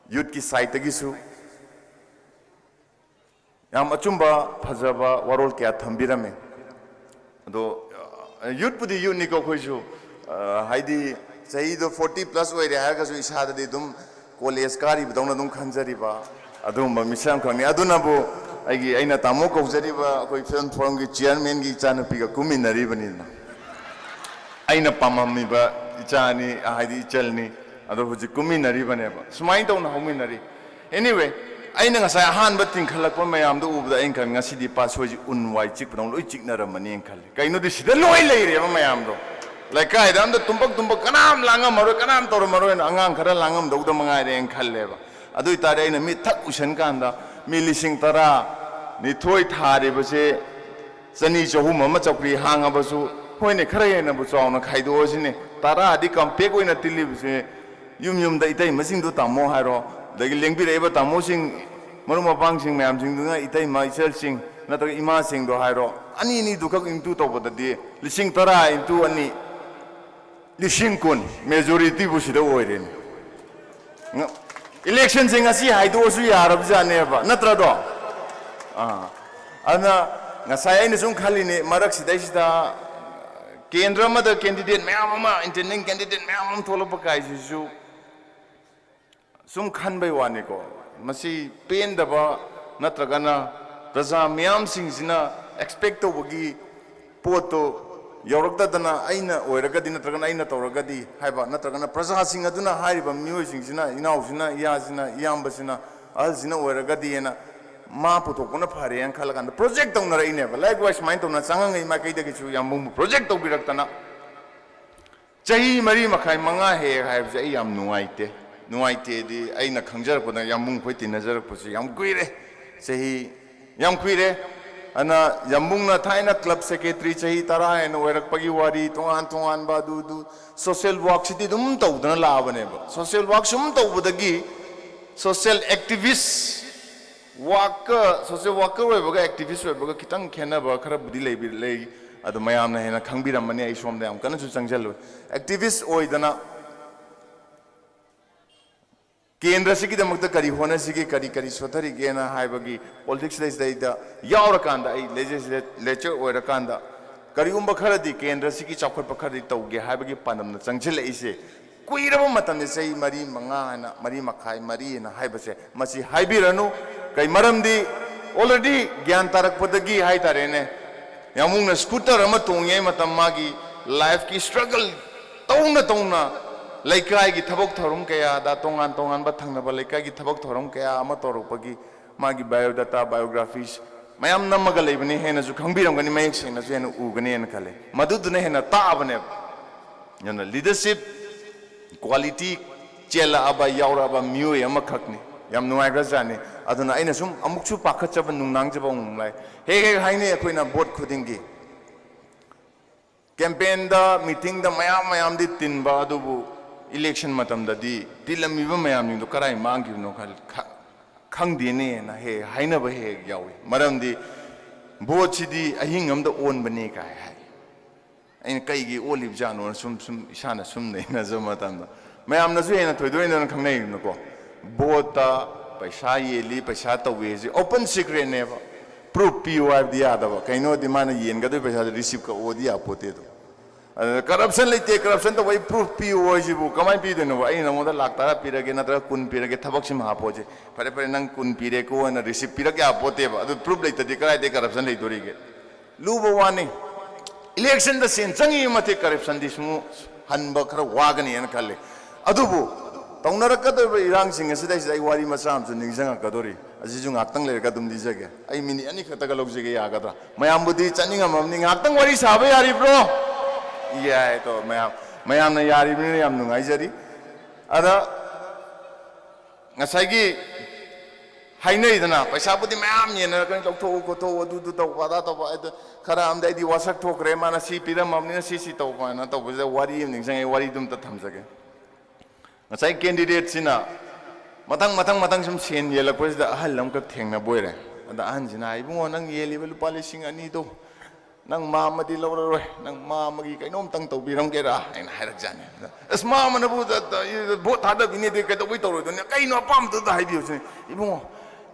ꯌꯨꯠꯀꯤ ꯁꯥꯏꯠꯇꯒꯤꯁꯨ ꯌꯥꯝ ꯑꯆꯨꯝꯕ ꯐꯖꯕ ꯋꯥꯔꯣꯜ ꯀꯌꯥ ꯊꯝꯕꯤꯔꯝꯃꯦ꯫ ꯑꯗꯣ, ꯑ, ꯌꯨꯠꯄꯨꯗꯤ ꯌꯨꯠꯅꯤꯀꯣ ꯑꯩꯈꯣꯏꯁꯨ, ꯑ, ꯍꯥꯏꯗꯤ ꯆꯍꯤꯗꯣ ꯐꯣꯔꯇꯤ ꯄ꯭ꯂꯁ ꯑꯣꯏꯔꯦ ꯍꯥꯏꯔꯒꯁꯨ ꯏꯁꯥꯗꯗꯤ ꯑꯗꯨꯝ ꯀꯣꯂꯦꯖ ꯀꯥꯔꯤꯕꯗꯧꯅ ꯑꯗꯨꯝ ꯈꯟꯖꯔꯤꯕ ꯑꯗꯨꯒꯨꯝꯕ ꯃꯤꯁꯛ ꯑꯃꯈꯛꯅꯤ꯫ ꯑꯗꯨꯅꯕꯨ ꯑꯩꯒꯤ, ꯑꯩꯅ ꯇꯥꯃꯣ ꯀꯧꯖꯔꯤꯕ ꯑꯩꯈꯣꯏ ꯐꯤꯂꯝ ꯐꯣꯔꯝꯒꯤ ꯆꯤꯌꯔꯃꯦꯟꯒꯤ ꯏꯆꯥꯅꯨꯄꯤꯒ ꯀꯨꯝꯃꯤꯟꯅꯔꯤꯕꯅꯤꯅ꯫ ꯑꯩꯅ ꯄꯥꯝꯃꯝꯃꯤꯕ ꯏꯆꯥꯅꯤ, ꯍꯥꯏꯗꯤ ꯏꯆꯜꯅꯤ, ꯑꯗꯣ ꯍꯧꯖꯤꯛ ꯀꯨꯝꯃꯤꯟꯅꯔꯤꯕꯅꯦꯕ꯫ ꯁꯨꯃꯥꯏꯅ ꯇꯧꯅ ꯍꯧꯃꯤꯟꯅꯔꯤ꯫ Anyway, ꯑꯩꯅ ꯉꯁꯥꯏ ꯑꯍꯥꯟꯕ ꯇꯤꯡꯈꯠꯂꯛꯄ ꯃꯌꯥꯝꯗꯣ ꯎꯕꯗ ꯑꯩꯅ ꯈꯜꯂꯤ, "ꯉꯁꯤꯗꯤ ꯄꯥꯠꯁꯣꯏꯁꯤ ꯎꯟ ꯋꯥꯏ ꯆꯤꯛꯄꯗꯧꯅ ꯂꯣꯏ ꯆꯤꯛꯅꯔꯝꯃꯅꯤꯅ" ꯈꯜꯂꯤ꯫ ꯀꯩꯅꯣꯗꯤ ꯁꯤꯗ ꯂꯣꯏ ꯂꯩꯔꯦꯕ ꯃꯌꯥꯝꯗꯣ꯫ ꯂꯩꯀꯥꯏꯗ ꯑꯝꯇ ꯇꯨꯝꯕꯛ ꯇꯨꯝꯕꯛ ꯀꯅꯥꯝ ꯂꯥꯡꯉꯝꯃꯔꯣꯏ, ꯀꯅꯥꯝ ꯇꯧꯔꯝꯃꯔꯣꯏꯅ ꯑꯉꯥꯡ ꯈꯔ ꯂꯥꯡꯉꯝꯗꯧꯗ ꯃꯉꯥꯏꯔꯦꯅ ꯈꯜꯂꯦꯕ꯫ ꯑꯗꯨ ꯑꯣꯏꯇꯥꯔꯗꯤ ꯑꯩꯅ ꯃꯤꯠ ꯊꯛ ꯎꯏꯁꯟ ꯀꯥꯟꯗ ꯃꯤ ꯂꯤꯁꯤꯡ ꯇꯔꯥ ꯅꯤꯊꯣꯏ ꯊꯥꯔꯤꯕꯁꯦ ꯆꯅꯤ ꯆꯍꯨꯝ ꯑꯃ ꯆꯧꯀ꯭ꯔꯤ ꯍꯥꯡꯉꯕꯁꯨ ꯍꯣꯏꯅꯦ, ꯈꯔ ꯍꯦꯟꯅꯕꯨ ꯆꯥꯎꯅ ꯈꯥꯏꯗꯣꯛꯑꯁꯤꯅꯦ꯫ ꯇꯔꯥꯗꯤ ꯀꯝꯄꯦꯛ ꯑꯣꯏꯅ ꯇꯤꯜꯂꯤꯕꯁꯦ, ꯌꯨꯝ ꯌꯨꯝꯗ ꯏꯇꯩꯃꯁꯤꯡꯗꯨ ꯇꯝꯃꯣ ꯍꯥꯏꯔꯣ, ꯑꯗꯒꯤ ꯂꯦꯡꯕꯤꯔꯛꯏꯕ ꯇꯥꯃꯣꯁꯤꯡ, ꯃꯔꯨꯞ ꯃꯄꯥꯡꯁꯤꯡ ꯃꯌꯥꯝꯁꯤꯡꯗꯨꯅ ꯏꯇꯩꯃ ꯏꯆꯜꯁꯤꯡ ꯅꯠꯇ꯭ꯔꯒ ꯏꯃꯥꯁꯤꯡꯗꯣ ꯍꯥꯏꯔꯣ, ꯑꯅꯤ ꯑꯅꯤꯗꯨꯈꯛ into ꯇꯧꯕꯗꯗꯤ ꯂꯤꯁꯤꯡ ꯇꯔꯥ into ꯑꯅꯤ, ꯂꯤꯁꯤꯡ ꯀꯨꯟ, majorityꯕꯨ ꯁꯤꯗ ꯑꯣꯏꯔꯦꯅꯦ꯫ ꯉ-, electionꯁꯦ ꯉꯁꯤ ꯍꯥꯏꯗꯣꯛꯑꯁꯨ ꯌꯥꯔꯕꯖꯥꯠꯅꯦꯕ, ꯅꯠꯇ꯭ꯔꯗꯣ? ꯑꯥ꯫ ꯑꯗꯨꯅ ꯉꯁꯥꯏ ꯑꯩꯅ ꯁꯨꯝ ꯈꯜꯂꯤꯅꯦ, ꯃꯔꯛꯁꯤꯗꯩꯁꯤꯗ ꯀꯦꯟꯗ꯭ꯔ ꯑꯃꯗ candidate ꯃꯌꯥꯝ ꯑꯃ, intending candidate ꯃꯌꯥꯝ ꯑꯃ ꯊꯣꯛꯂꯛꯄ ꯀꯥꯏꯁꯤꯁꯨ ꯁꯨꯝ ꯈꯟꯕꯩ ꯋꯥꯅꯤꯀꯣ, ꯃꯁꯤ ꯄꯦꯟꯗꯕ ꯅꯠꯇ꯭ꯔꯒꯅ ꯄ꯭ꯔꯖꯥ ꯃꯤꯌꯥꯝꯁꯤꯡꯁꯤꯅ expect ꯇꯧꯕꯒꯤ ꯄꯣꯠꯇꯣ ꯌꯧꯔꯛꯇꯗꯅ, ꯑꯩꯅ ꯑꯣꯏꯔꯒꯗꯤ ꯅꯠꯇ꯭ꯔꯒꯅ ꯑꯩꯅ ꯇꯧꯔꯒꯗꯤ ꯍꯥꯏꯕ, ꯅꯠꯇ꯭ꯔꯒꯅ ꯄ꯭ꯔꯖꯥꯁꯤꯡ ꯑꯗꯨꯅ ꯍꯥꯏꯔꯤꯕ ꯃꯤꯑꯣꯏꯁꯤꯡꯁꯤꯅ, ꯏꯅꯥꯎꯁꯤꯅ, ꯏꯌꯥꯁꯤꯅ, ꯏꯌꯥꯝꯕꯁꯤꯅ, ꯑꯍꯜꯁꯤꯅ ꯑꯣꯏꯔꯒꯗꯤꯅ ꯃꯥ ꯄꯨꯊꯣꯛꯄꯅ ꯐꯔꯦꯅ ꯈꯜꯂꯀꯥꯟꯗ project ꯇꯧꯅꯔꯛꯏꯅꯦꯕ꯫ Likewise ꯁꯨꯃꯥꯏꯅ ꯇꯧꯅ ꯆꯪꯉꯉꯩ ꯃꯥꯏꯀꯩꯗꯒꯤꯁꯨ ꯌꯥꯝꯕꯨꯡꯕꯨ project ꯇꯧꯕꯤꯔꯛꯇꯅ ꯆꯍꯤ ꯃꯔꯤ ꯃꯈꯥꯏ, ꯃꯉꯥ ꯍꯦꯛ ꯍꯥꯏꯕꯁꯦ ꯑꯩ ꯌꯥꯝ ꯅꯨꯡꯉꯥꯏꯇꯦ꯫ ꯅꯨꯡꯉꯥꯏꯇꯦꯗꯤ, ꯑꯩꯅ ꯈꯪꯖꯔꯛꯄꯗ ꯌꯥꯝꯕꯨꯡ ꯑꯩꯈꯣꯏ ꯇꯤꯟꯅꯖꯔꯛꯄꯁꯦ ꯌꯥꯝ ꯀꯨꯏꯔꯦ, ꯆꯍꯤ ꯌꯥꯝ ꯀꯨꯏꯔꯦ꯫ ꯑꯗꯨꯅ ꯌꯥꯝꯕꯨꯡꯅ ꯊꯥꯏꯅ club secretary ꯆꯍꯤ ꯇꯔꯥ ꯍꯦꯟꯅ ꯑꯣꯏꯔꯛꯄꯒꯤ ꯋꯥꯔꯤ, ꯇꯣꯉꯥꯟ ꯇꯣꯉꯥꯟꯕ ꯑꯗꯨ ꯑꯗꯨ social workꯁꯤꯗꯤ ꯑꯗꯨꯝ ꯇꯧꯗꯅ ꯂꯥꯛꯑꯕꯅꯦꯕ꯫ Social work ꯁꯨꯝ ꯇꯧꯕꯗꯒꯤ social activist workꯀ, social worker ꯑꯣꯏꯕꯒ activist ꯑꯣꯏꯕꯒ ꯈꯤꯇꯪ ꯈꯦꯠꯅꯕ ꯈꯔꯕꯨꯗꯤ ꯂꯩꯕꯤ-, ꯂꯩ꯫ ꯑꯗꯨ ꯃꯌꯥꯝꯅ ꯍꯦꯟꯅ ꯈꯪꯕꯤꯔꯝꯃꯅꯤ, ꯑꯩ ꯁꯣꯝꯗ ꯌꯥꯝ ꯀꯟꯅꯁꯨ ꯆꯪꯁꯤꯜꯂꯣꯏ꯫ Activist ꯑꯣꯏꯗꯅ ꯀꯦꯟꯗ꯭ꯔꯁꯤꯒꯤꯗꯃꯛꯇ ꯀꯔꯤ ꯍꯣꯠꯅꯁꯤꯒꯦ, ꯀꯔꯤ ꯀꯔꯤ ꯁꯣꯠꯊꯔꯤꯒꯦꯅ ꯍꯥꯏꯕꯒꯤ politics ꯁꯤꯗꯩꯗ ꯌꯥꯎꯔꯀꯥꯟꯗ, ꯑꯩ legisla-, legislator ꯑꯣꯏꯔꯀꯥꯟꯗ ꯀꯔꯤꯒꯨꯝꯕ ꯈꯔꯗꯤ ꯀꯦꯟꯗ꯭ꯔꯁꯤꯒꯤ ꯆꯥꯎꯈꯠꯄ ꯈꯔꯗꯤ ꯇꯧꯒꯦ ꯍꯥꯏꯕꯒꯤ ꯄꯥꯟꯗꯝꯅ ꯆꯪꯁꯤꯜꯂꯛꯏꯁꯦ꯫ ꯀꯨꯏꯔꯕ ꯃꯇꯝꯗ, ꯆꯍꯤ ꯃꯔꯤ ꯃꯉꯥ ꯍꯥꯏꯅ, ꯃꯔꯤ ꯃꯈꯥꯏ, ꯃꯔꯤ ꯍꯥꯏꯅ ꯍꯥꯏꯕꯁꯦ, ꯃꯁꯤ ꯍꯥꯏꯕꯤꯔꯅꯨ꯫ ꯀꯩ ꯃꯔꯝꯗꯤ, already ꯒ꯭ꯌꯥꯟ ꯇꯥꯔꯛꯄꯗꯒꯤ ꯍꯥꯏꯇꯥꯔꯦꯅꯦ, ꯌꯥꯝꯕꯨꯡꯅ scooter ꯑꯃ ꯇꯣꯡꯉꯤꯉꯩ ꯃꯇꯝ, ꯃꯥꯒꯤ lifeꯀꯤ struggle ꯇꯧꯅ ꯇꯧꯅ, ꯂꯩꯀꯥꯏꯒꯤ ꯊꯕꯛ ꯊꯧꯔꯝ ꯀꯌꯥꯗ, ꯇꯣꯉꯥꯟ ꯇꯣꯉꯥꯟꯕ ꯊꯪꯅꯕ ꯂꯩꯀꯥꯏꯒꯤ ꯊꯕꯛ ꯊꯧꯔꯝ ꯀꯌꯥ ꯑꯃ ꯇꯧꯔꯛꯄꯒꯤ ꯃꯥꯒꯤ biodata, biographies ꯃꯌꯥꯝ ꯅꯝꯃꯒ ꯂꯩꯕꯅꯤ꯫ ꯍꯦꯟꯅꯁꯨ ꯈꯪꯕꯤꯔꯝꯒꯅꯤ, ꯃꯌꯦꯛ ꯁꯦꯡꯅꯁꯨ ꯍꯦꯟꯅ ꯎꯒꯅꯤꯅ ꯈꯜꯂꯤ꯫ ꯃꯗꯨꯗꯨꯅ ꯍꯦꯟꯅ ꯇꯥꯛꯑꯕꯅꯦꯕ꯫ ꯑꯗꯨꯅ leadership quality ꯆꯦꯜꯂꯛꯑꯕ, ꯌꯥꯎꯔꯛꯑꯕ ꯃꯤꯑꯣꯏ ꯑꯃꯈꯛꯅꯤ꯫ ꯌꯥꯝ ꯅꯨꯡꯉꯥꯏꯈ꯭ꯔꯖꯥꯠꯅꯤ꯫ ꯑꯗꯨꯅ ꯑꯩꯅ ꯁꯨꯝ ꯑꯃꯨꯛꯁꯨ ꯄꯥꯈꯠꯆꯕ, ꯅꯨꯡꯅꯥꯡꯖꯕ ꯑꯃꯨꯛ ꯂꯥꯛꯑꯦ꯫ ꯍꯦꯛ ꯍꯦꯛ ꯍꯥꯏꯅꯩ ꯑꯩꯈꯣꯏꯅ vote ꯈꯨꯗꯤꯡꯒꯤ, ꯀꯦꯝꯄꯦꯟꯗ, ꯃꯤꯇꯤꯡꯗ ꯃꯌꯥꯝ ꯃꯌꯥꯝꯗꯤ ꯇꯤꯟꯕ, ꯑꯗꯨꯕꯨ ꯏꯂꯦꯛꯁꯟ ꯃꯇꯝꯗꯗꯤ ꯇꯤꯜꯂꯝꯃꯤꯕ ꯃꯌꯥꯝꯁꯤꯡꯗꯣ ꯀꯔꯥꯏ ꯃꯥꯡꯈꯤꯕꯅꯣ ꯈꯜ-, ꯈ-, ꯈꯪꯗꯦꯅꯦꯅ ꯍꯦꯛ ꯍꯥꯏꯅꯕ ꯍꯦꯛ ꯌꯥꯎꯏ꯫ ꯃꯔꯝꯗꯤ ꯚꯣꯠꯁꯤꯗꯤ ꯑꯍꯤꯡ ꯑꯃꯗ ꯑꯣꯟꯕꯅꯦ ꯀꯥꯏ ꯍꯥꯏ꯫ ꯑꯩꯅ ꯀꯩꯒꯤ ꯑꯣꯜꯂꯤꯕꯖꯥꯠꯅꯣꯅ ꯁꯨꯝ, ꯁꯨꯝ ꯏꯁꯥꯅ ꯁꯨꯝ ꯅꯩꯅꯖꯕ ꯃꯇꯝꯗ, ꯃꯌꯥꯝꯅꯁꯨ ꯍꯦꯟꯅ ꯊꯣꯏꯗꯣꯛ ꯍꯦꯟꯗꯣꯛꯅ ꯈꯪꯅꯩꯅꯀꯣ꯫ ꯚꯣꯠꯇ ꯄꯩꯁꯥ ꯌꯦꯜꯂꯤ, ꯄꯩꯁꯥ ꯇꯧꯏ ꯍꯥꯏꯁꯦ open secretꯅꯦꯕ꯫ ꯄ꯭ꯔꯨꯐ ꯄꯤꯌꯨ ꯍꯥꯏꯕꯗꯤ ꯌꯥꯗꯕ꯫ ꯀꯩꯅꯣꯗꯤ ꯃꯥꯅ ꯌꯦꯟꯒꯗꯣꯏ ꯄꯩꯁꯥꯗꯣ ꯔꯤꯁꯤꯞ ꯀꯛꯑꯣꯗꯤ ꯌꯥꯄꯣꯠꯇꯦ ꯑꯗꯣ꯫ ꯑꯗꯨꯗ ꯀꯔꯞꯁꯟ ꯂꯩꯇꯦ, ꯀꯔꯞꯁꯟ ꯇꯧꯕ, ꯑꯩ ꯄ꯭ꯔꯨꯐ ꯄꯤꯌꯨ ꯍꯥꯏꯁꯤꯕꯨ ꯀꯃꯥꯏꯅ ꯄꯤꯗꯣꯏꯅꯣꯕ? ꯑꯩꯅ ꯅꯉꯣꯟꯗ ꯂꯥꯛ ꯇꯔꯥ ꯄꯤꯔꯒꯦ ꯅꯠꯇ꯭ꯔꯒ ꯀꯨꯟ ꯄꯤꯔꯒꯦ, ꯊꯕꯛꯁꯤꯃ ꯍꯥꯞꯄꯣ ꯍꯥꯏꯁꯦ, "ꯐꯔꯦ, ꯐꯔꯦ, ꯅꯪ ꯀꯨꯟ ꯄꯤꯔꯦꯀꯣ" ꯍꯥꯏꯅ ꯔꯤꯁꯤꯞ ꯄꯤꯔꯛ ꯌꯥꯄꯣꯠꯇꯦꯕ꯫ ꯑꯗꯨ ꯄ꯭ꯔꯨꯐ ꯂꯩꯇꯗꯤ ꯀꯗꯥꯏꯗꯒꯤ ꯀꯔꯞꯁꯟ ꯂꯩꯗꯣꯔꯤꯒꯦ? ꯂꯨꯕ ꯋꯥꯅꯤ꯫ ꯏꯂꯦꯛꯁꯟꯗ ꯁꯦꯟ ꯆꯪꯉꯤꯕ ꯃꯇꯤꯛ ꯀꯔꯞꯁꯟꯗꯤ ꯁꯨꯝ ꯍꯟꯕ ꯈꯔ ꯋꯥꯒꯅꯤꯅ ꯈꯜꯂꯤ꯫ ꯑꯗꯨꯕꯨ ꯇꯧꯅꯔꯛꯀꯗꯧꯔꯤꯕ ꯏꯔꯥꯡꯁꯤꯡ ꯑꯁꯤꯗꯩꯁꯤꯗ ꯑꯩ ꯋꯥꯔꯤ ꯃꯆꯥ ꯑꯃꯁꯨ ꯅꯤꯡꯁꯤꯡꯉꯛꯀꯗꯧꯔꯤ꯫ ꯑꯁꯤꯁꯨ ꯉꯥꯛꯇꯪ ꯂꯩꯔꯒ ꯑꯗꯨꯝ ꯂꯤꯖꯒꯦ꯫ ꯑꯩ ꯃꯤꯅꯤꯠ ꯑꯅꯤꯈꯛꯇꯒ ꯂꯧꯖꯒꯦ, ꯌꯥꯒꯗ꯭ꯔꯥ? ꯃꯌꯥꯝꯕꯨꯗꯤ ꯆꯠꯅꯤꯡꯉꯝꯃꯕꯅꯤ, ꯉꯥꯛꯇꯪ ꯋꯥꯔꯤ ꯁꯥꯕ ꯌꯥꯔꯤꯕ꯭ꯔꯣ? ꯌꯥꯏ꯫ ꯇꯣ, ꯃꯌꯥꯝ, ꯃꯌꯥꯝꯅ ꯌꯥꯔꯤꯕꯅꯤꯅ ꯌꯥꯝ ꯅꯨꯡꯉꯥꯏꯖꯔꯤ꯫ ꯑꯗ ꯉꯁꯥꯏꯒꯤ ꯍꯥꯏꯅꯩꯗꯅ, ꯄꯩꯁꯥꯕꯨꯗꯤ ꯃꯌꯥꯝ ꯌꯦꯟꯅꯔꯛꯀꯅꯤ, "ꯂꯧꯊꯣꯛꯎ ꯈꯣꯠꯇꯣꯛꯎ, ꯑꯗꯨꯗꯨ ꯇꯧꯕ ꯑꯗꯥ ꯇꯧꯕ", ꯑꯗ ꯈꯔ ꯑꯃꯗꯤ "ꯑꯩꯗꯤ ꯋꯥꯁꯛ ꯊꯣꯛꯈ꯭ꯔꯦ, ꯃꯥꯅ ꯁꯤ ꯄꯤꯔꯝꯃꯕꯅꯤꯅ ꯁꯤ ꯁꯤ ꯇꯧꯕ" ꯍꯥꯏꯅ ꯇꯧꯕꯁꯤꯗ ꯋꯥꯔꯤ ꯑꯃ ꯅꯤꯡꯁꯤꯡꯉꯦ꯫ ꯋꯥꯔꯤꯗꯨ ꯑꯝꯇ ꯊꯝꯖꯒꯦ꯫ ꯉꯁꯥꯏ ꯀꯦꯟꯗꯤꯗꯦꯠꯁꯤꯅ ꯃꯊꯪ ꯃꯊꯪ ꯃꯊꯪ ꯁꯨꯝ ꯁꯦꯟ ꯌꯦꯜꯂꯛꯄꯁꯤꯗ ꯑꯍꯜ ꯑꯃꯈꯛ ꯊꯦꯡꯅꯕ ꯑꯣꯏꯔꯦ꯫ ꯑꯗ ꯑꯍꯟꯁꯤꯅ ꯍꯥꯏ, "ꯏꯕꯨꯡꯉꯣ, ꯅꯪ ꯌꯦꯜꯂꯤꯕ ꯂꯨꯄꯥ ꯂꯤꯁꯤꯡ ꯑꯅꯤꯗꯣ ꯅꯪ ꯃꯥ ꯑꯃꯗꯤ ꯂꯧꯔꯔꯣꯏ, ꯅꯪ ꯃꯥ ꯑꯃꯒꯤ ꯀꯩꯅꯣꯝꯇꯪ ꯇꯧꯕꯤꯔꯝꯒꯦꯔꯥ?" ꯍꯥꯏꯅ ꯍꯥꯏꯔꯛꯖꯥꯠꯅꯤ꯫ ꯑꯗ, "ꯑꯁ, ꯃꯥ ꯑꯃꯅꯕꯨ ꯚꯣꯠ ꯊꯥꯗꯕꯤꯅꯦꯗꯤ ꯀꯩꯗꯧꯕꯩ ꯇꯧꯔꯣꯏꯗꯣꯏꯅꯣ? ꯀꯩꯅꯣ ꯑꯄꯥꯝꯕꯗꯨꯗ ꯍꯥꯏꯕꯤꯌꯨ" ꯁꯤꯅꯤ꯫ "ꯏꯕꯨꯡꯉꯣ,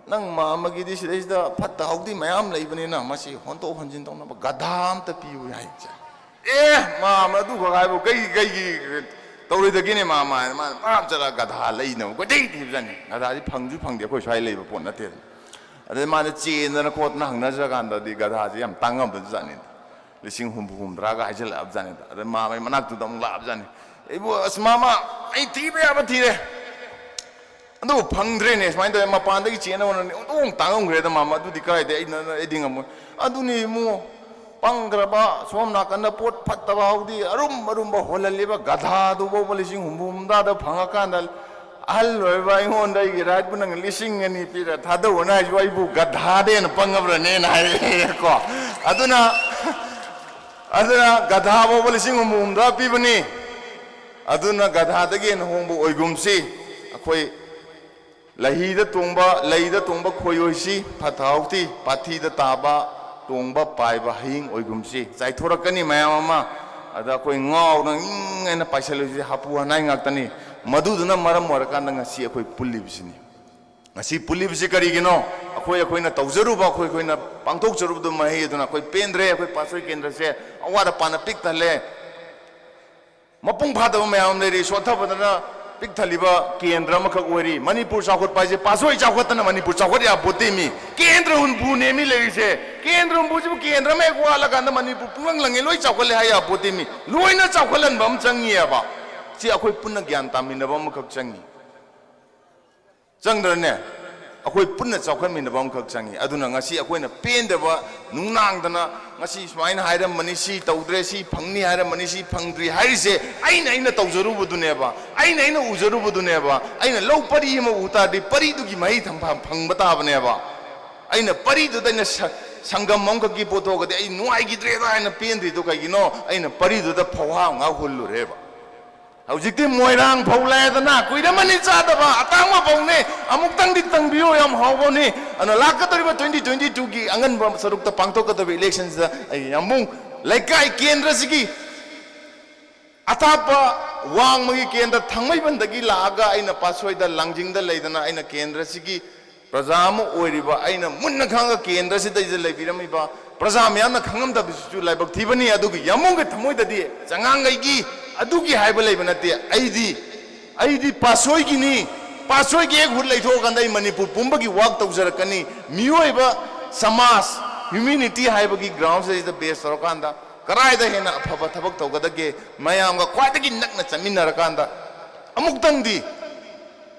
ꯅꯪ ꯃꯥ ꯑꯃꯒꯤꯗꯤ ꯁꯤꯗꯩꯁꯤꯗ ꯐꯠꯇ ꯍꯥꯎꯗꯤ ꯃꯌꯥꯝ ꯂꯩꯕꯅꯤꯅ ꯃꯁꯤ ꯍꯣꯟꯗꯣꯛ ꯍꯣꯟꯖꯤꯟ ꯇꯧꯅꯕ ꯒꯙꯥ ꯑꯃꯇ ꯄꯤꯌꯨ" ꯍꯥꯏ꯫ "ꯑꯦ, ꯃꯥ ꯑꯃ ꯑꯗꯨꯈꯛ ꯍꯥꯏꯕꯨ ꯀꯩ, ꯀꯩꯒꯤ ꯇꯧꯔꯣꯏꯗꯒꯦꯅꯦ ꯃꯥ ꯑꯃ?" ꯍꯥꯏꯅ ꯃꯥꯅ ꯄꯥꯞ ꯆꯠꯂꯒ ꯒꯙꯥ ꯂꯩꯅꯕ ꯀꯣꯏꯊꯤ ꯊꯤꯕꯖꯥꯠꯅꯤ꯫ ꯒꯙꯥꯗꯤ ꯐꯪꯁꯨ ꯐꯪꯗꯦ, ꯑꯩꯈꯣꯏ ꯁ꯭ꯋꯥꯏ ꯂꯩꯕ ꯄꯣꯠ ꯅꯠꯇꯦꯗꯅ꯫ ꯑꯗꯩ ꯃꯥꯅ ꯆꯦꯟꯗꯅ ꯈꯣꯠꯇꯅ ꯍꯪꯅꯖ ꯀꯥꯟꯗꯗꯤ ꯒꯙꯥꯁꯦ ꯌꯥꯝ ꯇꯥꯡꯉꯝꯕꯖꯥꯠꯅꯤ꯫ ꯂꯤꯁꯤꯡ ꯍꯨꯝꯐꯨ ꯍꯨꯝꯗ꯭ꯔꯥꯒ ꯍꯥꯏꯖꯤꯜꯂꯛꯑꯕꯖꯥꯠꯅꯤꯗ꯫ ꯑꯗ ꯃꯥ ꯃꯅꯥꯛꯇꯨꯗ ꯑꯃꯨꯛ ꯂꯥꯛꯑꯕꯖꯥꯠꯅꯤ꯫ "ꯑꯩꯕꯨ, ꯑꯁ, ꯃꯥꯃ, ꯑꯩ ꯊꯤꯕ ꯌꯥꯕ ꯊꯤꯔꯦ꯫ ꯑꯗꯨꯕꯨ ꯐꯪꯗ꯭ꯔꯦꯅꯦ, ꯁꯨꯃꯥꯏꯅ ꯇꯧꯋꯦ, ꯃꯄꯥꯟꯗꯒꯤ ꯆꯦꯟꯅꯕ ꯍꯣꯠꯅꯕꯅꯤ, ꯑꯣꯟꯊꯣꯛ ꯇꯥꯡꯉꯝꯈ꯭ꯔꯦꯗ ꯃꯥꯃ, ꯑꯗꯨꯗꯤ ꯀꯗꯥꯏꯗꯩ ꯑꯩꯅ, ꯑꯩꯗꯤ ꯉꯝꯃꯣꯏ꯫" "ꯑꯗꯨꯅꯤ ꯏꯕꯨꯡꯉꯣ, ꯄꯪꯈ꯭ꯔꯕ, ꯁꯣꯝ ꯅꯥꯀꯟꯗ ꯄꯣꯠ ꯐꯠꯇꯕ ꯍꯧꯗꯤ ꯑꯔꯨꯝ ꯑꯔꯨꯝꯕ ꯍꯣꯜꯍꯜꯂꯤꯕ ꯒꯙꯥꯗꯨ ꯐꯥꯎꯕ ꯂꯤꯁꯤꯡ ꯍꯨꯝꯐꯨ ꯍꯨꯝꯗ꯭ꯔꯥꯗ ꯐꯪꯉꯀꯥꯟꯗ ꯑꯍꯜ ꯑꯣꯏꯕ ꯑꯩꯉꯣꯟꯗ ꯑꯩꯒꯤ ꯔꯥꯏꯠꯄꯨ ꯅꯪ ꯂꯤꯁꯤꯡ ꯑꯅꯤ ꯄꯤꯔ ꯊꯥꯗꯧꯑꯅ ꯍꯥꯏꯁꯨ ꯑꯩꯕꯨ ꯒꯙꯥꯗꯩ ꯍꯦꯟꯅ ꯄꯪꯉꯕ꯭ꯔꯅꯦꯅ" ꯍꯥꯏꯔꯛꯑꯦꯀꯣ꯫ ꯑꯗꯨꯅ ꯑꯗꯨꯅ ꯒꯙꯥ ꯐꯥꯎꯕ ꯂꯤꯁꯤꯡ ꯍꯨꯝꯐꯨ ꯍꯨꯝꯗ꯭ꯔꯥ ꯄꯤꯕꯅꯤ꯫ ꯑꯗꯨꯅ ꯒꯙꯥꯗꯒꯤ ꯍꯦꯟꯅ ꯍꯣꯡꯕ ꯑꯣꯏꯒꯨꯝꯁꯤ꯫ ꯑꯩꯈꯣꯏ ꯂꯩꯍꯤꯗ ꯇꯣꯡꯕ, ꯂꯩꯗ ꯇꯣꯡꯕ ꯈꯣꯏ ꯑꯣꯏꯁꯤ, ꯐꯠꯇ ꯍꯥꯎꯊꯤ ꯄꯥꯊꯤꯗ ꯇꯥꯕ, ꯇꯣꯡꯕ ꯄꯥꯏꯕ ꯍꯌꯤꯡ ꯑꯣꯏꯒꯨꯝꯁꯤ꯫ ꯆꯥꯏꯊꯣꯔꯛꯀꯅꯤ ꯃꯌꯥꯝ ꯑꯃ꯫ ꯑꯗ ꯑꯩꯈꯣꯏ ꯉꯥꯎꯅ ꯏꯪ ꯍꯥꯏꯅ ꯄꯥꯏꯁꯜꯂꯨꯁꯤ, ꯍꯥꯄꯨ ꯍꯅꯥꯏ ꯉꯥꯛꯇꯅꯤ꯫ ꯃꯗꯨꯗꯨꯅ ꯃꯔꯝ ꯑꯣꯏꯔꯀꯥꯟꯗ ꯉꯁꯤ ꯑꯩꯈꯣꯏ ꯄꯨꯜꯂꯤꯕꯁꯤꯅꯤ꯫ ꯉꯁꯤ ꯄꯨꯜꯂꯤꯕꯁꯤ ꯀꯔꯤꯒꯤꯅꯣ? ꯑꯩꯈꯣꯏ, ꯑꯩꯈꯣꯏꯅ ꯇꯧꯖꯔꯨꯕ, ꯑꯩꯈꯣꯏ, ꯑꯩꯈꯣꯏꯅ ꯄꯥꯡꯊꯣꯛꯆꯔꯨꯕꯗꯨ ꯃꯍꯩ ꯑꯗꯨꯅ ꯑꯩꯈꯣꯏ ꯄꯦꯟꯗ꯭ꯔꯦ꯫ ꯑꯩꯈꯣꯏ ꯄꯥꯁꯣꯏ ꯀꯦꯟꯗ꯭ꯔꯁꯦ ꯑꯋꯥꯠ ꯑꯄꯥꯅ ꯄꯤꯛ ꯊꯜꯂꯦ꯫ ꯃꯄꯨꯡ ꯐꯥꯗꯕ ꯃꯌꯥꯝ ꯑꯃ ꯂꯩꯔꯤ꯫ ꯁꯣꯠꯊꯕꯗꯅ ꯄꯤꯛ ꯊꯜꯂꯤꯕ ꯀꯦꯟꯗ꯭ꯔ ꯑꯃꯈꯛ ꯑꯣꯏꯔꯤ꯫ ꯃꯅꯤꯄꯨꯔ ꯆꯥꯎꯈꯠꯄ ꯍꯥꯏꯁꯦ ꯄꯥꯁꯣꯏ ꯆꯥꯎꯈꯠꯇꯅ ꯃꯅꯤꯄꯨꯔ ꯆꯥꯎꯈꯠ ꯌꯥꯄꯣꯠꯇꯦ ꯃꯤ꯫ ꯀꯦꯟꯗ꯭ꯔ ꯍꯨꯝꯐꯨ ꯅꯦꯝꯃꯤ ꯂꯩꯔꯤꯁꯦ꯫ ꯀꯦꯟꯗ꯭ꯔ ꯍꯨꯝꯐꯨꯁꯤꯕꯨ ꯀꯦꯟꯗ꯭ꯔ ꯑꯃ ꯍꯦꯛ ꯋꯥꯠꯂꯀꯥꯟꯗ ꯃꯅꯤꯄꯨꯔ ꯄꯨꯡꯂꯪ ꯂꯪꯉꯦ, ꯂꯣꯏ ꯆꯥꯎꯈꯠꯂꯦ ꯍꯥꯏ ꯌꯥꯄꯣꯠꯇꯦ ꯃꯤ꯫ ꯂꯣꯏꯅ ꯆꯥꯎꯈꯠꯍꯟꯕ ꯑꯃ ꯆꯪꯉꯤꯑꯕ꯫ ꯁꯤ ꯑꯩꯈꯣꯏ ꯄꯨꯟꯅ ꯒ꯭ꯌꯥꯟ ꯇꯥꯃꯤꯟꯅꯕ ꯑꯃꯈꯛ ꯆꯪꯉꯤ꯫ ꯆꯪꯗ꯭ꯔꯅꯦ? ꯑꯩꯈꯣꯏ ꯄꯨꯟꯅ ꯆꯥꯎꯈꯠꯃꯤꯟꯅꯕ ꯑꯃꯈꯛ ꯆꯪꯉꯤ꯫ ꯑꯗꯨꯅ ꯉꯁꯤ ꯑꯩꯈꯣꯏꯅ ꯄꯦꯟꯗꯕ ꯅꯨꯡꯅꯥꯡꯗꯅ, "ꯉꯁꯤ ꯁꯨꯃꯥꯏꯅ ꯍꯥꯏꯔꯝꯕꯅꯤ, ꯁꯤ ꯇꯧꯗ꯭ꯔꯦ, ꯁꯤ ꯐꯪꯅꯤ ꯍꯥꯏꯔꯝꯕꯅꯤ, ꯁꯤ ꯐꯪꯗ꯭ꯔꯤ" ꯍꯥꯏꯔꯤꯁꯦ ꯑꯩꯅ, ꯑꯩꯅ ꯇꯧꯖꯔꯨꯕꯗꯨꯅꯦꯕ, ꯑꯩꯅ, ꯑꯩꯅ ꯎꯖꯔꯨꯕꯗꯨꯅꯦꯕ꯫ ꯑꯩꯅ ꯂꯧ ꯄꯔꯤ ꯑꯃ ꯎ ꯇꯥꯔꯗꯤ ꯄꯔꯤꯗꯨꯒꯤ ꯃꯍꯩ ꯊꯝꯐꯝ ꯐꯪꯕ ꯇꯥꯕꯅꯦꯕ꯫ ꯑꯩꯅ ꯄꯔꯤꯗꯨꯗ ꯑꯩꯅ ꯁ-, ꯁꯪꯒꯝ ꯑꯃꯈꯛꯀꯤ ꯄꯣꯠꯊꯣꯛꯑꯒꯗꯤ ꯑꯩ ꯅꯨꯡꯉꯥꯏꯈꯤꯗ꯭ꯔꯦꯗ ꯍꯥꯏꯅ ꯄꯦꯟꯗ꯭ꯔꯤꯗꯣ ꯀꯩꯒꯤꯅꯣ? ꯑꯩꯅ ꯄꯔꯤꯗꯨꯗ ꯐꯧꯍꯥ ꯉꯥ ꯍꯨꯜꯂꯨꯔꯦꯕ꯫ ꯍꯧꯖꯤꯛꯇꯤ ꯃꯣꯏꯔꯥꯡ ꯐꯧ ꯂꯥꯏꯗꯅ ꯀꯨꯏꯔꯝꯃꯅꯤ ꯆꯥꯗꯕ ꯑꯇꯥꯡꯕ ꯐꯧꯅꯤ꯫ ꯑꯃꯨꯛꯇꯪꯗꯤ ꯇꯪꯕꯤꯌꯨ, ꯌꯥꯝ ꯍꯥꯎꯕꯅꯤ꯫ ꯑꯗꯨꯅ ꯂꯥꯛꯀꯗꯧꯔꯤꯕ twenty twenty-two ꯒꯤ ꯑꯉꯟꯕ ꯁꯔꯨꯛꯇ ꯄꯥꯡꯊꯣꯛꯀꯗꯧꯔꯤꯕ election ꯁꯤꯗ ꯑꯩ ꯌꯥꯝꯕꯨꯡ ꯂꯩꯀꯥꯏ ꯀꯦꯟꯗ꯭ꯔꯁꯤꯒꯤ ꯑꯊꯥꯞꯄ ꯋꯥꯡꯃꯒꯤ ꯀꯦꯟꯗ꯭ꯔ ꯊꯥꯡꯃꯩꯕꯟꯗꯒꯤ ꯂꯥꯛꯑꯒ ꯑꯩꯅ ꯄꯥꯠꯁꯣꯏꯗ ꯂꯥꯡꯖꯤꯡꯗ ꯂꯩꯗꯅ ꯑꯩꯅ ꯀꯦꯟꯗ꯭ꯔꯁꯤꯒꯤ ꯄ꯭ꯔꯖꯥ ꯑꯃ ꯑꯣꯏꯔꯤꯕ ꯑꯩꯅ ꯃꯨꯟꯅ ꯈꯪꯉꯒ ꯀꯦꯟꯗ꯭ꯔꯁꯤꯗꯩꯗ ꯂꯩꯕꯤꯔꯝꯃꯤꯕ ꯄ꯭ꯔꯖꯥ ꯃꯌꯥꯝꯅ ꯈꯪꯉꯝꯗꯕꯁꯤꯁꯨ ꯂꯥꯏꯕꯛ ꯊꯤꯕꯅꯤ꯫ ꯑꯗꯨꯒꯤ ꯌꯥꯝꯕꯨꯡꯒꯤ ꯊꯃꯣꯏꯗꯗꯤ ꯆꯉꯥꯡꯒꯩꯒꯤ ꯑꯗꯨꯒꯤ ꯍꯥꯏꯕ ꯂꯩꯕ ꯅꯠꯇꯦ꯫ ꯑꯩꯗꯤ, ꯑꯩꯗꯤ ꯄꯥꯠꯁꯣꯏꯒꯤꯅꯤ꯫ ꯄꯥꯠꯁꯣꯏꯒꯤ ꯍꯦꯛ ꯍꯨꯠ ꯂꯩꯊꯣꯛꯑꯀꯥꯟꯗ ꯑꯩ ꯃꯅꯤꯄꯨꯔ ꯄꯨꯝꯕꯒꯤ work ꯇꯧꯖꯔꯛꯀꯅꯤ꯫ ꯃꯤꯑꯣꯏꯕ, ꯁꯃꯥꯖ, humanity ꯍꯥꯏꯕꯒꯤ ground ꯁꯤꯗꯩꯗ base ꯇꯧꯔꯀꯥꯟꯗ ꯀꯗꯥꯏꯗ ꯍꯦꯟꯅ ꯑꯐꯕ ꯊꯕꯛ ꯇꯧꯒꯗꯒꯦ? ꯃꯌꯥꯝꯒ ꯈ꯭ꯋꯥꯏꯗꯒꯤ ꯅꯛꯅ ꯆꯠꯃꯤꯟꯅꯔꯀꯥꯟꯗ ꯑꯃꯨꯛꯇꯪꯗꯤ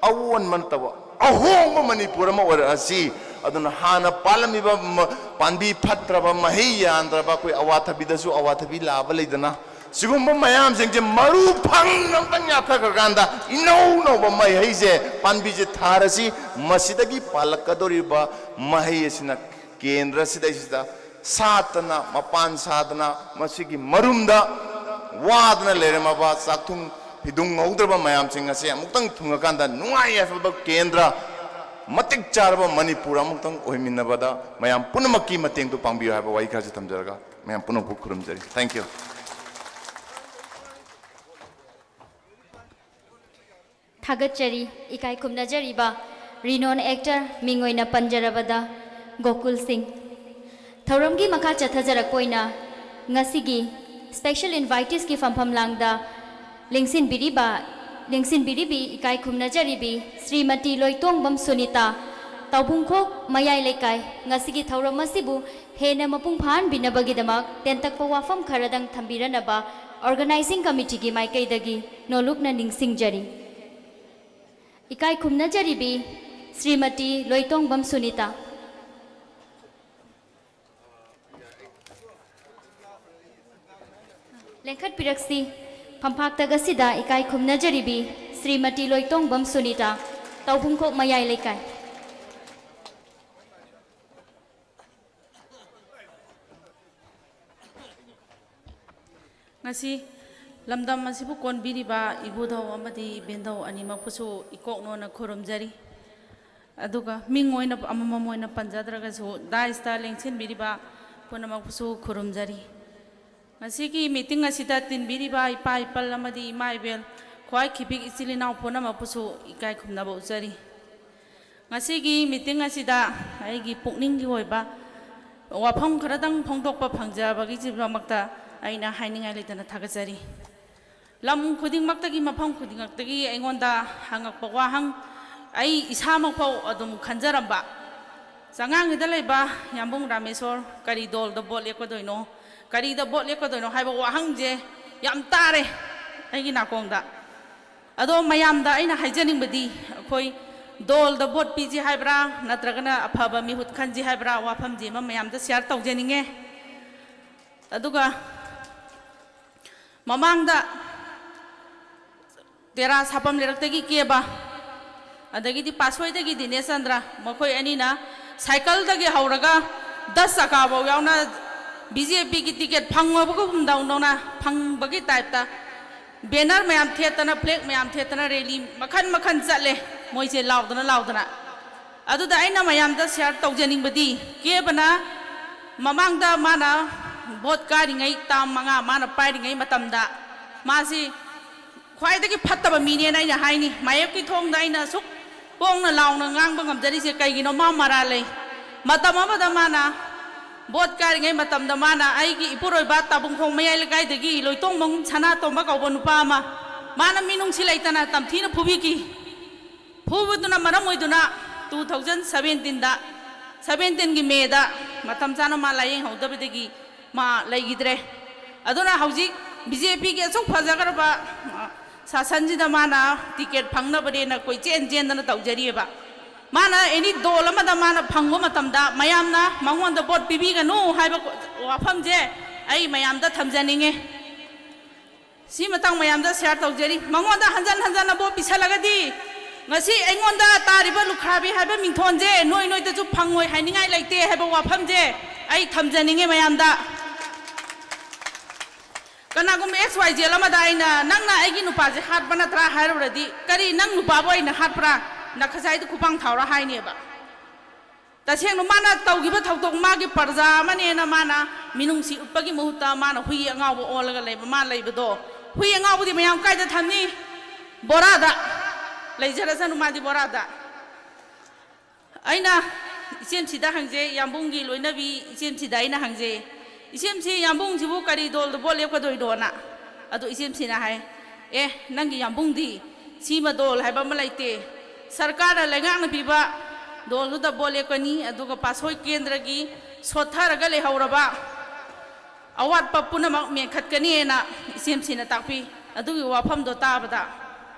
ꯑꯑꯣꯟꯕ ꯅꯠꯇꯕ ꯑꯍꯣꯡꯕ ꯃꯅꯤꯄꯨꯔ ꯑꯃ ꯑꯣꯏꯔꯛꯑꯁꯤ꯫ ꯑꯗꯨꯅ ꯍꯥꯟꯅ ꯄꯥꯜꯂꯝꯃꯤꯕ ꯃ-, ꯄꯥꯝꯕꯤ ꯐꯠꯇ꯭ꯔꯕ, ꯃꯍꯩ ꯌꯥꯟꯗ꯭ꯔꯕ, ꯑꯩꯈꯣꯏ ꯑꯋꯥꯊꯕꯤꯗꯁꯨ ꯑꯋꯥꯊꯕꯤ ꯂꯥꯕ ꯂꯩꯗꯅ, ꯁꯤꯒꯨꯝꯕ ꯃꯌꯥꯝꯁꯤꯡꯁꯦ ꯃꯔꯨ ꯐꯪꯅ ꯑꯝꯇꯪ ꯌꯥꯊꯈ꯭ꯔꯀꯥꯟꯗ ꯏꯅꯧ ꯅꯧꯕ ꯃꯍꯩꯁꯦ, ꯄꯥꯝꯕꯤꯁꯦ ꯊꯥꯔꯁꯤ꯫ ꯃꯁꯤꯗꯒꯤ ꯄꯥꯜꯂꯛꯀꯗꯧꯔꯤꯕ ꯃꯍꯩ ꯑꯁꯤꯅ ꯀꯦꯟꯗ꯭ꯔ ꯁꯤꯗꯩꯁꯤꯗ ꯁꯥꯠꯇꯅ, ꯃꯄꯥꯟ ꯁꯥꯗꯅ, ꯃꯁꯤꯒꯤ ꯃꯔꯨꯝꯗ ꯋꯥꯗꯅ ꯂꯩꯔꯝꯃꯕ ꯆꯥꯛꯊꯨꯡ ꯐꯤꯗꯨꯡ ꯉꯧꯗ꯭ꯔꯕ ꯃꯌꯥꯝꯁꯤꯡ ꯑꯁꯤ ꯑꯃꯨꯛꯇꯪ ꯊꯨꯡꯉꯀꯥꯟꯗ ꯅꯨꯡꯉꯥꯏ ꯌꯥꯏꯐꯕ ꯀꯦꯟꯗ꯭ꯔ, ꯃꯇꯤꯛ ꯆꯥꯔꯕ ꯃꯅꯤꯄꯨꯔ ꯑꯃꯨꯛꯇꯪ ꯑꯣꯏꯃꯤꯟꯅꯕꯗ ꯃꯌꯥꯝ ꯄꯨꯝꯅꯃꯛꯀꯤ ꯃꯇꯦꯡꯗꯨ ꯄꯥꯡꯕꯤꯌꯨ ꯍꯥꯏꯕ ꯋꯥꯍꯩ ꯈꯔꯁꯤ ꯊꯝꯖꯔꯒ ꯃꯌꯥꯝ ꯄꯨꯝꯅꯃꯛꯄꯨ ꯈꯨꯔꯨꯝꯖꯔꯤ꯫ Thank you꯫ ꯊꯥꯒꯠꯆꯔꯤ꯫ ꯏꯀꯥꯏ ꯈꯨꯝꯅꯖꯔꯤꯕ renowned actor, ꯃꯤꯡ ꯑꯣꯏꯅ ꯄꯟꯖꯔꯕꯗ ꯒꯣꯀꯨꯜ ꯁꯤꯡ꯫ ꯊꯧꯔꯝꯒꯤ ꯃꯈꯥ ꯆꯠꯊꯖꯔꯛꯄ ꯑꯣꯏꯅ ꯉꯁꯤꯒꯤ special invitees ꯀꯤ ꯐꯝꯐꯝ ꯂꯥꯡꯗ ꯂꯦꯡꯁꯤꯟꯕꯤꯔꯤꯕ, ꯂꯦꯡꯁꯤꯟꯕꯤꯔꯤꯕꯤ ꯏꯀꯥꯏ ꯈꯨꯝꯅꯖꯔꯤꯕꯤ ꯁ꯭ꯔꯤꯃꯇꯤ ꯂꯣꯏꯇꯣꯡꯕꯝ ꯁꯨꯅꯤꯇꯥ, ꯇꯥꯎꯕꯨꯡꯈꯣꯛ ꯃꯌꯥꯏ ꯂꯩꯀꯥꯏ, ꯉꯁꯤꯒꯤ ꯊꯧꯔꯝ ꯑꯁꯤꯕꯨ ꯍꯦꯟꯅ ꯃꯄꯨꯡ ꯐꯥꯍꯟꯕꯤꯅꯕꯒꯤꯗꯃꯛ ꯇꯦꯟꯇꯛꯄ ꯋꯥꯐꯝ ꯈꯔꯗꯪ ꯊꯝꯕꯤꯔꯅꯕ organizing committee ꯒꯤ ꯃꯥꯏꯀꯩꯗꯒꯤ ꯅꯣꯂꯨꯛꯅ ꯅꯤꯡꯁꯤꯡꯖꯔꯤ꯫ ꯏꯀꯥꯏ ꯈꯨꯝꯅꯖꯔꯤꯕꯤ ꯁ꯭ꯔꯤꯃꯇꯤ ꯂꯣꯏꯇꯣꯡꯕꯝ ꯁꯨꯅꯤꯇꯥ꯫ ꯂꯦꯡꯈꯠꯄꯤꯔꯛꯁꯤ꯫ ꯐꯝꯐꯥꯛꯇꯛ ꯑꯁꯤꯗ ꯏꯀꯥꯏ ꯈꯨꯝꯅꯖꯔꯤꯕꯤ ꯁ꯭ꯔꯤꯃꯇꯤ ꯂꯣꯏꯇꯣꯡꯕꯝ ꯁꯨꯅꯤꯇꯥ, ꯇꯥꯎꯕꯨꯡꯈꯣꯛ ꯃꯌꯥꯏ ꯂꯩꯀꯥꯏ꯫ ꯉꯁꯤ ꯂꯝꯗꯝ ꯑꯁꯤꯕꯨ ꯀꯣꯟꯕꯤꯔꯤꯕ ꯏꯕꯨꯙꯧ ꯑꯃꯗꯤ ꯏꯕꯦꯟꯙꯧ ꯑꯅꯤꯃꯛꯄꯨꯁꯨ ꯏꯀꯣꯛꯅꯣꯅ ꯈꯨꯔꯨꯝꯖꯔꯤ꯫ ꯑꯗꯨꯒ ꯃꯤꯡ ꯑꯣꯏꯅ ꯑꯃꯃꯝ ꯑꯣꯏꯅ ꯄꯟꯖꯗ꯭ꯔꯒꯁꯨ dais ꯇ ꯂꯦꯡꯁꯤꯟꯕꯤꯔꯤꯕ ꯄꯨꯝꯅꯃꯛꯄꯨꯁꯨ ꯈꯨꯔꯨꯝꯖꯔꯤ꯫ ꯉꯁꯤꯒꯤ meeting ꯑꯁꯤꯗ ꯇꯤꯟꯕꯤꯔꯤꯕ ꯏꯄꯥ ꯏꯄꯜ ꯑꯃꯗꯤ ꯏꯃꯥ ꯏꯕꯦꯜ, ꯈ꯭ꯋꯥꯏ ꯈꯤꯕꯤꯛ ꯏꯆꯤꯜ ꯏꯅꯥꯎ ꯄꯨꯝꯅꯃꯛꯄꯨꯁꯨ ꯏꯀꯥꯏ ꯈꯨꯝꯅꯕ ꯎꯠꯆꯔꯤ꯫ ꯉꯁꯤꯒꯤ meeting ꯑꯁꯤꯗ ꯑꯩꯒꯤ ꯄꯨꯛꯅꯤꯡꯒꯤ ꯑꯣꯏꯕ ꯋꯥꯐꯝ ꯈꯔꯗꯪ ꯐꯣꯡꯗꯣꯛꯄ ꯐꯪꯖꯕꯒꯤꯗꯃꯛꯇ ꯑꯩꯅ ꯍꯥꯏꯅꯤꯡꯉꯥꯏ ꯂꯩꯇꯅ ꯊꯥꯒꯠꯆꯔꯤ꯫ ꯂꯝ ꯈꯨꯗꯤꯡꯃꯛꯇꯒꯤ, ꯃꯐꯝ ꯈꯨꯗꯤꯡꯃꯛꯇꯒꯤ ꯑꯩꯉꯣꯟꯗ ꯍꯪꯉꯛꯄ ꯋꯥꯍꯪ, ꯑꯩ ꯏꯁꯥꯃꯛꯐꯥꯎ ꯑꯗꯨꯝ ꯈꯟꯖꯔꯝꯕ, ꯆꯉꯥꯡꯒꯤꯗ ꯂꯩꯕ ꯌꯥꯝꯕꯨꯡ ꯔꯥꯃꯦꯁꯣꯔ, ꯀꯔꯤ ꯗꯣꯜꯗ ꯚꯣꯠ ꯂꯦꯞꯀꯗꯣꯏꯅꯣ, ꯀꯔꯤꯗ ꯚꯣꯠ ꯂꯦꯞꯀꯗꯣꯏꯅꯣ ꯍꯥꯏꯕ ꯋꯥꯍꯪꯁꯦ ꯌꯥꯝ ꯇꯥꯔꯦ ꯑꯩꯒꯤ ꯅꯥꯀꯣꯡꯗ꯫ ꯑꯗꯣ ꯃꯌꯥꯝꯗ ꯑꯩꯅ ꯍꯥꯏꯖꯅꯤꯡꯕꯗꯤ, ꯑꯩꯈꯣꯏ ꯗꯣꯜꯗ ꯚꯣꯠ ꯄꯤꯁꯤ ꯍꯥꯏꯕ꯭ꯔꯥ, ꯅꯠꯇ꯭ꯔꯒꯅ ꯑꯐꯕ ꯃꯤꯍꯨꯠ ꯈꯟꯁꯤ ꯍꯥꯏꯕ꯭ꯔꯥ, ꯋꯥꯐꯝꯁꯤ ꯑꯃ ꯃꯌꯥꯝꯗ share ꯇꯧꯖꯅꯤꯡꯉꯦ꯫ ꯑꯗꯨꯒ ꯃꯃꯥꯡꯗ ꯇꯦꯔꯥ ꯁꯥꯄꯝ ꯂꯩꯔꯛꯇꯒꯤ ꯀꯦꯕ, ꯑꯗꯒꯤꯗꯤ ꯄꯥꯠꯁꯣꯏꯗꯒꯤ ꯗꯤꯅꯦꯁ ꯆꯟꯗ꯭ꯔ, ꯃꯈꯣꯏ ꯑꯅꯤꯅ cycle ꯗꯒꯤ ꯍꯧꯔꯒ ꯗꯁ ꯆꯀꯥꯐꯧ ꯌꯥꯎꯅ ꯕꯤ ꯖꯦ ꯄꯤꯒꯤ ꯇꯤꯀꯦꯠ ꯐꯪꯉꯕꯒꯨꯝꯗꯧꯅ ꯐꯪꯕꯒꯤ ꯇꯥꯏꯞꯇ ꯕꯦꯅꯔ ꯃꯌꯥꯝ ꯊꯦꯠꯇꯅ, ꯐ꯭ꯂꯦꯒ ꯃꯌꯥꯝ ꯊꯦꯠꯇꯅ ꯔꯦꯂꯤ ꯃꯈꯟ ꯃꯈꯟ ꯆꯠꯂꯦ, ꯃꯣꯏꯁꯦ ꯂꯥꯎꯗꯅ ꯂꯥꯎꯗꯅ꯫ ꯑꯗꯨꯗ ꯑꯩꯅ ꯃꯌꯥꯝꯗ ꯁꯤꯌꯥꯔ ꯇꯧꯖꯅꯤꯡꯕꯗꯤ, ꯀꯦꯕꯅ ꯃꯃꯥꯡꯗ ꯃꯥꯅ ꯚꯣꯠ ꯀꯥꯔꯤꯉꯩ, ꯇꯥꯝ ꯃꯉꯥ ꯃꯥꯅ ꯄꯥꯏꯔꯤꯉꯩ ꯃꯇꯝꯗ ꯃꯥꯁꯤ ꯈ꯭ꯋꯥꯏꯗꯒꯤ ꯐꯠꯇꯕ ꯃꯤꯅꯦꯅ ꯑꯩꯅ ꯍꯥꯏꯅꯤ꯫ ꯃꯥꯌꯣꯛꯀꯤ ꯊꯣꯡꯗ ꯑꯩꯅ ꯑꯁꯨꯛ ꯄꯣꯡꯅ ꯂꯥꯎꯅ ꯉꯥꯡꯕ ꯉꯝꯖꯔꯤꯁꯦ ꯀꯩꯒꯤꯅꯣ? ꯃꯥ ꯃꯔꯥꯜ ꯂꯩ꯫ ꯃꯇꯝ ꯑꯃꯗ ꯃꯥꯅ ꯚꯣꯠ ꯀꯥꯔꯤꯉꯩ ꯃꯇꯝꯗ ꯃꯥꯅ ꯑꯩꯒꯤ ꯏꯄꯨꯔꯣꯏꯕ ꯇꯥꯕꯨꯡꯈꯣꯡ ꯃꯌꯥꯏ ꯂꯩꯀꯥꯏꯗꯒꯤ ꯂꯣꯏꯇꯣꯡꯕꯝ ꯁꯅꯥꯇꯣꯝꯕ ꯀꯧꯕ ꯅꯨꯄꯥ ꯑꯃ, ꯃꯥꯅ ꯃꯤꯅꯨꯡꯁꯤ ꯂꯩꯇꯅ ꯇꯝꯊꯤꯅ ꯐꯨꯕꯤꯈꯤ꯫ ꯐꯨꯕꯗꯨꯅ ꯃꯔꯝ ꯑꯣꯏꯗꯨꯅ two thousand seventeen ꯗ, seventeen ꯒꯤ May ꯗ ꯃꯇꯝ ꯆꯥꯅ ꯃꯥ ꯂꯥꯏꯌꯦꯡꯍꯧꯗꯕꯗꯒꯤ ꯃꯥ ꯂꯩꯈꯤꯗ꯭ꯔꯦ꯫ ꯑꯗꯨꯅ ꯍꯧꯖꯤꯛ ꯕꯤ ꯖꯦ ꯄꯤꯒꯤ ꯑꯁꯨꯛ ꯐꯖꯈ꯭ꯔꯕ, ꯑ, ꯁꯥꯁꯟꯁꯤꯗ ꯃꯥꯅ ꯇꯤꯀꯦꯠ ꯐꯪꯅꯕꯅꯦꯅ ꯀꯣꯏꯆꯦꯟ ꯆꯦꯟꯗꯅ ꯇꯧꯖꯔꯤꯑꯕ꯫ ꯃꯥꯅ ꯑꯦꯅꯤ ꯗꯣꯜ ꯑꯃꯗ ꯃꯥꯅ ꯐꯪꯕ ꯃꯇꯝꯗ ꯃꯌꯥꯝꯅ ꯃꯉꯣꯟꯗ ꯚꯣꯠ ꯄꯤꯕꯤꯒꯅꯨ ꯍꯥꯏꯕ ꯋꯥꯐꯝꯁꯦ ꯑꯩ ꯃꯌꯥꯝꯗ ꯊꯝꯖꯅꯤꯡꯉꯤ꯫ ꯁꯤ ꯃꯇꯥꯡ ꯃꯌꯥꯝꯗ ꯁꯤꯌꯥꯔ ꯇꯧꯖꯔꯤ꯫ ꯃꯉꯣꯟꯗ ꯍꯟꯖꯟ ꯍꯟꯖꯟꯅ ꯚꯣꯠ ꯄꯤꯁꯜꯂꯒꯗꯤ ꯉꯁꯤ ꯑꯩꯉꯣꯟꯗ ꯇꯥꯔꯤꯕ ꯂꯨꯈ꯭ꯔꯥꯕꯤ ꯍꯥꯏꯕ ꯃꯤꯡꯊꯣꯟꯁꯦ ꯅꯣꯏ ꯅꯣꯏꯗꯁꯨ ꯐꯪꯉꯣꯏ ꯍꯥꯏꯅꯤꯡꯉꯥꯏ ꯂꯩꯇꯦ ꯍꯥꯏꯕ ꯋꯥꯐꯝꯁꯦ ꯑꯩ ꯊꯝꯖꯅꯤꯡꯉꯤ ꯃꯌꯥꯝꯗ꯫ ꯀꯅꯥꯒꯨꯝꯕ X Y Z ꯑꯃꯗ ꯑꯩꯅ, "ꯅꯪꯅ ꯑꯩꯒꯤ ꯅꯨꯄꯥꯁꯦ ꯍꯥꯠꯄ ꯅꯠꯇ꯭ꯔꯥ?" ꯍꯥꯏꯔꯨꯔꯗꯤ, "ꯀꯔꯤ, ꯅꯪ ꯅꯨꯄꯥꯕꯨ ꯑꯩꯅ ꯍꯥꯠꯄ꯭ꯔꯥ? ꯅꯈꯖꯥꯏꯗꯨ ꯈꯨꯄꯥꯡ ꯊꯥꯎꯔꯥ?" ꯍꯥꯏꯅꯦꯕ꯫ ꯇꯁꯦꯡꯅ ꯃꯥꯅ ꯇꯧꯈꯤꯕ ꯊꯧꯗꯣꯛ, ꯃꯥꯒꯤ ꯄ꯭ꯔꯖꯥ ꯑꯃꯅꯦꯅ ꯃꯥꯅ ꯃꯤꯅꯨꯡꯁꯤ ꯎꯠꯄꯒꯤ ꯃꯍꯨꯠꯇ ꯃꯥꯅ ꯍꯨꯏ ꯑꯉꯥꯎꯕ ꯑꯣꯜꯂꯒ ꯂꯩꯕ, ꯃꯥ ꯂꯩꯕꯗꯣ, ꯍꯨꯏ ꯑꯉꯥꯎꯕꯗꯤ ꯃꯌꯥꯝ ꯀꯥꯏꯗ ꯊꯝꯅꯤ? ꯕꯣꯔꯥꯗ꯫ ꯂꯩꯖꯔꯁꯅꯨ ꯃꯥꯗꯤ ꯕꯣꯔꯥꯗ꯫ ꯑꯩꯅ ꯏꯆꯦꯝꯁꯤꯗ ꯍꯪꯖꯩ, ꯌꯥꯝꯕꯨꯡꯒꯤ ꯂꯣꯏꯅꯕꯤ ꯏꯆꯦꯝꯁꯤꯗ ꯑꯩꯅ ꯍꯪꯖꯩ, "ꯏꯆꯦꯝꯁꯤ, ꯌꯥꯝꯕꯨꯡꯁꯤꯕꯨ ꯀꯔꯤ ꯗꯣꯜꯗ ꯚꯣꯠ ꯂꯦꯞꯀꯗꯣꯏꯅꯣꯅ?" ꯑꯗꯣ ꯏꯆꯦꯝꯁꯤꯅ ꯍꯥꯏ, "ꯑꯦ, ꯅꯪꯒꯤ ꯌꯥꯝꯕꯨꯡꯗꯤ ꯁꯤꯃ ꯗꯣꯜ ꯍꯥꯏꯕ ꯑꯃ ꯂꯩꯇꯦ꯫ ꯁꯔꯀꯥꯔꯅ ꯂꯩꯉꯥꯛꯅ ꯄꯤꯕ ꯗꯣꯜꯗꯨꯗ ꯚꯣꯠ ꯂꯦꯞꯀꯅꯤ, ꯑꯗꯨꯒ ꯄꯥꯠꯁꯣꯏ ꯀꯦꯟꯗ꯭ꯔꯒꯤ ꯁꯣꯠꯊꯔꯒ ꯂꯩꯍꯧꯔꯕ ꯑꯋꯥꯠꯄ ꯄꯨꯝꯅꯃꯛ ꯃꯦꯟꯈꯠꯀꯅꯤꯅ" ꯏꯆꯦꯝꯁꯤꯅ ꯇꯥꯛꯄꯤ꯫ ꯑꯗꯨꯒꯤ ꯋꯥꯐꯝꯗꯣ ꯇꯥꯕꯗ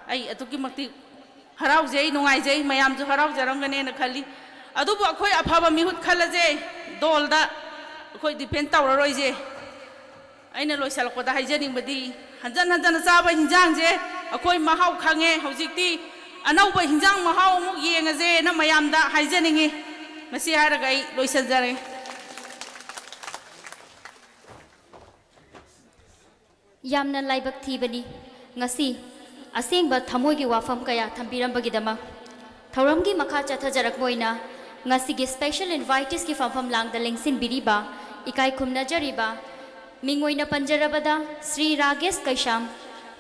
ꯑꯩ ꯑꯗꯨꯛꯀꯤ ꯃꯇꯤꯛ ꯍꯔꯥꯎꯖꯩ, ꯅꯨꯡꯉꯥꯏꯖꯩ, ꯃꯌꯥꯝꯁꯨ ꯍꯔꯥꯎꯖꯔꯝꯒꯅꯦꯅ ꯈꯜꯂꯤ꯫ ꯑꯗꯨꯕꯨ ꯑꯩꯈꯣꯏ ꯑꯐꯕ ꯃꯤꯍꯨꯠ ꯈꯜꯂꯁꯦ, ꯗꯣꯜꯗ ꯑꯩꯈꯣꯏ ꯗꯤꯄꯦꯟ ꯇꯧꯔꯔꯣꯏꯁꯦ꯫ ꯑꯩꯅ ꯂꯣꯏꯁꯤꯜꯂꯛꯄꯗ ꯍꯥꯏꯖꯅꯤꯡꯕꯗꯤ, ꯍꯟꯖꯟ ꯍꯟꯖꯟꯅ ꯆꯥꯕ ꯍꯤꯟꯖꯥꯡꯁꯦ ꯑꯩꯈꯣꯏ ꯃꯍꯥꯎ ꯈꯪꯉꯦ꯫ ꯍꯧꯖꯤꯛꯇꯤ ꯑꯅꯧꯕ ꯍꯤꯟꯖꯥꯡ ꯃꯍꯥꯎ ꯑꯃꯨꯛ ꯌꯦꯡꯉꯁꯦꯅ ꯃꯌꯥꯝꯗ ꯍꯥꯏꯖꯅꯤꯡꯉꯤ꯫ ꯃꯁꯤ ꯍꯥꯏꯔꯒ ꯑꯩ ꯂꯣꯏꯁꯤꯟꯖꯔꯦ꯫ ꯌꯥꯝꯅ ꯂꯥꯏꯕꯛ ꯊꯤꯕꯅꯤ, ꯉꯁꯤ ꯑꯁꯦꯡꯕ ꯊꯃꯣꯏꯒꯤ ꯋꯥꯐꯝ ꯀꯌꯥ ꯊꯝꯕꯤꯔꯝꯕꯒꯤꯗꯃꯛ꯫ ꯊꯧꯔꯝꯒꯤ ꯃꯈꯥ ꯆꯠꯊꯖꯔꯛꯄ ꯑꯣꯏꯅ ꯉꯁꯤꯒꯤ special inviteesꯀꯤ ꯐꯝꯐꯝ ꯂꯥꯡꯗ ꯂꯦꯡꯁꯤꯟꯕꯤꯔꯤꯕ, ꯏꯀꯥꯏ ꯈꯨꯝꯅꯖꯔꯤꯕ, ꯃꯤꯡ ꯑꯣꯏꯅ ꯄꯟꯖꯔꯕꯗ ꯁ꯭ꯔꯤ ꯔꯥꯒꯦꯁ ꯀꯩꯁꯥꯝ,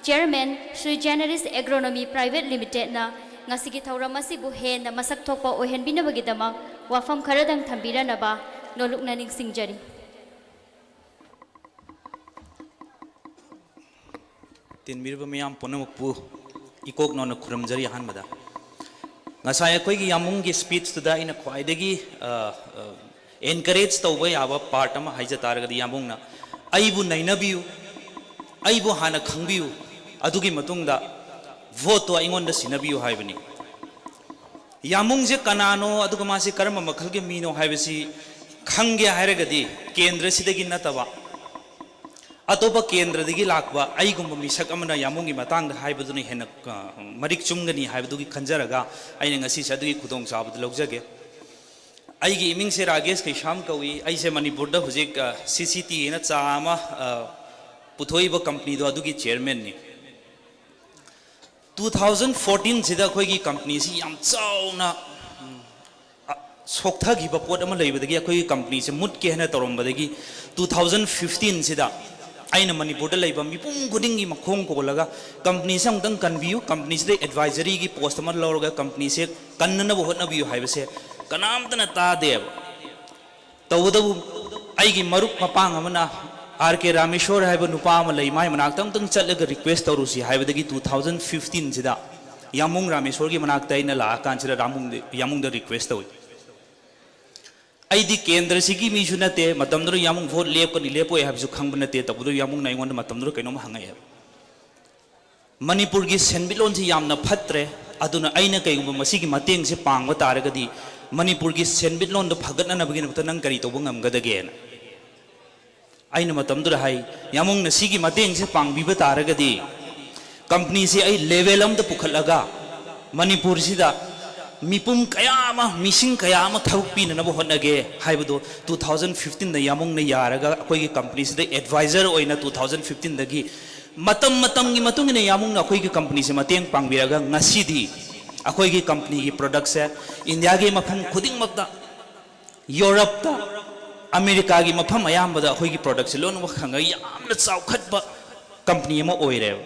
Chairman, Sui Generis Agronomy Private Limitedꯅ ꯉꯁꯤꯒꯤ ꯊꯧꯔꯝ ꯑꯁꯤꯕꯨ ꯍꯦꯟꯅ ꯃꯁꯛ ꯊꯣꯛꯄ ꯑꯣꯏꯍꯟꯕꯤꯅꯕꯒꯤꯗꯃꯛ ꯋꯥꯐꯝ ꯈꯔꯗꯪ ꯊꯝꯕꯤꯔꯅꯕ ꯅꯣꯂꯨꯛꯅ ꯅꯤꯡꯁꯤꯡꯖꯔꯤ꯫ ꯇꯤꯟꯕꯤꯔꯤꯕ ꯃꯤꯌꯥꯝ ꯄꯨꯝꯅꯃꯛꯄꯨ ꯏꯀꯣꯛ ꯅꯧꯅ ꯈꯨꯔꯨꯝꯖꯔꯤ꯫ ꯑꯍꯥꯟꯕꯗ ꯉꯁꯥꯏ ꯑꯩꯈꯣꯏꯒꯤ ꯌꯥꯃꯨꯡꯒꯤ speechꯇꯨꯗ ꯑꯩꯅ ꯈ꯭ꯋꯥꯏꯗꯒꯤ, ꯑ, ꯑ, encourage ꯇꯧꯕ ꯌꯥꯕ part ꯑꯃ ꯍꯥꯏꯖ ꯇꯥꯔꯒꯗꯤ, ꯌꯥꯃꯨꯡꯅ "ꯑꯩꯕꯨ ꯅꯩꯅꯕꯤꯌꯨ, ꯑꯩꯕꯨ ꯍꯥꯟꯅ ꯈꯪꯕꯤꯌꯨ, ꯑꯗꯨꯒꯤ ꯃꯇꯨꯡꯗ voteꯇꯣ ꯑꯩꯉꯣꯟꯗ ꯁꯤꯟꯅꯕꯤꯌꯨ" ꯍꯥꯏꯕꯅꯤ꯫ ꯌꯥꯃꯨꯡꯁꯦ ꯀꯅꯥꯅꯣ, ꯑꯗꯨꯒ ꯃꯥꯁꯦ ꯀꯔꯝꯕ ꯃꯈꯜꯒꯤ ꯃꯤꯅꯣ ꯍꯥꯏꯕꯁꯤ ꯈꯪꯒꯦ ꯍꯥꯏꯔꯒꯗꯤ, ꯀꯦꯟꯗ꯭ꯔꯁꯤꯗꯒꯤ ꯅꯠꯇꯕ ꯑꯇꯣꯞꯄ ꯀꯦꯟꯗ꯭ꯔꯗꯒꯤ ꯂꯥꯛꯄ ꯑꯩꯒꯨꯝꯕ ꯃꯤꯁꯛ ꯑꯃꯅ ꯌꯥꯃꯨꯡꯒꯤ ꯃꯇꯥꯡꯗ ꯍꯥꯏꯕꯗꯨꯅ ꯍꯦꯟꯅ, ꯑ, ꯃꯔꯤꯛ ꯆꯨꯝꯒꯅꯤ ꯍꯥꯏꯕꯗꯨꯒꯤ ꯈꯟꯖꯔꯒ ꯑꯩꯅ ꯉꯁꯤꯁꯦ ꯑꯗꯨꯒꯤ ꯈꯨꯗꯣꯡꯆꯥꯕꯗꯨ ꯂꯧꯖꯒꯦ꯫ ꯑꯩꯒꯤ ꯏꯃꯤꯡꯁꯦ ꯔꯥꯒꯦꯁ ꯀꯩꯁꯥꯝ ꯀꯧꯏ꯫ ꯑꯩꯁꯦ ꯃꯅꯤꯄꯨꯔꯗ ꯍꯧꯖꯤꯛ, ꯑ, CCT ꯍꯥꯏꯅ ꯆꯥ ꯑꯃ, ꯑ, ꯄꯨꯊꯣꯛꯏꯕ companyꯗꯣ, ꯑꯗꯨꯒꯤ chairmanꯅꯤ꯫ Two thousand fourteenꯁꯤꯗ ꯑꯩꯈꯣꯏꯒꯤ companyꯁꯤ ꯌꯥꯝ ꯆꯥꯎꯅ, ꯎꯝ, ꯑ, ꯁꯣꯛꯊꯈꯤꯕ ꯄꯣꯠ ꯑꯃ ꯂꯩꯕꯗꯒꯤ ꯑꯩꯈꯣꯏꯒꯤ companyꯁꯦ ꯃꯨꯠꯀꯦ ꯍꯥꯏꯅ ꯇꯧꯔꯝꯕꯗꯒꯤ, two thousand fifteenꯁꯤꯗ ꯑꯩꯅ ꯃꯅꯤꯄꯨꯔꯗ ꯂꯩꯕ ꯃꯤꯄꯨꯝ ꯈꯨꯗꯤꯡꯒꯤ ꯃꯈꯣꯡ ꯀꯣꯜꯂꯒ, "companyꯁꯦ ꯑꯃꯨꯛꯇꯪ ꯀꯟꯕꯤꯌꯨ, companyꯁꯤꯗ advisoryꯒꯤ post ꯑꯃ ꯂꯧꯔꯒ companyꯁꯦ ꯀꯟꯅꯅꯕ ꯍꯣꯠꯅꯕꯤꯌꯨ" ꯍꯥꯏꯕꯁꯦ ꯀꯅꯥꯝꯇꯅ ꯇꯥꯗꯦꯕ꯫ ꯇꯧꯕꯇꯕꯨ ꯑꯩꯒꯤ ꯃꯔꯨꯞ ꯃꯄꯥꯡ ꯑꯃꯅ, "ꯑꯥꯔ ꯀꯦ ꯔꯥꯃꯦꯁꯣꯔ ꯍꯥꯏꯕ ꯅꯨꯄꯥ ꯑꯃ ꯂꯩ, ꯃꯥꯏ ꯃꯅꯥꯛꯇ ꯑꯃꯨꯛꯇꯪ ꯆꯠꯂꯒ request ꯇꯧꯔꯨꯁꯤ" ꯍꯥꯏꯕꯗꯒꯤ, two thousand fifteenꯁꯤꯗ ꯌꯥꯃꯨꯡ ꯔꯥꯃꯦꯁꯣꯔꯒꯤ ꯃꯅꯥꯛꯇ ꯑꯩꯅ ꯂꯥꯛꯑꯀꯥꯟꯁꯤꯗ ꯔꯥꯃꯨꯡꯗ-, ꯌꯥꯃꯨꯡꯗ request ꯇꯧꯏ꯫ ꯑꯩꯗꯤ ꯀꯦꯟꯗ꯭ꯔꯁꯤꯒꯤ ꯃꯤꯁꯨ ꯅꯠꯇꯦ, ꯃꯇꯝꯗꯨꯗ ꯌꯥꯃꯨꯡ vote ꯂꯦꯞꯀꯅꯤ ꯂꯦꯞꯄꯣꯏ ꯍꯥꯏꯕꯁꯨ ꯈꯪꯕ ꯅꯠꯇꯦ꯫ ꯇꯧꯕꯇꯕꯨ ꯌꯥꯃꯨꯡꯅ ꯑꯩꯉꯣꯟꯗ ꯃꯇꯝꯗꯨꯗ ꯀꯩꯅꯣꯝ ꯍꯪꯉꯛꯑꯦꯕ, "ꯃꯅꯤꯄꯨꯔꯒꯤ ꯁꯦꯟꯃꯤꯠꯂꯣꯟꯁꯤ ꯌꯥꯝꯅ ꯐꯠꯇ꯭ꯔꯦ, ꯑꯗꯨꯅ ꯑꯩꯅ ꯀꯩꯒꯨꯝꯕ ꯃꯁꯤꯒꯤ ꯃꯇꯦꯡꯁꯦ ꯄꯥꯡꯕ ꯇꯥꯔꯒꯗꯤ, ꯃꯅꯤꯄꯨꯔꯒꯤ ꯁꯦꯟꯃꯤꯠꯂꯣꯟꯗꯣ ꯐꯒꯠꯅꯅꯕꯒꯤꯗꯃꯛꯇ ꯅꯪ ꯀꯔꯤ ꯇꯧꯕ ꯉꯝꯒꯗꯒꯦꯅ?" ꯑꯩꯅ ꯃꯇꯝꯗꯨꯗ ꯍꯥꯏ, "ꯌꯥꯃꯨꯡꯅ ꯁꯤꯒꯤ ꯃꯇꯦꯡꯁꯦ ꯄꯥꯡꯕꯤꯕ ꯇꯥꯔꯒꯗꯤ, companyꯁꯦ ꯑꯩ level ꯑꯃꯗ ꯄꯨꯈꯠꯂꯒ ꯃꯅꯤꯄꯨꯔꯁꯤꯗ ꯃꯤꯄꯨꯝ ꯀꯌꯥ ꯑꯃ, ꯃꯤꯁꯤꯡ ꯀꯌꯥ ꯑꯃ ꯊꯕꯛ ꯄꯤꯅꯅꯕ ꯍꯣꯠꯅꯒꯦ ꯍꯥꯏꯕꯗꯣ ꯇꯨ ꯊꯥꯎꯖꯟ ꯐꯤꯐꯇꯤꯟꯗ ꯌꯥꯃꯨꯡꯅ ꯌꯥꯔꯒ ꯑꯩꯈꯣꯏꯒꯤ ꯀꯝꯄꯅꯤꯁꯤꯗ ꯑꯦꯗꯚꯥꯏꯖꯔ ꯑꯣꯏꯅ ꯇꯨ ꯊꯥꯎꯖꯟ ꯐꯤꯐꯇꯤꯟꯗꯒꯤ ꯃꯇꯝ ꯃꯇꯝꯒꯤ ꯃꯇꯨꯡ ꯏꯟꯅ ꯌꯥꯃꯨꯡꯅ ꯑꯩꯈꯣꯏꯒꯤ ꯀꯝꯄꯅꯤꯁꯦ ꯃꯇꯦꯡ ꯄꯥꯡꯕꯤꯔꯒ ꯉꯁꯤꯗꯤ ꯑꯩꯈꯣꯏꯒꯤ ꯀꯝꯄꯅꯤꯒꯤ ꯄ꯭ꯔꯗꯛꯁꯦ ꯏꯟꯗꯤꯌꯥꯒꯤ ꯃꯐꯝ ꯈꯨꯗꯤꯡꯃꯛꯇ, ꯌꯨꯔꯞꯇ, ꯑꯃꯦꯔꯤꯀꯥꯒꯤ ꯃꯐꯝ ꯑꯌꯥꯝꯕꯗ ꯑꯩꯈꯣꯏꯒꯤ ꯄ꯭ꯔꯗꯛꯁꯦ ꯂꯣꯏꯅꯃꯛ ꯈꯪꯉꯒ ꯌꯥꯝꯅ ꯆꯥꯎꯈꯠꯄ ꯀꯝꯄꯅꯤ ꯑꯃ ꯑꯣꯏꯔꯦꯕ꯫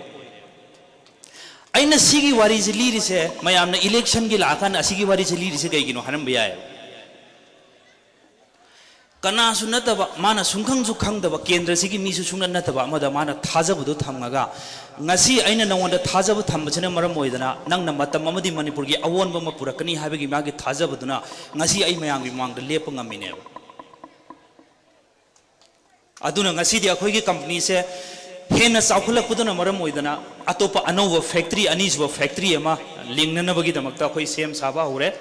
ꯑꯩꯅ ꯁꯤꯒꯤ ꯋꯥꯔꯤꯁꯦ ꯂꯤꯔꯤꯁꯦ, ꯃꯌꯥꯝꯅ ꯏꯂꯦꯛꯁꯟꯒꯤ ꯂꯥꯛꯑꯀꯥꯟꯗ ꯑꯁꯤꯒꯤ ꯋꯥꯔꯤꯁꯦ ꯂꯤꯔꯤꯁꯦ ꯀꯩꯒꯤꯅꯣ ꯍꯥꯏꯔꯝꯕ ꯌꯥꯏꯌꯦꯕ꯫ ꯀꯅꯥꯁꯨ ꯅꯠꯇꯕ, ꯃꯥꯅ ꯁꯨꯡꯈꯪꯁꯨ ꯈꯪꯗꯕ, ꯀꯦꯟꯗ꯭ꯔꯁꯤꯒꯤ ꯃꯤꯁꯨ ꯁꯨꯡꯅ ꯅꯠꯇꯕ ꯑꯃꯗ ꯃꯥꯅ ꯊꯥꯖꯕꯗꯨ ꯊꯝꯃꯒ, ꯉꯁꯤ ꯑꯩꯅ ꯅꯉꯣꯟꯗ ꯊꯥꯖꯕ ꯊꯝꯕꯁꯤꯅ ꯃꯔꯝ ꯑꯣꯏꯗꯅ ꯅꯪꯅ ꯃꯇꯝ ꯑꯃꯗꯤ ꯃꯅꯤꯄꯨꯔꯒꯤ ꯑꯑꯣꯟꯕ ꯑꯃ ꯄꯨꯔꯛꯀꯅꯤ ꯍꯥꯏꯕꯒꯤ ꯃꯥꯒꯤ ꯊꯥꯖꯕꯗꯨꯅ ꯉꯁꯤ ꯑꯩ ꯃꯌꯥꯝꯒꯤ ꯃꯃꯥꯡꯗ ꯂꯦꯞꯄ ꯉꯝꯃꯤꯅꯦꯕ꯫ ꯑꯗꯨꯅ ꯉꯁꯤꯗꯤ ꯑꯩꯈꯣꯏꯒꯤ ꯀꯝꯄꯅꯤꯁꯦ ꯍꯦꯟꯅ ꯆꯥꯎꯈꯠꯂꯛꯄꯗꯨꯅ ꯃꯔꯝ ꯑꯣꯏꯗꯅ ꯑꯇꯣꯞꯄ ꯑꯅꯧꯕ ꯐꯦꯛꯇ꯭ꯔꯤ, ꯑꯅꯤꯁꯨꯕ ꯐꯦꯛꯇ꯭ꯔꯤ ꯑꯃ ꯂꯤꯡꯅꯅꯕꯒꯤꯗꯃꯛꯇ ꯑꯩꯈꯣꯏ ꯁꯦꯝ ꯁꯥꯕ ꯍꯧꯔꯦ꯫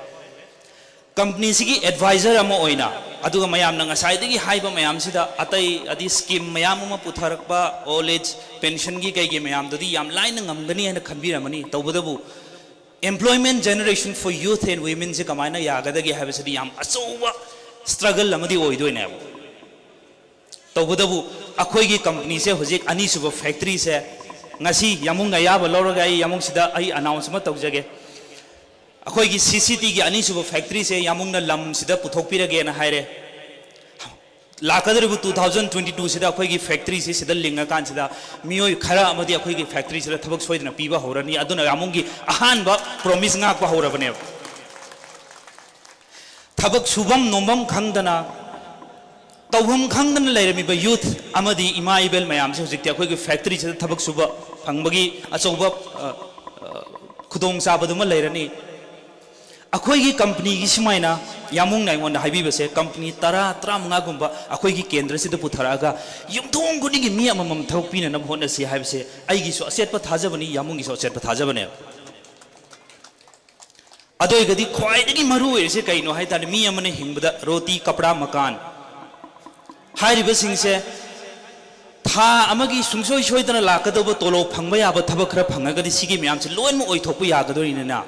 ꯀꯝꯄꯅꯤꯁꯤꯒꯤ ꯑꯦꯗꯚꯥꯏꯖꯔ ꯑꯃ ꯑꯣꯏꯅ, ꯑꯗꯨꯒ ꯃꯌꯥꯝꯅ ꯉꯁꯥꯏꯗꯒꯤ ꯍꯥꯏꯕ ꯃꯌꯥꯝꯁꯤꯗ ꯑꯇꯩ ꯑꯗꯤ ꯁ꯭ꯀꯤꯝ ꯃꯌꯥꯝ ꯑꯃ ꯄꯨꯊꯔꯛꯄ, ꯑꯣꯜ ꯑꯦꯖ ꯄꯦꯟꯁꯟꯒꯤ ꯀꯩꯒꯤ ꯃꯌꯥꯝꯗꯨꯗꯤ ꯌꯥꯝ ꯂꯥꯏꯅ ꯉꯝꯒꯅꯤ ꯍꯥꯏꯅ ꯈꯟꯕꯤꯔꯝꯃꯅꯤ꯫ ꯇꯧꯕꯇꯕꯨ employment generation for youth and womenꯁꯦ ꯀꯃꯥꯏꯅ ꯌꯥꯒꯗꯒꯦ ꯍꯥꯏꯕꯁꯤꯗꯤ ꯌꯥꯝ ꯑꯆꯧꯕ ꯁ꯭ꯇ꯭ꯔꯒꯜ ꯑꯃꯗꯤ ꯑꯣꯏꯗꯣꯏꯅꯦꯕ꯫ ꯇꯧꯕꯇꯕꯨ ꯑꯩꯈꯣꯏꯒꯤ ꯀꯝꯄꯅꯤꯁꯦ ꯍꯧꯖꯤꯛ ꯑꯅꯤꯁꯨꯕ ꯐꯦꯛꯇ꯭ꯔꯤꯁꯦ, ꯉꯁꯤ ꯌꯥꯃꯨꯡ ꯑꯌꯥꯕ ꯂꯧꯔꯒ ꯑꯩ ꯌꯥꯃꯨꯡꯁꯤꯗ ꯑꯩ ꯑꯅꯥꯎꯟꯁ ꯑꯃ ꯇꯧꯖꯒꯦ꯫ ꯑꯩꯈꯣꯏꯒꯤ ꯁꯤ ꯁꯤ ꯇꯤꯒꯤ ꯑꯅꯤꯁꯨꯕ ꯐꯦꯛꯇ꯭ꯔꯤꯁꯦ ꯌꯥꯃꯨꯡꯅ ꯂꯝꯁꯤꯗ ꯄꯨꯊꯣꯛꯄꯤꯔꯒꯦꯅ ꯍꯥꯏꯔꯦ꯫ ꯂꯥꯛꯀꯗꯧꯔꯤꯕ ꯇꯨ ꯊꯥꯎꯖꯟ ꯇ꯭ꯋꯦꯟꯇꯤ ꯇꯨꯁꯤꯗ ꯑꯩꯈꯣꯏꯒꯤ ꯐꯦꯛꯇ꯭ꯔꯤꯁꯤ ꯁꯤꯗ ꯂꯤꯡꯉꯀꯥꯟꯁꯤꯗ ꯃꯤꯑꯣꯏ ꯈꯔ ꯑꯃꯗꯤ ꯑꯩꯈꯣꯏꯒꯤ ꯐꯦꯛꯇ꯭ꯔꯤꯁꯤꯗ ꯊꯕꯛ ꯁꯣꯏꯗꯅ ꯄꯤꯕ ꯍꯧꯔꯅꯤ꯫ ꯑꯗꯨꯅ ꯌꯥꯃꯨꯡꯒꯤ ꯑꯍꯥꯟꯕ ꯄ꯭ꯔꯣꯃꯤꯁ ꯉꯥꯛꯄ ꯍꯧꯔꯕꯅꯦꯕ꯫ ꯊꯕꯛ ꯁꯨꯐꯝ ꯅꯣꯝꯐꯝ ꯈꯪꯗꯅ, ꯇꯧꯐꯝ ꯈꯪꯗꯅ ꯂꯩꯔꯝꯃꯤꯕ ꯌꯨꯊ ꯑꯃꯗꯤ ꯏꯃꯥ ꯏꯕꯦꯜ ꯃꯌꯥꯝꯁꯦ ꯍꯧꯖꯤꯛꯇꯤ ꯑꯩꯈꯣꯏꯒꯤ ꯐꯦꯛꯇ꯭ꯔꯤꯁꯤꯗ ꯊꯕꯛ ꯁꯨꯕ ꯐꯪꯕꯒꯤ ꯑꯆꯧꯕ, ꯑ, ꯑ, ꯈꯨꯗꯣꯡꯆꯥꯕꯗꯨꯃ ꯂꯩꯔꯅꯤ꯫ ꯑꯩꯈꯣꯏꯒꯤ ꯀꯝꯄꯅꯤꯒꯤ ꯁꯨꯃꯥꯏꯅ ꯌꯥꯃꯨꯡꯅ ꯑꯩꯉꯣꯟꯗ ꯍꯥꯏꯕꯤꯕꯁꯦ, ꯀꯝꯄꯅꯤ ꯇꯔꯥ, ꯇꯔꯥꯃꯉꯥꯒꯨꯝꯕ ꯑꯩꯈꯣꯏꯒꯤ ꯀꯦꯟꯗ꯭ꯔꯁꯤꯗ ꯄꯨꯊꯔꯛꯑꯒ ꯌꯨꯝꯊꯣꯡ ꯈꯨꯗꯤꯡꯒꯤ ꯃꯤ ꯑꯃꯃꯝ ꯊꯕꯛ ꯄꯤꯅꯅꯕ ꯍꯣꯠꯅꯁꯤ ꯍꯥꯏꯕꯁꯦ ꯑꯩꯒꯤꯁꯨ ꯑꯆꯦꯠꯄ ꯊꯥꯖꯕꯅꯤ, ꯌꯥꯃꯨꯡꯒꯤꯁꯨ ꯑꯆꯦꯠꯄ ꯊꯥꯖꯕꯅꯦꯕ꯫ ꯑꯗꯨ ꯑꯣꯏꯔꯒꯗꯤ ꯈ꯭ꯋꯥꯏꯗꯒꯤ ꯃꯔꯨ ꯑꯣꯏꯔꯤꯁꯦ ꯀꯩꯅꯣ ꯍꯥꯏ ꯇꯥꯔꯗꯤ, ꯃꯤ ꯑꯃꯅ ꯍꯤꯡꯕꯗ ꯔꯣꯇꯤ, ꯀꯄ꯭ꯔꯥ, ꯃꯀꯥꯟ ꯍꯥꯏꯔꯤꯕꯁꯤꯡꯁꯦ ꯊꯥ ꯑꯃꯒꯤ ꯁꯨꯡꯁꯣꯏ ꯁꯣꯏꯗꯅ ꯂꯥꯛꯀꯗꯧꯕ ꯇꯣꯂꯣꯞ ꯐꯪꯕ ꯌꯥꯕ ꯊꯕꯛ ꯈꯔ ꯐꯪꯉꯒꯗꯤ ꯁꯤꯒꯤ ꯃꯌꯥꯝꯁꯦ ꯂꯣꯏꯅꯃꯛ ꯑꯣꯏꯊꯣꯛꯄ ꯌꯥꯒꯗꯣꯔꯤꯅꯤꯅ,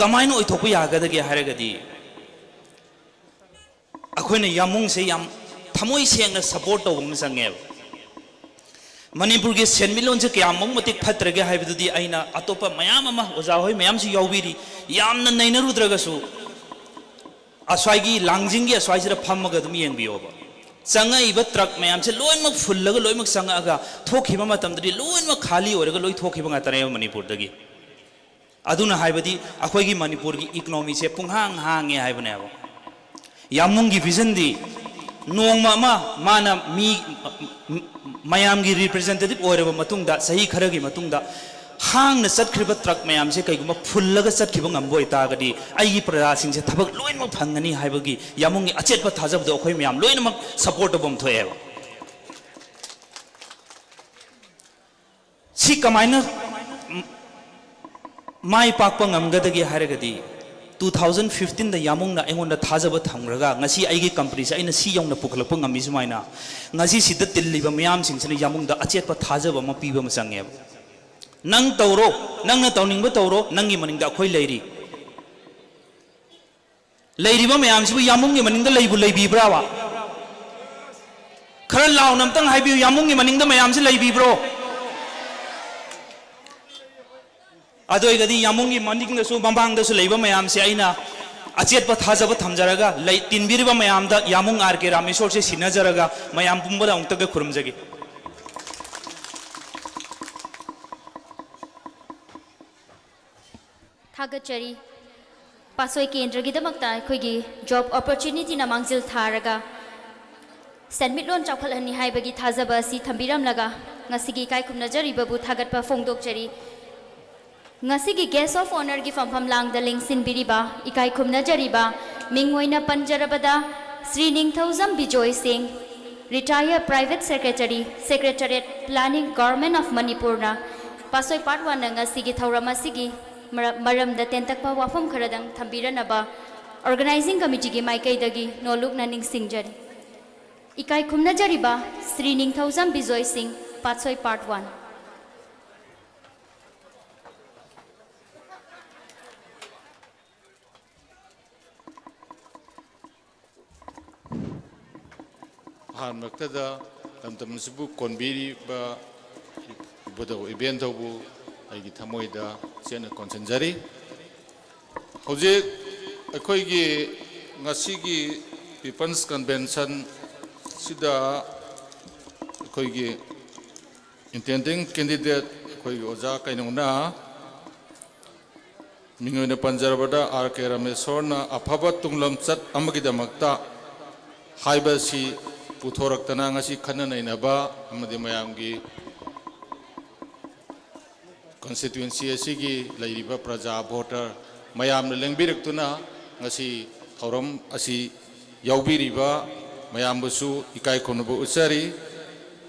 ꯀꯃꯥꯏꯅ ꯑꯣꯏꯊꯣꯛꯄ ꯌꯥꯒꯗꯒꯦ ꯍꯥꯏꯔꯒꯗꯤ, ꯑꯩꯈꯣꯏꯅ ꯌꯥꯝꯃꯨꯡꯁꯦ ꯌꯥꯝ ꯊꯃꯣꯏ ꯁꯦꯡꯅ ꯁꯄꯣꯔꯠ ꯇꯧꯕ ꯑꯃ ꯆꯪꯉꯦꯕ꯫ ꯃꯅꯤꯄꯨꯔꯒꯤ ꯁꯦꯟꯃꯤꯠꯂꯣꯟꯁꯦ ꯀꯌꯥꯃꯨꯛ ꯃꯇꯤꯛ ꯐꯠꯇ꯭ꯔꯒꯦ ꯍꯥꯏꯕꯗꯨꯗꯤ ꯑꯩꯅ ꯑꯇꯣꯞꯄ ꯃꯌꯥꯝ ꯑꯃ, ꯑꯣꯖꯥ ꯍꯣꯏ ꯃꯌꯥꯝꯁꯨ ꯌꯥꯎꯕꯤꯔꯤ, ꯌꯥꯝꯅ ꯅꯩꯅꯔꯨꯗ꯭ꯔꯒꯁꯨ, ꯑꯁ꯭ꯋꯥꯏꯒꯤ ꯂꯥꯡꯖꯤꯡꯒꯤ ꯑꯁ꯭ꯋꯥꯏꯁꯤꯗ ꯐꯝꯃꯒ ꯑꯗꯨꯝ ꯌꯦꯡꯕꯤꯌꯣꯕ꯫ ꯆꯪꯉꯛꯏꯕ ꯇ꯭ꯔꯛ ꯃꯌꯥꯝꯁꯦ ꯂꯣꯏꯅꯃꯛ ꯐꯨꯜꯂꯒ ꯂꯣꯏꯅꯃꯛ ꯆꯪꯉꯛꯑꯒ, ꯊꯣꯛꯈꯤꯕ ꯃꯇꯝꯗꯗꯤ ꯂꯣꯏꯅꯃꯛ ꯈꯥꯂꯤ ꯑꯣꯏꯔꯒ ꯂꯣꯏ ꯊꯣꯛꯈꯤꯕ ꯉꯥꯛꯇꯅꯦꯕ ꯃꯅꯤꯄꯨꯔꯗꯒꯤ꯫ ꯑꯗꯨꯅ ꯍꯥꯏꯕꯗꯤ, ꯑꯩꯈꯣꯏꯒꯤ ꯃꯅꯤꯄꯨꯔꯒꯤ ꯏꯀꯣꯅꯣꯃꯤꯁꯦ ꯄꯨꯡꯍꯥꯡ ꯍꯥꯡꯉꯦ ꯍꯥꯏꯕꯅꯦꯕ꯫ ꯌꯥꯝꯕꯨꯡꯒꯤ ꯚꯤꯖꯟꯗꯤ, ꯅꯣꯡꯃ ꯑꯃ ꯃꯥꯅ ꯃꯤ, ꯃꯌꯥꯝꯒꯤ ꯔꯤꯄ꯭ꯔꯖꯦꯟꯇꯦꯇꯤꯚ ꯑꯣꯏꯔꯕ ꯃꯇꯨꯡꯗ, ꯆꯍꯤ ꯈꯔꯒꯤ ꯃꯇꯨꯡꯗ ꯍꯥꯡꯅ ꯆꯠꯈ꯭ꯔꯤꯕ ꯇ꯭ꯔꯛ ꯃꯌꯥꯝꯁꯦ ꯀꯩꯒꯨꯝꯕ ꯐꯨꯜꯂꯒ ꯆꯠꯈꯤꯕ ꯉꯝꯕ ꯑꯣꯏꯇꯥꯔꯒꯗꯤ, ꯑꯩꯒꯤ ꯄ꯭ꯔꯖꯥꯁꯤꯡꯁꯦ ꯊꯕꯛ ꯂꯣꯏꯅꯃꯛ ꯐꯪꯒꯅꯤ ꯍꯥꯏꯕꯒꯤ ꯌꯥꯝꯕꯨꯡꯒꯤ ꯑꯆꯦꯠꯄ ꯊꯥꯖꯕꯗꯣ ꯑꯩꯈꯣꯏ ꯃꯌꯥꯝ ꯂꯣꯏꯅꯃꯛ ꯁꯄꯣꯔꯠ ꯇꯧꯐꯝ ꯊꯣꯛꯑꯦꯕ꯫ ꯁꯤ ꯀꯃꯥꯏꯅ ꯃꯥꯏ ꯄꯥꯛꯄ ꯉꯝꯒꯗꯒꯦ ꯍꯥꯏꯔꯒꯗꯤ, ꯇꯨ ꯊꯥꯎꯖꯟ ꯐꯤꯐꯇꯤꯟꯗ ꯌꯥꯝꯕꯨꯡꯅ ꯑꯩꯉꯣꯟꯗ ꯊꯥꯖꯕ ꯊꯝꯈ꯭ꯔꯒ, ꯉꯁꯤ ꯑꯩꯒꯤ ꯀꯝꯄꯅꯤꯁꯦ ꯑꯩꯅ ꯁꯤ ꯌꯧꯅ ꯄꯨꯈꯠꯂꯛꯄ ꯉꯝꯃꯤ ꯁꯨꯃꯥꯏꯅ, ꯉꯁꯤ ꯁꯤꯗ ꯇꯤꯜꯂꯤꯕ ꯃꯤꯌꯥꯝꯁꯤꯡꯁꯤꯅ ꯌꯥꯝꯕꯨꯡꯗ ꯑꯆꯦꯠꯄ ꯊꯥꯖꯕ ꯑꯃ ꯄꯤꯕ ꯑꯃ ꯆꯪꯉꯦꯕ꯫ ꯅꯪ ꯇꯧꯔꯣ, ꯅꯪꯅ ꯇꯧꯅꯤꯡꯕ ꯇꯧꯔꯣ, ꯅꯪꯒꯤ ꯃꯅꯤꯡꯗ ꯑꯩꯈꯣꯏ ꯂꯩꯔꯤ꯫ ꯂꯩꯔꯤꯕ ꯃꯌꯥꯝꯁꯤꯕꯨ ꯌꯥꯝꯕꯨꯡꯒꯤ ꯃꯅꯤꯡꯗ ꯂꯩꯕꯨ ꯂꯩꯕꯤꯕ꯭ꯔꯥꯕ? ꯈꯔ ꯂꯥꯎꯅ ꯑꯝꯇꯪ ꯍꯥꯏꯕꯤꯌꯨ, ꯌꯥꯝꯕꯨꯡꯒꯤ ꯃꯅꯤꯡꯗ ꯃꯌꯥꯝꯁꯤ ꯂꯩꯕꯤꯕ꯭ꯔꯣ? ꯑꯗꯨ ꯑꯣꯏꯔꯒꯗꯤ ꯌꯥꯝꯕꯨꯡꯒꯤ ꯃꯅꯤꯡꯗꯁꯨ ꯃꯃꯥꯡꯗꯁꯨ ꯂꯩꯕ ꯃꯌꯥꯝꯁꯦ ꯑꯩꯅ ꯑꯆꯦꯠꯄ ꯊꯥꯖꯕ ꯊꯝꯖꯔꯒ, ꯂꯩ, ꯇꯤꯟꯕꯤꯔꯤꯕ ꯃꯌꯥꯝꯗ ꯌꯥꯝꯕꯨꯡ ꯑꯥꯔ ꯀꯦ ꯔꯥꯃꯦꯁꯣꯔꯁꯦ ꯁꯤꯟꯅꯖꯔꯒ, ꯃꯌꯥꯝ ꯄꯨꯝꯕꯗ ꯑꯃꯨꯛꯇꯒ ꯈꯨꯔꯨꯝꯖꯒꯦ꯫ ꯊꯥꯒꯠꯆꯔꯤ꯫ ꯄꯥꯠꯁꯣꯏ ꯀꯦꯟꯗ꯭ꯔꯒꯤꯗꯃꯛꯇ ꯑꯩꯈꯣꯏꯒꯤ ꯖꯣꯕ ꯑꯣꯄꯣꯔꯆꯨꯅꯤꯇꯤꯅ ꯃꯥꯡꯖꯤꯜ ꯊꯥꯔꯒ ꯁꯦꯟꯃꯤꯠꯂꯣꯟ ꯆꯥꯎꯈꯠꯍꯟꯅꯤ ꯍꯥꯏꯕꯒꯤ ꯊꯥꯖꯕ ꯑꯁꯤ ꯊꯝꯕꯤꯔꯝꯂꯒ, ꯉꯁꯤꯒꯤ ꯏꯀꯥꯏ ꯈꯨꯝꯅꯖꯔꯤꯕꯕꯨ ꯊꯥꯒꯠꯄ ꯐꯣꯡꯗꯣꯛꯆꯔꯤ꯫ ꯉꯁꯤꯒꯤ ꯒꯦꯁ ꯑꯣꯐ ꯑꯣꯅꯔꯒꯤ ꯐꯝꯐꯝ ꯂꯥꯡꯗ ꯂꯦꯡꯁꯤꯟꯕꯤꯔꯤꯕ, ꯏꯀꯥꯏ ꯈꯨꯝꯅꯖꯔꯤꯕ, ꯃꯤꯡ ꯑꯣꯏꯅ ꯄꯟꯖꯔꯕꯗ, Shri Ningthoujam Bijoy Singh, retired private secretary, secretariat planning, government of ꯃꯅꯤꯄꯨꯔꯅ ꯄꯥꯠꯁꯣꯏ ꯄꯥꯔꯠ ꯋꯥꯟꯅ ꯉꯁꯤꯒꯤ ꯊꯧꯔꯝ ꯑꯁꯤꯒꯤ ꯃꯔ-, ꯃꯔꯝꯗ ꯇꯦꯟꯇꯛꯄ ꯋꯥꯐꯝ ꯈꯔꯗꯪ ꯊꯝꯕꯤꯔꯅꯕ ꯑꯣꯔꯒꯅꯥꯏꯖꯤꯡ ꯀꯃꯤꯇꯤꯒꯤ ꯃꯥꯏꯀꯩꯗꯒꯤ ꯅꯣꯜꯂꯨꯛꯅ ꯅꯤꯡꯁꯤꯡꯖꯔꯤ꯫ ꯏꯀꯥꯏ ꯈꯨꯝꯅꯖꯔꯤꯕ ꯁ꯭ꯔꯤ ꯅꯤꯡꯊꯧꯖꯝ ꯕꯤꯖꯣꯏ ꯁꯤꯡ, ꯄꯥꯠꯁꯣꯏ ꯄꯥꯔꯠ ꯋꯥꯟ꯫ ꯑꯍꯥꯟꯕꯃꯛꯇꯗ ꯂꯝꯗꯝ ꯑꯁꯤꯕꯨ ꯀꯣꯟꯕꯤꯔꯤꯕ ꯏꯕꯨꯙꯧ ꯏꯕꯦꯟ ꯙꯧꯕꯨ ꯑꯩꯒꯤ ꯊꯃꯣꯏꯗ ꯆꯦꯠꯅ ꯀꯣꯟꯁꯤꯟꯖꯔꯤ꯫ ꯍꯧꯖꯤꯛ ꯑꯩꯈꯣꯏꯒꯤ ꯉꯁꯤꯒꯤ People's Convention ꯁꯤꯗ ꯑꯩꯈꯣꯏꯒꯤ intending candidate ꯑꯩꯈꯣꯏꯒꯤ ꯑꯣꯖꯥ ꯀꯩꯅꯧꯅ ꯃꯤꯡ ꯑꯣꯏꯅ ꯄꯟꯖꯔꯕꯗ ꯑꯥꯔ ꯀꯦ ꯔꯥꯃꯦꯁꯣꯔꯅ ꯑꯐꯕ ꯇꯨꯡꯂꯝꯆꯠ ꯑꯃꯒꯤꯗꯃꯛꯇ ꯍꯥꯏꯕ ꯑꯁꯤ ꯄꯨꯊꯣꯔꯛꯇꯅ ꯉꯁꯤ ꯈꯟꯅ ꯅꯩꯅꯕ ꯑꯃꯗꯤ ꯃꯌꯥꯝꯒꯤ constituency ꯑꯁꯤꯒꯤ ꯂꯩꯔꯤꯕ ꯄ꯭ꯔꯖꯥ voter ꯃꯌꯥꯝꯅ ꯂꯦꯡꯕꯤꯔꯛꯇꯨꯅ ꯉꯁꯤ ꯊꯧꯔꯝ ꯑꯁꯤ ꯌꯥꯎꯕꯤꯔꯤꯕ ꯃꯌꯥꯝꯕꯨꯁꯨ ꯏꯀꯥꯏ ꯈꯨꯝꯅꯕ ꯎꯠꯆꯔꯤ꯫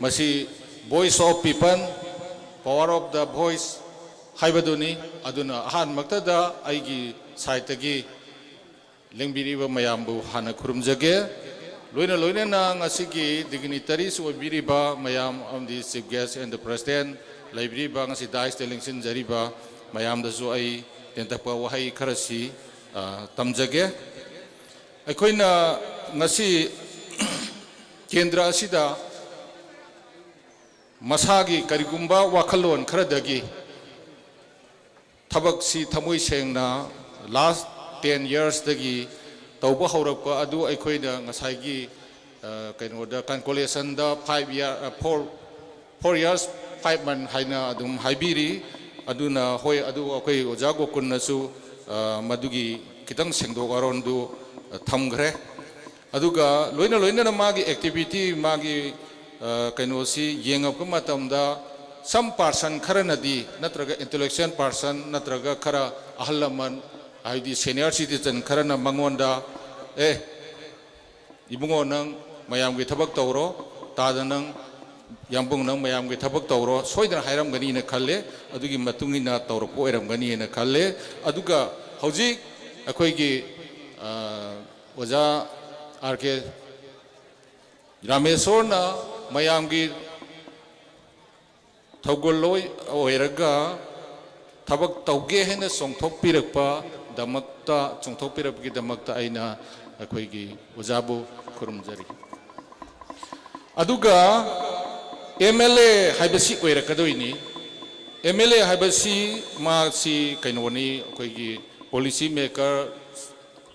ꯃꯁꯤ Voice of People, Power of the Voice ꯍꯥꯏꯕꯗꯨꯅꯤ꯫ ꯑꯗꯨꯅ ꯑꯍꯥꯟꯕꯃꯛꯇꯗ ꯑꯩꯒꯤ sideꯇꯒꯤ ꯂꯦꯡꯕꯤꯔꯤꯕ ꯃꯌꯥꯝꯕꯨ ꯍꯥꯟꯅ ꯈꯨꯔꯨꯝꯖꯒꯦ꯫ ꯂꯣꯏꯅ ꯂꯣꯏꯅꯅ ꯉꯁꯤꯒꯤ dignitaries ꯑꯣꯏꯕꯤꯔꯤꯕ ꯃꯌꯥꯝ ꯑꯃꯗꯤ Chief Guest and the President ꯂꯩꯕꯤꯔꯤꯕ ꯉꯁꯤ daisꯇ ꯂꯦꯡꯁꯤꯟꯖꯔꯤꯕ ꯃꯌꯥꯝꯗꯁꯨ ꯑꯩ ꯇꯦꯟꯇꯛꯄ ꯋꯥꯍꯩ ꯈꯔꯁꯤ, ꯑ, ꯇꯝꯖꯒꯦ꯫ ꯑꯩꯈꯣꯏꯅ ꯉꯁꯤ ꯀꯦꯟꯗ꯭ꯔ ꯑꯁꯤꯗ ꯃꯁꯥꯒꯤ ꯀꯔꯤꯒꯨꯝꯕ ꯋꯥꯈꯜꯂꯣꯟ ꯈꯔꯗꯒꯤ ꯊꯕꯛꯁꯤ ꯊꯃꯣꯏ ꯁꯦꯡꯅ last ten yearsꯇꯒꯤ ꯇꯧꯕ ꯍꯧꯔꯛꯄ ꯑꯗꯨ ꯑꯩꯈꯣꯏꯅ ꯉꯁꯥꯏꯒꯤ, ꯑ, ꯀꯩꯅꯣꯗ conclusionꯗ five year, ꯑ, four, four years five month ꯍꯥꯏꯅ ꯑꯗꯨꯝ ꯍꯥꯏꯕꯤꯔꯤ꯫ ꯑꯗꯨꯅ ꯍꯣꯏ, ꯑꯗꯨ ꯑꯩꯈꯣꯏ ꯑꯣꯖꯥ ꯒꯣꯀꯨꯜꯅꯁꯨ, ꯑ, ꯃꯗꯨꯒꯤ ꯈꯤꯇꯪ ꯁꯦꯡꯗꯣꯛ ꯋꯥꯔꯣꯟꯗꯨ, ꯑ, ꯊꯝꯈ꯭ꯔꯦ꯫ ꯑꯗꯨꯒ ꯂꯣꯏꯅ ꯂꯣꯏꯅꯅ ꯃꯥꯒꯤ activity, ꯃꯥꯒꯤ, ꯑ, ꯀꯩꯅꯣꯁꯤ ꯌꯦꯡꯉꯛꯄ ꯃꯇꯝꯗ some person ꯈꯔꯅꯗꯤ ꯅꯠꯇ꯭ꯔꯒ intellectual person ꯅꯠꯇ꯭ꯔꯒ ꯈꯔ ꯑꯍꯜ ꯂꯃꯟ ꯍꯥꯏꯗꯤ senior citizen ꯈꯔꯅ ꯃꯉꯣꯟꯗ, "ꯑꯦ, ꯏꯕꯨꯡꯉꯣ, ꯅꯪ ꯃꯌꯥꯝꯒꯤ ꯊꯕꯛ ꯇꯧꯔꯣ, ꯇꯥꯗ, ꯅꯪ, ꯌꯥꯝꯕꯨꯡ, ꯅꯪ ꯃꯌꯥꯝꯒꯤ ꯊꯕꯛ ꯇꯧꯔꯣ", ꯁꯣꯏꯗꯅ ꯍꯥꯏꯔꯝꯒꯅꯤꯅ ꯈꯜꯂꯦ꯫ ꯑꯗꯨꯒꯤ ꯃꯇꯨꯡ ꯏꯟꯅ ꯇꯧꯔꯛꯄ ꯑꯣꯏꯔꯝꯒꯅꯤꯅ ꯈꯜꯂꯦ꯫ ꯑꯗꯨꯒ ꯍꯧꯖꯤꯛ ꯑꯩꯈꯣꯏꯒꯤ, ꯑ, ꯑꯣꯖꯥ ꯑꯥꯔ ꯀꯦ ꯔꯥꯃꯦꯁꯣꯔꯅ ꯃꯌꯥꯝꯒꯤ ꯊꯧꯒꯜꯂꯣꯏ ꯑꯣꯏꯔꯒ ꯊꯕꯛ ꯇꯧꯒꯦ ꯍꯥꯏꯅ ꯆꯣꯡꯊꯣꯛꯄꯤꯔꯛꯄꯗꯃꯛꯇ, ꯆꯣꯡꯊꯣꯛꯄꯤꯔꯛꯄꯒꯤꯗꯃꯛꯇ ꯑꯩꯅ ꯑꯩꯈꯣꯏꯒꯤ ꯑꯣꯖꯥꯕꯨ ꯈꯨꯔꯨꯝꯖꯔꯤ꯫ ꯑꯗꯨꯒ ꯑꯦꯝ ꯑꯦꯜ ꯑꯦ ꯍꯥꯏꯕꯁꯤ ꯑꯣꯏꯔꯛꯀꯗꯣꯏꯅꯤ꯫ ꯑꯦꯝ ꯑꯦꯜ ꯑꯦ ꯍꯥꯏꯕꯁꯤ ꯃꯥꯁꯤ ꯀꯩꯅꯣꯅꯤ, ꯑꯩꯈꯣꯏꯒꯤ ꯄꯣꯂꯤꯁꯤ ꯃꯦꯀꯔ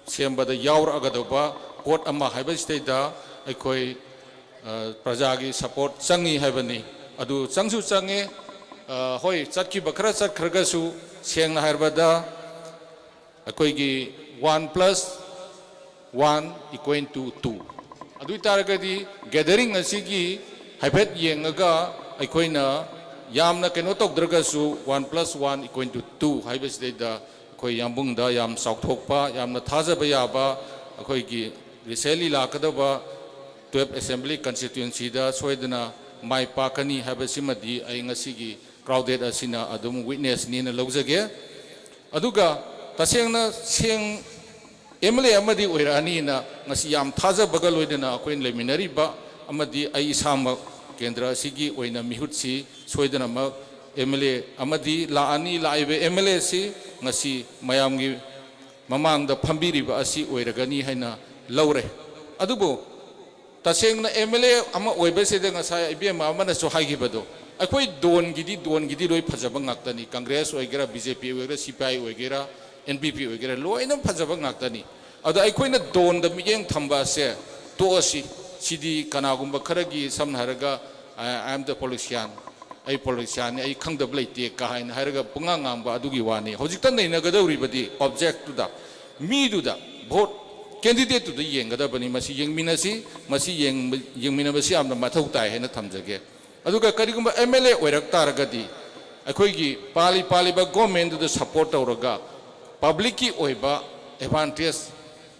ꯁꯦꯝꯕꯗ ꯌꯥꯎꯔꯛꯑꯒꯗꯧꯕ ꯄꯣꯠ ꯑꯃ ꯍꯥꯏꯕꯁꯤꯗꯩꯗ ꯑꯩꯈꯣꯏ, ꯑ, ꯄ꯭ꯔꯖꯥꯒꯤ ꯁꯄꯣꯔꯠ ꯆꯪꯉꯤ ꯍꯥꯏꯕꯅꯤ꯫ ꯑꯗꯨ ꯆꯪꯁꯨ ꯆꯪꯉꯦ꯫ ꯑ, ꯍꯣꯏ, ꯆꯠꯈꯤꯕ ꯈꯔ ꯆꯠꯈ꯭ꯔꯒꯁꯨ, ꯁꯦꯡꯅ ꯍꯥꯏꯔꯕꯗ, ꯑꯩꯈꯣꯏꯒꯤ one plus one equal to two꯫ ꯑꯗꯨ ꯑꯣꯏ ꯇꯥꯔꯒꯗꯤ gathering ꯑꯁꯤꯒꯤ ꯍꯥꯏꯐꯦꯠ ꯌꯦꯡꯉꯒ, ꯑꯩꯈꯣꯏꯅ ꯌꯥꯝꯅ ꯀꯩꯅꯣ ꯇꯧꯗ꯭ꯔꯒꯁꯨ, one plus one equal to two ꯍꯥꯏꯕꯁꯤꯗꯩꯗ ꯑꯩꯈꯣꯏ ꯌꯥꯝꯕꯨꯡꯗ ꯌꯥꯝ ꯆꯥꯎꯊꯣꯛꯄ, ꯌꯥꯝꯅ ꯊꯥꯖꯕ ꯌꯥꯕ, ꯑꯩꯈꯣꯏꯒꯤ recently ꯂꯥꯛꯀꯗꯕ twelve assembly constituencyꯗ ꯁꯣꯏꯗꯅ ꯃꯥꯏ ꯄꯥꯛꯀꯅꯤ ꯍꯥꯏꯕꯁꯤꯃꯗꯤ ꯑꯩ ꯉꯁꯤꯒꯤ crowd ꯑꯁꯤꯅ ꯑꯗꯨꯝ witnessꯅꯤꯅ ꯂꯧꯖꯒꯦ꯫ ꯑꯗꯨꯒ ꯇꯁꯦꯡꯅ ꯁꯦꯡ-, ꯑꯦꯝ ꯑꯦꯜ ꯑꯦ ꯑꯃꯗꯤ ꯑꯣꯏꯔꯛꯑꯅꯤꯅ ꯉꯁꯤ ꯌꯥꯝ ꯊꯥꯖꯕꯒ ꯂꯣꯏꯅꯅ ꯑꯩꯈꯣꯏꯅ ꯂꯩꯃꯤꯟꯅꯔꯤꯕ ꯑꯃꯗꯤ ꯑꯩ ꯏꯁꯥꯃꯛ ꯀꯦꯟꯗ꯭ꯔ ꯑꯁꯤꯒꯤ ꯑꯣꯏꯅ ꯃꯤꯍꯨꯠꯁꯤ ꯁꯣꯏꯗꯅꯃꯛ ꯑꯦꯝ ꯑꯦꯜ ꯑꯦ ꯑꯃꯗꯤ ꯂꯥꯛꯑꯅꯤ꯫ ꯂꯥꯛꯏꯕ ꯑꯦꯝ ꯑꯦꯜ ꯑꯦꯁꯤ ꯉꯁꯤ ꯃꯌꯥꯝꯒꯤ ꯃꯃꯥꯡꯗ ꯐꯝꯕꯤꯔꯤꯕ ꯑꯁꯤ ꯑꯣꯏꯔꯒꯅꯤ ꯍꯥꯏꯅ ꯂꯧꯔꯦ꯫ ꯑꯗꯨꯕꯨ ꯇꯁꯦꯡꯅ ꯑꯦꯝ ꯑꯦꯜ ꯑꯦ ꯑꯃ ꯑꯣꯏꯕꯁꯤꯗ ꯉꯁꯥꯏ ꯏꯕꯦꯝꯃ ꯑꯃꯅꯁꯨ ꯍꯥꯏꯈꯤꯕꯗꯣ, ꯑꯩꯈꯣꯏ ꯗꯣꯟꯒꯤꯗꯤ, ꯗꯣꯟꯒꯤꯗꯤ ꯂꯣꯏ ꯐꯖꯕ ꯉꯥꯛꯇꯅꯤ꯫ ꯀꯪꯒ꯭ꯔꯦꯁ ꯑꯣꯏꯒꯦꯔꯥ, ꯕꯤ ꯖꯦ ꯄꯤ ꯑꯣꯏꯒꯦꯔꯥ, ꯁꯤ ꯄꯤ ꯑꯥꯏ ꯑꯣꯏꯒꯦꯔꯥ, ꯑꯦꯟ ꯄꯤ ꯄꯤ ꯑꯣꯏꯒꯦꯔꯥ, ꯂꯣꯏꯅ ꯐꯖꯕ ꯉꯥꯛꯇꯅꯤ꯫ ꯑꯗꯣ ꯑꯩꯈꯣꯏꯅ ꯗꯣꯟꯗ ꯃꯤꯠꯌꯦꯡ ꯊꯝꯕ ꯑꯁꯦ ꯇꯣꯛꯑꯁꯤ꯫ ꯁꯤꯗꯤ ꯀꯅꯥꯒꯨꯝꯕ ꯈꯔꯒꯤ, ꯁꯝꯅ ꯍꯥꯏꯔꯒ, "I am the politician, ꯑꯩ ꯄꯣꯂꯤꯇꯤꯁꯤꯌꯥꯟꯅꯤ, ꯑꯩ ꯈꯪꯗꯕ ꯂꯩꯇꯦ" ꯀ ꯍꯥꯏꯅ ꯍꯥꯏꯔꯒ ꯄꯨꯡꯉꯥꯡ ꯉꯥꯡꯕ ꯑꯗꯨꯒꯤ ꯋꯥꯅꯤ꯫ ꯍꯧꯖꯤꯛꯇ ꯅꯩꯅꯒꯗꯧꯔꯤꯕꯗꯤ objectꯇꯨꯗ, ꯃꯤꯗꯨꯗ, vote candidateꯇꯨꯗ ꯌꯦꯡꯒꯗꯕꯅꯤ꯫ ꯃꯁꯤ ꯌꯦꯡꯃꯤꯟꯅꯁꯤ, ꯃꯁꯤ ꯌꯦꯡꯕ-, ꯌꯦꯡꯃꯤꯟꯅꯕꯁꯤ ꯌꯥꯝꯅ ꯃꯊꯧ ꯇꯥꯏ ꯍꯥꯏꯅ ꯊꯝꯖꯒꯦ꯫ ꯑꯗꯨꯒ ꯀꯔꯤꯒꯨꯝꯕ ꯑꯦꯝ ꯑꯦꯜ ꯑꯦ ꯑꯣꯏꯔꯛ ꯇꯥꯔꯒꯗꯤ, ꯑꯩꯈꯣꯏꯒꯤ ꯄꯥꯜꯂꯤ ꯄꯥꯜꯂꯤꯕ governmentꯗꯨꯗ support ꯇꯧꯔꯒ publicꯀꯤ ꯑꯣꯏꯕ advantage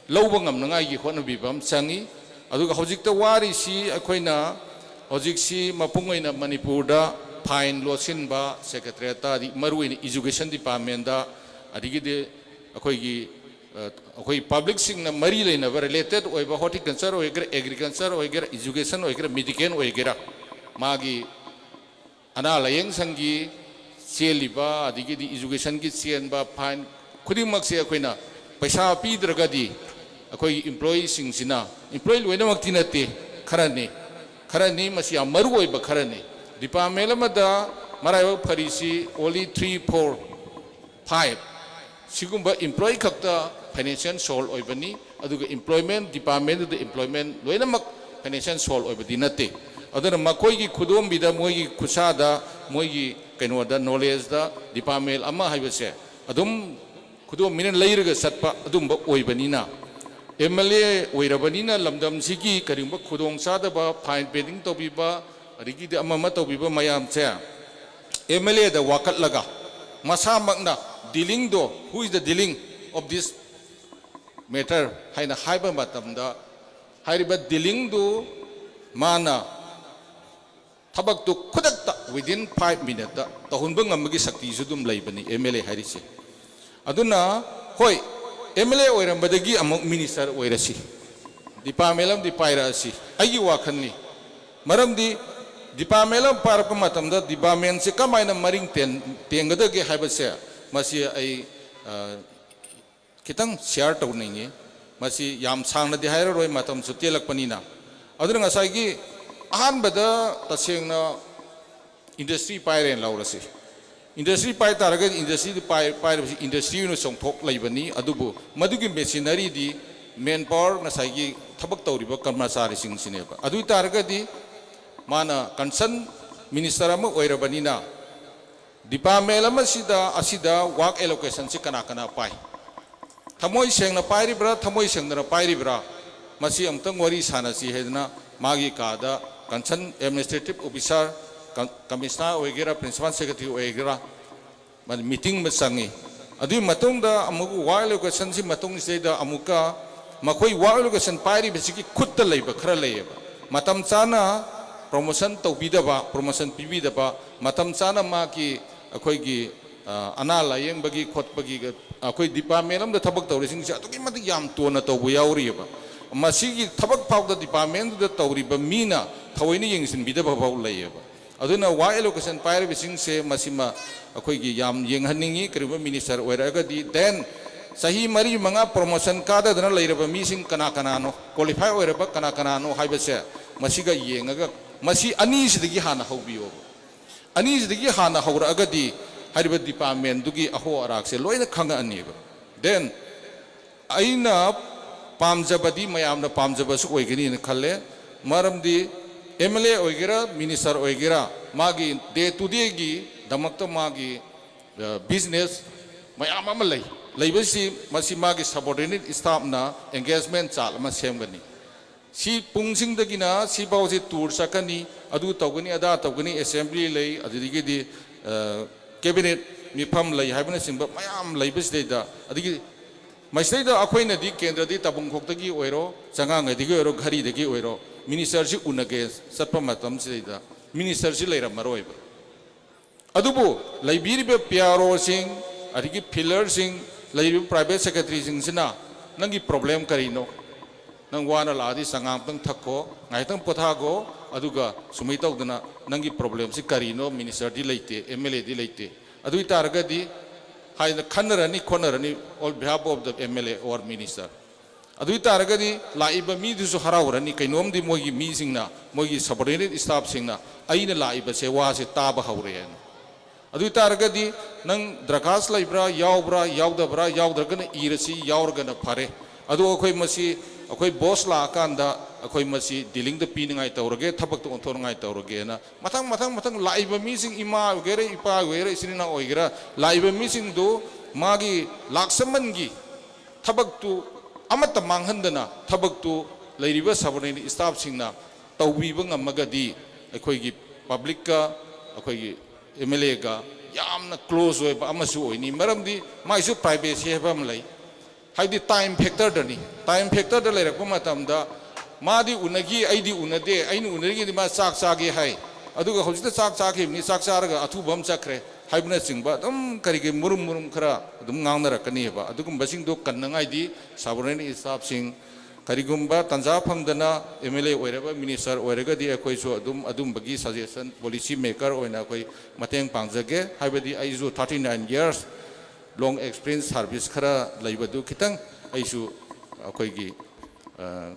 ꯂꯧꯕ ꯉꯝꯅꯉꯥꯏꯒꯤ ꯍꯣꯠꯅꯕꯤꯕ ꯑꯃ ꯆꯪꯉꯤ꯫ ꯑꯗꯨꯒ ꯍꯧꯖꯤꯛꯇ ꯋꯥꯔꯤꯁꯤ ꯑꯩꯈꯣꯏꯅ ꯍꯧꯖꯤꯛꯁꯤ ꯃꯄꯨꯡ ꯑꯣꯏꯅ ꯃꯅꯤꯄꯨꯔꯗ fine ꯂꯣꯠꯁꯤꯟꯕ, secretariatꯇ, ꯑꯗꯒꯤ ꯃꯔꯨꯑꯣꯏꯅ education departmentꯇ, ꯑꯗꯒꯤꯗꯤ ꯑꯩꯈꯣꯏꯒꯤ, ꯑ, ꯑꯩꯈꯣꯏ publicꯁꯤꯡꯅ ꯃꯔꯤ ꯂꯩꯅꯕ related ꯑꯣꯏꯕ, horticulture ꯑꯣꯏꯒꯦꯔꯥ, agriculture ꯑꯣꯏꯒꯦꯔꯥ, education ꯑꯣꯏꯒꯦꯔꯥ, medical ꯑꯣꯏꯒꯦꯔꯥ, ꯃꯥꯒꯤ ꯑꯅꯥ ꯂꯥꯌꯦꯡ ꯁꯪꯒꯤ ꯆꯦꯜꯂꯤꯕ, ꯑꯗꯒꯤꯗꯤ educationꯒꯤ ꯆꯦꯟꯕ, fine ꯈꯨꯗꯤꯡꯃꯛꯁꯦ ꯑꯩꯈꯣꯏꯅ ꯄꯩꯁꯥ ꯄꯤꯗ꯭ꯔꯒꯗꯤ ꯑꯩꯈꯣꯏꯒꯤ employeeꯁꯤꯡꯁꯤꯅ, employee ꯂꯣꯏꯅꯃꯛꯇꯤ ꯅꯠꯇꯦ, ꯈꯔꯅꯤ, ꯈꯔꯅꯤ, ꯃꯁꯤ ꯌꯥꯝ ꯃꯔꯨ ꯑꯣꯏꯕ ꯈꯔꯅꯤ꯫ Department ꯑꯃꯗ ꯃꯔꯥꯏꯕꯛ ꯐꯔꯤꯁꯤ only three, four, five ꯁꯤꯒꯨꯝꯕ employee ꯈꯛꯇ financial source ꯑꯣꯏꯕꯅꯤ, ꯑꯗꯨꯒ employment department ꯗꯨꯗ employment ꯂꯣꯏꯅꯃꯛ financial source ꯑꯣꯏꯕꯗꯤ ꯅꯠꯇꯦ꯫ ꯑꯗꯨꯅ ꯃꯈꯣꯏꯒꯤ ꯈꯨꯗꯣꯝꯕꯤꯗ, ꯃꯣꯏꯒꯤ ꯈꯨꯠꯁꯥꯗ, ꯃꯣꯏꯒꯤ ꯀꯩꯅꯣꯗ, knowledge ꯗ department ꯑꯃ ꯍꯥꯏꯕꯁꯦ ꯑꯗꯨꯝ ꯈꯨꯗꯣꯝꯕꯤꯅ ꯂꯩꯔꯒ ꯆꯠꯄ ꯑꯗꯨꯝꯕ ꯑꯣꯏꯕꯅꯤꯅ, M L A ꯑꯣꯏꯔꯕꯅꯤꯅ ꯂꯝꯗꯝꯁꯤꯒꯤ ꯀꯔꯤꯒꯨꯝꯕ ꯈꯨꯗꯣꯡꯆꯥꯗꯕ, fine paying ꯇꯧꯕꯤꯕ, ꯑꯗꯒꯤꯗꯤ ꯑꯃ ꯑꯃ ꯇꯧꯕꯤꯕ ꯃꯌꯥꯝꯁꯦ M L A the ꯋꯥꯀꯠꯂꯒ ꯃꯁꯥꯃꯛꯅ dealing ꯗꯣ, who is the dealing of this matter ꯍꯥꯏꯅ ꯍꯥꯏꯕ ꯃꯇꯝꯗ, ꯍꯥꯏꯔꯤꯕ dealing ꯗꯨ ꯃꯥꯅ ꯊꯕꯛꯇꯨ ꯈꯨꯗꯛꯇ within five minute ꯇ ꯇꯧꯍꯟꯕ ꯉꯝꯕꯒꯤ ꯁꯛꯇꯤꯁꯨ ꯑꯗꯨꯝ ꯂꯩꯕꯅꯤ M L A ꯍꯥꯏꯔꯤꯁꯦ꯫ ꯑꯗꯨꯅ ꯍꯣꯏ, M L A ꯑꯣꯏꯔꯝꯕꯗꯒꯤ ꯑꯃꯨꯛ minister ꯑꯣꯏꯔꯁꯤ, department ꯑꯃꯗꯤ ꯄꯥꯏꯔꯛꯑꯁꯤ, ꯑꯩꯒꯤ ꯋꯥꯈꯜꯅꯤ꯫ ꯃꯔꯝꯗꯤ department ꯑꯃ ꯄꯥꯏꯔꯛꯄ ꯃꯇꯝꯗ department ꯁꯦ ꯀꯃꯥꯏꯅ ꯃꯔꯤꯡ ꯇꯦꯟ-, ꯇꯦꯟꯒꯗꯒꯦ ꯍꯥꯏꯕꯁꯦ, ꯃꯁꯤ ꯑꯩ, ꯑ, ꯈꯤꯇꯪ share ꯇꯧꯅꯤꯡꯉꯤ꯫ ꯃꯁꯤ ꯌꯥꯝ ꯁꯥꯡꯅꯗꯤ ꯍꯥꯏꯔꯔꯣꯏ, ꯃꯇꯝꯁꯨ ꯇꯦꯜꯂꯛꯄꯅꯤꯅ꯫ ꯑꯗꯨꯅ ꯉꯁꯥꯏꯒꯤ ꯑꯍꯥꯟꯕꯗ ꯇꯁꯦꯡꯅ industry ꯄꯥꯏꯔꯦꯅ ꯂꯧꯔꯁꯤ꯫ Industry ꯄꯥꯏ ꯇꯥꯔꯒꯗꯤ industry ꯗꯨ ꯄꯥꯏ-, ꯄꯥꯏꯔꯤꯕꯁꯤ industry ꯑꯣꯏꯅ ꯆꯣꯡꯊꯣꯛ ꯂꯩꯕꯅꯤ, ꯑꯗꯨꯕꯨ ꯃꯗꯨꯒꯤ machinery ꯗꯤ manpower, ꯉꯁꯥꯏꯒꯤ ꯊꯕꯛ ꯇꯧꯔꯤꯕ ꯀꯔꯃꯆꯥꯔꯤꯁꯤꯡꯁꯤꯅꯦꯕ꯫ ꯑꯗꯨ ꯑꯣꯏ ꯇꯥꯔꯒꯗꯤ ꯃꯥꯅ concern minister ꯑꯃ ꯑꯣꯏꯔꯕꯅꯤꯅ, department ꯑꯃꯁꯤꯗ, ꯑꯁꯤꯗ work allocation ꯁꯤ ꯀꯅꯥ ꯀꯅꯥ ꯄꯥꯏ? ꯊꯃꯣꯏ ꯁꯦꯡꯅ ꯄꯥꯏꯔꯤꯕ꯭ꯔꯥ, ꯊꯃꯣꯏ ꯁꯦꯡꯗꯅ ꯄꯥꯏꯔꯤꯕ꯭ꯔꯥ? ꯃꯁꯤ ꯑꯃꯨꯛꯇꯪ ꯋꯥꯔꯤ ꯁꯥꯟꯅꯁꯤ ꯍꯥꯏꯗꯅ ꯃꯥꯒꯤ ꯀꯥꯗ concern administrative officer, ꯀ-, commissioner ꯑꯣꯏꯒꯦꯔꯥ, principal secretary ꯑꯣꯏꯒꯦꯔꯥ, ꯃꯥ meeting ꯑꯃ ꯆꯪꯉꯤ꯫ ꯑꯗꯨꯒꯤ ꯃꯇꯨꯡꯗ ꯑꯃꯨꯛ work allocation ꯁꯤ ꯃꯇꯨꯡꯁꯤꯗꯩꯗ ꯑꯃꯨꯛꯀ ꯃꯈꯣꯏ work allocation ꯄꯥꯏꯔꯤꯕꯁꯤꯒꯤ ꯈꯨꯠꯇ ꯂꯩꯕ ꯈꯔ ꯂꯩꯌꯦꯕ꯫ ꯃꯇꯝ ꯆꯥꯅ promotion ꯇꯧꯕꯤꯗꯕ, promotion ꯄꯤꯕꯤꯗꯕ, ꯃꯇꯝ ꯆꯥꯅ ꯃꯥꯒꯤ ꯑꯩꯈꯣꯏꯒꯤ, ꯑ, ꯑꯅꯥ ꯂꯥꯌꯦꯡꯕꯒꯤ ꯈꯣꯠꯄꯒꯤ, ꯑꯩꯈꯣꯏ department ꯑꯃꯗ ꯊꯕꯛ ꯇꯧꯔꯤꯁꯤꯡꯁꯦ ꯑꯗꯨꯛꯀꯤ ꯃꯇꯤꯛ ꯌꯥꯝ ꯇꯣꯟꯅ ꯇꯧꯕ ꯌꯥꯎꯔꯤꯑꯕ꯫ ꯃꯁꯤꯒꯤ ꯊꯕꯛ ꯐꯥꯎꯗ department ꯗꯨꯗ ꯇꯧꯔꯤꯕ ꯃꯤꯅ ꯊꯑꯣꯏꯅ ꯌꯦꯡꯁꯤꯟꯕꯤꯗꯕ ꯐꯥꯎ ꯂꯩꯌꯦꯕ꯫ ꯑꯗꯨꯅ work allocation ꯄꯥꯏꯔꯤꯕꯁꯤꯡꯁꯦ ꯃꯁꯤꯃ ꯑꯩꯈꯣꯏꯒꯤ ꯌꯥꯝ ꯌꯦꯡꯍꯟꯅꯤꯡꯉꯤ꯫ ꯀꯔꯤꯒꯨꯝꯕ minister ꯑꯣꯏꯔꯛꯑꯒꯗꯤ, then ꯆꯍꯤ ꯃꯔꯤ ꯃꯉꯥ promotion ꯀꯥꯗꯗꯅ ꯂꯩꯔꯕ ꯃꯤꯁꯤꯡ ꯀꯅꯥ ꯀꯅꯥꯅꯣ, qualify ꯑꯣꯏꯔꯕ ꯀꯅꯥ ꯀꯅꯥꯅꯣ ꯍꯥꯏꯕꯁꯦ ꯃꯁꯤꯒ ꯌꯦꯡꯉꯒ ꯃꯁꯤ ꯑꯅꯤꯁꯤꯗꯒꯤ ꯍꯥꯟꯅ ꯍꯧꯕꯤꯌꯣꯕ꯫ ꯑꯅꯤꯁꯤꯗꯒꯤ ꯍꯥꯟꯅ ꯍꯧꯔꯛꯑꯒꯗꯤ ꯍꯥꯏꯔꯤꯕ departmentꯗꯨꯒꯤ ꯑꯍꯣ ꯑꯔꯥꯛꯁꯦ ꯂꯣꯏꯅ ꯈꯪꯉꯛꯑꯅꯦꯕ꯫ Then ꯑꯩꯅ ꯄꯥꯝꯖꯕꯗꯤ ꯃꯌꯥꯝꯅ ꯄꯥꯝꯖꯕꯁꯨ ꯑꯣꯏꯒꯅꯤꯅ ꯈꯜꯂꯦ꯫ ꯃꯔꯝꯗꯤ MLA ꯑꯣꯏꯒꯦꯔꯥ, minister ꯑꯣꯏꯒꯦꯔꯥ, ꯃꯥꯒꯤ day to dayꯒꯤ ꯗꯃꯛꯇ ꯃꯥꯒꯤ business ꯃꯌꯥꯝ ꯑꯃ ꯂꯩ꯫ ꯂꯩꯕꯁꯤ ꯃꯁꯤ ꯃꯥꯒꯤ subordinate staffꯅ engagement chart ꯑꯃ ꯁꯦꯝꯒꯅꯤ꯫ ꯁꯤ ꯄꯨꯡꯁꯤꯡꯗꯒꯤꯅ ꯁꯤꯐꯥꯎꯁꯤ tour ꯆꯠꯀꯅꯤ, ꯑꯗꯨ ꯇꯧꯒꯅꯤ, ꯑꯗꯥ ꯇꯧꯒꯅꯤ, assembly ꯂꯩ, ꯑꯗꯨꯗꯒꯤꯗꯤ cabinet ꯃꯤꯐꯝ ꯂꯩ ꯍꯥꯏꯕꯅꯆꯤꯡꯕ ꯃꯌꯥꯝ ꯂꯩꯕꯁꯤꯗꯩꯗ, ꯑꯗꯒꯤ ꯃꯁꯤꯗꯩꯗ ꯑꯩꯈꯣꯏꯅꯗꯤ ꯀꯦꯟꯗ꯭ꯔꯗꯤ ꯇꯥꯕꯨꯡꯈꯣꯛꯇꯒꯤ ꯑꯣꯏꯔꯣ, ꯆꯉꯥꯡꯉꯩꯗꯒꯤ ꯑꯣꯏꯔꯣ, ꯘꯔꯤꯗꯒꯤ ꯑꯣꯏꯔꯣ, ministerꯁꯤ ꯎꯅꯒꯦ ꯆꯠꯄ ꯃꯇꯝꯁꯤꯗꯩꯗ ministerꯁꯤ ꯂꯩꯔꯝꯃꯔꯣꯏꯕ꯫ ꯑꯗꯨꯕꯨ ꯂꯩꯕꯤꯔꯤꯕ PROꯁꯤꯡ, ꯑꯗꯒꯤ fieldꯁꯤꯡ, ꯂꯩꯔꯤꯕ private secretaryꯁꯤꯡꯁꯤꯅ ꯅꯪꯒꯤ problem ꯀꯔꯤꯅꯣ? ꯅꯪ ꯋꯥꯅ ꯂꯥꯛꯑꯗꯤ ꯆꯉꯥꯡꯇꯪ ꯊꯛꯈꯣ, ꯉꯥꯏꯍꯥꯛꯇꯪ ꯄꯣꯊꯥꯈꯣ, ꯑꯗꯨꯒ ꯁꯨꯃꯥꯏ ꯇꯧꯗꯅ ꯅꯪꯒꯤ problemꯁꯤ ꯀꯔꯤꯅꯣ ministerꯗꯤ ꯂꯩꯇꯦ, MLAꯗꯤ ꯂꯩꯇꯦ꯫ ꯑꯗꯨ ꯑꯣꯏ ꯇꯥꯔꯒꯗꯤ ꯍꯥꯏꯅ ꯈꯟꯅꯔꯅꯤ, ꯈꯣꯠꯅꯔꯅꯤ on behalf of the MLA or minister꯫ ꯑꯗꯨ ꯑꯣꯏ ꯇꯥꯔꯒꯗꯤ ꯂꯥꯛꯏꯕ ꯃꯤꯗꯨꯁꯨ ꯍꯔꯥꯎꯔꯅꯤ, ꯀꯩꯅꯣꯝꯗꯤ ꯃꯣꯏꯒꯤ ꯃꯤꯁꯤꯡꯅ, ꯃꯣꯏꯒꯤ subordinate staffꯁꯤꯡꯅ ꯑꯩꯅ ꯂꯥꯛꯏꯕꯁꯦ ꯋꯥꯁꯦ ꯇꯥꯕ ꯍꯧꯔꯦꯅ꯫ ꯑꯗꯨ ꯑꯣꯏ ꯇꯥꯔꯒꯗꯤ ꯅꯪ ꯗꯔꯈꯥꯁ ꯂꯩꯕ꯭ꯔꯥ, ꯌꯥꯎꯕ꯭ꯔꯥ, ꯌꯥꯎꯗꯕ꯭ꯔꯥ, ꯌꯥꯎꯗ꯭ꯔꯒꯅ ꯏꯔꯁꯤ, ꯌꯥꯎꯔꯒꯅ ꯐꯔꯦ꯫ ꯑꯗꯣ ꯑꯩꯈꯣꯏ ꯃꯁꯤ, ꯑꯩꯈꯣꯏ boss ꯂꯥꯛꯑꯀꯥꯟꯗ ꯑꯩꯈꯣꯏ ꯃꯁꯤ dealingꯗ ꯄꯤꯅꯤꯡꯉꯥꯏ ꯇꯧꯔꯒꯦ, ꯊꯕꯛꯇ ꯑꯣꯟꯊꯣꯛꯅꯤꯡꯉꯥꯏ ꯇꯧꯔꯒꯦꯅ ꯃꯊꯪ, ꯃꯊꯪ, ꯃꯊꯪ ꯂꯥꯛꯏꯕ ꯃꯤꯁꯤꯡ, ꯏꯃꯥ ꯑꯣꯏꯒꯦꯔꯥ, ꯏꯄꯥ ꯑꯣꯏꯒꯦꯔꯥ, ꯏꯆꯤꯟ ꯏꯅꯥꯎ ꯑꯣꯏꯒꯦꯔꯥ, ꯂꯥꯛꯏꯕ ꯃꯤꯁꯤꯡꯗꯨ ꯃꯥꯒꯤ ꯂꯥꯛꯆꯃꯟꯒꯤ ꯊꯕꯛꯇꯨ ꯑꯃꯠꯇ ꯃꯥꯡꯍꯟꯗꯅ ꯊꯕꯛꯇꯨ ꯂꯩꯔꯤꯕ subordinate staffꯁꯤꯡꯅ ꯇꯧꯕꯤꯕ ꯉꯝꯃꯒꯗꯤ ꯑꯩꯈꯣꯏꯒꯤ publicꯀ ꯑꯩꯈꯣꯏꯒꯤ MLAꯒ ꯌꯥꯝꯅ close ꯑꯣꯏꯕ ꯑꯃꯁꯨ ꯑꯣꯏꯅꯤ꯫ ꯃꯔꯝꯗꯤ ꯃꯥꯏꯁꯨ privacy ꯍꯥꯏꯕ ꯑꯃ ꯂꯩ꯫ ꯍꯥꯏꯕꯗꯤ time factorꯗꯅꯤ꯫ Time factorꯗ ꯂꯩꯔꯛꯄ ꯃꯇꯝꯗ ꯃꯥꯗꯤ ꯎꯅꯈꯤ, ꯑꯩꯗꯤ ꯎꯅꯗꯦ, ꯑꯩꯅ ꯎꯅꯔꯤꯉꯩꯗꯤ ꯃꯥ ꯆꯥꯛ ꯆꯥꯒꯦ ꯍꯥꯏ, ꯑꯗꯨꯒ ꯍꯧꯖꯤꯛꯇ ꯆꯥꯛ ꯆꯥꯈꯤꯕꯅꯤ, ꯆꯥꯛ ꯆꯥꯔꯒ ꯑꯊꯨꯕ ꯑꯃ ꯆꯠꯈ꯭ꯔꯦ ꯍꯥꯏꯕꯅꯆꯤꯡꯕ ꯑꯗꯨꯝ ꯀꯔꯤꯒꯤ ꯃꯨꯔꯨꯝ ꯃꯨꯔꯨꯝ ꯈꯔ ꯑꯗꯨꯝ ꯉꯥꯡꯅꯔꯛꯀꯅꯤꯕ꯫ ꯑꯗꯨꯒꯨꯝꯕꯁꯤꯡꯗꯣ ꯀꯟꯅꯉꯥꯏꯗꯤ subordinate staffꯁꯤꯡ, ꯀꯔꯤꯒꯨꯝꯕ ꯇꯥꯟꯖꯥ ꯐꯪꯗꯅ MLA ꯑꯣꯏꯔꯕ minister ꯑꯣꯏꯔꯒꯗꯤ ꯑꯩꯈꯣꯏꯁꯨ ꯑꯗꯨꯝ ꯑꯗꯨꯝꯕꯒꯤ suggestion, policy maker ꯑꯣꯏꯅ ꯑꯩꯈꯣꯏ ꯃꯇꯦꯡ ꯄꯥꯡꯖꯒꯦ꯫ ꯍꯥꯏꯕꯗꯤ ꯑꯩꯁꯨ thirty nine years long experience service ꯈꯔ ꯂꯩꯕꯗꯨ ꯈꯤꯇꯪ ꯑꯩꯁꯨ ꯑꯩꯈꯣꯏꯒꯤ, ꯑ,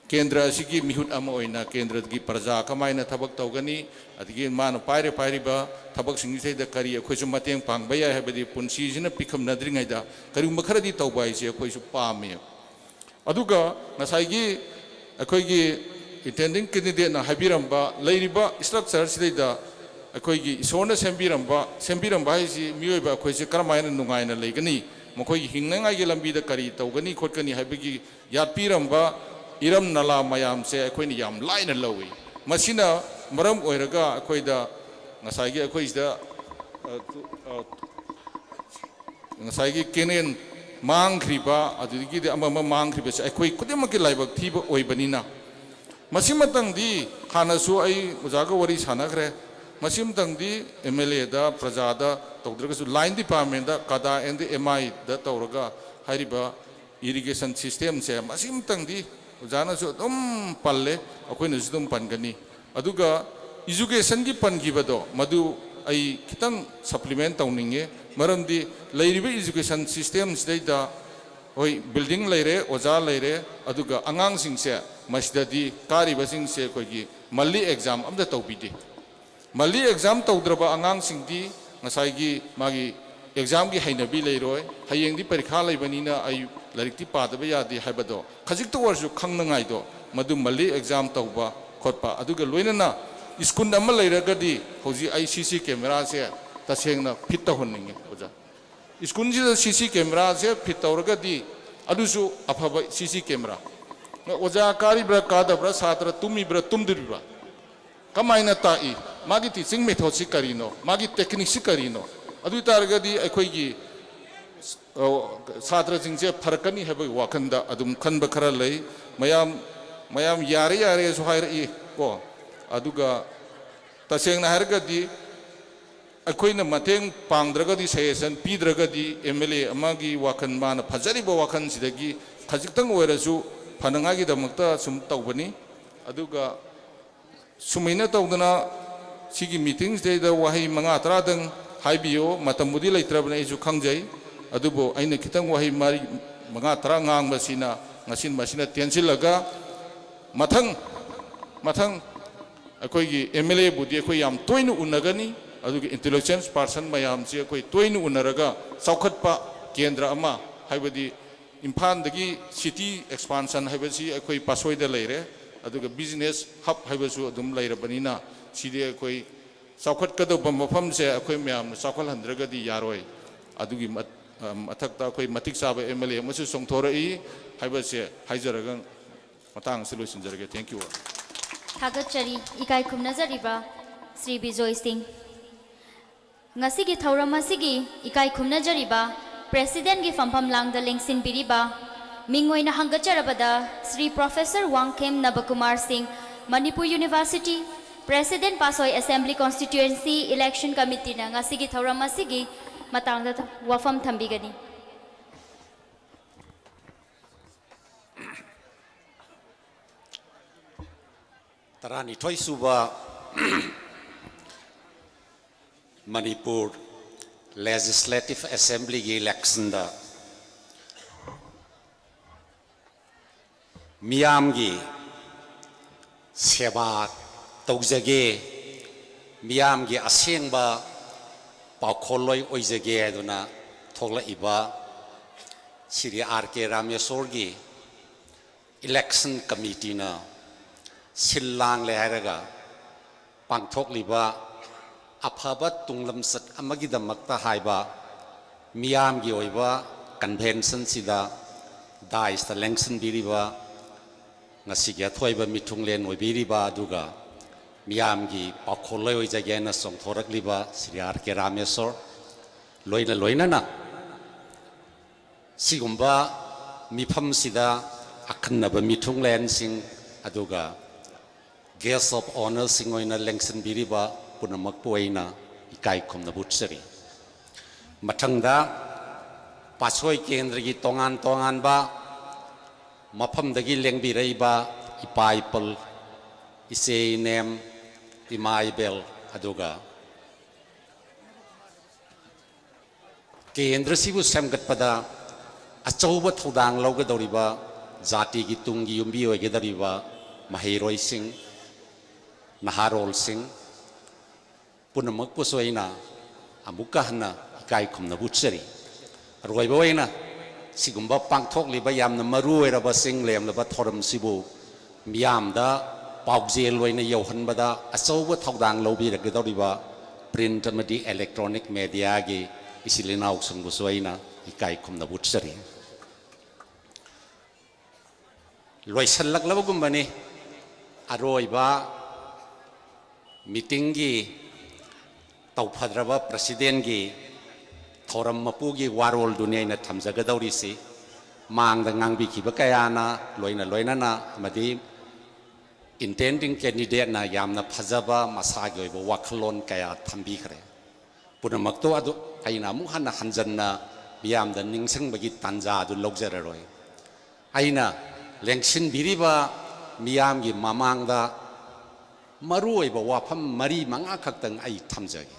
ꯀꯦꯟꯗ꯭ꯔ ꯑꯁꯤꯒꯤ ꯃꯤꯍꯨꯠ ꯑꯃ ꯑꯣꯏꯅ ꯀꯦꯟꯗ꯭ꯔꯒꯤ ꯄ꯭ꯔꯖꯥ ꯀꯃꯥꯏꯅ ꯊꯕꯛ ꯇꯧꯒꯅꯤ, ꯑꯗꯒꯤ ꯃꯥꯅ ꯄꯥꯏꯔ ꯄꯥꯏꯔꯤꯕ ꯊꯕꯛꯁꯤꯡꯁꯤꯗꯩꯗ ꯀꯔꯤ ꯑꯩꯈꯣꯏꯁꯨ ꯃꯇꯦꯡ ꯄꯥꯡꯕ ꯌꯥꯏ ꯍꯥꯏꯕꯗꯤ ꯄꯨꯟꯁꯤꯁꯤꯅ ꯄꯤꯛꯈꯝꯅꯗ꯭ꯔꯤꯉꯩꯗ ꯀꯔꯤꯒꯨꯝꯕ ꯈꯔꯗꯤ ꯇꯧꯕ ꯍꯥꯏꯁꯦ ꯑꯩꯈꯣꯏꯁꯨ ꯄꯥꯝꯃꯦ꯫ ꯑꯗꯨꯒ ꯉꯁꯥꯏꯒꯤ ꯑꯩꯈꯣꯏꯒꯤ intending candidateꯅ ꯍꯥꯏꯕꯤꯔꯝꯕ ꯂꯩꯔꯤꯕ structureꯁꯤꯗꯩꯗ ꯑꯩꯈꯣꯏꯒꯤ ꯏꯁꯣꯔꯅ ꯁꯦꯝꯕꯤꯔꯝꯕ, ꯁꯦꯝꯕꯤꯔꯝꯕ ꯍꯥꯏꯁꯤ ꯃꯤꯑꯣꯏꯕ ꯑꯩꯈꯣꯏꯁꯦ ꯀꯔꯝꯍꯥꯏꯅ ꯅꯨꯡꯉꯥꯏꯅ ꯂꯩꯒꯅꯤ, ꯃꯈꯣꯏꯒꯤ ꯍꯤꯡꯅꯉꯥꯏꯒꯤ ꯂꯝꯕꯤꯗ ꯀꯔꯤ ꯇꯧꯒꯅꯤ ꯈꯣꯠꯀꯅꯤ ꯍꯥꯏꯕꯒꯤ ꯌꯥꯠꯄꯤꯔꯝꯕ ꯏꯔꯝ ꯅꯂꯥ ꯃꯌꯥꯝꯁꯦ ꯑꯩꯈꯣꯏꯅ ꯌꯥꯝ ꯂꯥꯏꯅ ꯂꯧꯏ꯫ ꯃꯁꯤꯅ ꯃꯔꯝ ꯑꯣꯏꯔꯒ ꯑꯩꯈꯣꯏꯗ ꯉꯁꯥꯏꯒꯤ ꯑꯩꯈꯣꯏꯁꯤꯗ, ꯑ, ꯑ, ꯉꯁꯥꯏꯒꯤ canal ꯃꯥꯡꯈ꯭ꯔꯤꯕ, ꯑꯗꯨꯗꯒꯤꯗꯤ ꯑꯃ ꯑꯃ ꯃꯥꯡꯈ꯭ꯔꯤꯕꯁꯦ ꯑꯩꯈꯣꯏ ꯈꯨꯗꯤꯡꯃꯛꯀꯤ ꯂꯥꯏꯕꯛ ꯊꯤꯕ ꯑꯣꯏꯕꯅꯤꯅ, ꯃꯁꯤꯃꯇꯪꯗꯤ ꯍꯥꯟꯅꯁꯨ ꯑꯩ ꯑꯣꯖꯥꯒ ꯋꯥꯔꯤ ꯁꯥꯟꯅꯈ꯭ꯔꯦ꯫ ꯃꯁꯤꯃꯇꯪꯗꯤ MLAꯗ, ꯄ꯭ꯔꯖꯥꯗ ꯇꯧꯗ꯭ꯔꯒꯁꯨ line departmentꯗ, CADA and MIꯗ ꯇꯧꯔꯒ ꯍꯥꯏꯔꯤꯕ irrigation systemꯁꯦ ꯃꯁꯤꯃꯇꯪꯗꯤ ꯑꯣꯖꯥꯅꯁꯨ ꯑꯗꯨꯝ ꯄꯜꯂꯦ, ꯑꯩꯈꯣꯏꯅꯁꯨ ꯑꯗꯨꯝ ꯄꯟꯒꯅꯤ꯫ ꯑꯗꯨꯒ educationꯒꯤ ꯄꯟꯈꯤꯕꯗꯣ ꯃꯗꯨ ꯑꯩ ꯈꯤꯇꯪ supplement ꯇꯧꯅꯤꯡꯉꯦ꯫ ꯃꯔꯝꯗꯤ ꯂꯩꯔꯤꯕ education systemꯁꯤꯗꯩꯗ ꯍꯣꯏ building ꯂꯩꯔꯦ, ꯑꯣꯖꯥ ꯂꯩꯔꯦ, ꯑꯗꯨꯒ ꯑꯉꯥꯡꯁꯤꯡꯁꯦ ꯃꯁꯤꯗꯗꯤ ꯀꯥꯔꯤꯕꯁꯤꯡꯁꯦ ꯑꯩꯈꯣꯏꯒꯤ monthly exam ꯑꯝꯇ ꯇꯧꯕꯤꯗꯦ꯫ Monthly exam ꯇꯧꯗ꯭ꯔꯕ ꯑꯉꯥꯡꯁꯤꯡꯗꯤ ꯉꯁꯥꯏꯒꯤ ꯃꯥꯒꯤ examꯒꯤ ꯍꯩꯅꯕꯤ ꯂꯩꯔꯣꯏ, ꯍꯌꯦꯡꯗꯤ ꯄꯔꯤꯈꯥ ꯂꯩꯕꯅꯤꯅ ꯑꯩ ꯂꯥꯏꯔꯤꯛꯇꯤ ꯄꯥꯗꯕ ꯌꯥꯗꯦ ꯍꯥꯏꯕꯗꯣ ꯈꯖꯤꯛꯇ ꯑꯣꯏꯔꯁꯨ ꯈꯪꯅꯉꯥꯏꯗꯣ, ꯃꯗꯨ monthly exam ꯇꯧꯕ ꯈꯣꯠꯄ, ꯑꯗꯨꯒ ꯂꯣꯏꯅꯅ school ꯑꯃ ꯂꯩꯔꯒꯗꯤ ꯍꯧꯖꯤꯛ ꯑꯩ CC cameraꯁꯦ ꯇꯁꯦꯡꯅ fit ꯇꯧꯍꯟꯅꯤꯡꯉꯤ ꯑꯣꯖꯥ꯫ Schoolꯁꯤꯗ CC cameraꯁꯦ fit ꯇꯧꯔꯒꯗꯤ ꯑꯗꯨꯁꯨ ꯑꯐꯕ CC camera꯫ ꯑꯣꯖꯥ ꯀꯥꯔꯤꯕ꯭ꯔꯥ ꯀꯥꯗꯕ꯭ꯔꯥ, ꯁꯥꯇ꯭ꯔ ꯇꯨꯝꯃꯤꯕ꯭ꯔꯥ ꯇꯨꯝꯗ꯭ꯔꯤꯕ꯭ꯔꯥ, ꯀꯃꯥꯏꯅ ꯇꯥꯛꯏ, ꯃꯥꯒꯤ teaching methodꯁꯤ ꯀꯔꯤꯅꯣ, ꯃꯥꯒꯤ techniqueꯁꯤ ꯀꯔꯤꯅꯣ, ꯑꯗꯨ ꯑꯣꯏ ꯇꯥꯔꯒꯗꯤ ꯑꯩꯈꯣꯏꯒꯤ, ꯑ, ꯁꯥꯇ꯭ꯔꯁꯤꯡꯁꯦ ꯐꯔꯛꯀꯅꯤ ꯍꯥꯏꯕꯒꯤ ꯋꯥꯈꯜꯗ ꯑꯗꯨꯝ ꯈꯟꯕ ꯈꯔ ꯂꯩ꯫ ꯃꯌꯥꯝ, ꯃꯌꯥꯝ ꯌꯥꯔꯦ ꯌꯥꯔꯦꯁꯨ ꯍꯥꯏꯔꯛꯏ ꯀꯣ꯫ ꯑꯗꯨꯒ ꯇꯁꯦꯡꯅ ꯍꯥꯏꯔꯒꯗꯤ ꯑꯩꯈꯣꯏꯅ ꯃꯇꯦꯡ ꯄꯥꯡꯗ꯭ꯔꯒꯗꯤ, suggestion ꯄꯤꯗ꯭ꯔꯒꯗꯤ MLA ꯑꯃꯒꯤ ꯋꯥꯈꯜ, ꯃꯥꯅ ꯐꯖꯔꯤꯕ ꯋꯥꯈꯜꯁꯤꯗꯒꯤ ꯈꯖꯤꯛꯇꯪ ꯑꯣꯏꯔꯁꯨ ꯐꯅꯉꯥꯏꯒꯤꯗꯃꯛꯇ ꯁꯨꯝ ꯇꯧꯕꯅꯤ꯫ ꯑꯗꯨꯒ ꯁꯨꯃꯥꯏꯅ ꯇꯧꯗꯅ ꯁꯤꯒꯤ meetingꯁꯤꯗꯩꯗ ꯋꯥꯍꯩ ꯃꯉꯥ ꯇꯔꯥꯗꯪ ꯍꯥꯏꯕꯤꯌꯨ, ꯃꯇꯝꯕꯨꯗꯤ ꯂꯩꯇ꯭ꯔꯕꯅꯤ, ꯑꯩꯁꯨ ꯈꯪꯖꯩ꯫ ꯑꯗꯨꯕꯨ ꯑꯩꯅ ꯈꯤꯇꯪ ꯋꯥꯍꯩ ꯃꯔꯤ, ꯃꯉꯥ ꯇꯔꯥ ꯉꯥꯡꯕꯁꯤꯅ ꯉꯁꯤ ꯃꯁꯤꯅ ꯇꯦꯟꯁꯤꯜꯂꯒ ꯃꯊꯪ ꯃꯊꯪ ꯑꯩꯈꯣꯏꯒꯤ ꯑꯦꯝ ꯑꯦꯜ ꯑꯦꯕꯨꯗꯤ ꯑꯩꯈꯣꯏ ꯌꯥꯝ ꯇꯣꯏꯅ ꯎꯅꯒꯅꯤ꯫ ꯑꯗꯨꯒ ꯏꯟꯇꯦꯂꯤꯖꯦꯟꯁ ꯄꯥꯔꯁꯟ ꯃꯌꯥꯝꯁꯤ ꯑꯩꯈꯣꯏ ꯇꯣꯏꯅ ꯎꯅꯔꯒ ꯆꯥꯎꯈꯠꯄ ꯀꯦꯟꯗ꯭ꯔ ꯑꯃ, ꯍꯥꯏꯕꯗꯤ ꯏꯝꯐꯥꯜꯗꯒꯤ ꯁꯤꯇꯤ ꯑꯦꯛꯁꯄꯥꯟꯁꯟ ꯍꯥꯏꯕꯁꯤ ꯑꯩꯈꯣꯏ ꯄꯥꯠꯁꯣꯏꯗ ꯂꯩꯔꯦ꯫ ꯑꯗꯨꯒ ꯕꯤꯖꯤꯅꯦꯁ ꯍꯕ ꯍꯥꯏꯕꯁꯨ ꯑꯗꯨꯝ ꯂꯩꯔꯕꯅꯤꯅ, ꯁꯤꯗꯤ ꯑꯩꯈꯣꯏ ꯆꯥꯎꯈꯠꯀꯗꯧꯕ ꯃꯐꯝꯁꯦ ꯑꯩꯈꯣꯏ ꯃꯌꯥꯝꯅ ꯆꯥꯎꯈꯠꯍꯟꯗ꯭ꯔꯒꯗꯤ ꯌꯥꯔꯣꯏ꯫ ꯑꯗꯨꯒꯤ ꯃꯠ-, ꯑ, ꯃꯊꯛꯇ ꯑꯩꯈꯣꯏ ꯃꯇꯤꯛ ꯆꯥꯕ ꯑꯦꯝ ꯑꯦꯜ ꯑꯦ ꯑꯃꯁꯨ ꯆꯣꯡꯊꯣꯔꯛꯏ ꯍꯥꯏꯕꯁꯦ ꯍꯥꯏꯖꯔꯒ ꯃꯇꯥꯡ ꯑꯁꯤ ꯂꯣꯏꯁꯤꯟꯖꯔꯒꯦ꯫ Thank you all. ꯊꯥꯒꯠꯆꯔꯤ꯫ ꯏꯀꯥꯏ ꯈꯨꯝꯅꯖꯔꯤꯕ ꯁ꯭ꯔꯤ ꯕꯤꯖꯣꯏ ꯁꯤꯡ꯫ ꯉꯁꯤꯒꯤ ꯊꯧꯔꯝ ꯑꯁꯤꯒꯤ ꯏꯀꯥꯏ ꯈꯨꯝꯅꯖꯔꯤꯕ ꯄ꯭ꯔꯦꯁꯤꯗꯦꯟꯒꯤ ꯐꯝꯐꯝ ꯂꯥꯡꯗ ꯂꯦꯡꯁꯤꯟꯕꯤꯔꯤꯕ ꯃꯤꯡ ꯑꯣꯏꯅ ꯍꯪꯒꯠꯆꯔꯕꯗ Shri professor Wangkhem Nabakumar Singh, Manipur university, president ꯄꯥꯁꯣꯏ ꯑꯦꯁꯦꯝꯕ꯭ꯂꯤ ꯀꯣꯟꯁꯇꯤꯇ꯭ꯌꯨꯑꯦꯟꯁꯤ ꯏꯂꯦꯛꯁꯟ ꯀꯃꯤꯇꯤꯅ ꯉꯁꯤꯒꯤ ꯊꯧꯔꯝ ꯑꯁꯤꯒꯤ ꯃꯇꯥꯡꯗ ꯋꯥꯐꯝ ꯊꯝꯕꯤꯒꯅꯤ꯫ ꯇꯔꯥꯅꯤꯊꯣꯏ ꯁꯨꯕ ꯃꯅꯤꯄꯨꯔ ꯂꯦꯖꯤꯁꯂꯦꯇꯤꯚ ꯑꯦꯁꯦꯝꯕ꯭ꯂꯤꯒꯤ ꯏꯂꯦꯛꯁꯟꯗ ꯃꯤꯌꯥꯝꯒꯤ ꯁꯦꯕꯥ ꯇꯧꯖꯒꯦ, ꯃꯤꯌꯥꯝꯒꯤ ꯑꯁꯦꯡꯕ ꯄꯥꯎꯈꯣꯜꯂꯣꯏ ꯑꯣꯏꯖꯒꯦ ꯍꯥꯏꯗꯨꯅ ꯊꯣꯛꯂꯛꯏꯕ ꯁ꯭ꯔꯤ ꯑꯥꯔ ꯀꯦ ꯔꯥꯃꯦꯁꯣꯔꯒꯤ ꯏꯂꯦꯛꯁꯟ ꯀꯃꯤꯇꯤꯅ ꯁꯤꯜ ꯂꯥꯡꯂꯦ ꯍꯥꯏꯔꯒ ꯄꯥꯡꯊꯣꯛꯂꯤꯕ ꯑꯐꯕ ꯇꯨꯡꯂꯝꯆꯠ ꯑꯃꯒꯤꯗꯃꯛꯇ ꯍꯥꯏꯕ ꯃꯤꯌꯥꯝꯒꯤ ꯑꯣꯏꯕ ꯀꯟꯚꯦꯟꯁꯟꯁꯤꯗ ꯗꯥꯏꯁꯇ ꯂꯦꯡꯁꯤꯟꯕꯤꯔꯤꯕ, ꯉꯁꯤꯒꯤ ꯑꯊꯣꯏꯕ ꯃꯤꯊꯨꯡꯂꯦꯟ ꯑꯣꯏꯕꯤꯔꯤꯕ, ꯑꯗꯨꯒ ꯃꯤꯌꯥꯝꯒꯤ ꯄꯥꯎꯈꯣꯜꯂꯣꯏ ꯑꯣꯏꯖꯒꯦ ꯍꯥꯏꯅ ꯆꯣꯡꯊꯣꯔꯛꯂꯤꯕ ꯁ꯭ꯔꯤ ꯑꯥꯔ ꯀꯦ ꯔꯥꯃꯦꯁꯣꯔ, ꯂꯣꯏꯅ ꯂꯣꯏꯅꯅ ꯁꯤꯒꯨꯝꯕ ꯃꯤꯐꯝꯁꯤꯗ ꯑꯈꯟꯅꯕ ꯃꯤꯊꯨꯡꯂꯦꯟꯁꯤꯡ, ꯑꯗꯨꯒ guest of honourꯁꯤꯡ ꯑꯣꯏꯅ ꯂꯦꯡꯁꯤꯟꯕꯤꯔꯤꯕ ꯄꯨꯝꯅꯃꯛꯄꯨ ꯑꯩꯅ ꯏꯀꯥꯏ ꯈꯨꯝꯅꯕ ꯎꯠꯆꯔꯤ꯫ ꯃꯊꯪꯗ ꯄꯥꯠꯁꯣꯏ ꯀꯦꯟꯗ꯭ꯔꯒꯤ ꯇꯣꯉꯥꯟ ꯇꯣꯉꯥꯟꯕ ꯃꯐꯝꯗꯒꯤ ꯂꯦꯡꯕꯤꯔꯛꯏꯕ ꯏꯄꯥ ꯏꯄꯜ, ꯏꯆꯦ ꯏꯅꯦꯝ, ꯏꯃꯥ ꯏꯕꯦꯜ, ꯑꯗꯨꯒ ꯀꯦꯟꯗ꯭ꯔꯁꯤꯕꯨ ꯁꯦꯝꯒꯠꯄꯗ ꯑꯆꯧꯕ ꯊꯧꯗꯥꯡ ꯂꯧꯒꯗꯧꯔꯤꯕ, ꯖꯥꯇꯤꯒꯤ ꯇꯨꯡꯒꯤ ꯌꯨꯝꯕꯤ ꯑꯣꯏꯒꯗꯧꯔꯤꯕ ꯃꯍꯩꯔꯣꯏꯁꯤꯡ, ꯅꯍꯥꯔꯣꯜꯁꯤꯡ ꯄꯨꯝꯅꯃꯛꯄꯨꯁꯨ ꯑꯩꯅ ꯑꯃꯨꯛꯀ ꯍꯟꯅ ꯏꯀꯥꯏ ꯈꯨꯝꯅꯕ ꯎꯠꯆꯔꯤ꯫ ꯑꯔꯣꯏꯕ ꯑꯣꯏꯅ ꯁꯤꯒꯨꯝꯕ ꯄꯥꯡꯊꯣꯛꯂꯤꯕ ꯌꯥꯝꯅ ꯃꯔꯨ ꯑꯣꯏꯔꯕ ꯆꯤꯡ ꯂꯦꯝꯂꯕ ꯊꯧꯔꯝꯁꯤꯕꯨ ꯃꯤꯌꯥꯝꯗ ꯄꯥꯎꯖꯦꯜ ꯑꯣꯏꯅ ꯌꯧꯍꯟꯕꯗ ꯑꯆꯧꯕ ꯊꯧꯗꯥꯡ ꯂꯧꯕꯤꯔꯛꯀꯗꯧꯔꯤꯕ print ꯑꯃꯗꯤ electronic mediaꯒꯤ ꯏꯆꯤꯜ ꯏꯅꯥꯎꯁꯤꯡꯕꯨꯁꯨ ꯑꯩꯅ ꯏꯀꯥꯏ ꯈꯨꯝꯅꯕ ꯎꯠꯆꯔꯤ꯫ ꯂꯣꯏꯁꯤꯜꯂꯛꯂꯕꯒꯨꯝꯕꯅꯤ꯫ ꯑꯔꯣꯏꯕ meetingꯒꯤ ꯇꯧꯐꯗ꯭ꯔꯕ presidentꯒꯤ ꯊꯧꯔꯝ ꯃꯄꯨꯒꯤ ꯋꯥꯔꯣꯜꯗꯨꯅꯤ ꯑꯩꯅ ꯊꯝꯖꯒꯗꯧꯔꯤꯁꯤ꯫ ꯃꯥꯡꯗ ꯉꯥꯡꯕꯤꯈꯤꯕ ꯀꯌꯥꯅ ꯂꯣꯏꯅ ꯂꯣꯏꯅꯅ ꯑꯃꯗꯤ intending candidateꯅ ꯌꯥꯝꯅ ꯐꯖꯕ ꯃꯁꯥꯒꯤ ꯑꯣꯏꯕ ꯋꯥꯈꯜꯂꯣꯟ ꯀꯌꯥ ꯊꯝꯕꯤꯈ꯭ꯔꯦ꯫ ꯄꯨꯝꯅꯃꯛꯇꯣ ꯑꯗꯨ ꯑꯩꯅ ꯑꯃꯨꯛ ꯍꯟꯅ ꯍꯟꯖꯟꯅ ꯃꯤꯌꯥꯝꯗ ꯅꯤꯡꯁꯤꯡꯕꯒꯤ ꯇꯥꯟꯖꯥ ꯑꯗꯨ ꯂꯧꯖꯔꯔꯣꯏ꯫ ꯑꯩꯅ ꯂꯦꯡꯁꯤꯟꯕꯤꯔꯤꯕ ꯃꯤꯌꯥꯝꯒꯤ ꯃꯃꯥꯡꯗ ꯃꯔꯨꯑꯣꯏꯕ ꯋꯥꯐꯝ ꯃꯔꯤ ꯃꯉꯥ ꯈꯛꯇꯪ ꯑꯩ ꯊꯝꯖꯒꯦ꯫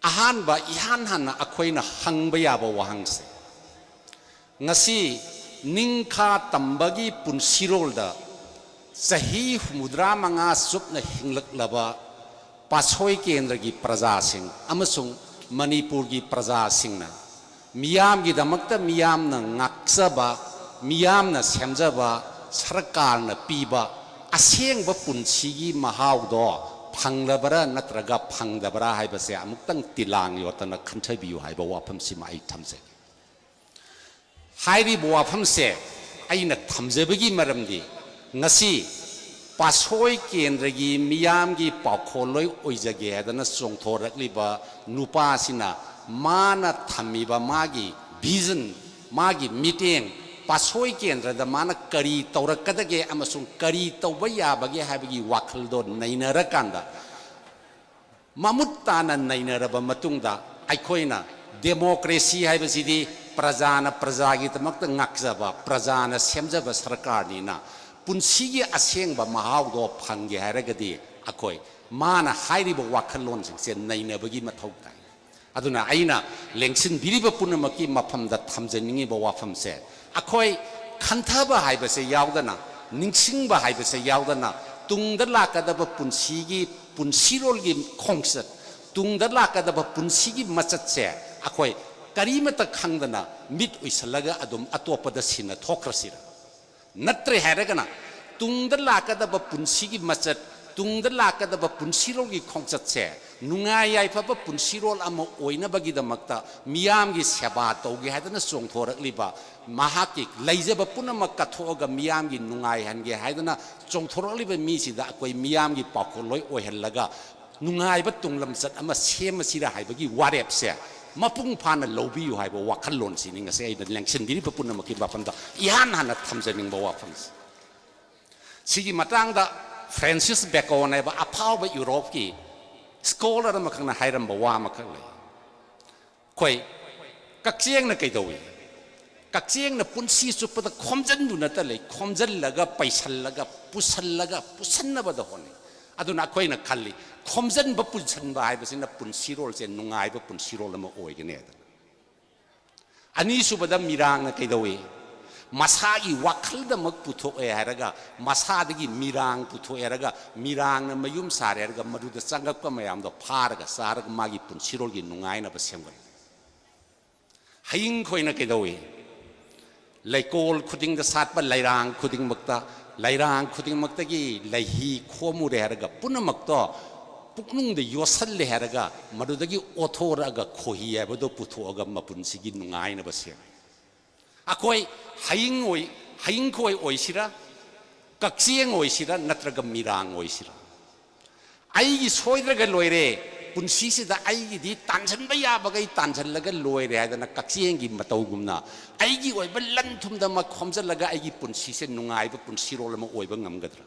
ꯑꯍꯥꯟꯕ, ꯏꯍꯥꯟ ꯍꯥꯟꯅ ꯑꯩꯈꯣꯏꯅ ꯍꯪꯕ ꯌꯥꯕ ꯋꯥꯍꯪꯁꯦ, ꯉꯁꯤ ꯅꯤꯡꯈꯥ ꯇꯝꯕꯒꯤ ꯄꯨꯟꯁꯤꯔꯣꯜꯗ ꯆꯍꯤ ꯍꯨꯝꯐꯨꯇꯔꯥ ꯃꯉꯥ ꯆꯨꯞꯅ ꯍꯤꯡꯂꯛꯂꯕ ꯄꯥꯠꯁꯣꯏ ꯀꯦꯟꯗ꯭ꯔꯒꯤ ꯄ꯭ꯔꯖꯥꯁꯤꯡ ꯑꯃꯁꯨꯡ ꯃꯅꯤꯄꯨꯔꯒꯤ ꯄ꯭ꯔꯖꯥꯁꯤꯡꯅ ꯃꯤꯌꯥꯝꯒꯤꯗꯃꯛꯇ ꯃꯤꯌꯥꯝꯅ ꯉꯥꯛꯆꯕ, ꯃꯤꯌꯥꯝꯅ ꯁꯦꯝꯖꯕ ꯁꯔꯀꯥꯔꯅ ꯄꯤꯕ ꯑꯁꯦꯡꯕ ꯄꯨꯟꯁꯤꯒꯤ ꯃꯍꯥꯎꯗꯣ ꯐꯪꯂꯕꯔꯥ ꯅꯠꯇ꯭ꯔꯒ ꯐꯪꯗꯕꯔꯥ ꯍꯥꯏꯕꯁꯦ ꯑꯃꯨꯛꯇꯪ ꯇꯤꯂꯥꯡ ꯌꯣꯠꯇꯅ ꯈꯟꯊꯕꯤꯌꯨ ꯍꯥꯏꯕ ꯋꯥꯐꯝꯁꯤꯃ ꯑꯩ ꯊꯝꯖꯒꯦ꯫ ꯍꯥꯏꯔꯤꯕ ꯋꯥꯐꯝꯁꯦ ꯑꯩꯅ ꯊꯝꯖꯕꯒꯤ ꯃꯔꯝꯗꯤ, ꯉꯁꯤ ꯄꯥꯠꯁꯣꯏ ꯀꯦꯟꯗ꯭ꯔꯒꯤ ꯃꯤꯌꯥꯝꯒꯤ ꯄꯥꯎꯈꯣꯜꯂꯣꯏ ꯑꯣꯏꯖꯒꯦ ꯍꯥꯏꯗꯅ ꯆꯣꯡꯊꯣꯔꯛꯂꯤꯕ ꯅꯨꯄꯥꯁꯤꯅ ꯃꯥꯅ ꯊꯝꯃꯤꯕ ꯃꯥꯒꯤ vision, ꯃꯥꯒꯤ ꯃꯤꯠꯌꯦꯡ, ꯄꯥꯠꯁꯣꯏ ꯀꯦꯟꯗ꯭ꯔꯗ ꯃꯥꯅ ꯀꯔꯤ ꯇꯧꯔꯛꯀꯗꯒꯦ ꯑꯃꯁꯨꯡ ꯀꯔꯤ ꯇꯧꯕ ꯌꯥꯕꯒꯦ ꯍꯥꯏꯕꯒꯤ ꯋꯥꯈꯜꯗꯣ ꯅꯩꯅꯔꯀꯥꯟꯗ, ꯃꯃꯨꯠ ꯇꯥꯅ ꯅꯩꯅꯔꯕ ꯃꯇꯨꯡꯗ, ꯑꯩꯈꯣꯏꯅ democracy ꯍꯥꯏꯕꯁꯤꯗꯤ ꯄ꯭ꯔꯖꯥꯅ ꯄ꯭ꯔꯖꯥꯒꯤꯗꯃꯛꯇ ꯉꯥꯛꯆꯕ, ꯄ꯭ꯔꯖꯥꯅ ꯁꯦꯝꯖꯕ ꯁꯔꯀꯥꯔꯅꯤꯅ, ꯄꯨꯟꯁꯤꯒꯤ ꯑꯁꯦꯡꯕ ꯃꯍꯥꯎꯗꯣ ꯐꯪꯒꯦ ꯍꯥꯏꯔꯒꯗꯤ ꯑꯩꯈꯣꯏ ꯃꯥꯅ ꯍꯥꯏꯔꯤꯕ ꯋꯥꯈꯜꯂꯣꯟꯁꯤꯡꯁꯦ ꯅꯩꯅꯕꯒꯤ ꯃꯊꯧ ꯇꯥꯏ꯫ ꯑꯗꯨꯅ ꯑꯩꯅ ꯂꯦꯡꯁꯤꯟꯕꯤꯔꯤꯕ ꯄꯨꯝꯅꯃꯛꯀꯤ ꯃꯐꯝꯗ ꯊꯝꯖꯅꯤꯡꯉꯤꯕ ꯋꯥꯐꯝꯁꯦ, ꯑꯩꯈꯣꯏ ꯈꯟꯊꯕ ꯍꯥꯏꯕꯁꯦ ꯌꯥꯎꯗꯅ, ꯅꯤꯡꯁꯤꯡꯕ ꯍꯥꯏꯕꯁꯦ ꯌꯥꯎꯗꯅ, ꯇꯨꯡꯗ ꯂꯥꯛꯀꯗꯕ ꯄꯨꯟꯁꯤꯒꯤ, ꯄꯨꯟꯁꯤꯔꯣꯜꯒꯤ ꯈꯣꯡꯆꯠ, ꯇꯨꯡꯗ ꯂꯥꯛꯀꯗꯕ ꯄꯨꯟꯁꯤꯒꯤ ꯃꯆꯠꯁꯦ ꯑꯩꯈꯣꯏ ꯀꯔꯤꯃꯇ ꯈꯪꯗꯅ ꯃꯤꯠ ꯎꯏꯁꯜꯂꯒ ꯑꯗꯨꯝ ꯑꯇꯣꯞꯄꯗ ꯁꯤꯟꯅ ꯊꯣꯛꯈ꯭ꯔꯁꯤꯔ? ꯅꯠꯇ꯭ꯔꯦ ꯍꯥꯏꯔꯒꯅ, ꯇꯨꯡꯗ ꯂꯥꯛꯀꯗꯕ ꯄꯨꯟꯁꯤꯒꯤ ꯃꯆꯠ, ꯇꯨꯡꯗ ꯂꯥꯛꯀꯗꯕ ꯄꯨꯟꯁꯤꯔꯣꯜꯒꯤ ꯈꯣꯡꯆꯠꯁꯦ ꯅꯨꯡꯉꯥꯏ ꯌꯥꯏꯐꯕ ꯄꯨꯟꯁꯤꯔꯣꯜ ꯑꯃ ꯑꯣꯏꯅꯕꯒꯤꯗꯃꯛꯇ ꯃꯤꯌꯥꯝꯒꯤ ꯁꯦꯕꯥ ꯇꯧꯒꯦ ꯍꯥꯏꯗꯅ ꯆꯣꯡꯊꯣꯔꯛꯂꯤꯕ, ꯃꯍꯥꯛꯀꯤ ꯂꯩꯖꯕ ꯄꯨꯝꯅꯃꯛ ꯀꯠꯊꯣꯛꯑꯒ ꯃꯤꯌꯥꯝꯒꯤ ꯅꯨꯡꯉꯥꯏꯍꯟꯒꯦ ꯍꯥꯏꯗꯅ ꯆꯣꯡꯊꯣꯔꯛꯂꯤꯕ ꯃꯤꯁꯤꯗ ꯑꯩꯈꯣꯏ ꯃꯤꯌꯥꯝꯒꯤ ꯄꯥꯎꯈꯣꯜꯂꯣꯏ ꯑꯣꯏꯍꯜꯂꯒ ꯅꯨꯡꯉꯥꯏꯕ ꯇꯨꯡꯂꯝꯆꯠ ꯑꯃ ꯁꯦꯝꯃꯁꯤꯔ ꯍꯥꯏꯕꯒꯤ ꯋꯥꯔꯦꯞꯁꯦ ꯃꯄꯨꯡ ꯐꯥꯅ ꯂꯧꯕꯤꯌꯨ ꯍꯥꯏꯕ ꯋꯥꯈꯜꯂꯣꯟꯁꯤꯅꯤ ꯉꯁꯤ ꯑꯩꯅ ꯂꯦꯡꯁꯤꯟꯕꯤꯔꯤꯕ ꯄꯨꯝꯅꯃꯛꯀꯤ ꯃꯐꯝꯗ ꯏꯍꯥꯟ ꯍꯥꯟꯅ ꯊꯝꯖꯅꯤꯡꯕ ꯋꯥꯐꯝꯁꯦ꯫ ꯁꯤꯒꯤ ꯃꯇꯥꯡꯗ ꯐ꯭ꯔꯦꯟꯁꯤꯁ ꯕꯦꯀꯣꯟ ꯍꯥꯏꯕ ꯑꯐꯥꯎꯕ ꯌꯨꯔꯣꯞꯀꯤ ꯁ꯭ꯀꯣꯂꯔ ꯑꯃꯈꯛꯅ ꯍꯥꯏꯔꯝꯕ ꯋꯥ ꯑꯃꯈꯛ ꯂꯩ꯫ ꯑꯩꯈꯣꯏ ꯀꯛꯆꯦꯡꯅ ꯀꯩꯗꯧꯏ? ꯀꯛꯆꯦꯡꯅ ꯄꯨꯟꯁꯤ ꯆꯨꯞꯄꯗ ꯈꯣꯝꯖꯤꯟꯗꯨꯅꯇ ꯂꯩ, ꯈꯣꯝꯖꯤꯜꯂꯒ, ꯄꯩꯁꯜꯂꯒ, ꯄꯨꯁꯜꯂꯒ, ꯄꯨꯁꯟꯅꯕꯗ ꯍꯣꯠꯅꯩ꯫ ꯑꯗꯨꯅ ꯑꯩꯈꯣꯏꯅ ꯈꯜꯂꯤ, ꯈꯣꯝꯖꯤꯟꯕ ꯄꯨꯁꯟꯕ ꯍꯥꯏꯕꯁꯤꯅ ꯄꯨꯟꯁꯤꯔꯣꯜꯁꯦ ꯅꯨꯡꯉꯥꯏꯕ ꯄꯨꯟꯁꯤꯔꯣꯜ ꯑꯃ ꯑꯣꯏꯒꯅꯤ ꯍꯥꯏꯗꯅ꯫ ꯑꯅꯤꯁꯨꯕꯗ ꯃꯤꯔꯥꯡꯅ ꯀꯩꯗꯧꯏ? ꯃꯁꯥꯒꯤ ꯋꯥꯈꯜꯗꯃꯛ ꯄꯨꯊꯣꯛꯑꯦ ꯍꯥꯏꯔꯒ, ꯃꯁꯥꯗꯒꯤ ꯃꯤꯔꯥꯡ ꯄꯨꯊꯣꯛꯑꯦ ꯍꯥꯏꯔꯒ, ꯃꯤꯔꯥꯡꯅ ꯃꯌꯨꯝ ꯁꯥꯔꯦ ꯍꯥꯏꯔꯒ, ꯃꯗꯨꯗ ꯆꯪꯉꯛꯄ ꯃꯌꯥꯝꯗꯣ ꯐꯥꯔꯒ ꯆꯥꯔꯒ ꯃꯥꯒꯤ ꯄꯨꯟꯁꯤꯔꯣꯜꯒꯤ ꯅꯨꯡꯉꯥꯏꯅꯕ ꯁꯦꯝꯒꯠꯂꯤ꯫ ꯍꯌꯤꯡ ꯈꯣꯏꯅ ꯀꯩꯗꯧꯏ? ꯂꯩꯀꯣꯜ ꯈꯨꯗꯤꯡꯗ ꯁꯥꯠꯄ ꯂꯩꯔꯥꯡ ꯈꯨꯗꯤꯡꯃꯛꯇ, ꯂꯩꯔꯥꯡ ꯈꯨꯗꯤꯡꯃꯛꯇꯒꯤ ꯂꯩꯍꯤ ꯈꯣꯝꯃꯨꯔꯦ ꯍꯥꯏꯔꯒ ꯄꯨꯝꯅꯃꯛꯇꯣ ꯄꯨꯛꯅꯨꯡꯗ ꯌꯣꯠꯁꯜꯂꯦ ꯍꯥꯏꯔꯒ ꯃꯗꯨꯗꯒꯤ ꯑꯣꯊꯣꯔꯛꯑꯒ ꯈꯣꯏꯍꯤ ꯍꯥꯏꯕꯗꯣ ꯄꯨꯊꯣꯛꯑꯒ ꯃꯄꯨꯟꯁꯤꯒꯤ ꯅꯨꯡꯉꯥꯏꯅꯕ ꯁꯦꯝꯃꯤ꯫ ꯑꯩꯈꯣꯏ ꯍꯌꯤꯡ ꯑꯣꯏ-, ꯍꯌꯤꯡ ꯈꯣꯏ ꯑꯣꯏꯁꯤꯔꯥ, ꯀꯛꯆꯦꯡ ꯑꯣꯏꯁꯤꯔꯥ, ꯅꯠꯇ꯭ꯔꯒ ꯃꯤꯔꯥꯡ ꯑꯣꯏꯁꯤꯔꯥ? ꯑꯩꯒꯤ ꯁꯣꯏꯗ꯭ꯔꯒ ꯂꯣꯏꯔꯦ, ꯄꯨꯟꯁꯤꯁꯤꯗ ꯑꯩꯒꯤꯗꯤ ꯇꯥꯟꯁꯤꯟꯕ ꯌꯥꯕꯈꯩ ꯇꯥꯟꯁꯤꯜꯂꯒ ꯂꯣꯏꯔꯦ ꯍꯥꯏꯗꯅ ꯀꯛꯆꯦꯡꯒꯤ ꯃꯇꯧꯒꯨꯝꯅ ꯑꯩꯒꯤ ꯑꯣꯏꯕ ꯂꯟ ꯊꯨꯝꯗꯃꯛ ꯈꯣꯝꯖꯤꯜꯂꯒ ꯑꯩꯒꯤ ꯄꯨꯟꯁꯤꯁꯦ ꯅꯨꯡꯉꯥꯏꯕ ꯄꯨꯟꯁꯤꯔꯣꯜ ꯑꯃ ꯑꯣꯏꯕ ꯉꯝꯒꯗ꯭ꯔꯥ?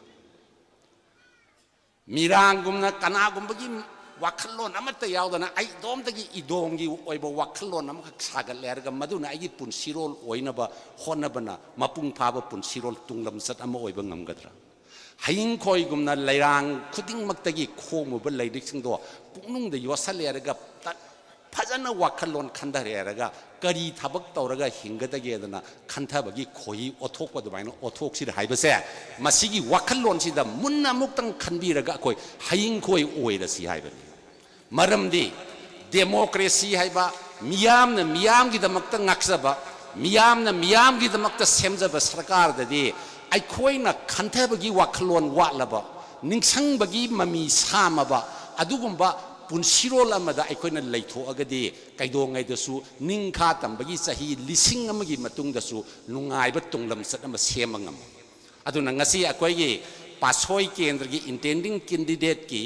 ꯃꯤꯔꯥꯡꯒꯨꯝꯅ ꯀꯅꯥꯒꯨꯝꯕꯒꯤ ꯋꯥꯈꯜꯂꯣꯟ ꯑꯃꯠꯇ ꯌꯥꯎꯗꯅ ꯑꯩ ꯏꯗꯣꯝꯗꯒꯤ ꯏꯗꯣꯝꯒꯤ ꯑꯣꯏꯕ ꯋꯥꯈꯜꯂꯣꯟ ꯑꯃꯈꯛ ꯁꯥꯒꯠꯂꯦ ꯍꯥꯏꯔꯒ ꯃꯗꯨꯅ ꯑꯩꯒꯤ ꯄꯨꯟꯁꯤꯔꯣꯜ ꯑꯣꯏꯅꯕ ꯍꯣꯠꯅꯕꯅ ꯃꯄꯨꯡ ꯐꯥꯕ ꯄꯨꯟꯁꯤꯔꯣꯜ ꯇꯨꯡꯂꯝꯆꯠ ꯑꯃ ꯑꯣꯏꯕ ꯉꯝꯒꯗ꯭ꯔꯥ? ꯍꯌꯤꯡꯈꯣꯏꯒꯨꯝꯅ ꯂꯩꯔꯥꯡ ꯈꯨꯗꯤꯡꯃꯛꯇꯒꯤ ꯈꯣꯝꯃꯨꯕ ꯂꯥꯏꯔꯤꯛꯁꯤꯡꯗꯣ ꯄꯨꯛꯅꯨꯡꯗ ꯌꯣꯠꯁꯜꯂꯦ ꯍꯥꯏꯔꯒ ꯇꯠ-, ꯐꯖꯅ ꯋꯥꯈꯜꯂꯣꯟ ꯈꯟꯊꯔꯦ ꯍꯥꯏꯔꯒ ꯀꯔꯤ ꯊꯕꯛ ꯇꯧꯔꯒ ꯍꯤꯡꯒꯗꯒꯦꯗꯅ ꯈꯟꯊꯕꯒꯤ ꯈꯣꯏꯍꯤ ꯑꯣꯠꯊꯣꯛꯄ ꯑꯗꯨꯃꯥꯏꯅ ꯑꯣꯠꯊꯣꯛꯁꯤꯔ ꯍꯥꯏꯕꯁꯦ, ꯃꯁꯤꯒꯤ ꯋꯥꯈꯜꯂꯣꯟꯁꯤꯗ ꯃꯨꯟꯅ ꯑꯃꯨꯛꯇꯪ ꯈꯟꯕꯤꯔꯒ ꯑꯩꯈꯣꯏ ꯍꯌꯤꯡꯈꯣꯏ ꯑꯣꯏꯔꯁꯤ ꯍꯥꯏꯕꯅꯤ꯫ ꯃꯔꯝꯗꯤ democracy ꯍꯥꯏꯕ, ꯃꯤꯌꯥꯝꯅ ꯃꯤꯌꯥꯝꯒꯤꯗꯃꯛꯇ ꯉꯥꯛꯆꯕ, ꯃꯤꯌꯥꯝꯅ ꯃꯤꯌꯥꯝꯒꯤꯗꯃꯛꯇ ꯁꯦꯝꯖꯕ ꯁꯔꯀꯥꯔꯗꯗꯤ ꯑꯩꯈꯣꯏꯅ ꯈꯟꯊꯕꯒꯤ ꯋꯥꯈꯜꯂꯣꯟ ꯋꯥꯠꯂꯕ, ꯅꯤꯡꯁꯤꯡꯕꯒꯤ ꯃꯃꯤ ꯁꯥꯝꯃꯕ ꯑꯗꯨꯒꯨꯝꯕ ꯄꯨꯟꯁꯤꯔꯣꯜ ꯑꯃꯗ ꯑꯩꯈꯣꯏꯅ ꯂꯩꯊꯣꯛꯑꯒꯗꯤ ꯀꯩꯗꯧꯉꯩꯗꯁꯨ ꯅꯤꯡꯈꯥ ꯇꯝꯕꯒꯤ ꯆꯍꯤ ꯂꯤꯁꯤꯡ ꯑꯃꯒꯤ ꯃꯇꯨꯡꯗꯁꯨ ꯅꯨꯡꯉꯥꯏꯕ ꯇꯨꯡꯂꯝꯆꯠ ꯑꯃ ꯁꯦꯝꯕ ꯉꯝꯃꯣꯏ꯫ ꯑꯗꯨꯅ ꯉꯁꯤ ꯑꯩꯈꯣꯏꯒꯤ ꯄꯥꯠꯁꯣꯏ ꯀꯦꯟꯗ꯭ꯔꯒꯤ intending candidateꯀꯤ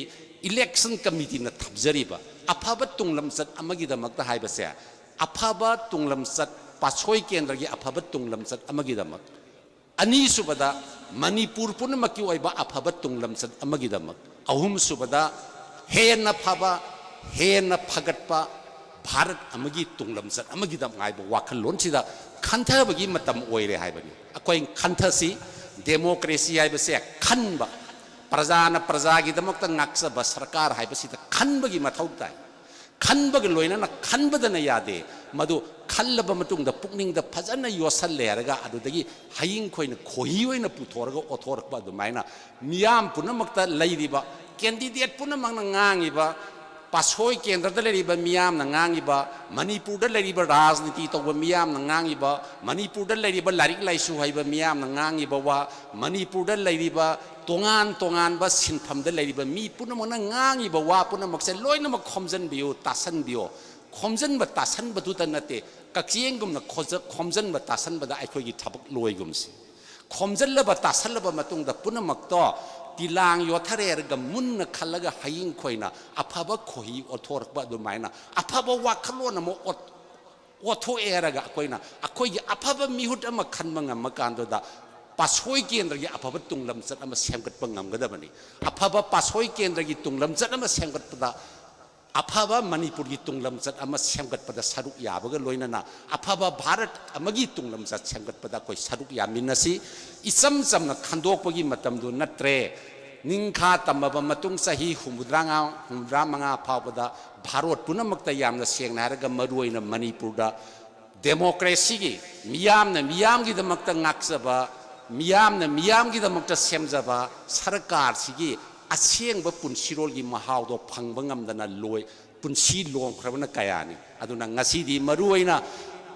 election committeeꯅ ꯊꯝꯖꯔꯤꯕ ꯑꯐꯕ ꯇꯨꯡꯂꯝꯆꯠ ꯑꯃꯒꯤꯗꯃꯛꯇ ꯍꯥꯏꯕꯁꯦ, ꯑꯐꯕ ꯇꯨꯡꯂꯝꯆꯠ, ꯄꯥꯠꯁꯣꯏ ꯀꯦꯟꯗ꯭ꯔꯒꯤ ꯑꯐꯕ ꯇꯨꯡꯂꯝꯆꯠ ꯑꯃꯒꯤꯗꯃꯛ, ꯑꯅꯤꯁꯨꯕꯗ ꯃꯅꯤꯄꯨꯔ ꯄꯨꯝꯅꯃꯛꯀꯤ ꯑꯣꯏꯕ ꯑꯐꯕ ꯇꯨꯡꯂꯝꯆꯠ ꯑꯃꯒꯤꯗꯃꯛ, ꯑꯍꯨꯝꯁꯨꯕꯗ ꯍꯦꯟꯅ ꯐꯕ, ꯍꯦꯟꯅ ꯐꯒꯠꯄ ꯚꯥꯔꯠ ꯑꯃꯒꯤ ꯇꯨꯡꯂꯝꯆꯠ ꯑꯃꯒꯤꯗꯃꯛ ꯍꯥꯏꯕ ꯋꯥꯈꯜꯂꯣꯟꯁꯤꯗ ꯈꯟꯊꯕꯒꯤ ꯃꯇꯝ ꯑꯣꯏꯔꯦ ꯍꯥꯏꯕꯅꯤ꯫ ꯑꯩꯈꯣꯏ ꯈꯟꯊꯁꯤ꯫ Democracy ꯍꯥꯏꯕꯁꯦ ꯈꯟꯕ, ꯄ꯭ꯔꯖꯥꯅ ꯄ꯭ꯔꯖꯥꯒꯤꯗꯃꯛꯇ ꯉꯥꯛꯆꯕ ꯁꯔꯀꯥꯔ ꯍꯥꯏꯕꯁꯤꯗ ꯈꯟꯕꯒꯤ ꯃꯊꯧ ꯇꯥꯏ꯫ ꯈꯟꯕꯒ ꯂꯣꯏꯅꯅ ꯈꯟꯕꯗꯅ ꯌꯥꯗꯦ, ꯃꯗꯨ ꯈꯜꯂꯕ ꯃꯇꯨꯡꯗ ꯄꯨꯛꯅꯤꯡꯗ ꯐꯖꯅ ꯌꯣꯠꯁꯜꯂꯦ ꯍꯥꯏꯔꯒ ꯑꯗꯨꯗꯒꯤ ꯍꯌꯤꯡ ꯈꯣꯏꯅ ꯈꯣꯏꯍꯤ ꯑꯣꯏꯅ ꯄꯨꯊꯣꯔꯒ ꯑꯣꯠꯊꯣꯔꯛꯄ ꯑꯗꯨꯃꯥꯏꯅ ꯃꯤꯌꯥꯝ ꯄꯨꯝꯅꯃꯛꯇ ꯂꯩꯔꯤꯕ candidate ꯄꯨꯝꯅꯃꯛꯅ ꯉꯥꯡꯉꯤꯕ, ꯄꯥꯠꯁꯣꯏ ꯀꯦꯟꯗ꯭ꯔꯗ ꯂꯩꯔꯤꯕ ꯃꯤꯌꯥꯝꯅ ꯉꯥꯡꯉꯤꯕ, ꯃꯅꯤꯄꯨꯔꯗ ꯂꯩꯔꯤꯕ ꯔꯥꯖꯅꯤꯇꯤ ꯇꯧꯕ ꯃꯤꯌꯥꯝꯅ ꯉꯥꯡꯉꯤꯕ, ꯃꯅꯤꯄꯨꯔꯗ ꯂꯩꯔꯤꯕ ꯂꯥꯏꯔꯤꯛ ꯂꯥꯏꯁꯨ ꯍꯩꯕ ꯃꯤꯌꯥꯝꯅ ꯉꯥꯡꯉꯤꯕ ꯋꯥ, ꯃꯅꯤꯄꯨꯔꯗ ꯂꯩꯔꯤꯕ ꯇꯣꯉꯥꯟ ꯇꯣꯉꯥꯟꯕ ꯁꯤꯟꯐꯝꯗ ꯂꯩꯔꯤꯕ ꯃꯤ ꯄꯨꯝꯅꯃꯛꯅ ꯉꯥꯡꯉꯤꯕ ꯋꯥ ꯄꯨꯝꯅꯃꯛꯁꯦ ꯂꯣꯏꯅꯃꯛ ꯈꯣꯝꯖꯤꯟꯕꯤꯌꯨ, ꯇꯥꯁꯟꯕꯤꯌꯨ꯫ ꯈꯣꯝꯖꯤꯟꯕ ꯇꯥꯁꯟꯕꯗꯨꯇ ꯅꯠꯇꯦ, ꯀꯛꯆꯦꯡꯒꯨꯝꯅ ꯈꯣꯖ-, ꯈꯣꯝꯖꯤꯟꯕ ꯇꯥꯁꯟꯕꯗ ꯑꯩꯈꯣꯏꯒꯤ ꯊꯕꯛ ꯂꯣꯏꯒꯨꯝꯁꯤ꯫ ꯈꯣꯝꯖꯤꯜꯂꯕ ꯇꯥꯁꯜꯂꯕ ꯃꯇꯨꯡꯗ ꯄꯨꯝꯅꯃꯛꯇꯣ ꯇꯤꯂꯥꯡ ꯌꯣꯠꯊꯔꯦ ꯍꯥꯏꯔꯒ ꯃꯨꯟꯅ ꯈꯜꯂꯒ ꯍꯌꯤꯡ ꯈꯣꯏꯅ ꯑꯐꯕ ꯈꯣꯏꯍꯤ ꯑꯣꯠꯊꯣꯔꯛꯄ ꯑꯗꯨꯃꯥꯏꯅ ꯑꯐꯕ ꯋꯥꯈꯜꯂꯣꯟ ꯑꯃ ꯑꯣꯠ-, ꯑꯣꯠꯊꯣꯛꯑꯦ ꯍꯥꯏꯔꯒ ꯑꯩꯈꯣꯏꯅ ꯑꯩꯈꯣꯏꯒꯤ ꯑꯐꯕ ꯃꯤꯍꯨꯠ ꯑꯃ ꯈꯟꯕ ꯉꯝꯃꯀꯥꯟꯗꯨꯗ ꯄꯥꯠꯁꯣꯏ ꯀꯦꯟꯗ꯭ꯔꯒꯤ ꯑꯐꯕ ꯇꯨꯡꯂꯝꯆꯠ ꯑꯃ ꯁꯦꯝꯒꯠꯄ ꯉꯝꯒꯗꯕꯅꯤ꯫ ꯑꯐꯕ ꯄꯥꯠꯁꯣꯏ ꯀꯦꯟꯗ꯭ꯔꯒꯤ ꯇꯨꯡꯂꯝꯆꯠ ꯑꯃ ꯁꯦꯝꯒꯠꯄꯗ, ꯑꯐꯕ ꯃꯅꯤꯄꯨꯔꯒꯤ ꯇꯨꯡꯂꯝꯆꯠ ꯑꯃ ꯁꯦꯝꯒꯠꯄꯗ ꯁꯔꯨꯛ ꯌꯥꯕꯒ ꯂꯣꯏꯅꯅ ꯑꯐꯕ ꯚꯥꯔꯠ ꯑꯃꯒꯤ ꯇꯨꯡꯂꯝꯆꯠ ꯁꯦꯝꯒꯠꯄꯗ ꯑꯩꯈꯣꯏ ꯁꯔꯨꯛ ꯌꯥꯃꯤꯟꯅꯁꯤ꯫ ꯏꯆꯝ ꯆꯝꯅ ꯈꯟꯗꯣꯛꯄꯒꯤ ꯃꯇꯝꯗꯨ ꯅꯠꯇ꯭ꯔꯦ꯫ ꯅꯤꯡꯈꯥ ꯇꯝꯃꯕ ꯃꯇꯨꯡ ꯆꯍꯤ ꯍꯨꯝꯐꯨꯇꯔꯥꯃꯉꯥ, ꯍꯨꯝꯐꯨꯇꯔꯥꯃꯉꯥ ꯐꯥꯎꯕꯗ ꯚꯥꯔꯠ ꯄꯨꯝꯅꯃꯛꯇ, ꯌꯥꯝꯅ ꯁꯦꯡꯅ ꯍꯥꯏꯔꯒ ꯃꯔꯨꯑꯣꯏꯅ ꯃꯅꯤꯄꯨꯔꯗ democracyꯒꯤ, ꯃꯤꯌꯥꯝꯅ ꯃꯤꯌꯥꯝꯒꯤꯗꯃꯛꯇ ꯉꯥꯛꯆꯕ, ꯃꯤꯌꯥꯝꯅ ꯃꯤꯌꯥꯝꯒꯤꯗꯃꯛꯇ ꯁꯦꯝꯖꯕ ꯁꯔꯀꯥꯔꯁꯤꯒꯤ ꯑꯁꯦꯡꯕ ꯄꯨꯟꯁꯤꯔꯣꯜꯒꯤ ꯃꯍꯥꯎꯗꯣ ꯐꯪꯕ ꯉꯝꯗꯅ ꯂꯣꯏ, ꯄꯨꯟꯁꯤ ꯂꯣꯝꯈ꯭ꯔꯕꯅ ꯀꯌꯥꯅꯤ꯫ ꯑꯗꯨꯅ ꯉꯁꯤꯗꯤ ꯃꯔꯨꯑꯣꯏꯅ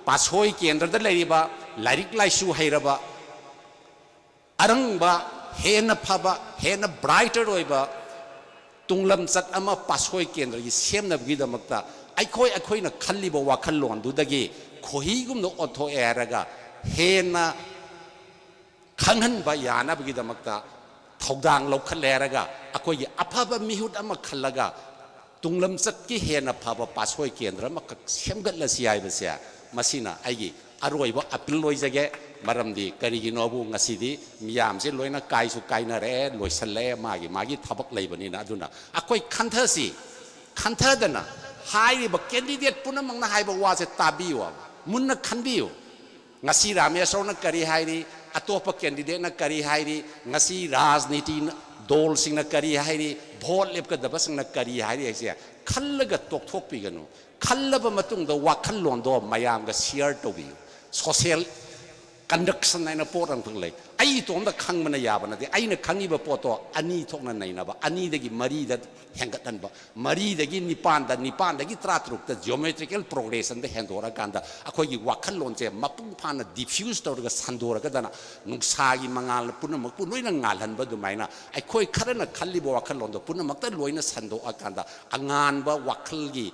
ꯄꯥꯠꯁꯣꯏ ꯀꯦꯟꯗ꯭ꯔꯗ ꯂꯩꯔꯤꯕ ꯂꯥꯏꯔꯤꯛ ꯂꯥꯏꯁꯨ ꯍꯩꯔꯕ, ꯑꯔꯪꯕ, ꯍꯦꯟꯅ ꯐꯕ, ꯍꯦꯟꯅ brighter ꯑꯣꯏꯕ ꯇꯨꯡꯂꯝꯆꯠ ꯑꯃ ꯄꯥꯠꯁꯣꯏ ꯀꯦꯟꯗ꯭ꯔꯒꯤ ꯁꯦꯝꯅꯕꯒꯤꯗꯃꯛꯇ ꯑꯩꯈꯣꯏ, ꯑꯩꯈꯣꯏꯅ ꯈꯜꯂꯤꯕ ꯋꯥꯈꯜꯂꯣꯟꯗꯨꯗꯒꯤ ꯈꯣꯏꯍꯤꯒꯨꯝꯅ ꯑꯣꯟꯊꯣꯛꯑꯦ ꯍꯥꯏꯔꯒ ꯍꯦꯟꯅ ꯈꯪꯍꯟꯕ ꯌꯥꯅꯕꯒꯤꯗꯃꯛꯇ ꯊꯧꯗꯥꯡ ꯂꯧꯈꯠꯂꯦ ꯍꯥꯏꯔꯒ ꯑꯩꯈꯣꯏꯒꯤ ꯑꯐꯕ ꯃꯤꯍꯨꯠ ꯑꯃ ꯈꯜꯂꯒ ꯇꯨꯡꯂꯝꯆꯠꯀꯤ ꯍꯦꯟꯅ ꯐꯕ ꯄꯥꯠꯁꯣꯏ ꯀꯦꯟꯗ꯭ꯔ ꯑꯃꯈꯛ ꯁꯦꯝꯒꯠꯂꯁꯤ ꯍꯥꯏꯕꯁꯦ, ꯃꯁꯤꯅ ꯑꯩꯒꯤ ꯑꯔꯣꯏꯕ appeal ꯑꯣꯏꯖꯒꯦ꯫ ꯃꯔꯝꯗꯤ ꯀꯔꯤꯒꯤꯅꯣꯕꯨ ꯉꯁꯤꯗꯤ ꯃꯤꯌꯥꯝꯁꯦ ꯂꯣꯏꯅ ꯀꯥꯏꯁꯨ ꯀꯥꯏꯅꯔꯛꯑꯦ, ꯂꯣꯏꯁꯜꯂꯛꯑꯦ, ꯃꯥꯒꯤ ꯃꯥꯒꯤ ꯊꯕꯛ ꯂꯩꯕꯅꯤꯅ꯫ ꯑꯗꯨꯅ ꯑꯩꯈꯣꯏ ꯈꯟꯊꯁꯤ, ꯈꯟꯊꯗꯅ ꯍꯥꯏꯔꯤꯕ candidate ꯄꯨꯝꯅꯃꯛꯅ ꯍꯥꯏꯕ ꯋꯥꯁꯦ ꯇꯥꯕꯤꯌꯨ, ꯃꯨꯟꯅ ꯈꯟꯕꯤꯌꯨ꯫ ꯉꯁꯤ ꯔꯥꯃꯦꯁꯣꯔꯅ ꯀꯔꯤ ꯍꯥꯏꯔꯤ, ꯑꯇꯣꯞꯄ candidateꯅ ꯀꯔꯤ ꯍꯥꯏꯔꯤ, ꯉꯁꯤ ꯔꯥꯖꯅꯤꯇꯤ ꯗꯣꯜꯁꯤꯡꯅ ꯀꯔꯤ ꯍꯥꯏꯔꯤ, vote ꯂꯦꯞꯀꯗꯕꯁꯤꯡꯅ ꯀꯔꯤ ꯍꯥꯏꯔꯤ ꯍꯥꯏꯁꯦ ꯈꯜꯂꯒ ꯇꯣꯛꯊꯣꯛꯄꯤꯒꯅꯨ꯫ ꯈꯜꯂꯕ ꯃꯇꯨꯡꯗ ꯋꯥꯈꯜꯂꯣꯟꯗꯣ ꯃꯌꯥꯝꯒ share ꯇꯧꯕꯤꯌꯨ꯫ Social conduction ꯍꯥꯏꯅ ꯄꯣꯠ ꯑꯃꯈꯛ ꯂꯩ꯫ ꯑꯩ ꯏꯇꯣꯝꯇ ꯈꯪꯕꯅ ꯌꯥꯕ ꯅꯠꯇꯦ꯫ ꯑꯩꯅ ꯈꯪꯉꯤꯕ ꯄꯣꯠꯇꯣ ꯑꯅꯤ ꯊꯣꯛꯅ ꯅꯩꯅꯕ, ꯑꯅꯤꯗꯒꯤ ꯃꯔꯤꯗ ꯍꯦꯟꯒꯠꯍꯟꯕ, ꯃꯔꯤꯗꯒꯤ ꯅꯤꯄꯥꯟꯗ, ꯅꯤꯄꯥꯟꯗꯒꯤ ꯇꯔꯥꯇꯔꯨꯛꯇ geometrical progressionꯗ ꯍꯦꯟꯗꯣꯔꯛꯑꯀꯥꯟꯗ ꯑꯩꯈꯣꯏꯒꯤ ꯋꯥꯈꯜꯂꯣꯟꯁꯦ ꯃꯄꯨꯡ ꯐꯥꯅ diffuse ꯇꯧꯔꯒ ꯁꯟꯗꯣꯔꯛꯀꯗꯅ ꯅꯨꯡꯁꯥꯒꯤ ꯃꯉꯥꯜꯅ ꯄꯨꯝꯅꯃꯛꯄꯨ ꯂꯣꯏꯅ ꯉꯥꯜꯍꯟꯕ ꯑꯗꯨꯃꯥꯏꯅ ꯑꯩꯈꯣꯏ ꯈꯔꯅ ꯈꯜꯂꯤꯕ ꯋꯥꯈꯜꯂꯣꯟꯗꯣ ꯄꯨꯝꯅꯃꯛꯇ ꯂꯣꯏꯅ ꯁꯟꯗꯣꯛꯑꯀꯥꯟꯗ ꯑꯉꯥꯟꯕ ꯋꯥꯈꯜꯒꯤ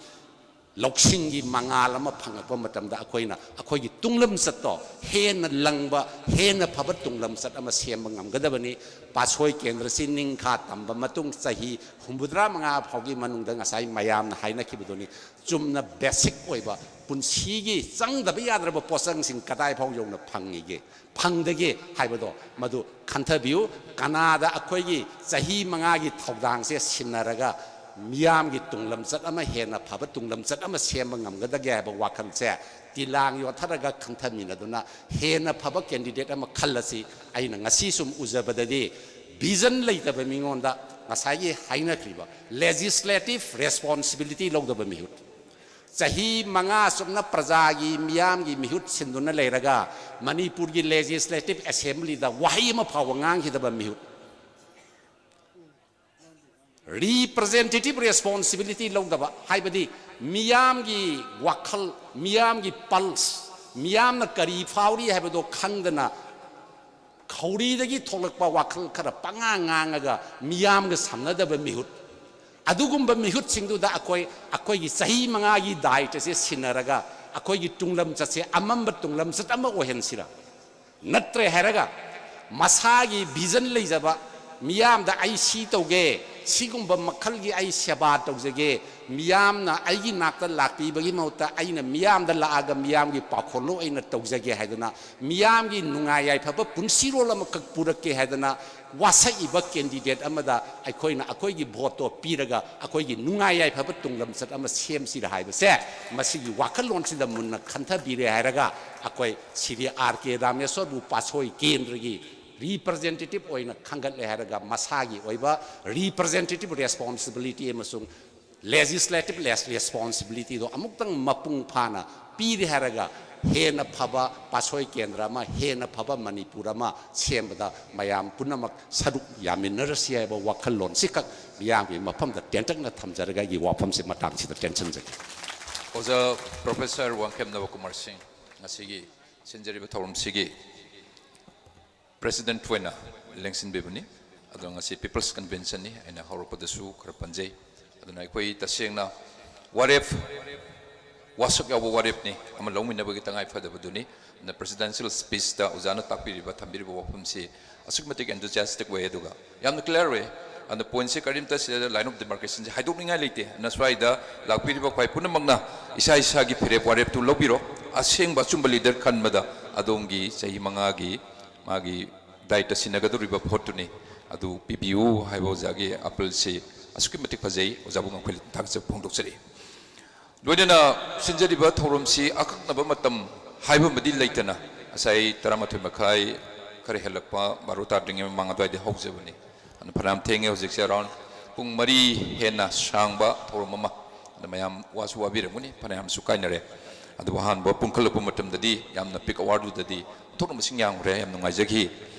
ꯂꯧꯁꯤꯡꯒꯤ ꯃꯉꯥꯜ ꯑꯃ ꯐꯪꯉꯛꯄ ꯃꯇꯝꯗ ꯑꯩꯈꯣꯏꯅ ꯑꯩꯈꯣꯏꯒꯤ ꯇꯨꯡꯂꯝꯆꯠꯇꯣ ꯍꯦꯟꯅ ꯂꯪꯕ, ꯍꯦꯟꯅ ꯐꯕ ꯇꯨꯡꯂꯝꯆꯠ ꯑꯃ ꯁꯦꯝꯕ ꯉꯝꯒꯗꯕꯅꯤ꯫ ꯄꯥꯠꯁꯣꯏ ꯀꯦꯟꯗ꯭ꯔꯁꯤ ꯅꯤꯡꯈꯥ ꯇꯝꯕ ꯃꯇꯨꯡ ꯆꯍꯤ ꯍꯨꯝꯐꯨꯇꯔꯥ ꯃꯉꯥ ꯐꯥꯎꯒꯤ ꯃꯅꯨꯡꯗ ꯉꯁꯥꯏ ꯃꯌꯥꯝꯅ ꯍꯥꯏꯅꯈꯤꯕꯗꯨꯅꯤ, ꯆꯨꯝꯅ basic ꯑꯣꯏꯕ ꯄꯨꯟꯁꯤꯒꯤ ꯆꯪꯗꯕ ꯌꯥꯗ꯭ꯔꯕ ꯄꯣꯠꯆꯪꯁꯤꯡ ꯀꯗꯥꯏ ꯐꯥꯎ ꯌꯧꯅ ꯐꯪꯉꯤꯒꯦ, ꯐꯪꯗꯒꯦ ꯍꯥꯏꯕꯗꯣ ꯃꯗꯨ ꯈꯟꯊꯕꯤꯌꯨ꯫ ꯀꯅꯥꯗ ꯑꯩꯈꯣꯏꯒꯤ ꯆꯍꯤ ꯃꯉꯥꯒꯤ ꯊꯧꯗꯥꯡꯁꯦ ꯁꯤꯟꯅꯔꯒ ꯃꯤꯌꯥꯝꯒꯤ ꯇꯨꯡꯂꯝꯆꯠ ꯑꯃ, ꯍꯦꯟꯅ ꯐꯕ ꯇꯨꯡꯂꯝꯆꯠ ꯑꯃ ꯁꯦꯝꯕ ꯉꯝꯒꯗꯒꯦ ꯍꯥꯏꯕ ꯋꯥꯈꯜꯁꯦ ꯇꯤꯂꯥꯡ ꯌꯣꯠꯊꯔꯒ ꯈꯟꯊꯃꯤꯟꯅꯗꯨꯅ ꯍꯦꯟꯅ ꯐꯕ candidate ꯑꯃ ꯈꯜꯂꯁꯤ꯫ ꯑꯩꯅ ꯉꯁꯤ ꯁꯨꯝ ꯎꯖꯕꯗꯗꯤ ꯚꯤꯖꯟ ꯂꯩꯇꯕ ꯃꯤꯉꯣꯟꯗ ꯉꯁꯥꯏꯒꯤ ꯍꯥꯏꯅꯈ꯭ꯔꯤꯕ ꯂꯦꯖꯤꯁꯂꯦꯇꯤꯚ ꯔꯦꯁꯄꯣꯟꯁꯤꯕꯤꯂꯤꯇꯤ ꯂꯧꯗꯕ ꯃꯤꯍꯨꯠ, ꯆꯍꯤ ꯃꯉꯥ ꯆꯨꯞꯅ ꯄ꯭ꯔꯖꯥꯒꯤ, ꯃꯤꯌꯥꯝꯒꯤ ꯃꯤꯍꯨꯠ ꯁꯤꯟꯗꯨꯅ ꯂꯩꯔꯒ ꯃꯅꯤꯄꯨꯔꯒꯤ ꯂꯦꯖꯤꯁꯂꯦꯇꯤꯚ ꯑꯦꯁꯦꯝꯕ꯭ꯂꯤꯗ ꯋꯥꯍꯩ ꯑꯃ ꯐꯥꯎꯕ ꯉꯥꯡꯈꯤꯗꯕ ꯃꯤꯍꯨꯠ, ꯔꯤꯄ꯭ꯔꯖꯦꯟꯇꯦꯇꯤꯚ ꯔꯦꯁꯄꯣꯟꯁꯤꯕꯤꯂꯤꯇꯤ ꯂꯧꯗꯕ, ꯍꯥꯏꯕꯗꯤ ꯃꯤꯌꯥꯝꯒꯤ ꯋꯥꯈꯜ, ꯃꯤꯌꯥꯝꯒꯤ ꯄꯜꯁ, ꯃꯤꯌꯥꯝꯅ ꯀꯔꯤ ꯐꯥꯎꯔꯤ ꯍꯥꯏꯕꯗꯣ ꯈꯪꯗꯅ ꯈꯧꯔꯤꯗꯒꯤ ꯊꯣꯛꯂꯛꯄ ꯋꯥꯈꯜ ꯈꯔ ꯄꯉꯥꯡ ꯉꯥꯡꯉꯒ ꯃꯤꯌꯥꯝꯒ ꯁꯝꯅꯗꯕ ꯃꯤꯍꯨꯠ, ꯑꯗꯨꯒꯨꯝꯕ ꯃꯤꯍꯨꯠꯁꯤꯡꯗꯨꯗ ꯑꯩꯈꯣꯏ, ꯑꯩꯈꯣꯏꯒꯤ ꯆꯍꯤ ꯃꯉꯥꯒꯤ ꯗꯥꯏꯠ ꯑꯁꯦ ꯁꯤꯟꯅꯔꯒ ꯑꯩꯈꯣꯏꯒꯤ ꯇꯨꯡꯂꯝꯆꯠꯁꯦ ꯑꯃꯝꯕ ꯇꯨꯡꯂꯝꯆꯠ ꯑꯃ ꯑꯣꯏꯍꯟꯁꯤꯔꯥ? ꯅꯠꯇ꯭ꯔꯦ ꯍꯥꯏꯔꯒ ꯃꯁꯥꯒꯤ ꯚꯤꯖꯟ ꯂꯩꯖꯕ, ꯃꯤꯌꯥꯝꯗ ꯑꯩ ꯁꯤ ꯇꯧꯒꯦ, ꯁꯤꯒꯨꯝꯕ ꯃꯈꯜꯒꯤ ꯑꯩ ꯁꯦꯕꯥ ꯇꯧꯖꯒꯦ, ꯃꯤꯌꯥꯝꯅ ꯑꯩꯒꯤ ꯅꯥꯛꯇ ꯂꯥꯛꯄꯤꯕꯒꯤ ꯃꯍꯨꯠꯇ ꯑꯩꯅ ꯃꯤꯌꯥꯝꯗ ꯂꯥꯛꯑꯒ ꯃꯤꯌꯥꯝꯒꯤ ꯄꯥꯎꯈꯣꯜꯂꯣ ꯑꯩꯅ ꯇꯧꯖꯒꯦ ꯍꯥꯏꯗꯅ, ꯃꯤꯌꯥꯝꯒꯤ ꯅꯨꯡꯉꯥꯏ ꯌꯥꯏꯐꯕ ꯄꯨꯟꯁꯤꯔꯣꯜ ꯑꯃꯈꯛ ꯄꯨꯔꯛꯀꯦ ꯍꯥꯏꯗꯅ ꯋꯥꯁꯛꯏꯕ ꯀꯦꯟꯗꯤꯗꯦꯠ ꯑꯃꯗ ꯑꯩꯈꯣꯏꯅ ꯑꯩꯈꯣꯏꯒꯤ ꯚꯣꯠꯇꯣ ꯄꯤꯔꯒ ꯑꯩꯈꯣꯏꯒꯤ ꯅꯨꯡꯉꯥꯏ ꯌꯥꯏꯐꯕ ꯇꯨꯡꯂꯝꯆꯠ ꯑꯃ ꯁꯦꯝꯁꯤꯔ ꯍꯥꯏꯕꯁꯦ, ꯃꯁꯤꯒꯤ ꯋꯥꯈꯜꯂꯣꯟꯁꯤꯗ ꯃꯨꯟꯅ ꯈꯟꯊꯕꯤꯔꯦ ꯍꯥꯏꯔꯒ ꯑꯩꯈꯣꯏ ꯁꯤꯔꯤ ꯑꯥꯔ ꯀꯦ ꯔꯥꯃꯦꯁꯣꯔꯕꯨ ꯄꯥꯠꯁꯣꯏ ꯀꯦꯟꯗ꯭ꯔꯒꯤ ꯔꯤꯄ꯭ꯔꯖꯦꯟꯇꯦꯇꯤꯚ ꯑꯣꯏꯅ ꯈꯟꯒꯠꯂꯦ ꯍꯥꯏꯔꯒ ꯃꯁꯥꯒꯤ ꯑꯣꯏꯕ ꯔꯤꯄ꯭ꯔꯖꯦꯟꯇꯦꯇꯤꯚ ꯔꯦꯁꯄꯣꯟꯁꯤꯕꯤꯂꯤꯇꯤ ꯑꯃꯁꯨꯡ ꯂꯦꯖꯤꯁꯂꯦꯇꯤꯚ ꯔꯦꯁꯄꯣꯟꯁꯤꯕꯤꯂꯤꯇꯤꯗꯣ ꯑꯃꯨꯛꯇꯪ ꯃꯄꯨꯡ ꯐꯥꯅ ꯄꯤꯔꯦ ꯍꯥꯏꯔꯒ ꯍꯦꯟꯅ ꯐꯕ ꯄꯥꯠꯁꯣꯏ ꯀꯦꯟꯗ꯭ꯔ ꯑꯃ, ꯍꯦꯟꯅ ꯐꯕ ꯃꯅꯤꯄꯨꯔ ꯑꯃ ꯁꯦꯝꯕꯗ ꯃꯌꯥꯝ ꯄꯨꯝꯅꯃꯛ ꯁꯔꯨꯛ ꯌꯥꯃꯤꯟꯅꯔꯁꯤ ꯍꯥꯏꯕ ꯋꯥꯈꯜꯂꯣꯟꯁꯤꯈꯛ ꯃꯤꯌꯥꯝꯒꯤ ꯃꯐꯝꯗ ꯇꯦꯟꯇꯛꯅ ꯊꯝꯖꯔꯒ ꯑꯩꯒꯤ ꯋꯥꯐꯝꯁꯤ ꯃꯇꯥꯡꯁꯤꯗ ꯇꯦꯟꯁꯤꯟꯖꯒꯦ꯫ ꯑꯣꯖꯥ ꯄ꯭ꯔꯣꯐꯦꯁꯔ ꯋꯥꯡꯈꯦꯝ ꯅꯕꯀꯨꯃꯥꯔ ꯁꯤꯡ, ꯉꯁꯤꯒꯤ ꯁꯤꯟꯖꯔꯤꯕ ꯊꯧꯔꯝꯁꯤꯒꯤ ꯄ꯭ꯔꯦꯁꯤꯗꯦꯟꯠ ꯑꯣꯏꯅ ꯂꯦꯡꯁꯤꯟꯕꯤꯕꯅꯤ꯫ ꯑꯗꯣ ꯉꯁꯤ ꯄꯤꯄꯜꯁ ꯀꯟꯚꯦꯟꯁꯟꯅꯤ, ꯑꯩꯅ ꯍꯧꯔꯛꯄꯗꯁꯨ ꯈꯔ ꯄꯟꯖꯩ꯫ ꯑꯗꯨꯅ ꯑꯩꯈꯣꯏ ꯇꯁꯦꯡꯅ ꯋꯥꯔꯦꯞ, ꯋꯥꯁꯛ ꯌꯥꯎꯕ ꯋꯥꯔꯦꯞꯅꯤ ꯑꯃ ꯂꯧꯃꯤꯟꯅꯕꯒꯤ ꯇꯉꯥꯏ ꯐꯗꯕꯗꯨꯅꯤ꯫ ꯑꯗꯨꯅ ꯄ꯭ꯔꯦꯁꯤꯗꯦꯟꯁꯤꯌꯦꯜ ꯁ꯭ꯄꯤꯆꯇ ꯑꯣꯖꯥꯅ ꯇꯥꯛꯄꯤꯔꯤꯕ, ꯊꯝꯕꯤꯔꯤꯕ ꯋꯥꯐꯝꯁꯤ ꯑꯁꯨꯛꯀꯤ ꯃꯇꯤꯛ ꯑꯦꯟꯊꯨꯖꯤꯌꯥꯁꯇꯤꯛ ꯑꯣꯏ, ꯑꯗꯨꯒ ꯌꯥꯝꯅ ꯀ꯭ꯂꯤꯌꯥꯔ ꯑꯣꯏ꯫ ꯑꯗꯨꯅ ꯄꯣꯏꯟꯠꯁꯦ ꯀꯔꯤꯝꯇ ꯁꯤꯗ ꯂꯥꯏꯟ ꯑꯣꯐ ꯗꯤꯃꯥꯔꯀꯦꯁꯟꯁꯦ ꯍꯥꯏꯗꯣꯛꯅꯤꯡꯉꯥꯏ ꯂꯩꯇꯦ꯫ ꯑꯗꯨꯅ ꯁ꯭ꯋꯥꯏꯗ ꯂꯥꯛꯄꯤꯔꯤꯕ ꯈ꯭ꯋꯥꯏ ꯄꯨꯝꯅꯃꯛꯅ ꯏꯁꯥ ꯏꯁꯥꯒꯤ ꯐꯤꯔꯦꯞ ꯋꯥꯔꯦꯞꯇꯨ ꯂꯧꯕꯤꯔꯣ꯫ ꯑꯁꯦꯡꯕ ꯑꯆꯨꯝꯕ ꯂꯤꯗꯔ ꯈꯟꯕꯗ ꯑꯗꯣꯝꯒꯤ ꯆꯍꯤ ꯃꯉꯥꯒꯤ ꯃꯥꯒꯤ ꯗꯥꯏꯇ ꯁꯤꯟꯅꯒꯗꯧꯔꯤꯕ ꯚꯣꯠꯇꯨꯅꯤ꯫ ꯑꯗꯨ ꯄꯤꯕꯤꯌꯨ ꯍꯥꯏꯕ ꯑꯣꯖꯥꯒꯤ ꯑꯥꯄꯤꯜꯁꯤ ꯑꯁꯨꯛꯀꯤ ꯃꯇꯤꯛ ꯐꯖꯩ꯫ ꯑꯣꯖꯥꯕꯨ ꯉꯝꯈꯩ ꯊꯥꯒꯠꯆꯕ ꯐꯣꯡꯗꯣꯛꯆꯔꯤ꯫ ꯂꯣꯏꯅꯅ ꯁꯤꯟꯖꯔꯤꯕ ꯊꯧꯔꯝꯁꯤ ꯑꯀꯛꯅꯕ ꯃꯇꯝ ꯍꯥꯏꯕ ꯑꯃꯗꯤ ꯂꯩꯇꯅ ꯉꯁꯥꯏ ꯇꯔꯥꯃꯥꯊꯣꯏ ꯃꯈꯥꯏ ꯈꯔ ꯍꯦꯜꯂꯛꯄ, ꯕꯥꯔꯣ ꯇꯥꯗ꯭ꯔꯤꯉꯩ ꯃꯃꯥꯡ ꯑꯗꯨꯋꯥꯏꯗ ꯍꯧꯖꯕꯅꯤ꯫ ꯑꯗꯨꯅ ꯐꯅꯌꯥꯝ ꯊꯦꯡꯉꯦ ꯍꯧꯖꯤꯛꯁꯦ, ꯑꯔꯥꯎꯟ ꯄꯨꯡ ꯃꯔꯤ ꯍꯦꯟꯅ ꯁꯥꯡꯕ ꯊꯧꯔꯝ ꯑꯃ꯫ ꯑꯗꯨꯅ ꯃꯌꯥꯝ ꯋꯥꯁꯨ ꯋꯥꯕꯤꯔꯝꯒꯅꯤ, ꯐꯅꯌꯥꯝꯁꯨ ꯀꯥꯏꯅꯔꯦ꯫ ꯑꯗꯨꯕꯨ ꯑꯍꯥꯟꯕ ꯄꯨꯡꯈꯠꯂꯛꯄ ꯃꯇꯝꯗꯗꯤ ꯌꯥꯝꯅ ꯄꯤꯛ ꯑꯋꯥꯔꯗꯨꯗꯗꯤ ꯑꯣꯟꯊꯣꯛꯅ ꯃꯁꯤꯡ ꯌꯥꯝꯈ꯭ꯔꯦ, ꯌꯥꯝ ꯅꯨꯡꯉꯥꯏꯖꯈꯤ꯫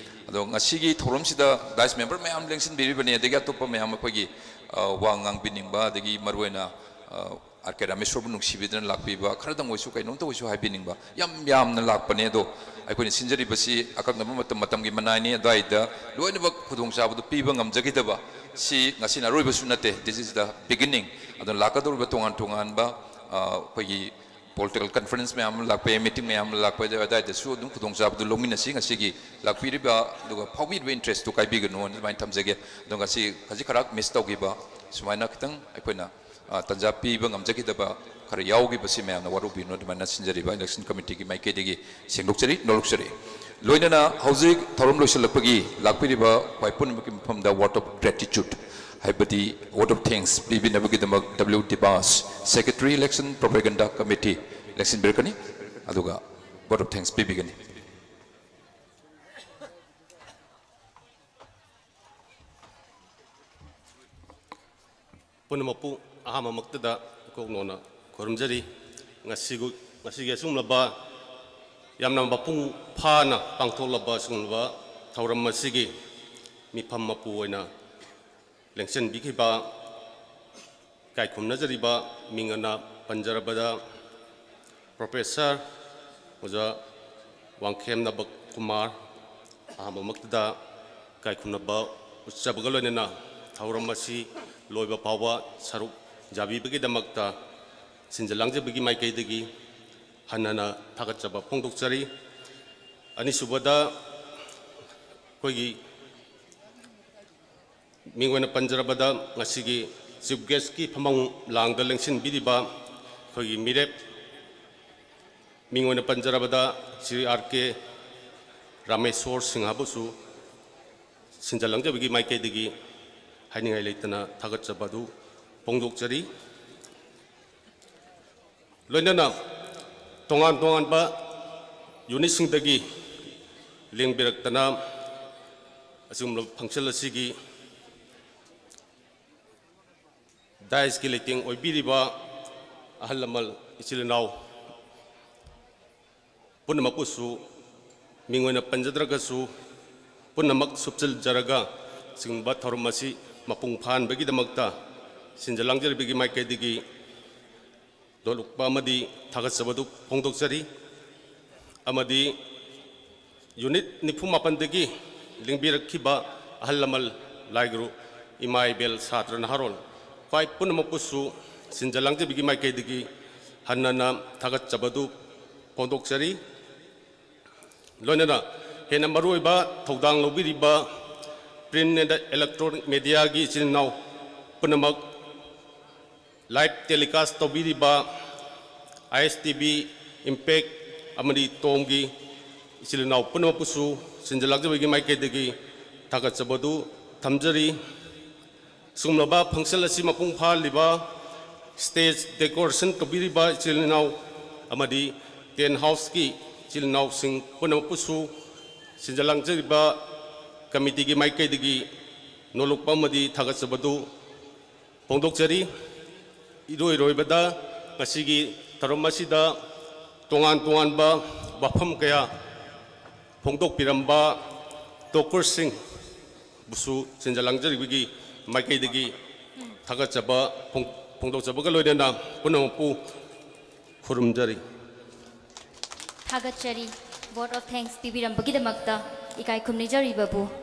ꯑꯗꯣ ꯉꯁꯤꯒꯤ ꯊꯧꯔꯝꯁꯤꯗ ꯗꯥꯏꯁ ꯃꯦꯝꯕꯔ ꯃꯌꯥꯝ ꯂꯦꯡꯁꯤꯟꯕꯤꯔꯤꯕꯅꯤ, ꯑꯗꯒꯤ ꯑꯇꯣꯞꯄ ꯃꯌꯥꯝ ꯑꯩꯈꯣꯏꯒꯤ, ꯑ, ꯋꯥ ꯉꯥꯡꯕꯤꯅꯤꯡꯕ, ꯑꯗꯒꯤ ꯃꯔꯨꯑꯣꯏꯅ, ꯑ, ꯑꯥꯔ ꯀꯦ ꯔꯥꯃꯦꯁꯣꯔꯕꯨ ꯅꯨꯡꯁꯤꯕꯤꯗꯨꯅ ꯂꯥꯛꯄꯤꯕ, ꯈꯔꯗꯪ ꯑꯣꯏꯁꯨ ꯀꯩꯅꯣꯝꯇ ꯑꯣꯏꯁꯨ ꯍꯥꯏꯕꯤꯅꯤꯡꯕ ꯌꯥꯝ ꯌꯥꯝꯅ ꯂꯥꯛꯄꯅꯦ꯫ ꯑꯗꯣ ꯑꯩꯈꯣꯏꯅ ꯁꯤꯟꯖꯔꯤꯕꯁꯤ ꯑꯀꯛꯅꯕ ꯃꯇꯝ, ꯃꯇꯝꯒꯤ ꯃꯅꯥꯏꯅꯤ, ꯑꯗꯨꯋꯥꯏꯗ ꯂꯣꯏꯅꯃꯛ ꯈꯨꯗꯣꯡꯆꯥꯕꯗꯨ ꯄꯤꯕ ꯉꯝꯖꯈꯤꯗꯕ, ꯁꯤ ꯉꯁꯤꯅ ꯑꯔꯣꯏꯕꯁꯨ ꯅꯠꯇꯦ, this is the beginning꯫ ꯑꯗꯨꯅ ꯂꯥꯛꯀꯗꯧꯔꯤꯕ ꯇꯣꯉꯥꯟ ꯇꯣꯉꯥꯟꯕ, ꯑ, ꯑꯩꯈꯣꯏꯒꯤ ꯄꯣꯂꯤꯇꯤꯀꯦꯜ ꯀꯟꯐꯔꯦꯟꯁ ꯃꯌꯥꯝ ꯑꯃ ꯂꯥꯛꯄ ꯌꯥꯏ, ꯃꯤꯇꯤꯡ ꯃꯌꯥꯝ ꯑꯃ ꯂꯥꯛꯄ ꯌꯥꯏ, ꯑꯗꯨꯋꯥꯏꯗꯁꯨ ꯑꯗꯨꯝ ꯈꯨꯗꯣꯡꯆꯥꯕꯗꯨ ꯂꯧꯃꯤꯟꯅꯁꯤ꯫ ꯉꯁꯤꯒꯤ ꯂꯥꯛꯄꯤꯔꯤꯕ ꯑꯗꯨꯒ ꯐꯥꯎꯕꯤꯔꯤꯕ ꯏꯟꯇꯔꯦꯁꯇꯨ ꯀꯥꯏꯕꯤꯒꯅꯨ ꯍꯥꯏꯅ ꯑꯗꯨꯃꯥꯏꯅ ꯊꯝꯖꯒꯦ꯫ ꯑꯗꯣ ꯉꯁꯤ ꯈꯖꯤꯛ ꯈꯔ ꯃꯤꯁ ꯇꯧꯈꯤꯕ, ꯁꯨꯃꯥꯏꯅ ꯈꯤꯇꯪ ꯑꯩꯈꯣꯏꯅ, ꯑ, ꯇꯥꯟꯖꯥ ꯄꯤꯕ ꯉꯝꯖꯈꯤꯗꯕ ꯈꯔ ꯌꯥꯎꯈꯤꯕꯁꯤ ꯃꯌꯥꯝꯅ ꯋꯥꯔꯧꯕꯤꯒꯅꯨ, ꯑꯗꯨꯃꯥꯏꯅ ꯁꯤꯟꯖꯔꯤꯕ ꯏꯂꯦꯛꯁꯟ ꯀꯃꯤꯇꯤꯒꯤ ꯃꯥꯏꯀꯩꯗꯒꯤ ꯁꯦꯡꯗꯣꯛꯆꯔꯤ, ꯅꯣꯂꯨꯛꯆꯔꯤ꯫ ꯂꯣꯏꯅꯅ ꯍꯧꯖꯤꯛ ꯊꯧꯔꯝ ꯂꯣꯏꯁꯤꯜꯂꯛꯄꯒꯤ ꯂꯥꯛꯄꯤꯔꯤꯕ ꯈ꯭ꯋꯥꯏ ꯄꯨꯝꯅꯃꯛꯀꯤ ꯃꯐꯝꯗ vote of gratitude, ꯍꯥꯏꯕꯗꯤ vote of thanks ꯄꯤꯕꯤꯅꯕꯒꯤꯗꯃꯛ W ꯗꯤꯕꯥꯁ, Secretary Election Propaganda Committee, ꯂꯦꯡꯁꯤꯟꯕꯤꯔꯛꯀꯅꯤ꯫ ꯑꯗꯨꯒ vote of thanks ꯄꯤꯕꯤꯒꯅꯤ꯫ ꯄꯨꯝꯅꯃꯛꯄꯨ ꯑꯍꯥꯟꯕꯃꯛꯇꯗ ꯏꯀꯣꯛ ꯅꯣꯟꯅ ꯈꯨꯔꯨꯝꯖꯔꯤ꯫ ꯉꯁꯤꯒꯨ-, ꯉꯁꯤꯒꯤ ꯑꯁꯤꯒꯨꯝꯂꯕ ꯌꯥꯝꯅ ꯃꯄꯨꯡ ꯐꯥꯅ ꯄꯥꯡꯊꯣꯛꯂꯕ ꯑꯁꯤꯒꯨꯝꯂꯕ ꯊꯧꯔꯝ ꯑꯁꯤꯒꯤ ꯃꯤꯐꯝ ꯃꯄꯨ ꯑꯣꯏꯅ ꯂꯦꯡꯁꯤꯟꯕꯤꯈꯤꯕ, ꯏꯀꯥꯏ ꯈꯨꯝꯅꯖꯔꯤꯕ ꯃꯤꯡ ꯑꯣꯏꯅ ꯄꯟꯖꯔꯕꯗ ꯄ꯭ꯔꯣꯐꯦꯁꯔ ꯑꯣꯖꯥ ꯋꯥꯡꯈꯦꯝ ꯅꯕꯀꯨꯃꯥꯔ, ꯑꯍꯥꯟꯕꯃꯛꯇꯗ ꯏꯀꯥꯏ ꯈꯨꯝꯅꯕ ꯎꯠꯆꯕꯒ ꯂꯣꯏꯅꯅ ꯊꯧꯔꯝ ꯑꯁꯤ ꯂꯣꯏꯕ ꯐꯥꯎꯕ ꯁꯔꯨꯛ ꯌꯥꯕꯤꯕꯒꯤꯗꯃꯛꯇ ꯁꯤꯟꯖ ꯂꯥꯡꯖꯕꯒꯤ ꯃꯥꯏꯀꯩꯗꯒꯤ ꯍꯟꯅ ꯍꯟꯅ ꯊꯥꯒꯠꯆꯕ ꯐꯣꯡꯗꯣꯛꯆꯔꯤ꯫ ꯑꯅꯤꯁꯨꯕꯗ, ꯑꯩꯈꯣꯏꯒꯤ ꯃꯤꯡ ꯑꯣꯏꯅ ꯄꯟꯖꯔꯕꯗ, ꯉꯁꯤꯒꯤ ꯆꯤꯐ ꯒꯦꯁꯀꯤ ꯐꯝꯐꯝ ꯂꯥꯡꯗ ꯂꯦꯡꯁꯤꯟꯕꯤꯔꯤꯕ ꯑꯩꯈꯣꯏꯒꯤ ꯃꯤꯔꯦꯞ, ꯃꯤꯡ ꯑꯣꯏꯅ ꯄꯟꯖꯔꯕꯗ ꯁ꯭ꯔꯤ ꯑꯥꯔ ꯀꯦ ꯔꯥꯃꯦꯁꯣꯔ ꯁꯤꯡꯍꯕꯨꯁꯨ ꯁꯤꯟꯖ ꯂꯥꯡꯖꯕꯒꯤ ꯃꯥꯏꯀꯩꯗꯒꯤ ꯍꯥꯏꯅꯤꯡꯉꯥꯏ ꯂꯩꯇꯅ ꯊꯥꯒꯠꯆꯕ ꯑꯗꯨ ꯐꯣꯡꯗꯣꯛꯆꯔꯤ꯫ ꯂꯣꯏꯅꯅ ꯇꯣꯉꯥꯟ ꯇꯣꯉꯥꯟꯕ ꯌꯨꯅꯤꯠꯁꯤꯡꯗꯒꯤ ꯂꯦꯡꯕꯤꯔꯛꯇꯅ ꯑꯁꯤꯒꯨꯝꯂꯕ function ꯑꯁꯤꯒꯤ dais ꯀꯤ ꯂꯩꯇꯦꯡ ꯑꯣꯏꯕꯤꯔꯤꯕ ꯑꯍꯜ ꯂꯃꯟ, ꯏꯆꯤꯜ ꯏꯅꯥꯎ ꯄꯨꯝꯅꯃꯛꯄꯨꯁꯨ ꯃꯤꯡ ꯑꯣꯏꯅ ꯄꯟꯖꯗ꯭ꯔꯒꯁꯨ ꯄꯨꯝꯅꯃꯛ ꯁꯨꯞꯆꯤꯟꯖꯔꯒ ꯑꯁꯤꯒꯨꯝꯕ ꯊꯧꯔꯝ ꯑꯁꯤ ꯃꯄꯨꯡ ꯐꯥꯍꯟꯕꯒꯤꯗꯃꯛꯇ ꯁꯤꯟꯖ ꯂꯥꯡꯖꯔꯤꯕꯒꯤ ꯃꯥꯏꯀꯩꯗꯒꯤ ꯅꯣꯂꯨꯛꯄ ꯑꯃꯗꯤ ꯊꯥꯒꯠꯆꯕꯗꯨ ꯐꯣꯡꯗꯣꯛꯆꯔꯤ꯫ ꯑꯃꯗꯤ unit ꯅꯤꯐꯨ ꯃꯥꯄꯟꯗꯒꯤ ꯂꯦꯡꯕꯤꯔꯛꯈꯤꯕ ꯑꯍꯜ ꯂꯃꯟ, ꯂꯥꯏꯒꯨꯔꯨ, ꯏꯃꯥ ꯏꯕꯦꯜ, ꯁꯥꯇ꯭ꯔ ꯅꯍꯥꯔꯣꯜ ꯈ꯭ꯋꯥꯏ ꯄꯨꯝꯅꯃꯛꯄꯨꯁꯨ ꯁꯤꯟꯖ ꯂꯥꯡꯖꯕꯒꯤ ꯃꯥꯏꯀꯩꯗꯒꯤ ꯍꯟꯅ ꯍꯟꯅ ꯊꯥꯒꯠꯆꯕꯗꯨ ꯐꯣꯡꯗꯣꯛꯆꯔꯤ꯫ ꯂꯣꯏꯅꯅ ꯍꯦꯟꯅ ꯃꯔꯨꯑꯣꯏꯕ ꯊꯧꯗꯥꯡ ꯂꯧꯕꯤꯔꯤꯕ print and electronic media ꯒꯤ ꯏꯆꯤꯜ ꯏꯅꯥꯎ ꯄꯨꯝꯅꯃꯛ, live telecast ꯇꯧꯕꯤꯔꯤꯕ I S T V, Impact ꯑꯃꯗꯤ ꯇꯣꯝꯒꯤ ꯏꯆꯤꯜ ꯏꯅꯥꯎ ꯄꯨꯝꯅꯃꯛꯄꯨꯁꯨ ꯁꯤꯟꯖ ꯂꯥꯡꯖꯕꯒꯤ ꯃꯥꯏꯀꯩꯗꯒꯤ ꯊꯥꯒꯠꯆꯕꯗꯨ ꯊꯝꯖꯔꯤ꯫ ꯁꯤꯒꯨꯝꯂꯕ function ꯑꯁꯤ ꯃꯄꯨꯡ ꯐꯥꯍꯜꯂꯤꯕ, stage decoration ꯇꯧꯕꯤꯔꯤꯕ ꯏꯆꯤꯜ ꯏꯅꯥꯎ ꯑꯃꯗꯤ tent house ꯀꯤ ꯏꯆꯤꯜ ꯏꯅꯥꯎꯁꯤꯡ ꯄꯨꯝꯅꯃꯛꯄꯨꯁꯨ ꯁꯤꯟꯖ ꯂꯥꯡꯖꯔꯤꯕ committee ꯒꯤ ꯃꯥꯏꯀꯩꯗꯒꯤ ꯅꯣꯂꯨꯛꯄ ꯑꯃꯗꯤ ꯊꯥꯒꯠꯆꯕꯗꯨ ꯐꯣꯡꯗꯣꯛꯆꯔꯤ꯫ ꯏꯔꯣꯏꯔꯣꯏꯕꯗ ꯉꯁꯤꯒꯤ ꯊꯧꯔꯝ ꯑꯁꯤꯗ ꯇꯣꯉꯥꯟ ꯇꯣꯉꯥꯟꯕ ꯋꯥꯐꯝ ꯀꯌꯥ ꯐꯣꯡꯗꯣꯛꯄꯤꯔꯝꯕ talkers ꯁꯤꯡꯕꯨꯁꯨ ꯁꯤꯟꯖ ꯂꯥꯡꯖꯔꯤꯕꯒꯤ ꯃꯥꯏꯀꯩꯗꯒꯤ ꯊꯥꯒꯠꯆꯕ ꯐꯣꯡ-, ꯐꯣꯡꯗꯣꯛꯆꯕꯒ ꯂꯣꯏꯅꯅ ꯄꯨꯝꯅꯃꯛꯄꯨ ꯈꯨꯔꯨꯝꯖꯔꯤ꯫ ꯊꯥꯒꯠꯆꯔꯤ꯫ Vote of thanks ꯄꯤꯕꯤꯔꯝꯕꯒꯤꯗꯃꯛꯇ ꯏꯀꯥꯏ ꯈꯨꯝꯅꯖꯔꯤꯕꯕꯨ꯫